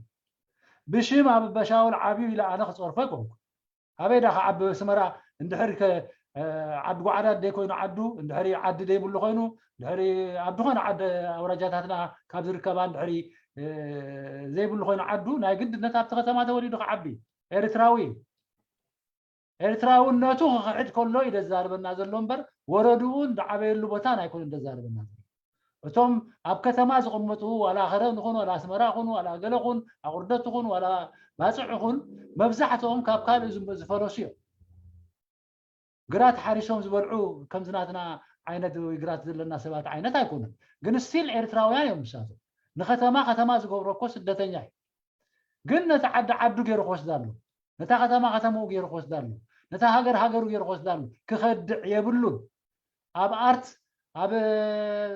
ብሽም ኣበበሻውል ዓብዩ ኢለ ኣነ ክፀርፎ ኣይኮንኩ። ኣበይ ዳ ክዓቢ ኣስመራ እንድሕር ዓዲ ጓዕዳድ ደይ ኮይኑ ዓዱ እንድሕር ዓዲ ደይብሉ ኮይኑ እንድሕር ኣብ ዝኾነ ዓዲ ኣውራጃታትና ካብ ዝርከባ እንድሕር ዘይብሉ ኮይኑ ዓዱ ናይ ግድነት ኣብቲ ከተማ ተወሊዱ ክዓቢ ኤርትራዊ ኤርትራውነቱ ክኽሕድ ከሎ እዩ ደዛርበና ዘሎ እምበር ወረድኡ እንዳዓበየሉ ቦታ ናይኮነ ደዛርበና ዘሎ። እቶም ኣብ ከተማ ዝቕመጡ ዋላ ከረን ይኹን ዋላ ኣስመራ ይኹን ዋላ ገለ ይኹን ኣቑርደት ይኹን ዋላ ባፅዕ ይኹን መብዛሕትኦም ካብ ካልእ ዝፈለሱ እዮም። ግራት ሓሪሶም ዝበልዑ ከምዚ ናትና ዓይነት ወይ ግራት ዘለና ሰባት ዓይነት ኣይኮኑን። ግን ስቲል ኤርትራውያን እዮም ንሳቶም። ንከተማ ከተማ ዝገብሮ እኮ ስደተኛ እዩ። ግን ነቲ ዓዲ ዓዱ ገይሩ ክወስዳ ኣሎ። ነታ ከተማ ከተምኡ ገይሩ ክወስዳ ኣሎ። ነታ ሃገር ሃገሩ ገይሩ ክወስዳ ኣሎ። ክኸድዕ የብሉን። ኣብ ኣርት ኣብ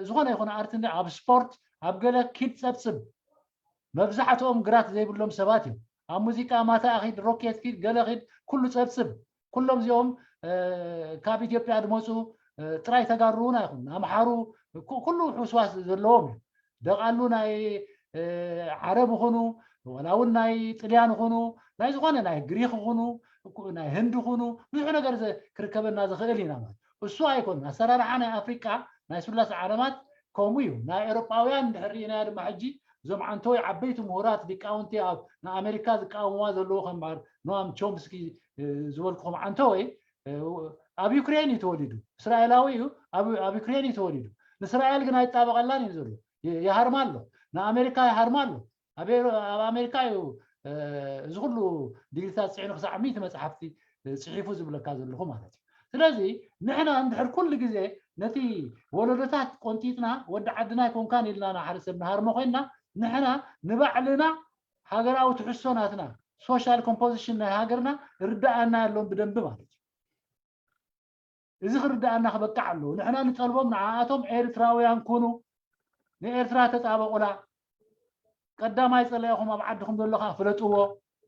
ዝኾነ ይኹን ኣርት ኣብ ስፖርት ኣብ ገለ ኪድ ፀብፅብ መብዛሕትኦም ግራት ዘይብሎም ሰባት እዮም። ኣብ ሙዚቃ ማታ ኪድ ሮኬት ኪድ ገለ ኪድ ኩሉ ፀብፅብ ኩሎም እዚኦም ካብ ኢትዮጵያ ዝመፁ ጥራይ ተጋሩ እውን ኣይኹን ኣምሓሩ ኩሉ ሕውስዋስ ዘለዎም እዩ። ደቃሉ ናይ ዓረብ ይኹኑ ዋላ እውን ናይ ጥልያን ይኹኑ ናይ ዝኾነ ናይ ግሪክ ይኹኑ ናይ ህንዲ ኩኑ ብዙሕ ነገር ክርከበና ዝኽእል ኢና ማለት እሱ ኣይኮን ኣሰራርሓ ናይ ኣፍሪቃ ናይ ስላስ ዓለማት ከምኡ እዩ ናይ ኤሮጳውያን ድሕር ርኢናዮ ድማ ሕጂ እዞም ዓንተወይ ዓበይቲ ምሁራት ሊቃውንቲ ኣብ ንኣሜሪካ ዝቃወምዋ ዘለዉ ከም በዓል ኖኣም ቾምስኪ ዝበልኩኹም ዓንተወይ ኣብ ዩክሬን እዩ ተወሊዱ እስራኤላዊ እዩ ኣብ ዩክሬን እዩ ተወሊዱ ንእስራኤል ግን ኣይጣበቐላን እዩ ዘሎ ይሃርማ ኣሎ ንኣሜሪካ ይሃርማ ኣሎ ኣብ ኣሜሪካ እዩ እዚ ኩሉ ዲግሪታት ፅዕኑ ክሳዕ ሚእቲ መፅሓፍቲ ፅሒፉ ዝብለካ ዘለኹ ማለት እዩ ስለዚ ንሕና እንድሕር ኩሉ ግዜ ነቲ ወለዶታት ቆንጢጥና ወዲ ዓድና ኣይኮንካን ኢልና ሓደ ሰብ ንሃርሞ ኮይንና ንሕና ንባዕልና ሃገራዊ ትሕዝቶ ናትና social composition ናይ ሃገርና ርዳኣና ያለውን ብደንቢ ማለት እዩ እዚ ክርዳኣና ክበቃዕ ኣለዎ ንሕና ንጠልቦም ንዓኣቶም ኤርትራውያን ኩኑ ንኤርትራ ተጣበቑላ ቀዳማይ ጸላኢኹም ኣብ ዓድኹም ዘሎ ከዓ ፍለጥዎ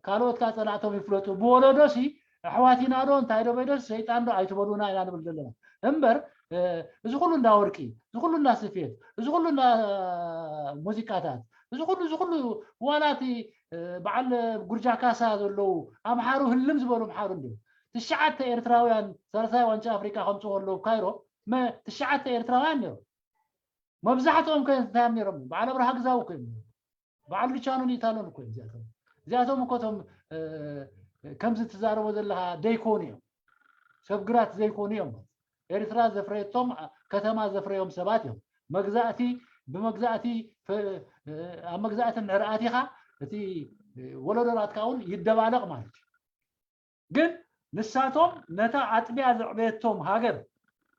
ካልኦት ከዓ ጸላእቶም ይፍለጡ ብወለዶ ሲ ኣሕዋት ኢና ዶ እንታይ ዶ በይዶ ሰይጣን ዶ ኣይትበሉና ኢና ንብል ዘለና እምበር እዚ ኩሉ እንዳ ወርቂ እዚ ኩሉ እንዳ ስፌት እዚ ኩሉ እንዳ ሙዚቃታት እዚ ኩሉ እዚ ኩሉ ዋላ እቲ በዓል ጉርጃ ካሳ ዘለዉ ኣምሓሩ ህልም ዝበሉ ኣምሓሩ እንዲሁ ትሽዓተ ኤርትራውያን ሳልሳይ ዋንጫ ኣፍሪቃ ከምፅኡ ከለዉ ካይሮ ትሽዓተ ኤርትራውያን ነይሮም መብዛሕትኦም ከ እንታይ እዮም ነይሮም በዓል ኣብርሃ ግዛው እኮ እዮም በዓል ሉቻኖን ኢታሎን እኮ እዮም እዚኣቶም እዚኣቶም እኮ ቶም ከምዚ ትዛረቦ ዘለካ ደይኮኑ እዮም ሰብ ግራት ዘይኮኑ እዮም ኤርትራ ዘፍረየቶም ከተማ ዘፍረዮም ሰባት እዮም መግዛእቲ ብመግዛእቲ ኣብ መግዛእቲ እንድሕር ኣቲኻ እቲ ወለዶ ናትካ እውን ይደባለቕ ማለት እዩ ግን ንሳቶም ነታ ኣጥቢያ ዘዕበየቶም ሃገር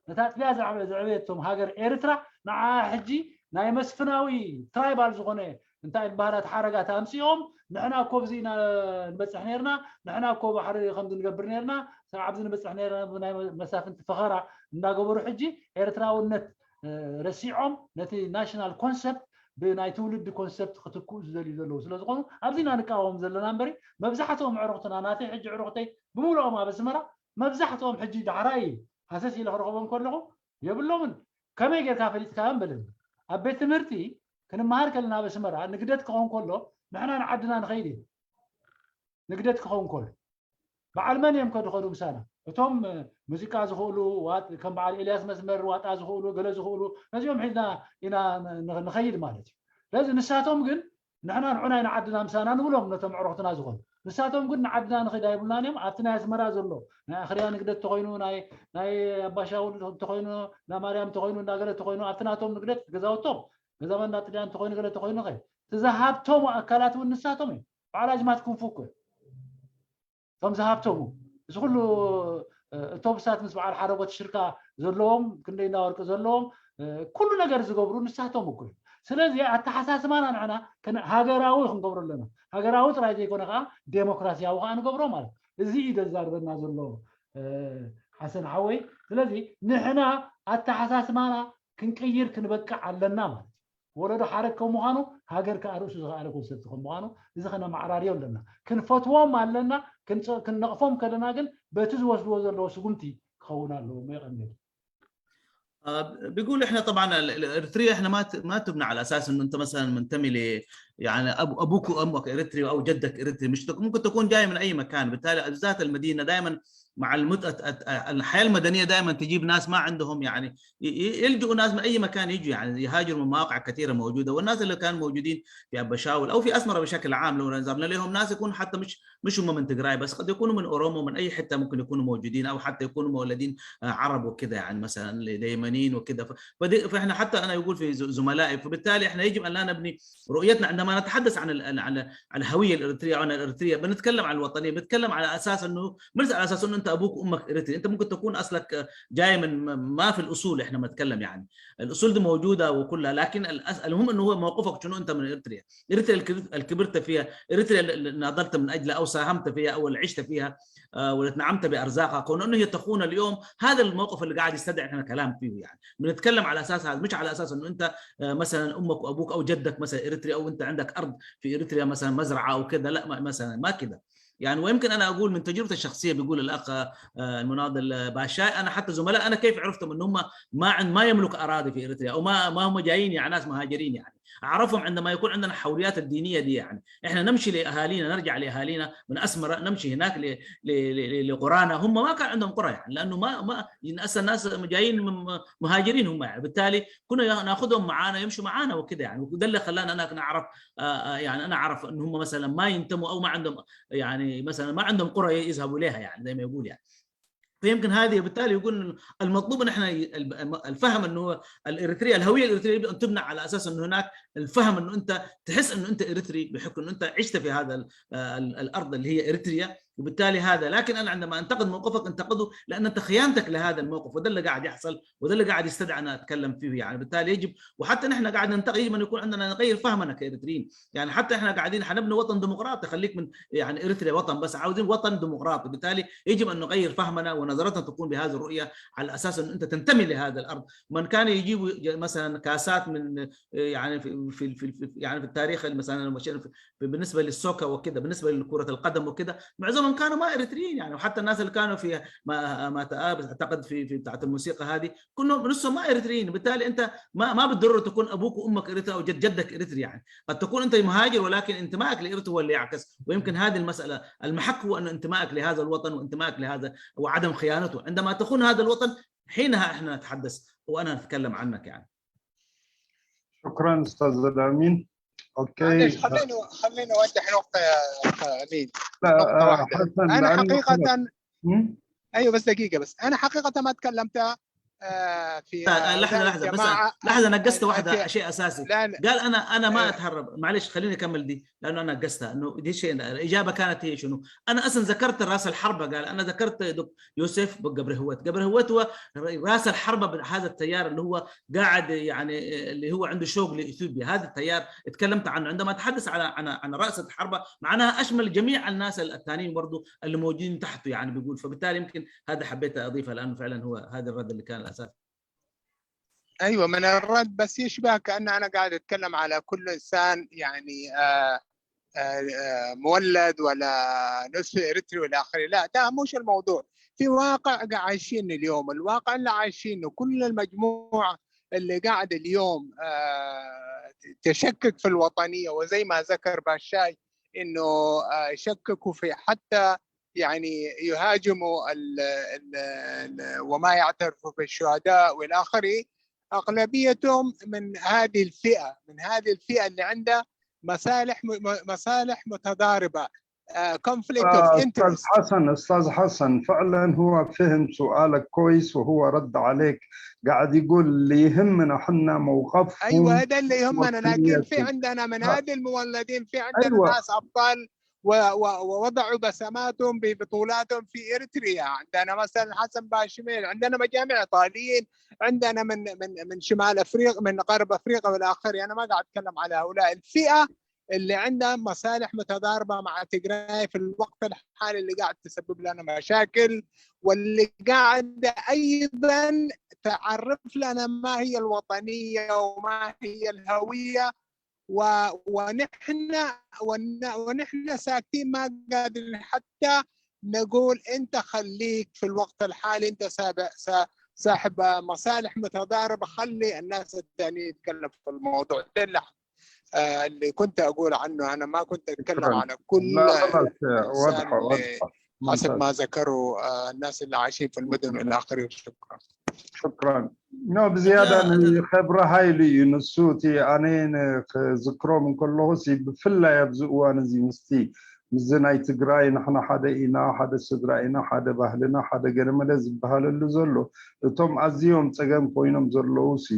ነታ ኣጥቢያ ዘዕበየቶም ሃገር ኤርትራ ንዓ ሕጂ ናይ መስፍናዊ ትራይባል ዝኾነ እንታይ በሃላት ሓረጋት ኣምፅኦም ንሕና እኮ ብዚ ኢና ንበፅሕ ነርና ንሕና እኮ ባሕሪ ከምዚ ንገብር ነርና ኣብዚ ንበፅሕ ነርና ናይ መሳፍንቲ ፈኸራ እንዳገበሩ ሕጂ ኤርትራውነት ረሲዖም ነቲ ናሽናል ኮንሰፕት ብናይ ትውልዲ ኮንሰፕት ክትክኡ ዝደልዩ ዘለዉ ስለ ዝኾኑ ኣብዚ ኢና ንቃወም ዘለና እምበሪ መብዛሕትኦም ዕሩኽትና ናተይ ሕጂ ዕሩኽተይ ብምልኦም ኣብ ኣስመራ መብዛሕትኦም ሕጂ ዳሕራይ ሃሰስ ኢለ ክረኽቦም ከለኹ የብሎምን ከመይ ጌርካ ፈሊጥካዮም በለኒ ኣብ ቤት ትምህርቲ ክንመሃር ከለና ኣብ ኣስመራ ንግደት ክኸውን ከሎ ንሕና ንዓድና ንኸይድ እዩ ንግደት ክኸውን ከሎ በዓል መን እዮም ከድኸዱ ምሳና እቶም ሙዚቃ ዝኽእሉ ከም በዓል ኤልያስ መስመር ዋጣ ዝኽእሉ ገለ ዝኽእሉ ነዚኦም ሒዝና ኢና ንኸይድ ማለት እዩ ስለዚ ንሳቶም ግን ንሕና ንዑናይ ንዓድና ምሳና ንብሎም ነቶም ዕረኽትና ዝኾኑ ንሳቶም ግን ንዓድና ንኸይድ ኣይብሉናን እዮም ኣብቲ ናይ ኣስመራ ዘሎ ናይ ኣኽርያ ንግደት ተኾይኑ ናይ ኣባሻውል ተኾይኑ ናይ ማርያም ተኾይኑ እንዳገለ ተኾይኑ ኣብቲ ናቶም ንግደት ገዛውቶም ገዛ መንዳ ጥልያን ተኾይኑ ገለ ተኾይኑ ኸ እቲ ዝሃብቶም ኣካላት እውን ንሳቶም እዮም በዓል ኣጅማት ክንፉ እኮ እቶም ዝሃብተሙ እዚ ኩሉ እቶብሳት ምስ በዓል ሓረጎት ሽርካ ዘለዎም ክንደይ እንዳወርቂ ዘለዎም ኩሉ ነገር ዝገብሩ ንሳቶም እኮ እዩ ስለዚ ኣተሓሳስባና ንዕና ሃገራዊ ክንገብሮ ኣለና ሃገራዊ ጥራይ ዘይኮነ ከዓ ዴሞክራሲያዊ ከዓ ንገብሮ ማለት እዚ እዩ ዘዛርበና ዘሎ ሓሰን ሓወይ ስለዚ ንሕና ኣተሓሳስባና ክንቅይር ክንበቅዕ ኣለና ማለት እዩ ወለዶ ሓረግ ከም ምዃኑ ሃገር ከዓ ርእሱ ዝኸኣለ ኮንሰፕት ከም ምዃኑ እዚ ከነማዕራርዮ ኣለና ክንፈትዎም ኣለና ክንነቕፎም ከለና ግን በቲ ዝወስድዎ ዘለዉ ስጉምቲ ክኸውን ኣለዎ የቐንየሉ بيقول احنا طبعا الاريتريه احنا ما ما تبنى على اساس انه انت مثلا منتمي ل يعني ابوك وامك اريتري او جدك اريتري مش ممكن تكون جاي من اي مكان بالتالي بالذات المدينه دائما مع المت... الحياه المدنيه دائما تجيب ناس ما عندهم يعني يلجؤوا ناس من اي مكان يجوا يعني يهاجروا من مواقع كثيره موجوده والناس اللي كانوا موجودين في ابشاول او في اسمره بشكل عام لو نظرنا لهم ناس يكون حتى مش مش هم من تجراي بس قد يكونوا من اورومو من اي حته ممكن يكونوا موجودين او حتى يكونوا مولدين عرب وكذا يعني مثلا اليمنيين وكذا فاحنا حتى انا يقول في زملائي فبالتالي احنا يجب ان لا نبني رؤيتنا عندما نتحدث عن ال عن عن الهويه الاريتريه او عن الاريتريه بنتكلم عن الوطنيه بنتكلم على اساس انه مش على اساس انه انت ابوك وامك اريتري انت ممكن تكون اصلك جاي من ما في الاصول احنا بنتكلم يعني الاصول دي موجوده وكلها لكن المهم انه هو موقفك شنو انت من اريتريا اريتريا اللي كبرت فيها اريتريا اللي ناضلت من اجلها او ساهمت فيها او اللي عشت فيها آه، ولا تنعمت بارزاقها كون انه هي تخون اليوم هذا الموقف اللي قاعد يستدعي احنا كلام فيه يعني بنتكلم على اساس هذا مش على اساس انه انت آه، مثلا امك وابوك او جدك مثلا اريتري او انت عندك ارض في اريتريا مثلا مزرعه او كذا لا مثلا ما كذا يعني ويمكن انا اقول من تجربتي الشخصيه بيقول الاخ آه، المناضل باشاي انا حتى زملاء انا كيف عرفتهم ان هم ما عند ما يملك اراضي في اريتريا او ما ما هم جايين يعني ناس مهاجرين يعني اعرفهم عندما يكون عندنا حوليات الدينيه دي، يعني احنا نمشي لاهالينا، نرجع لاهالينا من اسمره، نمشي هناك ل- ل- ل- ل- لقرانا. هم ما كان عندهم قرى، يعني لانه ما ما هسه الناس جايين من مهاجرين هم، يعني بالتالي كنا ناخذهم معانا يمشوا معانا وكذا، يعني وده اللي خلانا انا نعرف، آه، آه، يعني انا اعرف ان هم مثلا ما ينتموا او ما عندهم، يعني مثلا ما عندهم قرى يذهبوا لها، يعني زي ما يقول يعني. فيمكن هذه بالتالي يقول إنه المطلوب ان احنا ي- الب- الفهم انه الاريتريه، الهويه الاريتريه يجب ان تبنى على اساس انه هناك الفهم انه انت تحس انه انت اريتري بحكم انه انت عشت في هذا ال- ال- الارض اللي هي اريتريا، وبالتالي هذا. لكن انا عندما انتقد موقفك انتقده لان انت خيانتك لهذا الموقف، وده اللي قاعد يحصل وده اللي قاعد يستدعي انا اتكلم فيه. يعني بالتالي يجب، وحتى نحن قاعد ننتقد، يجب ان يكون عندنا نغير فهمنا كاريتريين. يعني حتى احنا قاعدين حنبني وطن ديمقراطي، خليك من يعني اريتريا وطن، بس عاوزين وطن ديمقراطي. بالتالي يجب ان نغير فهمنا ونظرتنا تكون بهذه الرؤيه، على اساس ان انت تنتمي لهذا الارض. من كان يجيبوا ج- مثلا كاسات من، يعني في في في في- يعني في التاريخ مثلا، مش في- بالنسبه للسوكا وكده، بالنسبه لكره القدم وكده، معظمهم كانوا ما اريتريين يعني. وحتى الناس اللي كانوا في ما ما تقابل اعتقد في في بتاعه الموسيقى هذه، كلهم نصهم ما اريتريين. بالتالي انت ما ما بالضروره تكون ابوك وامك اريتري او جد جدك اريتري، يعني قد تكون انت مهاجر ولكن انتمائك لاريتريا هو اللي يعكس. ويمكن هذه المساله، المحك هو ان انتمائك لهذا الوطن وانتمائك لهذا وعدم خيانته. عندما تخون هذا الوطن، حينها احنا نتحدث وانا نتكلم عنك يعني. شكرا استاذ الامين. اوكي. معلش، خليني خليني اوضح نقطه يا اخ امين. لا، نقطه آه، واحده. حسن، انا لأنه حقيقه مم؟ ايوه، بس دقيقه، بس انا حقيقه ما تكلمت آه، في لا، لحظه هؤلاء لحظه بس الجماعه. لحظه، نقزت ال- واحده الأشياء- شيء اساسي. لا، لا. قال انا انا ما آه. اتهرب، معلش خليني اكمل دي لانه انا نقزتها، انه دي شيء، الاجابه كانت هي شنو؟ انا اصلا ذكرت راس الحربه، قال انا ذكرت دك- يوسف بوك قبرهوت. قبرهوت هو راس الحربه بهذا التيار اللي هو قاعد يعني اللي هو عنده شوق لاثيوبيا، هذا التيار اتكلمت عنه عندما اتحدث على عن عن راس الحربه، معناها اشمل جميع الناس الثانيين برضو اللي موجودين تحته يعني بيقول. فبالتالي يمكن هذا حبيت اضيفه لانه فعلا هو هذا الرد اللي كان الاساس. ايوه، من الرد بس يشبه كان انا قاعد اتكلم على كل انسان يعني آه، آه، آه، مولد ولا نصف اريتري والى اخره. لا، ده مش الموضوع. في واقع قاعد عايشين اليوم، الواقع اللي عايشينه كل المجموعه اللي قاعد اليوم آه، تشكك في الوطنيه، وزي ما ذكر باشاي انه آه، يشككوا في حتى يعني يهاجموا ال ال ال وما يعترفوا بالشهداء والى اخره، اغلبيتهم من هذه الفئه، من هذه الفئه اللي عندها مصالح م- م- مصالح متضاربه، conflict of آه، استاذ interest. حسن، استاذ حسن، فعلا هو فهم سؤالك كويس وهو رد عليك. قاعد يقول اللي يهمنا حنا موقفهم. ايوه، هذا اللي يهمنا. لكن في وطنيتهم. عندنا من آه. هذه المولدين، في عندنا ايوه. ناس ابطال و- و- ووضعوا بسماتهم ببطولاتهم في اريتريا. عندنا مثلا حسن باشميل، عندنا مجاميع ايطاليين، عندنا من من من شمال افريقيا، من غرب افريقيا والى اخره. انا ما قاعد اتكلم على هؤلاء. الفئه اللي عندها مصالح متضاربه مع تجراي في الوقت الحالي، اللي قاعد تسبب لنا مشاكل، واللي قاعد ايضا تعرف لنا ما هي الوطنيه وما هي الهويه. و... ونحن ون... ونحن ساكتين، ما قادرين حتى نقول انت خليك في الوقت الحالي، انت سابق سا... صاحب مصالح متضاربه، خلي الناس الثانيين يتكلموا في الموضوع ده. اللي آه، اللي كنت اقول عنه، انا ما كنت اتكلم شكرا. على كل لا، خلاص، الإنسان واضحه، اللي واضحه. حسب ممتاز. ما ذكروا آه، الناس اللي عايشين في المدن والى اخره. شكرا. شكرا. نو بزيادة لا، أنا خبرة هاي اللي ينسوتي أنين ذكرهم من كله سي بفلا يبزقوا أنا زي مستي مزناي تقراي نحن حدا إنا حدا سدرا إنا حدا بهلنا حدا قرمنا زبهل اللي زلو እቶም ኣዝዮም ጸገም ኮይኖም ዘለዉ ሲ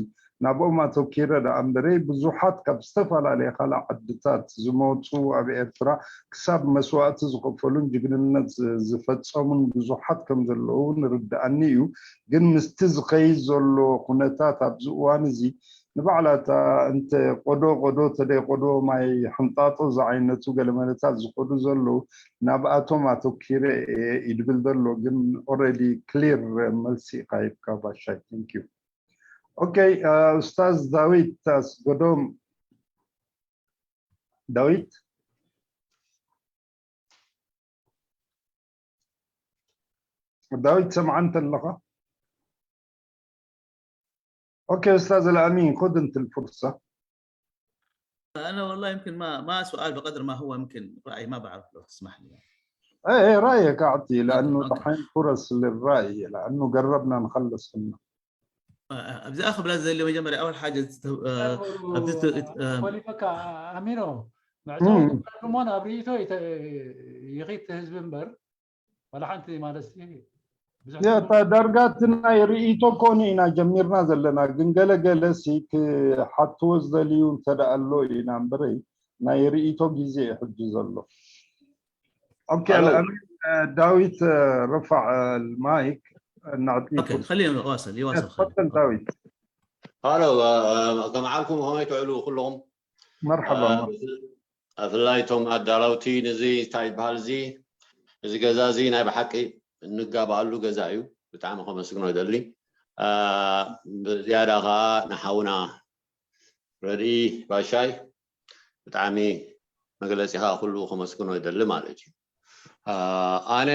ናብኦም ኣተኪረ ደኣ እምበረይ ብዙሓት ካብ ዝተፈላለየ ካልእ ዓድታት ዝመጹ ኣብ ኤርትራ ክሳብ መስዋእቲ ዝኸፈሉን ጅግንነት ዝፈጸሙን ብዙሓት ከም ዘለዉ ንርድኣኒ እዩ። ግን ምስቲ ዝኸይድ ዘሎ ኩነታት ኣብዚ እዋን እዚ ንባዕላ እታ እንተ ቆዶ ቆዶ ተደይ ቆዶ ማይ ሕንጣጦ ዝዓይነቱ ገለመለታት ዝኸዱ ዘለዉ ናብኣቶም ኣተኪረ እየ ይድብል ዘሎ። ግን ኦረዲ ክሊር መልሲ ኢኻ ሂብካ ባሻይ። ቴንክ ዩ። ኦኬ፣ ኡስታዝ ዳዊት ኣስገዶም። ዳዊት ዳዊት ሰምዓን ተለኻ? ኦኬ ኡስታዝ ኣልኣሚን፣ خذ انت الفرصة. أنا والله يمكن ما ما سؤال بقدر ما هو يمكن رأي، ما بعرف لو تسمح لي يعني. ايه، إيه، رايك اعطي، لانه أوكي. دحين فرص للراي، لانه قربنا نخلص منه. ኣብዚ ኣኽብላ ዘለ መጀመርያ ኣወል ሓጀ ኣብቲ ኮሊፈካ ኣሚኖ ምዕዛው እሞ ናብ ርእይቶ ይኸይድ ህዝቢ እምበር ዋላ ሓንቲ ማለት ብዙሕ ያ፣ እታ ዳርጋ እቲ ናይ ርእይቶ ኮነ ኢና ጀሚርና ዘለና፣ ግን ገለገለ ሲ ክሓትዎ ዝደልዩ እንተ ደኣ ኣሎ ኢና እምበረይ፣ ናይ ርእይቶ ግዜ እዩ ሕጂ ዘሎ። ኦኬ፣ ኣሎ። الأمين ዳዊት ርፋዕ ማይክ እናዕጢ ኦኬ፣ خلينا واصل يواصل ተፈል ዳዊት ሃሎ፣ ከመዓልኩም ከመይ ትዕሉ ኩለኹም? መርሓባ ብፍላይ እቶም ኣዳለውቲ ነዚ እንታይ ይበሃል እዚ እዚ ገዛ እዚ ናይ ብሓቂ እንጋባኣሉ ገዛ እዩ። ብጣዕሚ ከመስግኖ ይደሊ። ብዝያዳ ከዓ ንሓውና ረድኢ ባሻይ ብጣዕሚ መግለፂ ከዓ ኩሉ ከመስግኖ ይደሊ ማለት እዩ። ኣነ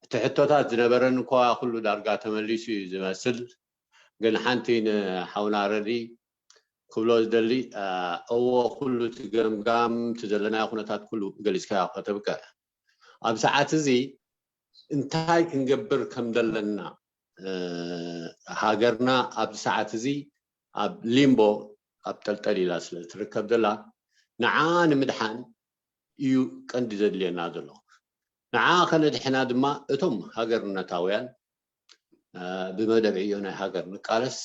እቲ ሕቶታት ዝነበረን እኳ ኩሉ ዳርጋ ተመሊሱ እዩ ዝመስል። ግን ሓንቲ ንሓውና ረዲ ክብሎ ዝደሊ፣ እዎ ኩሉ እቲ ገምጋም እቲ ዘለናዮ ኩነታት ኩሉ ገሊፅካዮ ከተብቅዕ። ኣብ ሰዓት እዚ እንታይ ክንገብር ከም ዘለና፣ ሃገርና ኣብዚ ሰዓት እዚ ኣብ ሊምቦ ኣብ ጠልጠል ኢላ ስለ ትርከብ ዘላ ንዓ ንምድሓን እዩ ቀንዲ ዘድልየና ዘሎ። ንዓ ከነድሕና ድማ እቶም ሃገርነታውያን ብመደብ ዕዮ ናይ ሃገር ንቃለስ፣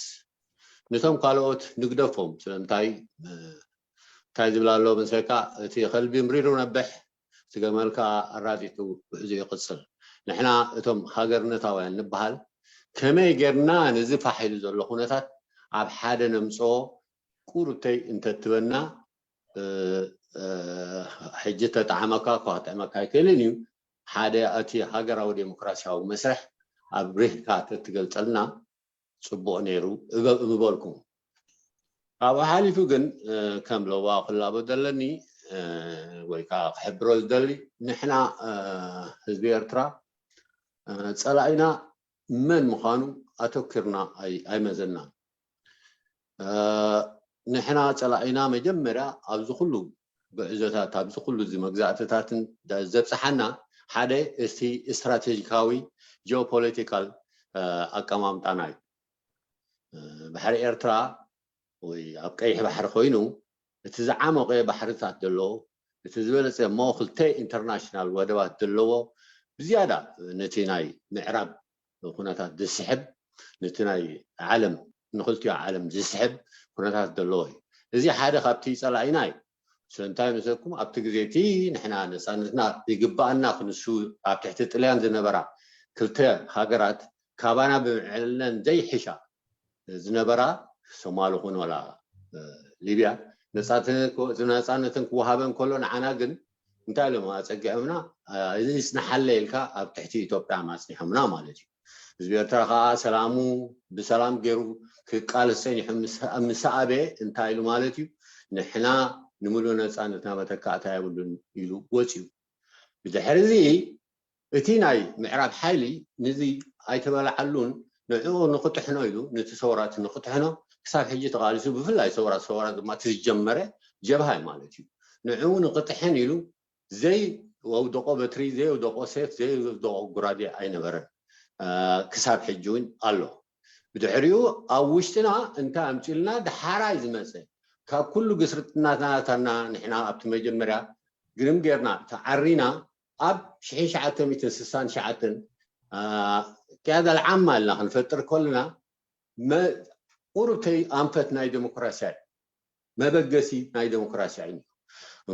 ነቶም ካልኦት ንግደፎም። ስለምንታይ እንታይ ዝብል ኣሎ መሰልካ፣ እቲ ከልቢ ምሪሩ ነብሕ፣ እቲ ገመልካ ኣራጢጡ ውሕዙ ይቕጽል። ንሕና እቶም ሃገርነታውያን ንበሃል ከመይ ጌርና ነዚ ፋሕ ኢሉ ዘሎ ኩነታት ኣብ ሓደ ነምጽኦ ቁሩብተይ እንተትበና ሕጂ ተጠዓመካ እኳ ክጥዕመካ ኣይክእልን እዩ። ሓደ እቲ ሃገራዊ ዴሞክራሲያዊ መስርሕ ኣብ ሪህካ ተትገልጸልና ጽቡቕ ነይሩ እበ- ምበልኩ። ካብኡ ሓሊፉ ግን ከም ለዋ ክላቦ ዘለኒ ወይ ከዓ ክሕብሮ ዝደሊ ንሕና ህዝቢ ኤርትራ ጸላኢና መን ምዃኑ ኣተኪርና ኣይ- ኣይመዘናን። ንሕና ጸላኢና መጀመርያ ኣብዚ ኩሉ ጉዕዞታት ኣብዚ ኩሉ እዚ መግዛእትታትን ዘብጽሓና ሓደ እቲ ስትራቴጂካዊ ጂኦፖለቲካል ኣቀማምጣና እዩ። ባሕሪ ኤርትራ ወይ ኣብ ቀይሕ ባሕሪ ኮይኑ እቲ ዝዓሞቐ ባሕርታት ዘለዎ እቲ ዝበለፀ እሞ ክልተ ኢንተርናሽናል ወደባት ዘለዎ ብዝያዳ ነቲ ናይ ምዕራብ ኩነታት ዝስሕብ ነቲ ናይ ዓለም ንክልቲዮ ዓለም ዝስሕብ ኩነታት ዘለዎ እዩ። እዚ ሓደ ካብቲ ፀላኢና እዩ። ስለምንታይ መሰልኩም ኣብቲ ግዜ እቲ ንሕና ነፃነትና ይግባኣና ክንሱ ኣብ ትሕቲ ጥልያን ዝነበራ ክልተ ሃገራት ካባና ብምዕለን ዘይሕሻ ዝነበራ ሶማል ኹን ወላ ሊብያ ነፃነትን ክወሃበን ከሎ ንዓና ግን እንታይ ኢሎም ኣፀጊዖምና? ይፅንሓለ ኢልካ ኣብ ትሕቲ ኢትዮጵያ ማፅኒሖምና ማለት እዩ። ህዝቢ ኤርትራ ከዓ ሰላሙ ብሰላም ገይሩ ክቃለስ ፀኒሑ ምስ ኣበየ እንታይ ኢሉ ማለት እዩ? ንሕና ንምሉእ ነፃነትና መተካእታ የብሉን ኢሉ ወፂኡ። ብድሕሪ እዚ እቲ ናይ ምዕራብ ሓይሊ ንዚ ኣይተበላዓሉን ንዕኡ ንክጥሕኖ ኢሉ ነቲ ሰውራ እቲ ንክጥሕኖ ክሳብ ሕጂ ተቓሊሱ ብፍላይ ሰውራ ሰውራ ድማ እቲ ዝጀመረ ጀብሃ እዩ ማለት እዩ። ንዕኡ ንክጥሕን ኢሉ ዘይወውደቆ በትሪ ዘይወደቆ ሴፍ ዘይወደቆ ጉራዴ ኣይነበረን። ክሳብ ሕጂ እውን ኣሎ። ብድሕሪኡ ኣብ ውሽጥና እንታይ ኣምፅልና ድሓራይ ዝመፀ ካብ ኩሉ ግስርጥናታና ንሕና ኣብቲ መጀመርያ ግርም ጌርና ተዓሪና ኣብ ሽሕን ትሽዓተ ሚእትን ስሳን ትሽዓተን ቅያዳ ልዓማ ኢልና ክንፈጥር ከለና ቁሩብተይ ኣንፈት ናይ ዴሞክራሲያ እዩ። መበገሲ ናይ ዴሞክራሲያ እዩ።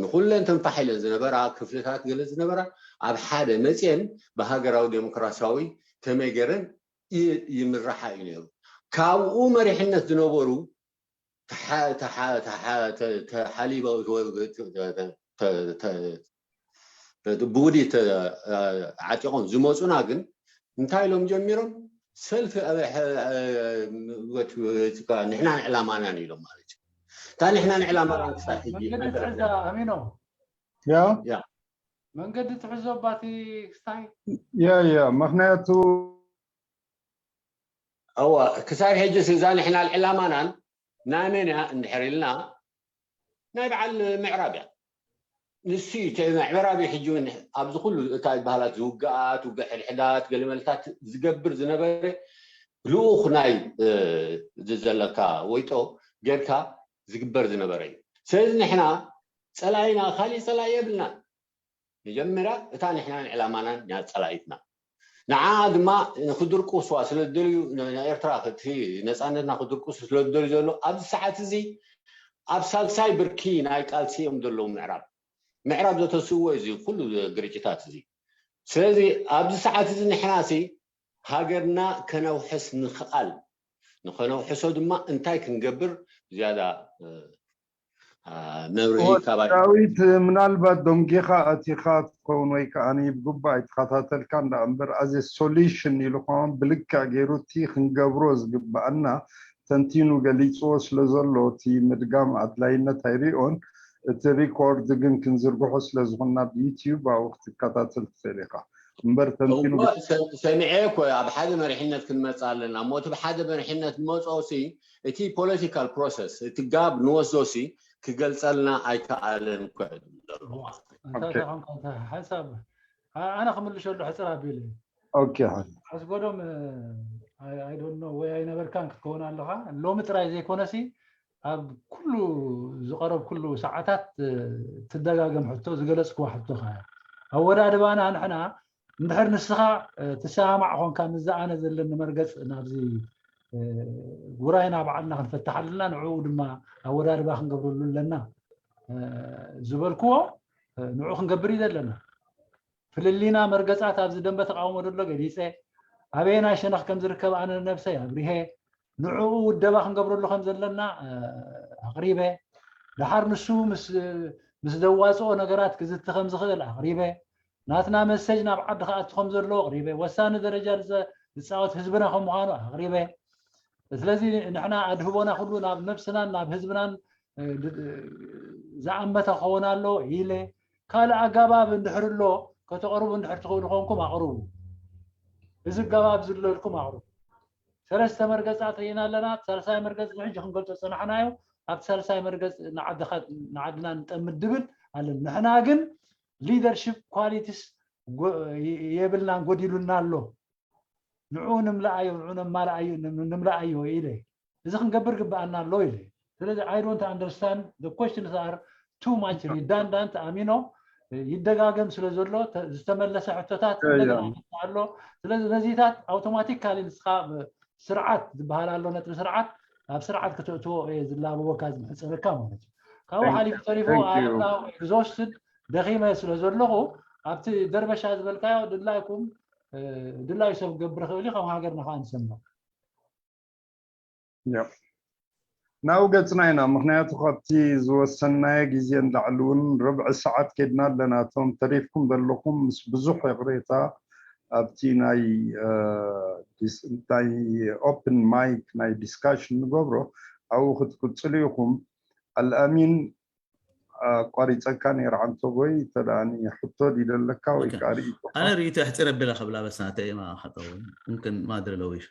ንኩለን ተንፋሕ ኢለን ዝነበራ ክፍልታት ገለ ዝነበራ ኣብ ሓደ መፅየን ብሃገራዊ ዴሞክራሲያዊ ከመይ ገይረን ይምራሓ እዩ ነይሩ። ካብኡ መሪሕነት ዝነበሩ ተሓሊበ ብውዲ ዓጢቆም ዝመፁና ግን እንታይ ኢሎም ጀሚሮም? ሰልፊ ንሕናን ዕላማናን ኢሎም ማለት እዩ። እታ ንሕናን ዕላማናን ክሳብ ሕጂ መንገዲ ትሕዛ ኣሚኖ ያ ያ መንገዲ ትሕዞ ባቲ ክስታይ ያ ያ ምክንያቱ እዋ ክሳብ ሕጂ እዛ ንሕናን ዕላማናን ናይ መን እያ እንድሕር ኢልና ናይ በዓል ምዕራብ እያ። ንሱ እዩ እቲ ምዕራብ እዩ። ሕጂ እውን ኣብዚ ኩሉ እታ በሃላት ዝውግኣት፣ ውግእ ሕድሕዳት፣ ገለመለታት ዝገብር ዝነበረ ልኡኽ ናይ፣ እ፣ እዚ ዘለካ ወይጦ ጌርካ ዝግበር ዝነበረ እዩ። ስለዚ ንሕና ጸላኢና ካሊእ ጸላኢ የብልናን። መጀመርያ እታ ንሕናን ዕላማናን እያ ጸላኢትና። ንዓ ድማ ንክድርቁስዋ ስለ ዝደልዩ፣ ን-፣ ንኤርትራ እቲ ነጻነትና ክድርቁስ ስለ ዝደልዩ ዘሎ ኣብዚ ሰዓት እዚ ኣብ ሳልሳይ ብርኪ ናይ ቃልሲ እዮም ዘለዉ ምዕራብ። ምዕራብ ዘተስእዎ እዩ እዚ ኩሉ ግርጭታት እዚ። ስለዚ ኣብዚ ሰዓት እዚ ንሕናሲ ሃገርና ከነውሕስ ንኽኣል፣ ንኸነውሕሶ ድማ እንታይ ክንገብር ዝያዳ፣ እ፣ እ፣ መብርሂ ካባይ። ዳዊት፣ ምናልባት ደንጊኻ ኣቲኻ ትኸውን ወይ ከዓ ብግባእ ኣይተኸታተልካን ደኣ እምበር፣ as a solution ኢሉ ከማን ብልክዕ ገይሩ እቲ ክንገብሮ ዝግበኣና ተንቲኑ ገሊፅዎ ስለ ዘሎ እቲ ምድጋም ኣድላይነት ኣይሪኦን። እቲ ሪኮርድ ግን ክንዝርግሖ ስለ ዝኾንና ብዩትዩብ ኣብኡ ክትከታተል ትኽእል ኢኻ እምበር ተንቲኑ እሞ ሰ-፣ ሰሚዐ እኮ ኣብ ሓደ መሪሕነት ክንመጽእ ኣለና እሞ እቲ ብሓደ መሪሕነት ንመጽኦ ሲ እቲ ፖለቲካል ፕሮሰስ እቲ ጋብ ንወስዶ ሲ ክገልጸልና ኣይከኣለን እኮ እዩ ዘሎ ማለት እዩ። እንታይ ኦኬ። ተኾንካ እንታይ ሓሳብ ኣ-፣ ኣነ ክምልሸሉ ሕፅር ኣቢለ ኦኬ ሓ- ኣስጎዶም ኣይዶኖ ወይ ኣይነበርካን ክትከውን ኣለኻ ሎሚ ጥራይ ዘይኮነሲ ኣብ ኩሉ ዝቐረብ ኩሉ ሰዓታት እ፣ ትደጋገም ሕቶ ዝገለፅክዋ ሕቶ ከ ኣወዳድባና ንሕና እንድሕር ንስኻ እ፣ ትሰማማዕ ኾንካ ምስዚ ኣነ ዘለኒ መርገፅ ናብዚ እ፣ ጉራይና ባዕልና ክንፈትሓልና ንዕኡ ድማ ኣወዳድባ ክንገብረሉ ኣለና እ፣ ዝበልክዎ እ፣ ንዕኡ ክንገብር እዩ ዘለና ፍልሊና መርገፃት ኣብዚ ደንበ ተቃውሞ ዘሎ ገሊፀ ኣበየናይ ሸነኽ ከም ዝርከብ ኣነ ነብሰይ ኣብሪሀ ንዕኡ ውደባ ክንገብረሉ ከም ዘለና እ፣ ኣቕሪበ ደሓር ንሱ ምስ ምስ ዘዋፅኦ ነገራት ክዝቲ ከም ዝኽእል ኣቕሪበ ናትና መሰጅ ናብ ዓዲ ክኣቱ ከም ዘለዎ ኣቕሪበ ወሳኒ ደረጃ ዝፀ- ዝፃወት ህዝብና ከም ምዃኑ ኣቕሪበ ስለዚ ንሕና ኣድህቦና ኩሉ ናብ ነብስናን ናብ ህዝብናን እ፣ ድ- ዝኣመተ ክኸውን ኣለዎ ኢለ ካልእ ኣጋባብ እንድሕር ኣሎ ከተቕርቡ እንድሕር ትኽእሉ ኮንኩም ኣቕርቡ እዚ ኣጋባብ ዝለልኩም ኣቕርቡ ሰለስተ መርገፃት ርኢና ኣለና እቲ ሳልሳይ መርገፅ ንሕጂ ክንገልፆ ፀናሕናዮ ኣብቲ ሳልሳይ መርገፅ ንዓድኻ- ንዓድና ንጠምድ ድብል ኣለን ንሕና ግን ሊደርሽፕ ኳሊቲስ የብልናን ጎዲሉና ኣሎ ንዑ ንምልኣዮ ንዑ ነማልኣዮ ንም- ንምልኣዮ ኢለ እዚ ክንገብር ግብኣና ኣሎ ኢለ ስለዚ I don't understand the questions are too much redundant ኣሚኖ ይደጋገም ስለ ዘሎ ተ- ዝተመለሰ ሕቶታት ያ፣ ያ። እንደገና ይመጽእ ኣሎ ስለዚ ነዚታት ኣውቶማቲካሊ ንስኻ ብ- ስርዓት ዝበሃል ኣሎ ነጥቢ ስርዓት ኣብ ስርዓት ከተእትዎ እየ ዝላበወካ ዝምሕፀነካ ማለት እዩ ካብኡ Thank- ሓሊፉ ተሪፉ thank you። ኣእምራዊ ኤግዞስትድ ደኺመ ስለ ዘለኹ ኣብቲ ደርበሻ ዝበልካዮ ድላይኩም እ፣ ድላዩ ሰብ ክገብር ይኽእል እዩ ከም ሃገርና ከዓ ንሰምዕ ያ። ናብኡ ገፅና ኢና ምክንያቱ ካብቲ ዝወሰናዮ ግዜ ንላዕሊ እውን ርብዒ ሰዓት ከድና ኣለና እቶም ተሪፍኩም ዘለኹም ምስ ብዙሕ ይቕሬታ ኣብቲ ናይ እ፣ ዲስ- ናይ ኦፕን ማይክ ናይ ዲስካሽን ንገብሮ ኣብኡ ክትቅፅሉ ኢኹም ኣልኣሚን ኣቋሪፀካ ነይረ ዓንተቦይ ተደኣኒ ሕቶ ድዩ ዘለካ ወይ ኦኬ። ከዓ ርኢቶ أنا ريت احترم بلا خبلا بس أنا تأيما حتى ممكن ما أدري لو إيش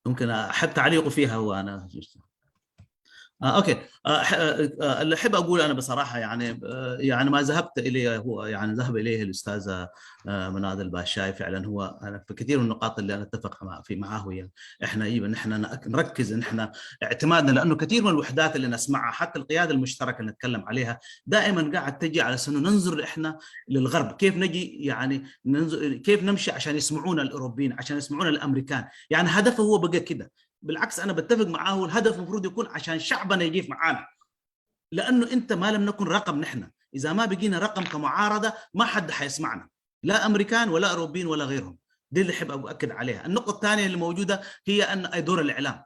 ممكن أحب تعليقه فيها هو أنا آه أوكي آه ح- آه اللي أحب أقول أنا بصراحة يعني آه يعني ما ذهبت إليه هو يعني ذهب إليه الأستاذة آه مناد الباشاي فعلا هو أنا في كثير من النقاط اللي أنا أتفق مع في معاه وياه إحنا إيوه نحن نأك- نركز إن إحنا اعتمادنا لأنه كثير من الوحدات اللي نسمعها حتى القيادة المشتركة اللي نتكلم عليها دائما قاعد تجي على أساس إنه ننظر إحنا للغرب كيف نجي يعني ننظر كيف نمشي عشان يسمعونا الأوروبيين عشان يسمعونا الأمريكان يعني هدفه هو بقى كده بالعكس أنا بتفق معاه الهدف المفروض يكون عشان شعبنا يقف معانا لأنه أنت ما لم نكن رقم نحن إذا ما بقينا رقم كمعارضة ما حد حيسمعنا لا أمريكان ولا أوروبيين ولا غيرهم دي اللي أحب أؤكد عليها النقطة الثانية اللي موجودة هي أن دور الإعلام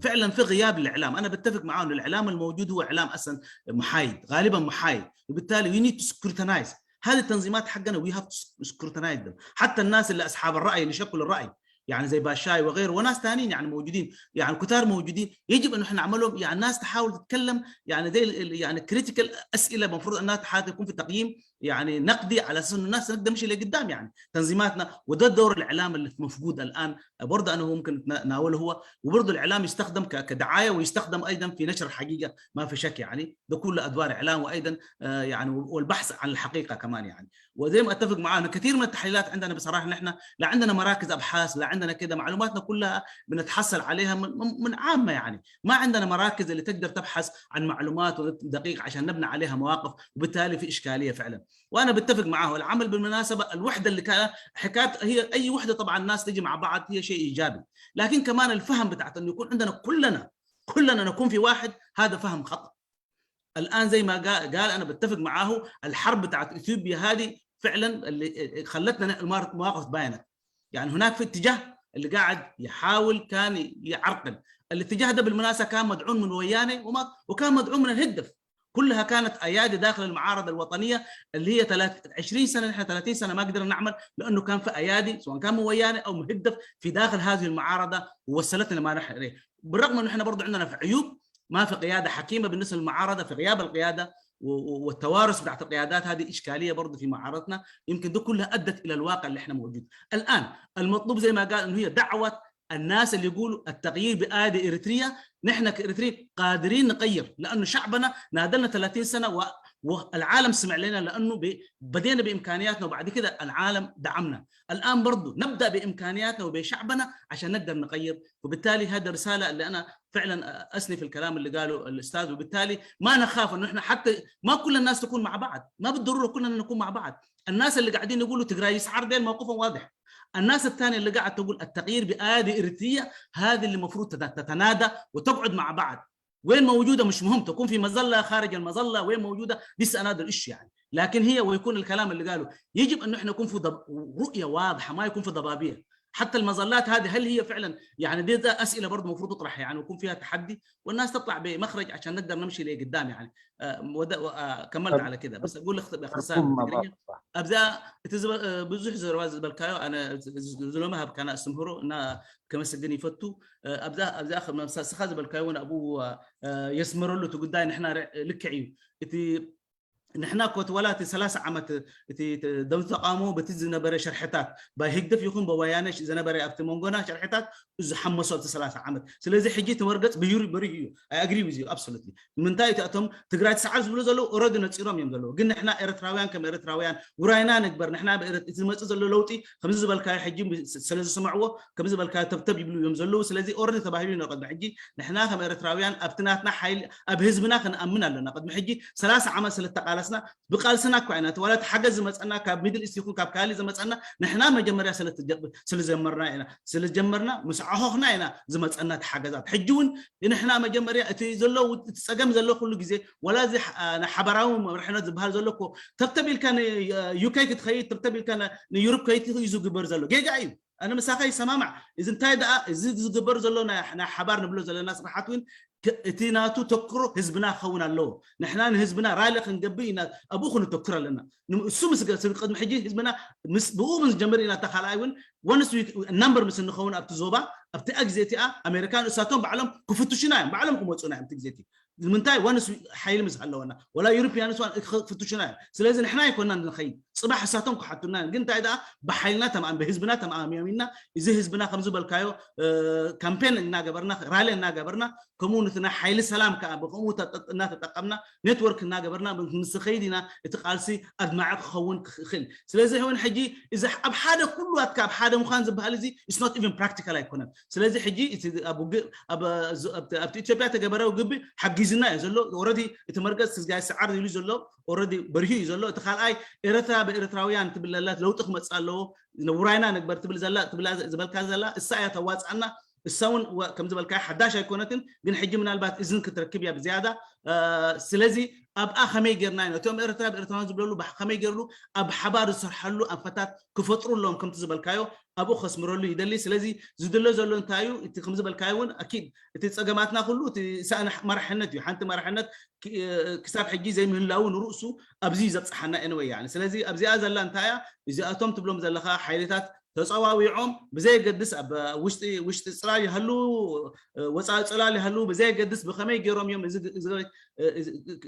فعلا في غياب الاعلام انا بتفق معاه ان الاعلام الموجود هو اعلام اصلا محايد غالبا محايد وبالتالي we need to scrutinize هذه التنظيمات حقنا we have to scrutinize them حتى الناس اللي اصحاب الراي اللي شكلوا الراي يعني زي باشاي وغيره وناس ثانيين يعني موجودين يعني كتار موجودين يجب ان احنا نعملهم يعني الناس تحاول تتكلم يعني زي ال- ال- يعني critical اسئله المفروض انها تحاول تكون في تقييم يعني نقدي على اساس انه الناس نقدر نمشي لقدام يعني تنظيماتنا. وده الدور الاعلام اللي مفقود الان برضه انا هو ممكن نتناوله هو. وبرضه الاعلام يستخدم كدعايه ويستخدم ايضا في نشر الحقيقه ما في شك يعني ده كله ادوار اعلام وايضا يعني والبحث عن الحقيقه كمان يعني. وزي ما اتفق معاه انه كثير من التحليلات عندنا بصراحه نحن لا عندنا مراكز ابحاث لا عندنا كده معلوماتنا كلها بنتحصل عليها من عامه يعني ما عندنا مراكز اللي تقدر تبحث عن معلومات دقيقه عشان نبني عليها مواقف وبالتالي في اشكاليه فعلا. وانا بتفق معاه العمل بالمناسبه الوحده اللي كان حكايه هي اي وحده طبعا الناس تجي مع بعض هي شيء ايجابي. لكن كمان الفهم بتاعت انه يكون عندنا كلنا كلنا نكون في واحد هذا فهم خطا. الان زي ما قال انا بتفق معاه الحرب بتاعت اثيوبيا هذه فعلا اللي خلتنا مواقف باينه. يعني هناك في اتجاه اللي قاعد يحاول كان يعرقل. الاتجاه ده بالمناسبه كان مدعوم من ويانه وما وكان مدعوم من الهدف. كلها كانت ايادي داخل المعارضه الوطنيه اللي هي 20 سنه نحن 30 سنه ما قدرنا نعمل لانه كان في ايادي سواء كان من ويانه او مهدف في داخل هذه المعارضه ووصلتنا ما نحن اليه. بالرغم انه احنا برضه عندنا في عيوب ما في قياده حكيمه بالنسبه للمعارضه في غياب القياده والتوارث بتاعت القيادات هذه اشكاليه برضه في معارضتنا. يمكن ده كلها ادت الى الواقع اللي احنا موجود الان. المطلوب زي ما قال انه هي دعوه الناس اللي يقولوا التغيير بآية إريتريا. نحن كإريتريين قادرين نغير لأنه شعبنا نادلنا 30 سنة و... والعالم سمع لنا لأنه ب... بدينا بإمكانياتنا وبعد كده العالم دعمنا. الآن برضو نبدأ بإمكانياتنا وبشعبنا عشان نقدر نغير. وبالتالي هذه الرسالة اللي أنا فعلا أثني في الكلام اللي قاله الأستاذ. وبالتالي ما نخاف أنه إحنا حتى ما كل الناس تكون مع بعض ما بالضرورة كلنا نكون مع بعض. الناس اللي قاعدين يقولوا تقراي يسعر ديل موقفهم واضح. الناس الثانيه اللي قاعد تقول التغيير بآية إريتريا هذه اللي المفروض تتنادى وتقعد مع بعض. وين موجوده مش مهم تكون في مظله خارج المظله وين موجوده دي سأنادر إيش يعني. لكن هي ويكون الكلام اللي قاله يجب انه احنا يكون في ضب... رؤيه واضحه ما يكون في ضبابيه. حتى المظلات هذه هل هي فعلا يعني دي ده اسئله برضه المفروض تطرح يعني ويكون فيها تحدي والناس تطلع بمخرج عشان نقدر نمشي لقدام يعني. آه، ود... آه، كملت على كده بس اقول لك باختصار ابدا اتزب... آه، بزح زروا زبلكايو انا زلومها بكان استمهرو ان كما سجن يفتو. آه، ابدا ابدا اخر من سخا زبلكايو ابو آه، يسمر له تقداي نحن لك عيو اتي نحن كوت ولا ثلاث عامات اتي دم تقامو بتزنا بري شرحتات باي هيك دف يكون بويانش زنا بري ابتمونغونا شرحتات እዚ ሓመሶ ኣብቲ ሰላሳ ዓመት ስለዚ ሕጂ እቲ መርገፅ ብዩሪ በሪሁ እዩ። ኣግሪ ዩ ኣብሶሉትሊ። ንምንታይ እቲ ኣቶም ትግራይ ትሰዓር ዝብሉ ዘለዉ ኦረዲ ነፂሮም እዮም ዘለዉ ግን ንሕና ኤርትራውያን ከም ኤርትራውያን ውራይና ንግበር ንሕና እቲ ዝመፅእ ዘሎ ለውጢ ከምዚ ዝበልካዮ ሕጂ ስለ ዝስምዕዎ ከምዚ ዝበልካዮ ተብተብ ይብሉ እዮም ዘለዉ ስለዚ ኦረዲ ተባሂሉ ኢና ቅድሚ ሕጂ ንሕና ከም ኤርትራውያን ኣብቲ ናትና ሓይሊ ኣብ ህዝብና ክንኣምን ኣለና ቅድሚ ሕጂ ሰላሳ ዓመት ስለተቃለስና ብቃልስና እኳ ኢና እቲ ዋላ እቲ ሓገዝ ዝመፀና ካብ ሚድል ኢስት ይኹን ካብ ካሊ ዝመፀና ንሕና መጀመርያ ስለጀመርና ኢና ስለጀመርና ምስ ዓኾኽና ኢና ዝመፀና እቲ ሓገዛት ሕጂ እውን ንሕና መጀመርያ እቲ ዘሎ እቲ ፀገም ዘሎ ኩሉ ግዜ ወላ እዚ ሓባራዊ መምርሕነት ዝበሃል ዘሎ እኮ ተብተብ ኢልካ ንዩኬ ክትኸይድ ተብተብ ኢልካ ንዩሩፕ ከይት እዩ ዝግበር ዘሎ ጌጋ እዩ ኣነ ምሳኻ ይሰማማዕ እዚ እንታይ ደኣ እዚ ዝግበር ዘሎ ናይ ሓባር ንብሎ ዘለና ስራሓት እውን እቲ ናቱ ተክሮ ህዝብና ክኸውን ኣለዎ ንሕና ንህዝብና ራሊ ክንገብእ ኢና ኣብኡ ክንተክር ኣለና እሱ ምስ ቅድሚ ሕጂ ህዝብና ብኡ ምስ ጀምር ኢና ተካልኣይ እውን ወንስ ናምበር ምስ እንኸውን ኣብቲ ዞባ ኣብቲ ግዜ እቲኣ ኣሜሪካን እሳቶም ባዕሎም ክፍትሹና እዮም ባዕሎም ክመፁና እዮም እቲ ግዜ እቲ ንምንታይ ወንስ ሓይሊ ምስ ኣለወና ወላ ዩሮፒያንስ ዋን ክፍትሹና እዮም ስለዚ ንሕና ኣይኮና ንኸይድ ፅባሕ እሳቶም ክሓቱና እዮም ግን እንታይ ደኣ ብሓይልና ተማም ብህዝብና ተማሚና እዚ ህዝብና ከምዚ በልካዮ ካምፔን እናገበርና ራሊ እናገበርና ከምኡ ንትና ሓይሊ ሰላም ከዓ ብከምኡ እናተጠቀምና ኔትወርክ እናገበርና ምስ ኸይድ ኢና እቲ ቃልሲ ኣድማዒ ክኸውን ክኽእል ስለዚ እውን ሕጂ እዚ ኣብ ሓደ ኩሉ ኣትካ ኣብ ሓደ ምዃን ዝበሃል እዚ it's not even practical ኣይኮነን ስለዚ ሕጂ ኣብ ውግእ ኣብቲ ኢትዮጵያ ተገበረ ውግቢ ሓጊዝና እዩ ዘሎ already እቲ መርገፅ ስዝጋይ ሰዓር ኢሉ ዘሎ already በሪሁ እዩ ዘሎ እቲ ካልኣይ ኤረትራ ብኤረትራውያን ትብል ዘላ ለውጢ ክመፅእ ኣለዎ ውራይና ንግበር ትብል ዘላ ትብላ ዝበልካ ዘላ እሳ እያ ተዋፅኣና እሳ እውን ከም ዝበልካ ሓዳሽ ኣይኮነትን ግን ሕጂ ምናልባት እዝን ክትረክብ እያ ብዝያዳ ስለዚ ኣብኣ ከመይ ጌርና ኢና እቶም ኤርትራ ብኤርትራውያን ዝብለሉ ከመይ ጌርሉ ኣብ ሓባር ዝሰርሓሉ ኣንፈታት ክፈጥሩ ኣለዎም ከምቲ ዝበልካዮ ኣብኡ ከስምረሉ ይደሊ ስለዚ ዝድሎ ዘሎ እንታይ እዩ እቲ ከም ዝበልካዮ እውን ኣኪድ እቲ ፀገማትና ኩሉ እቲ ሳእኒ መራሕነት እዩ ሓንቲ መራሕነት ክሳብ ሕጂ ዘይምህላው ንርእሱ ኣብዚ ዘብፅሓና ኤንወይ ያኒ ስለዚ ኣብዚኣ ዘላ እንታይ እያ እዚኣቶም ትብሎም ዘለካ ሓይልታት ተፀዋዊዖም ብዘየገድስ ኣብ ውሽጢ ውሽጢ ፅላል ይሃሉ ወፃኢ ፅላል ይሃሉ ብዘየገድስ ብከመይ ገይሮም እዮም እዚ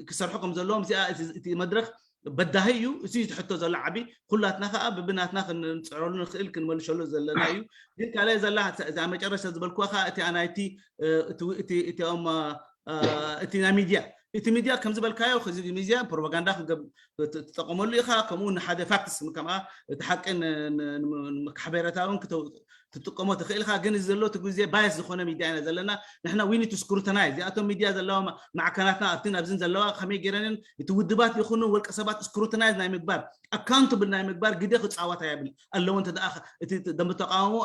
ክሰርሑ ከም ዘለዎም እዚኣ እቲ መድረክ በዳሂ እዩ። እዚ ትሕቶ ዘሎ ዓቢ ኩላትና ከዓ ብብናትና ክንፅዕረሉ ንኽእል ክንመልሸሉ ዘለና እዩ። ግን ካልኣይ ዘላ እዛ መጨረሻ ዝበልኩዋ ከዓ እቲ ናይቲ እቲኦም እቲ ናይ ሚድያ እቲ ሚድያ ከም ዝበልካዮ እዚ ሚድያ ፕሮፓጋንዳ ትጠቀመሉ ኢኻ። ከምኡ ንሓደ ፋክትስ ከኣ እቲ ሓቂ ሓበሬታ እውን ትጥቀሞ ትኽእል ኢኻ። ግን እዚ ዘሎ እቲ ግዜ ባየስ ዝኾነ ሚድያ ኢና ዘለና። ንሕና we need to scrutinize እዚኣቶም ሚድያ ዘለዋ ማዕከናትና ኣብትን ኣብዝን ዘለዋ ከመይ ገይረንን እቲ ውድባት ይኹኑ ወልቀ ሰባት ስክሩቲናይዝ ናይ ምግባር ኣካውንትብል ናይ ምግባር ግደ ክፃወታ የብል ኣለዎ። እንተ እቲ ደንበ ተቃውሞ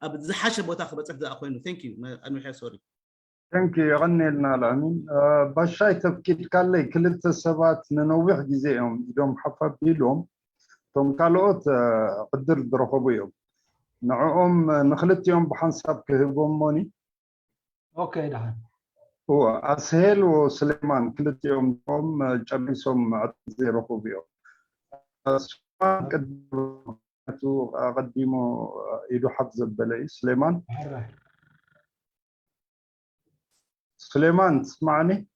ኣብ ዝሓሸ ቦታ ክበፅሕ ዝኣ ኮይኑ። Thank you ኣድሚሐ ሶሪ። Thank you የቐንየልና ኣልኣሚን። ባሻይ ተፍቂድካለይ ክልተ ሰባት ንነዊሕ ግዜ እዮም ኢዶም ሓፍ ኣቢሎም። እቶም ካልኦት ዕድል ዝረኸቡ እዮም። ንዕኦም ንክልቲኦም ብሓንሳብ ክህቦም ሞኒ። ኦኬ ደሓን። ኣስሄል ወስሌማን ክልቲኦም ም ጨሪሶም ዕድል ዘይረኸቡ እዮም። ኣቀዲሙ ኢዱ ሓፍ ዘበለ እዩ ስሌማን። سليمان تسمعني؟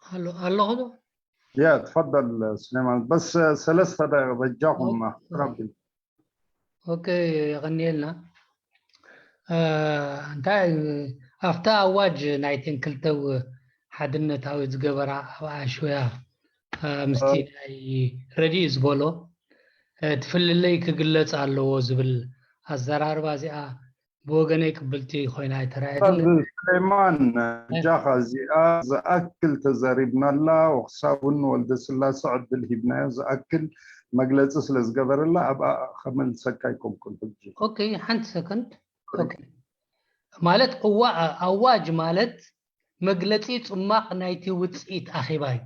الو الو يا تفضل سليمان بس ثلاث دقائق بجاكم احترام. ኦኬ የቐንየልና። እንታይ ኣብታ ኣዋጅ ናይተን ክልተ ሓድነታዊ ዝገበራ ኣብ ኣሽወያ ምስቲ ናይ ረድኢ ዝበሎ ትፍልለይ ክግለፅ ኣለዎ ዝብል ኣዘራርባ እዚኣ ብወገነይ ቅብልቲ ኮይና ኣይተራእየትኒ። ስሌማን ጃኻ እዚኣ ዝኣክል ተዛሪብናላ ወክሳብ እውን ንወልደ ስላሰ ዕድል ሂብናዮ ዝኣክል መግለፂ ስለ ዝገበረላ ኣብኣ ከመልሰካ ኣይኮንኩን ሕጂ። ኦኬ ሓንቲ ሰከንድ። ኦኬ ማለት እዋ ኣዋጅ ማለት መግለፂ ፅማቕ ናይቲ ውፅኢት ኣኼባ እዩ።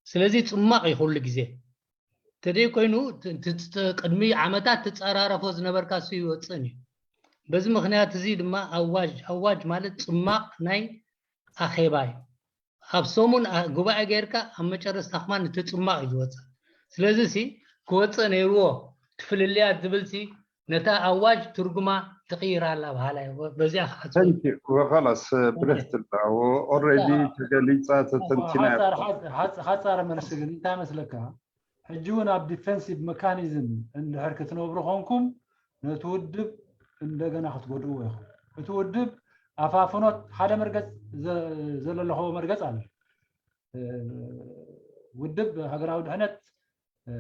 ስለዚ ፅማቕ እዩ ኩሉ ግዜ ተደይ ኮይኑ ቅድሚ ዓመታት ትፀራረፎ ዝነበርካ እሱ ይወፅእን እዩ። በዚ ምክንያት እዚ ድማ ኣዋጅ ኣዋጅ ማለት ፅማቕ ናይ ኣኼባ እዩ። ኣብ ሰሙን ጉባኤ ገይርካ ኣብ መጨረስታ ክማ እቲ ፅማቕ እዩ ዝወፅእ። ስለዚ ሲ ክወፅእ ነይርዎ ትፍልልያት ዝብል ሲ ነታ ኣዋጅ ትርጉማ ትቕይር ኣላ በሃላይ። በዚኣ ከዓ ጽቡቕ። Thank you። ወኸላስ ብርህት ኣላ። ኦልሬዲ ተገሊጻ ተተንቲና እያ። ሓጻር- ሓጽ- ሓጻር- ሓጻር መልሲ ግን እንታይ መስለካ? ሕጂ እውን ኣብ ዲፌንሲቭ መካኒዝም እንድሕር ክትነብሩ ኮንኩም ነቲ ውድብ እንደገና ክትጎድእዎ ኢኹም። እቲ ውድብ ኣፋፍኖት ሓደ መርገጽ ዘ- ዘሎ ለኸቦ መርገጽ ኣሎ። እ፣ ውድብ ሃገራዊ ድሕነት እ፣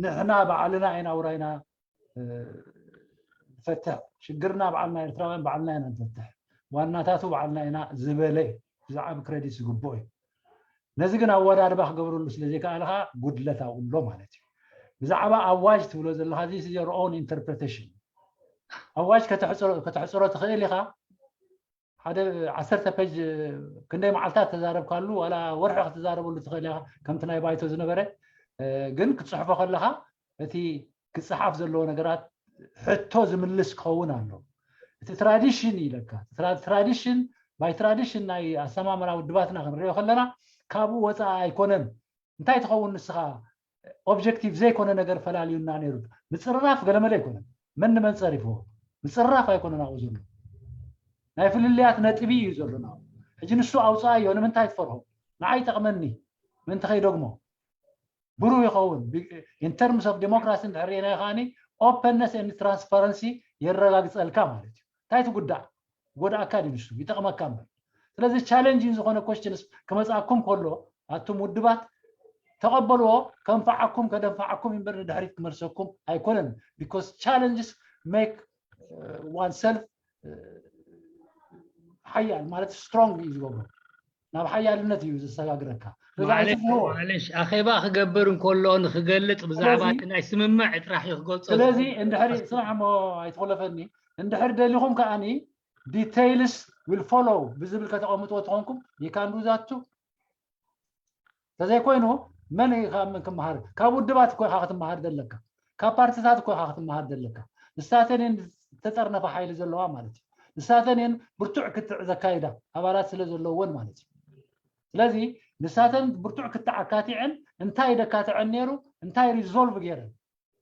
ንሕና ባዕልና ኢና ውራይና እ፣ ንፈትሕ፣ ሽግርና ባዕልና ኤርትራውያን ባዕልና ኢና ንፈትሕ፣ ዋናታቱ ባዕልና ኢና ዝበለ እዩ። ብዛዕባ ክሬዲት ዝግብኦ እዩ። ነዚ ግን ኣወዳድባ ክገብረሉ ስለ ዘይከኣለ ከዓ ጉድለት ኣብኡ ኣሎ ማለት እዩ። ብዛዕባ ኣዋጅ ትብሎ ዘለኻ እዚ is your own interpretation። ኣዋጅ ከተሕፅሮ ከተሕፅሮ ትኽእል ኢኻ። ሓደ ዓሰርተ ፔጅ ክንደይ መዓልታት ተዛረብካሉ ዋላ ወርሒ ክትዛረበሉ ትኽእል ኢኻ። ከምቲ ናይ ባይቶ ዝነበረ እ፣ ግን ክትፅሕፎ ከለኻ እቲ ክፅሓፍ ዘለዎ ነገራት ሕቶ ዝምልስ ክኸውን ኣሎ። እቲ ትራዲሽን ኢለካ ትራ- ትራዲሽን ባይ ትራዲሽን ናይ ኣሰማምራ ውድባትና ክንሪኦ ከለና ካብኡ ወፃኢ ኣይኮነን። እንታይ ትኸውን ንስኻ ኦብጀክቲቭ ዘይኮነ ነገር ፈላልዩና ነይሩ። ምፅርራፍ ገለመለ ኣይኮነን። መን ንመን ፀሪፍዎ ምፅርራፍ ኣይኮነን ኣብኡ ዘሎ ናይ ፍልልያት ነጥቢ እዩ ዘሎ ናብኡ። ሕጂ ንሱ ኣውፃኣዮ ንምንታይ ትፈርሆ? ንዓይ ይጠቕመኒ ምእንቲ ከይደግሞ ብሩህ ይኸውን። In terms of democracy እንድሕር ርኢናዮ ከዓኒ openness and transparency የረጋግፀልካ ማለት እዩ። እንታይ ትጉዳእ? ጎድኣካ ድዩ ንሱ ይጠቕመካ እምበር። ስለዚ ቻለንጂን ዝኾነ ኮስችንስ ክመፅኣኩም ከሎ ኣቱም ውድባት ተቐበልዎ። ከንፈዓኩም ከደንፈዓኩም እምበር ንድሕሪት ክመልሰኩም ኣይኮነን። Because challenges make one self ሓያል ማለት ስትሮንግ እዩ ዝገብሮ። ናብ ሓያልነት እዩ ዘሰጋግረካ። ስለዚ ማለሽ ኣይትፍርዎ። ማለሽ ኣኼባ ክገብር እንከሎ ንክገልጽ ብዛዕባ ስለዚ እቲ ናይ ስምምዕ ጥራሕ እዩ ክገልጾ ስለዚ ዝኽእል። እንድሕር ጽናሕ እሞ ኣይትኾለፈኒ እንድሕር ደሊኹም ከኣኒ details will follow ብዝብል ከተቐምጥዎ ተኾንኩም you can do that too። ተዘይኮይኑ መን እዩ ካብ መን ክመሃር? ካብ ውድባት እኮ ኢኻ ክትመሃር ዘለካ፣ ካብ ፓርትታት እኮ ኢኻ ክትመሃር ዘለካ። ንሳተን እየን ዝተጠርነፈ ሓይሊ ዘለዋ ማለት እዩ። ንሳተን እየን ብርቱዕ ክትዕ ዘካይዳ ኣባላት ስለ ዘለወን ማለት እዩ። ስለዚ ንሳተን ብርቱዕ ክትዕ ኣካቲዐን እንታይ ደካትዐን ነይሩ እንታይ ሪዞልቭ ገይረን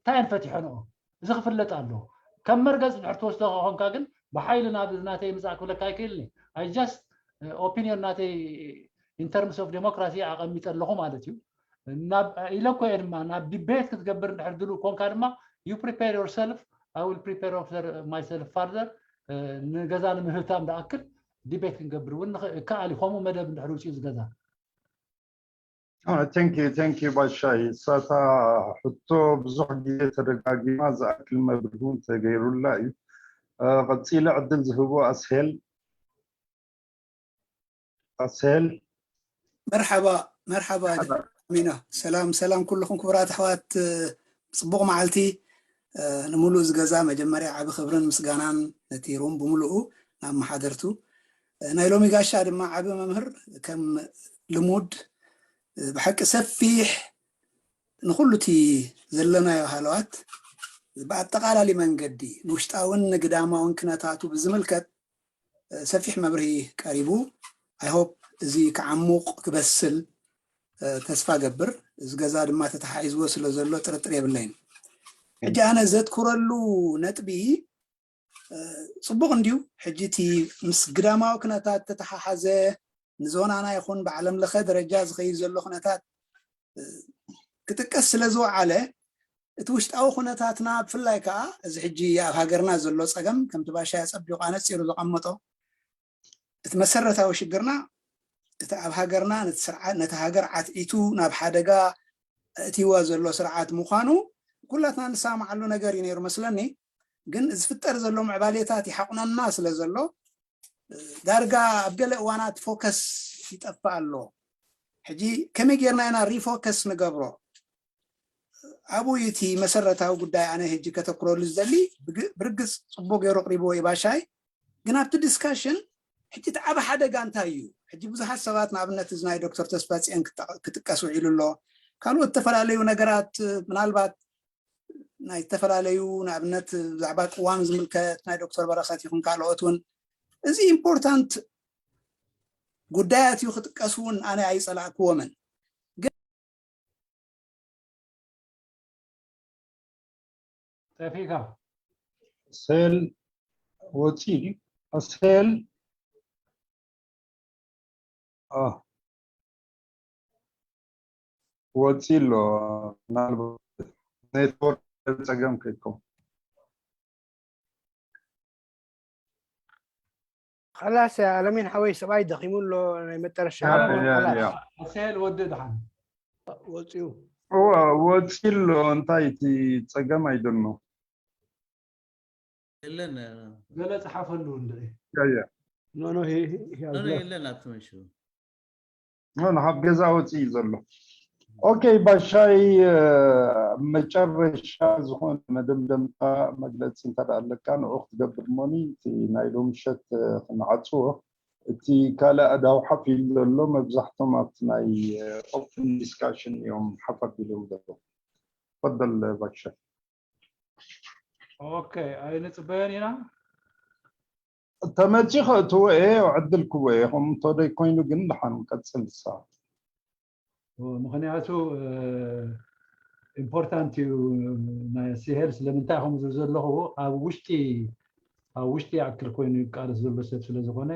እንታይ እየን ፈቲሐንኦ እዚ ክፍለጥ ኣለዎ። ከም መርገፅ ድሕር ትወስዶ ከኾንካ ግን ብሓይሊ ናብ ናተይ ምፃእ ክብለካ ኣይክእልኒ። I just ኦፒኒዮን ናተይ in terms of democracy ኣቐሚጠ ኣለኹ ማለት እዩ። ናብ ኢለ እኮ እየ ድማ ናብ debate ክትገብር እንድሕር ድልው ኮንካ ድማ you prepare yourself, I will prepare of- myself further። ንገዛ ንምህብታም ዝኣክል debate ክንገብር እውን ንኽእል ይከኣል እዩ። ከምኡ መደብ እንድሕር ውፅኡ ዝገዛ Thank you, thank you ባሻይ። እሳታ ሕቶ ብዙሕ ግዜ ተደጋጊማ ዝኣክል መብርሂ እውን ተገይሩላ እዩ። ቀፂለ ዕድል ዝህቦ ኣስሄል ኣስሄል መርሓባ መርሓባ ሚና። ሰላም ሰላም ኩልኹም ክቡራት ኣሕዋት፣ ጽቡቕ መዓልቲ። ንምሉእ ዝገዛ መጀመርያ ዓቢ ክብርን ምስጋናን ነቲ ሩም ብምሉኡ ናብ መሓደርቱ። ናይ ሎሚ ጋሻ ድማ ዓቢ መምህር ከም ልሙድ ብሓቂ ሰፊሕ ንኹሉ እቲ ዘለናዮ ሃለዋት ብኣጠቓላሊ መንገዲ ንውሽጣውን ንግዳማውን ክነታቱ ብዝምልከት ሰፊሕ መብርሂ ቀሪቡ። I hope እዚ ክዓሙቕ ክበስል ተስፋ ገብር። እዚ ገዛ ድማ ተተሓሒዝዎ ስለ ዘሎ ጥርጥር የብለይን። ሕጂ ኣነ ዘትኩረሉ ነጥቢ ጽቡቕ እንድዩ። ሕጂ እቲ ምስ ግዳማዊ ኩነታት ተተሓሓዘ ንዞናና ይኹን ብዓለም ለኸ ደረጃ ዝኸይድ ዘሎ ኩነታት ክጥቀስ ስለ ዝወዓለ እቲ ውሽጣዊ ኩነታትና ብፍላይ ከዓ እዚ ሕጂ ኣብ ሃገርና ዘሎ ፀገም ከምቲ ባሻይ ኣፀቢቑ ኣነፂሩ ዘቐመጦ እቲ መሰረታዊ ሽግርና እቲ ኣብ ሃገርና ነቲ ስርዓት ነቲ ሃገር ዓትዒቱ ናብ ሓደጋ እትይዋ ዘሎ ስርዓት ምዃኑ ኩላትና ንሰማማዓሉ ነገር እዩ ነይሩ መስለኒ። ግን ዝፍጠር ዘሎ ምዕባሌታት ይሓቑነና ስለ ዘሎ ዳርጋ ኣብ ገለ እዋናት ፎከስ ይጠፍእ ኣሎ። ሕጂ ከመይ ጌርና ኢና refocus ንገብሮ? ኣብኡ እዩ እቲ መሰረታዊ ጉዳይ ኣነ ሕጂ ከተኩረሉ ዝደሊ። ብርግፅ ፅቡቅ ገይሩ ኣቅሪብዎ እዩ ባሻይ። ግን ኣብቲ discussion ሕጂ እቲ ዓብ ሓደጋ እንታይ እዩ? ሕጂ ብዙሓት ሰባት ንኣብነት እዚ ናይ ዶክተር ተስፋፅዮን ክጥቀስ ውዒሉ ኣሎ። ካልኦት ዝተፈላለዩ ነገራት ምናልባት ናይ ዝተፈላለዩ ንኣብነት ብዛዕባ ቅዋም ዝምልከት ናይ ዶክተር በረኸት ይኹን ካልኦት እውን እዚ important ጉዳያት እዩ ክጥቀሱ እውን ኣነ ኣይፀላእክዎምን። ጠፊእካ ሴል ወፂ ሴል ወፂ ኣሎ። ምናልባት ኔትወርክ ፀገም ከይከውን خلاص ኣለሚን ሓወይ ሰብኣይ ደኺሙ ኣሎ ናይ መጠረሻ ኣስሄል ወዲ ድሓን ወፂኡ ወፂ ኣሎ እንታይ እቲ ፀገም ኣይደኖ የለን ገለ ፀሓፈሉ እንድዒ ኖ ኖ የለን ኣብቲ መንሽሩ ንሓብ ገዛ ወፂ እዩ ዘሎ ኦኬ ባሻይ መጨረሻ ዝኾነ መደምደምታ መግለፂ እንተ ኣለካ ንዑ ክትገብር ሞኒ እቲ ናይ ሎምሸት ክንዓፅዎ እቲ ካልእ ኣዳው ሓፍ ኢሉ ዘሎ መብዛሕቶም ኣብቲ ናይ open discussion እዮም ሓፍ ኣቢሎም ዘለዉ ፈደል ባሻይ ኦኬ ኣይንፅበዮን ኢና ተመፂ ከእትዎ እየ ዕድል ክቦ እየ ከም እንተደይ ኮይኑ ግን ድሓን ቀፅል ሳ ምክንያቱ important እዩ ናይ ኣስሄል ስለምንታይ ከም ዝብል ዘለኹ ኣብ ውሽጢ ኣብ ውሽጢ ይኣክል ኮይኑ ይቃለስ ዘሎ ሰብ ስለ ዝኾነ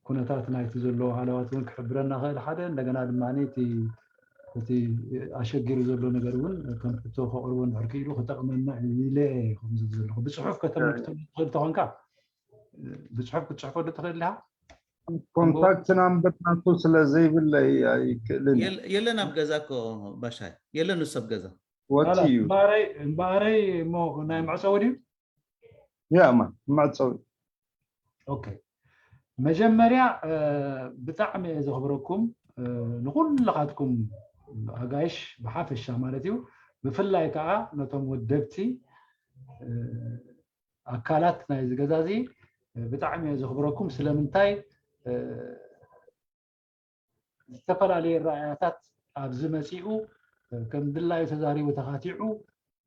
ኩነታት ናይቲ ዘሎ ሃለዋት እውን ክሕብረና ክእል ሓደ እንደገና ድማ እቲ እቲ ኣሸጊሩ ዘሎ ነገር እውን ከም ሕቶ ከቕርቦ እንድሕር ክኢሉ ክጠቕመና ኢለ እየ ከም ዝብል ዘለኹ ብፅሑፍ ከተመልክተሉ ትኽእል ተኾንካ ብፅሑፍ ክትፅሕፈሉ ትኽእል ኢኻ ኮንታክት ናምበር ናቱ ስለ ዘይብለይ ኣይክእልን የለን ኣብ ገዛ እኮ ባሻይ የለን ንሱ ኣብ ገዛ ወፂ እዩ እምበኣረይ እምበኣረይ እሞ ናይ መዕፀዊ ድዩ ያማ መዕፀዊ ኦኬ መጀመርያ ብጣዕሚ እየ ዘኽብረኩም ንኩልኻትኩም ኣጋይሽ ብሓፈሻ ማለት እዩ ብፍላይ ከዓ ነቶም ወደብቲ ኣካላት ናይ ዝገዛዚ ብጣዕሚ እየ ዘኽብረኩም ስለምንታይ ዝተፈላለዩ ረኣያታት ኣብዚ መፂኡ ከም ድላዩ ተዛሪቡ ተኻቲዑ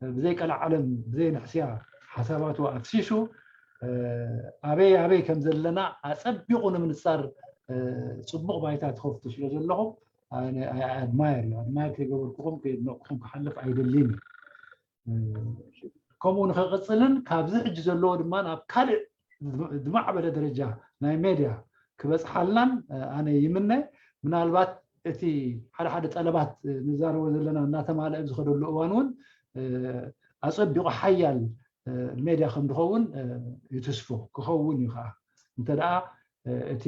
ብዘይ ቀልዓለም ብዘይ ንሕስያ ሓሳባቱ ኣፍሲሱ ኣበይ ኣበይ ከም ዘለና ኣፀቢቑ ንምንፃር ፅቡቕ ባይታ ትኸፍቱ ስለ ዘለኹም ኣድማየር እዩ ኣድማየር ከይገበርኩኹም ከየድነቕኩኹም ክሓልፍ ኣይደልን ከምኡ ንክቕፅልን ካብዚ ሕጂ ዘለዎ ድማ ናብ ካልእ ዝማዕበለ ደረጃ ናይ ሜድያ ክበፅሓልናን ኣነ ይምነ ምናልባት እቲ ሓደ ሓደ ጠለባት ንዛረቦ ዘለና እናተማልአ ኣብ ዝኸደሉ እዋን እውን ኣፀቢቑ ሓያል ሜድያ ከም ዝኸውን ይትስፎ ክኸውን እዩ ከዓ እንተ ደኣ እቲ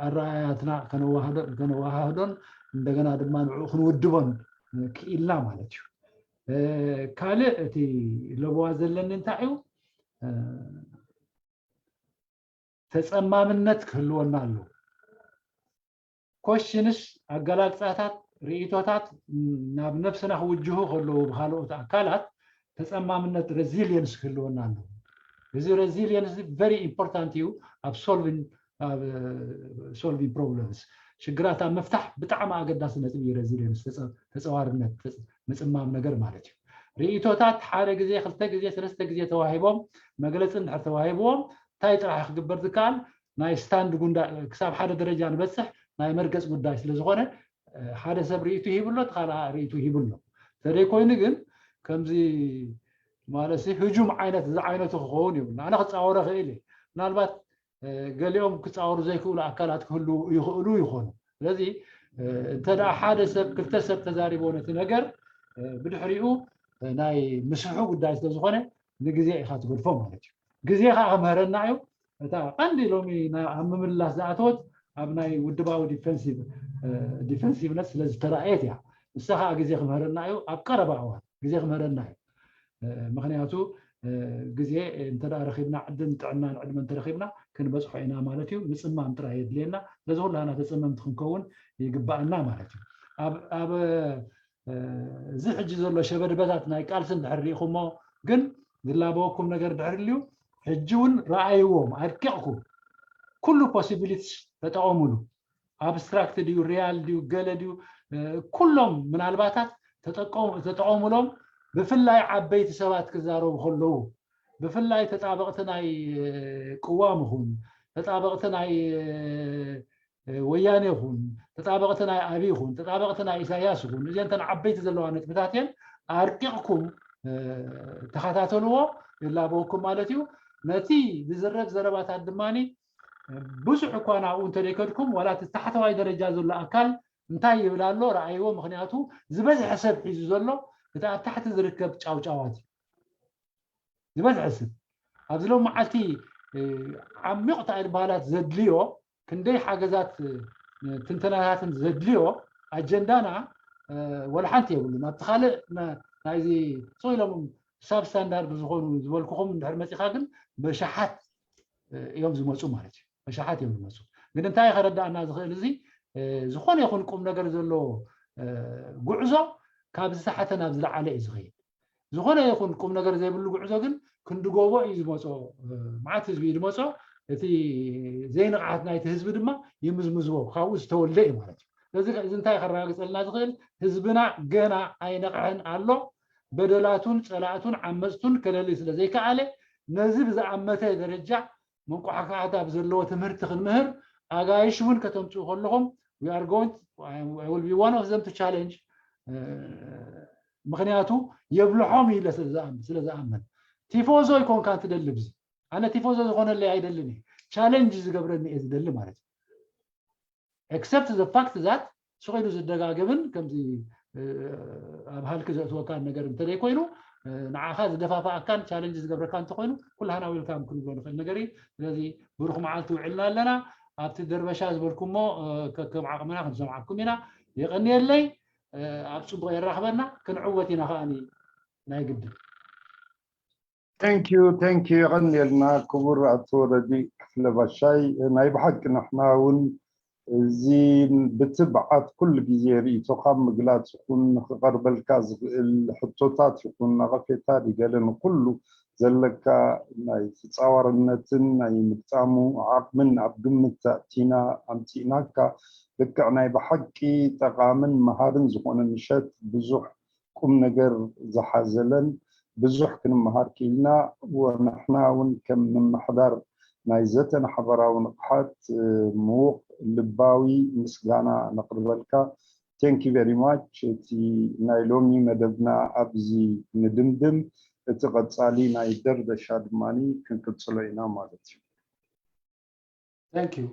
ኣረኣያትና ከነወሃህዶን እንደገና ድማ ንዕኡ ክንውድቦን ክኢልና ማለት እዩ። ካልእ እቲ ለበዋ ዘለኒ እንታይ እዩ? ተፀማምነት ክህልወና ኣለዎ። ኮሽንስ ኣገላልፃታት ርእቶታት ናብ ነብስና ክውጅሁ ከለዉ ብካልኦት ኣካላት ተፀማምነት resilience ክህልወና ኣለዎ። እዚ resilience very important እዩ ኣብ solving problems፣ ሽግራት ኣብ ምፍታሕ ብጣዕሚ ኣገዳሲ ነጥቢ እዩ። resilience ተፀዋርነት፣ ምፅማም ነገር ማለት እዩ። ርእቶታት ሓደ ግዜ ክልተ ግዜ ሰለስተ ግዜ ተዋሂቦም መግለፂ እንድሕር ተዋሂብዎም እንታይ ጥራሕ ክግበር ዝከኣል ናይ stand ጉዳይ ክሳብ ሓደ ደረጃ ንበፅሕ ናይ መርገፂ ጉዳይ ስለዝኾነ ሓደ ሰብ ርእይቱ ይህብሎ እቲ ካልኣ ርእይቱ ይህብሎ። እንተደይ ኮይኑ ግን ከምዚ ማለት ህጁም ዓይነት እዚ ዓይነቱ ክኸውን ይብሉ ኣነ ክፃወሮ ክእል እየ። ምናልባት ገሊኦም ክፃወሩ ዘይክእሉ ኣካላት ክህልዉ ይኽእሉ ይኾኑ። ስለዚ እንተ ሓደ ሰብ ክልተ ሰብ ተዛሪቦ ነቲ ነገር ብድሕሪኡ ናይ ምስሑ ጉዳይ ስለዝኾነ ንግዜ ኢኻ ትገድፎ ማለት እዩ። ግዜ ከዓ ክምህረና እዩ። እታ ቀንዲ ሎሚ ኣብ ምምላስ ዝኣተወት ኣብ ናይ ውድባዊ defensiveness ስለዝተረኣየት እያ። ንሳ ከዓ ግዜ ክምህረና እዩ። ኣብ ቀረባ እዋን ግዜ ክምህረና እዩ። ምክንያቱ ግዜ እንተ ረኪብና ዕድን ጥዕናን ዕድመ እንተረኪብና ክንበፅሖ ኢና ማለት እዩ። ምፅማም ጥራይ የድልየና። ስለዚ ኩላና ተፀመምቲ ክንከውን ይግባኣና ማለት እዩ። ኣብ እዚ ሕጂ ዘሎ ሸበድበታት ናይ ቃልሲ እንድሕር ሪኢኹሞ ግን ዝላበወኩም ነገር ድሕር ልዩ ሕጂ እውን ረኣይዎም ኣድቂቕኩም ኩሉ possibilities ተጠቐሙሉ። ኣብስትራክት ድዩ ሪያል ድዩ ገለ ድዩ ኩሎም ምናልባታት ተጠቐሙሎም። ብፍላይ ዓበይቲ ሰባት ክዛረቡ ከለዉ ብፍላይ ተጣበቕቲ ናይ ቅዋም ይኹን ተጣበቕቲ ናይ ወያኔ ይኹን ተጣበቕቲ ናይ ኣብይ ይኹን ተጣበቕቲ ናይ ኢሳያስ ይኹን እዚን ተን ዓበይቲ ዘለዋ ነጥብታት እየን ኣርቂቕኩም ተኸታተልዎ ይላበወኩም ማለት እዩ። ነቲ ዝዝረብ ዘረባታት ድማ ብዙሕ እኳ ናብኡ እንተደይከድኩም ዋላ እቲ ታሕተዋይ ደረጃ ዘሎ ኣካል እንታይ ይብል ኣሎ ረኣይዎ። ምክንያቱ ዝበዝሐ ሰብ ሒዙ ዘሎ እቲ ኣብ ታሕቲ ዝርከብ ጫውጫዋት እዩ። ዝበዝሐ ሰብ ኣብዚ ሎም መዓልቲ ዓሚቕ ተኣልባላት ዘድልዮ ክንደይ ሓገዛት ትንተናታትን ዘድልዮ ኣጀንዳና ወላ ሓንቲ የብሉን። ኣብቲ ካልእ ናይዚ ስቕ ኢሎም ሳብ ስታንዳርድ ዝኾኑ ዝበልኩኹም እንድሕር መፂኻ ግን በሻሓት እዮም ዝመፁ ማለት እዩ። በሻሓት እዮም ዝመፁ። ግን እንታይ ከረዳእና ዝኽእል እዚ ዝኾነ ይኹን ቁም ነገር ዘለዎ ጉዕዞ ካብ ዝተሓተ ናብ ዝለዓለ እዩ ዝኸይድ። ዝኾነ ይኹን ቁም ነገር ዘይብሉ ጉዕዞ ግን ክንዲ ጎቦ እዩ ዝመፆ። መዓት ህዝቢ እዩ ዝመፆ። እቲ ዘይንቕሓት ናይቲ ህዝቢ ድማ ይምዝምዝዎ ካብኡ ዝተወልደ እዩ ማለት እዩ። ስለዚ እዚ እንታይ ከረጋግፀልና ዝኽእል ህዝብና ገና ኣይነቕሐን ኣሎ። በደላቱን ፀላእቱን ዓመፅቱን ከለሊ ስለ ዘይከኣለ ነዚ ብዝኣመተ ደረጃ መንቋሕቋሕታ ብዘለዎ ትምህርቲ ክንምህር ኣጋይሽ እውን ከተምፅኡ ከለኹም we are going I will be one of them to challenge ምክንያቱ የብልሖም ኢለ ስለ ዝኣምን ቲፎዞ ይኮንካ እንትደሊ ብዚ ኣነ ቲፎዞ ዝኾነለይ ኣይደልን እየ ቻለንጅ ዝገብረኒ እየ ዝደሊ ማለት እዩ except the fact that ስቕ ኢሉ ዝደጋገምን ከምዚ ኣብ ሃልኪ ዘእትወካ ነገር እንተደይ ኮይኑ ንዓኻ ዝደፋፍኣካን ቻለንጅ ዝገብረካ እንተኮይኑ ኩላህና ዌልካም ክንብሎ ንኽእል ነገር እዩ። ስለዚ ብሩኽ መዓልቲ ውዕልና ኣለና። ኣብቲ ደርበሻ ዝበልኩሞ ከከም ዓቕምና ክንሰምዓኩም ኢና። የቐንየለይ። ኣብ ፅቡቕ የራኽበና። ክንዕወት ኢና ከዓኒ ናይ ግድን። Thank you, thank you። የቐንየልና ክቡር ኣቶ ረዲእ ክፍለ ባሻይ። ናይ ብሓቂ ንሕና እውን እዚ ብትብዓት ኩሉ ግዜ ርእይቶኻ ምግላፅ ይኹን ንክቐርበልካ ዝኽእል ሕቶታት ይኹን ነቐፌታ ድገለ ንኩሉ ዘለካ ናይ ተፃዋርነትን ናይ ምግጣሙ ዓቕምን ኣብ ግምት ኣእቲና ኣምፂእናካ ልክዕ ናይ ብሓቂ ጠቓምን መሃርን ዝኾነ ምሸት ብዙሕ ቁም ነገር ዝሓዘለን ብዙሕ ክንመሃር ክኢልና ወንሕና እውን ከም ምምሕዳር ናይ ዘተ ማሕበራዊ ንቕሓት ምዉቕ ልባዊ ምስጋና ነቕርበልካ። Thank you very much። እቲ ናይ ሎሚ መደብና ኣብዚ ንድምድም። እቲ ቀጻሊ ናይ ደርበሻ ድማ ክንቅጽሎ ኢና ማለት እዩ። Thank you።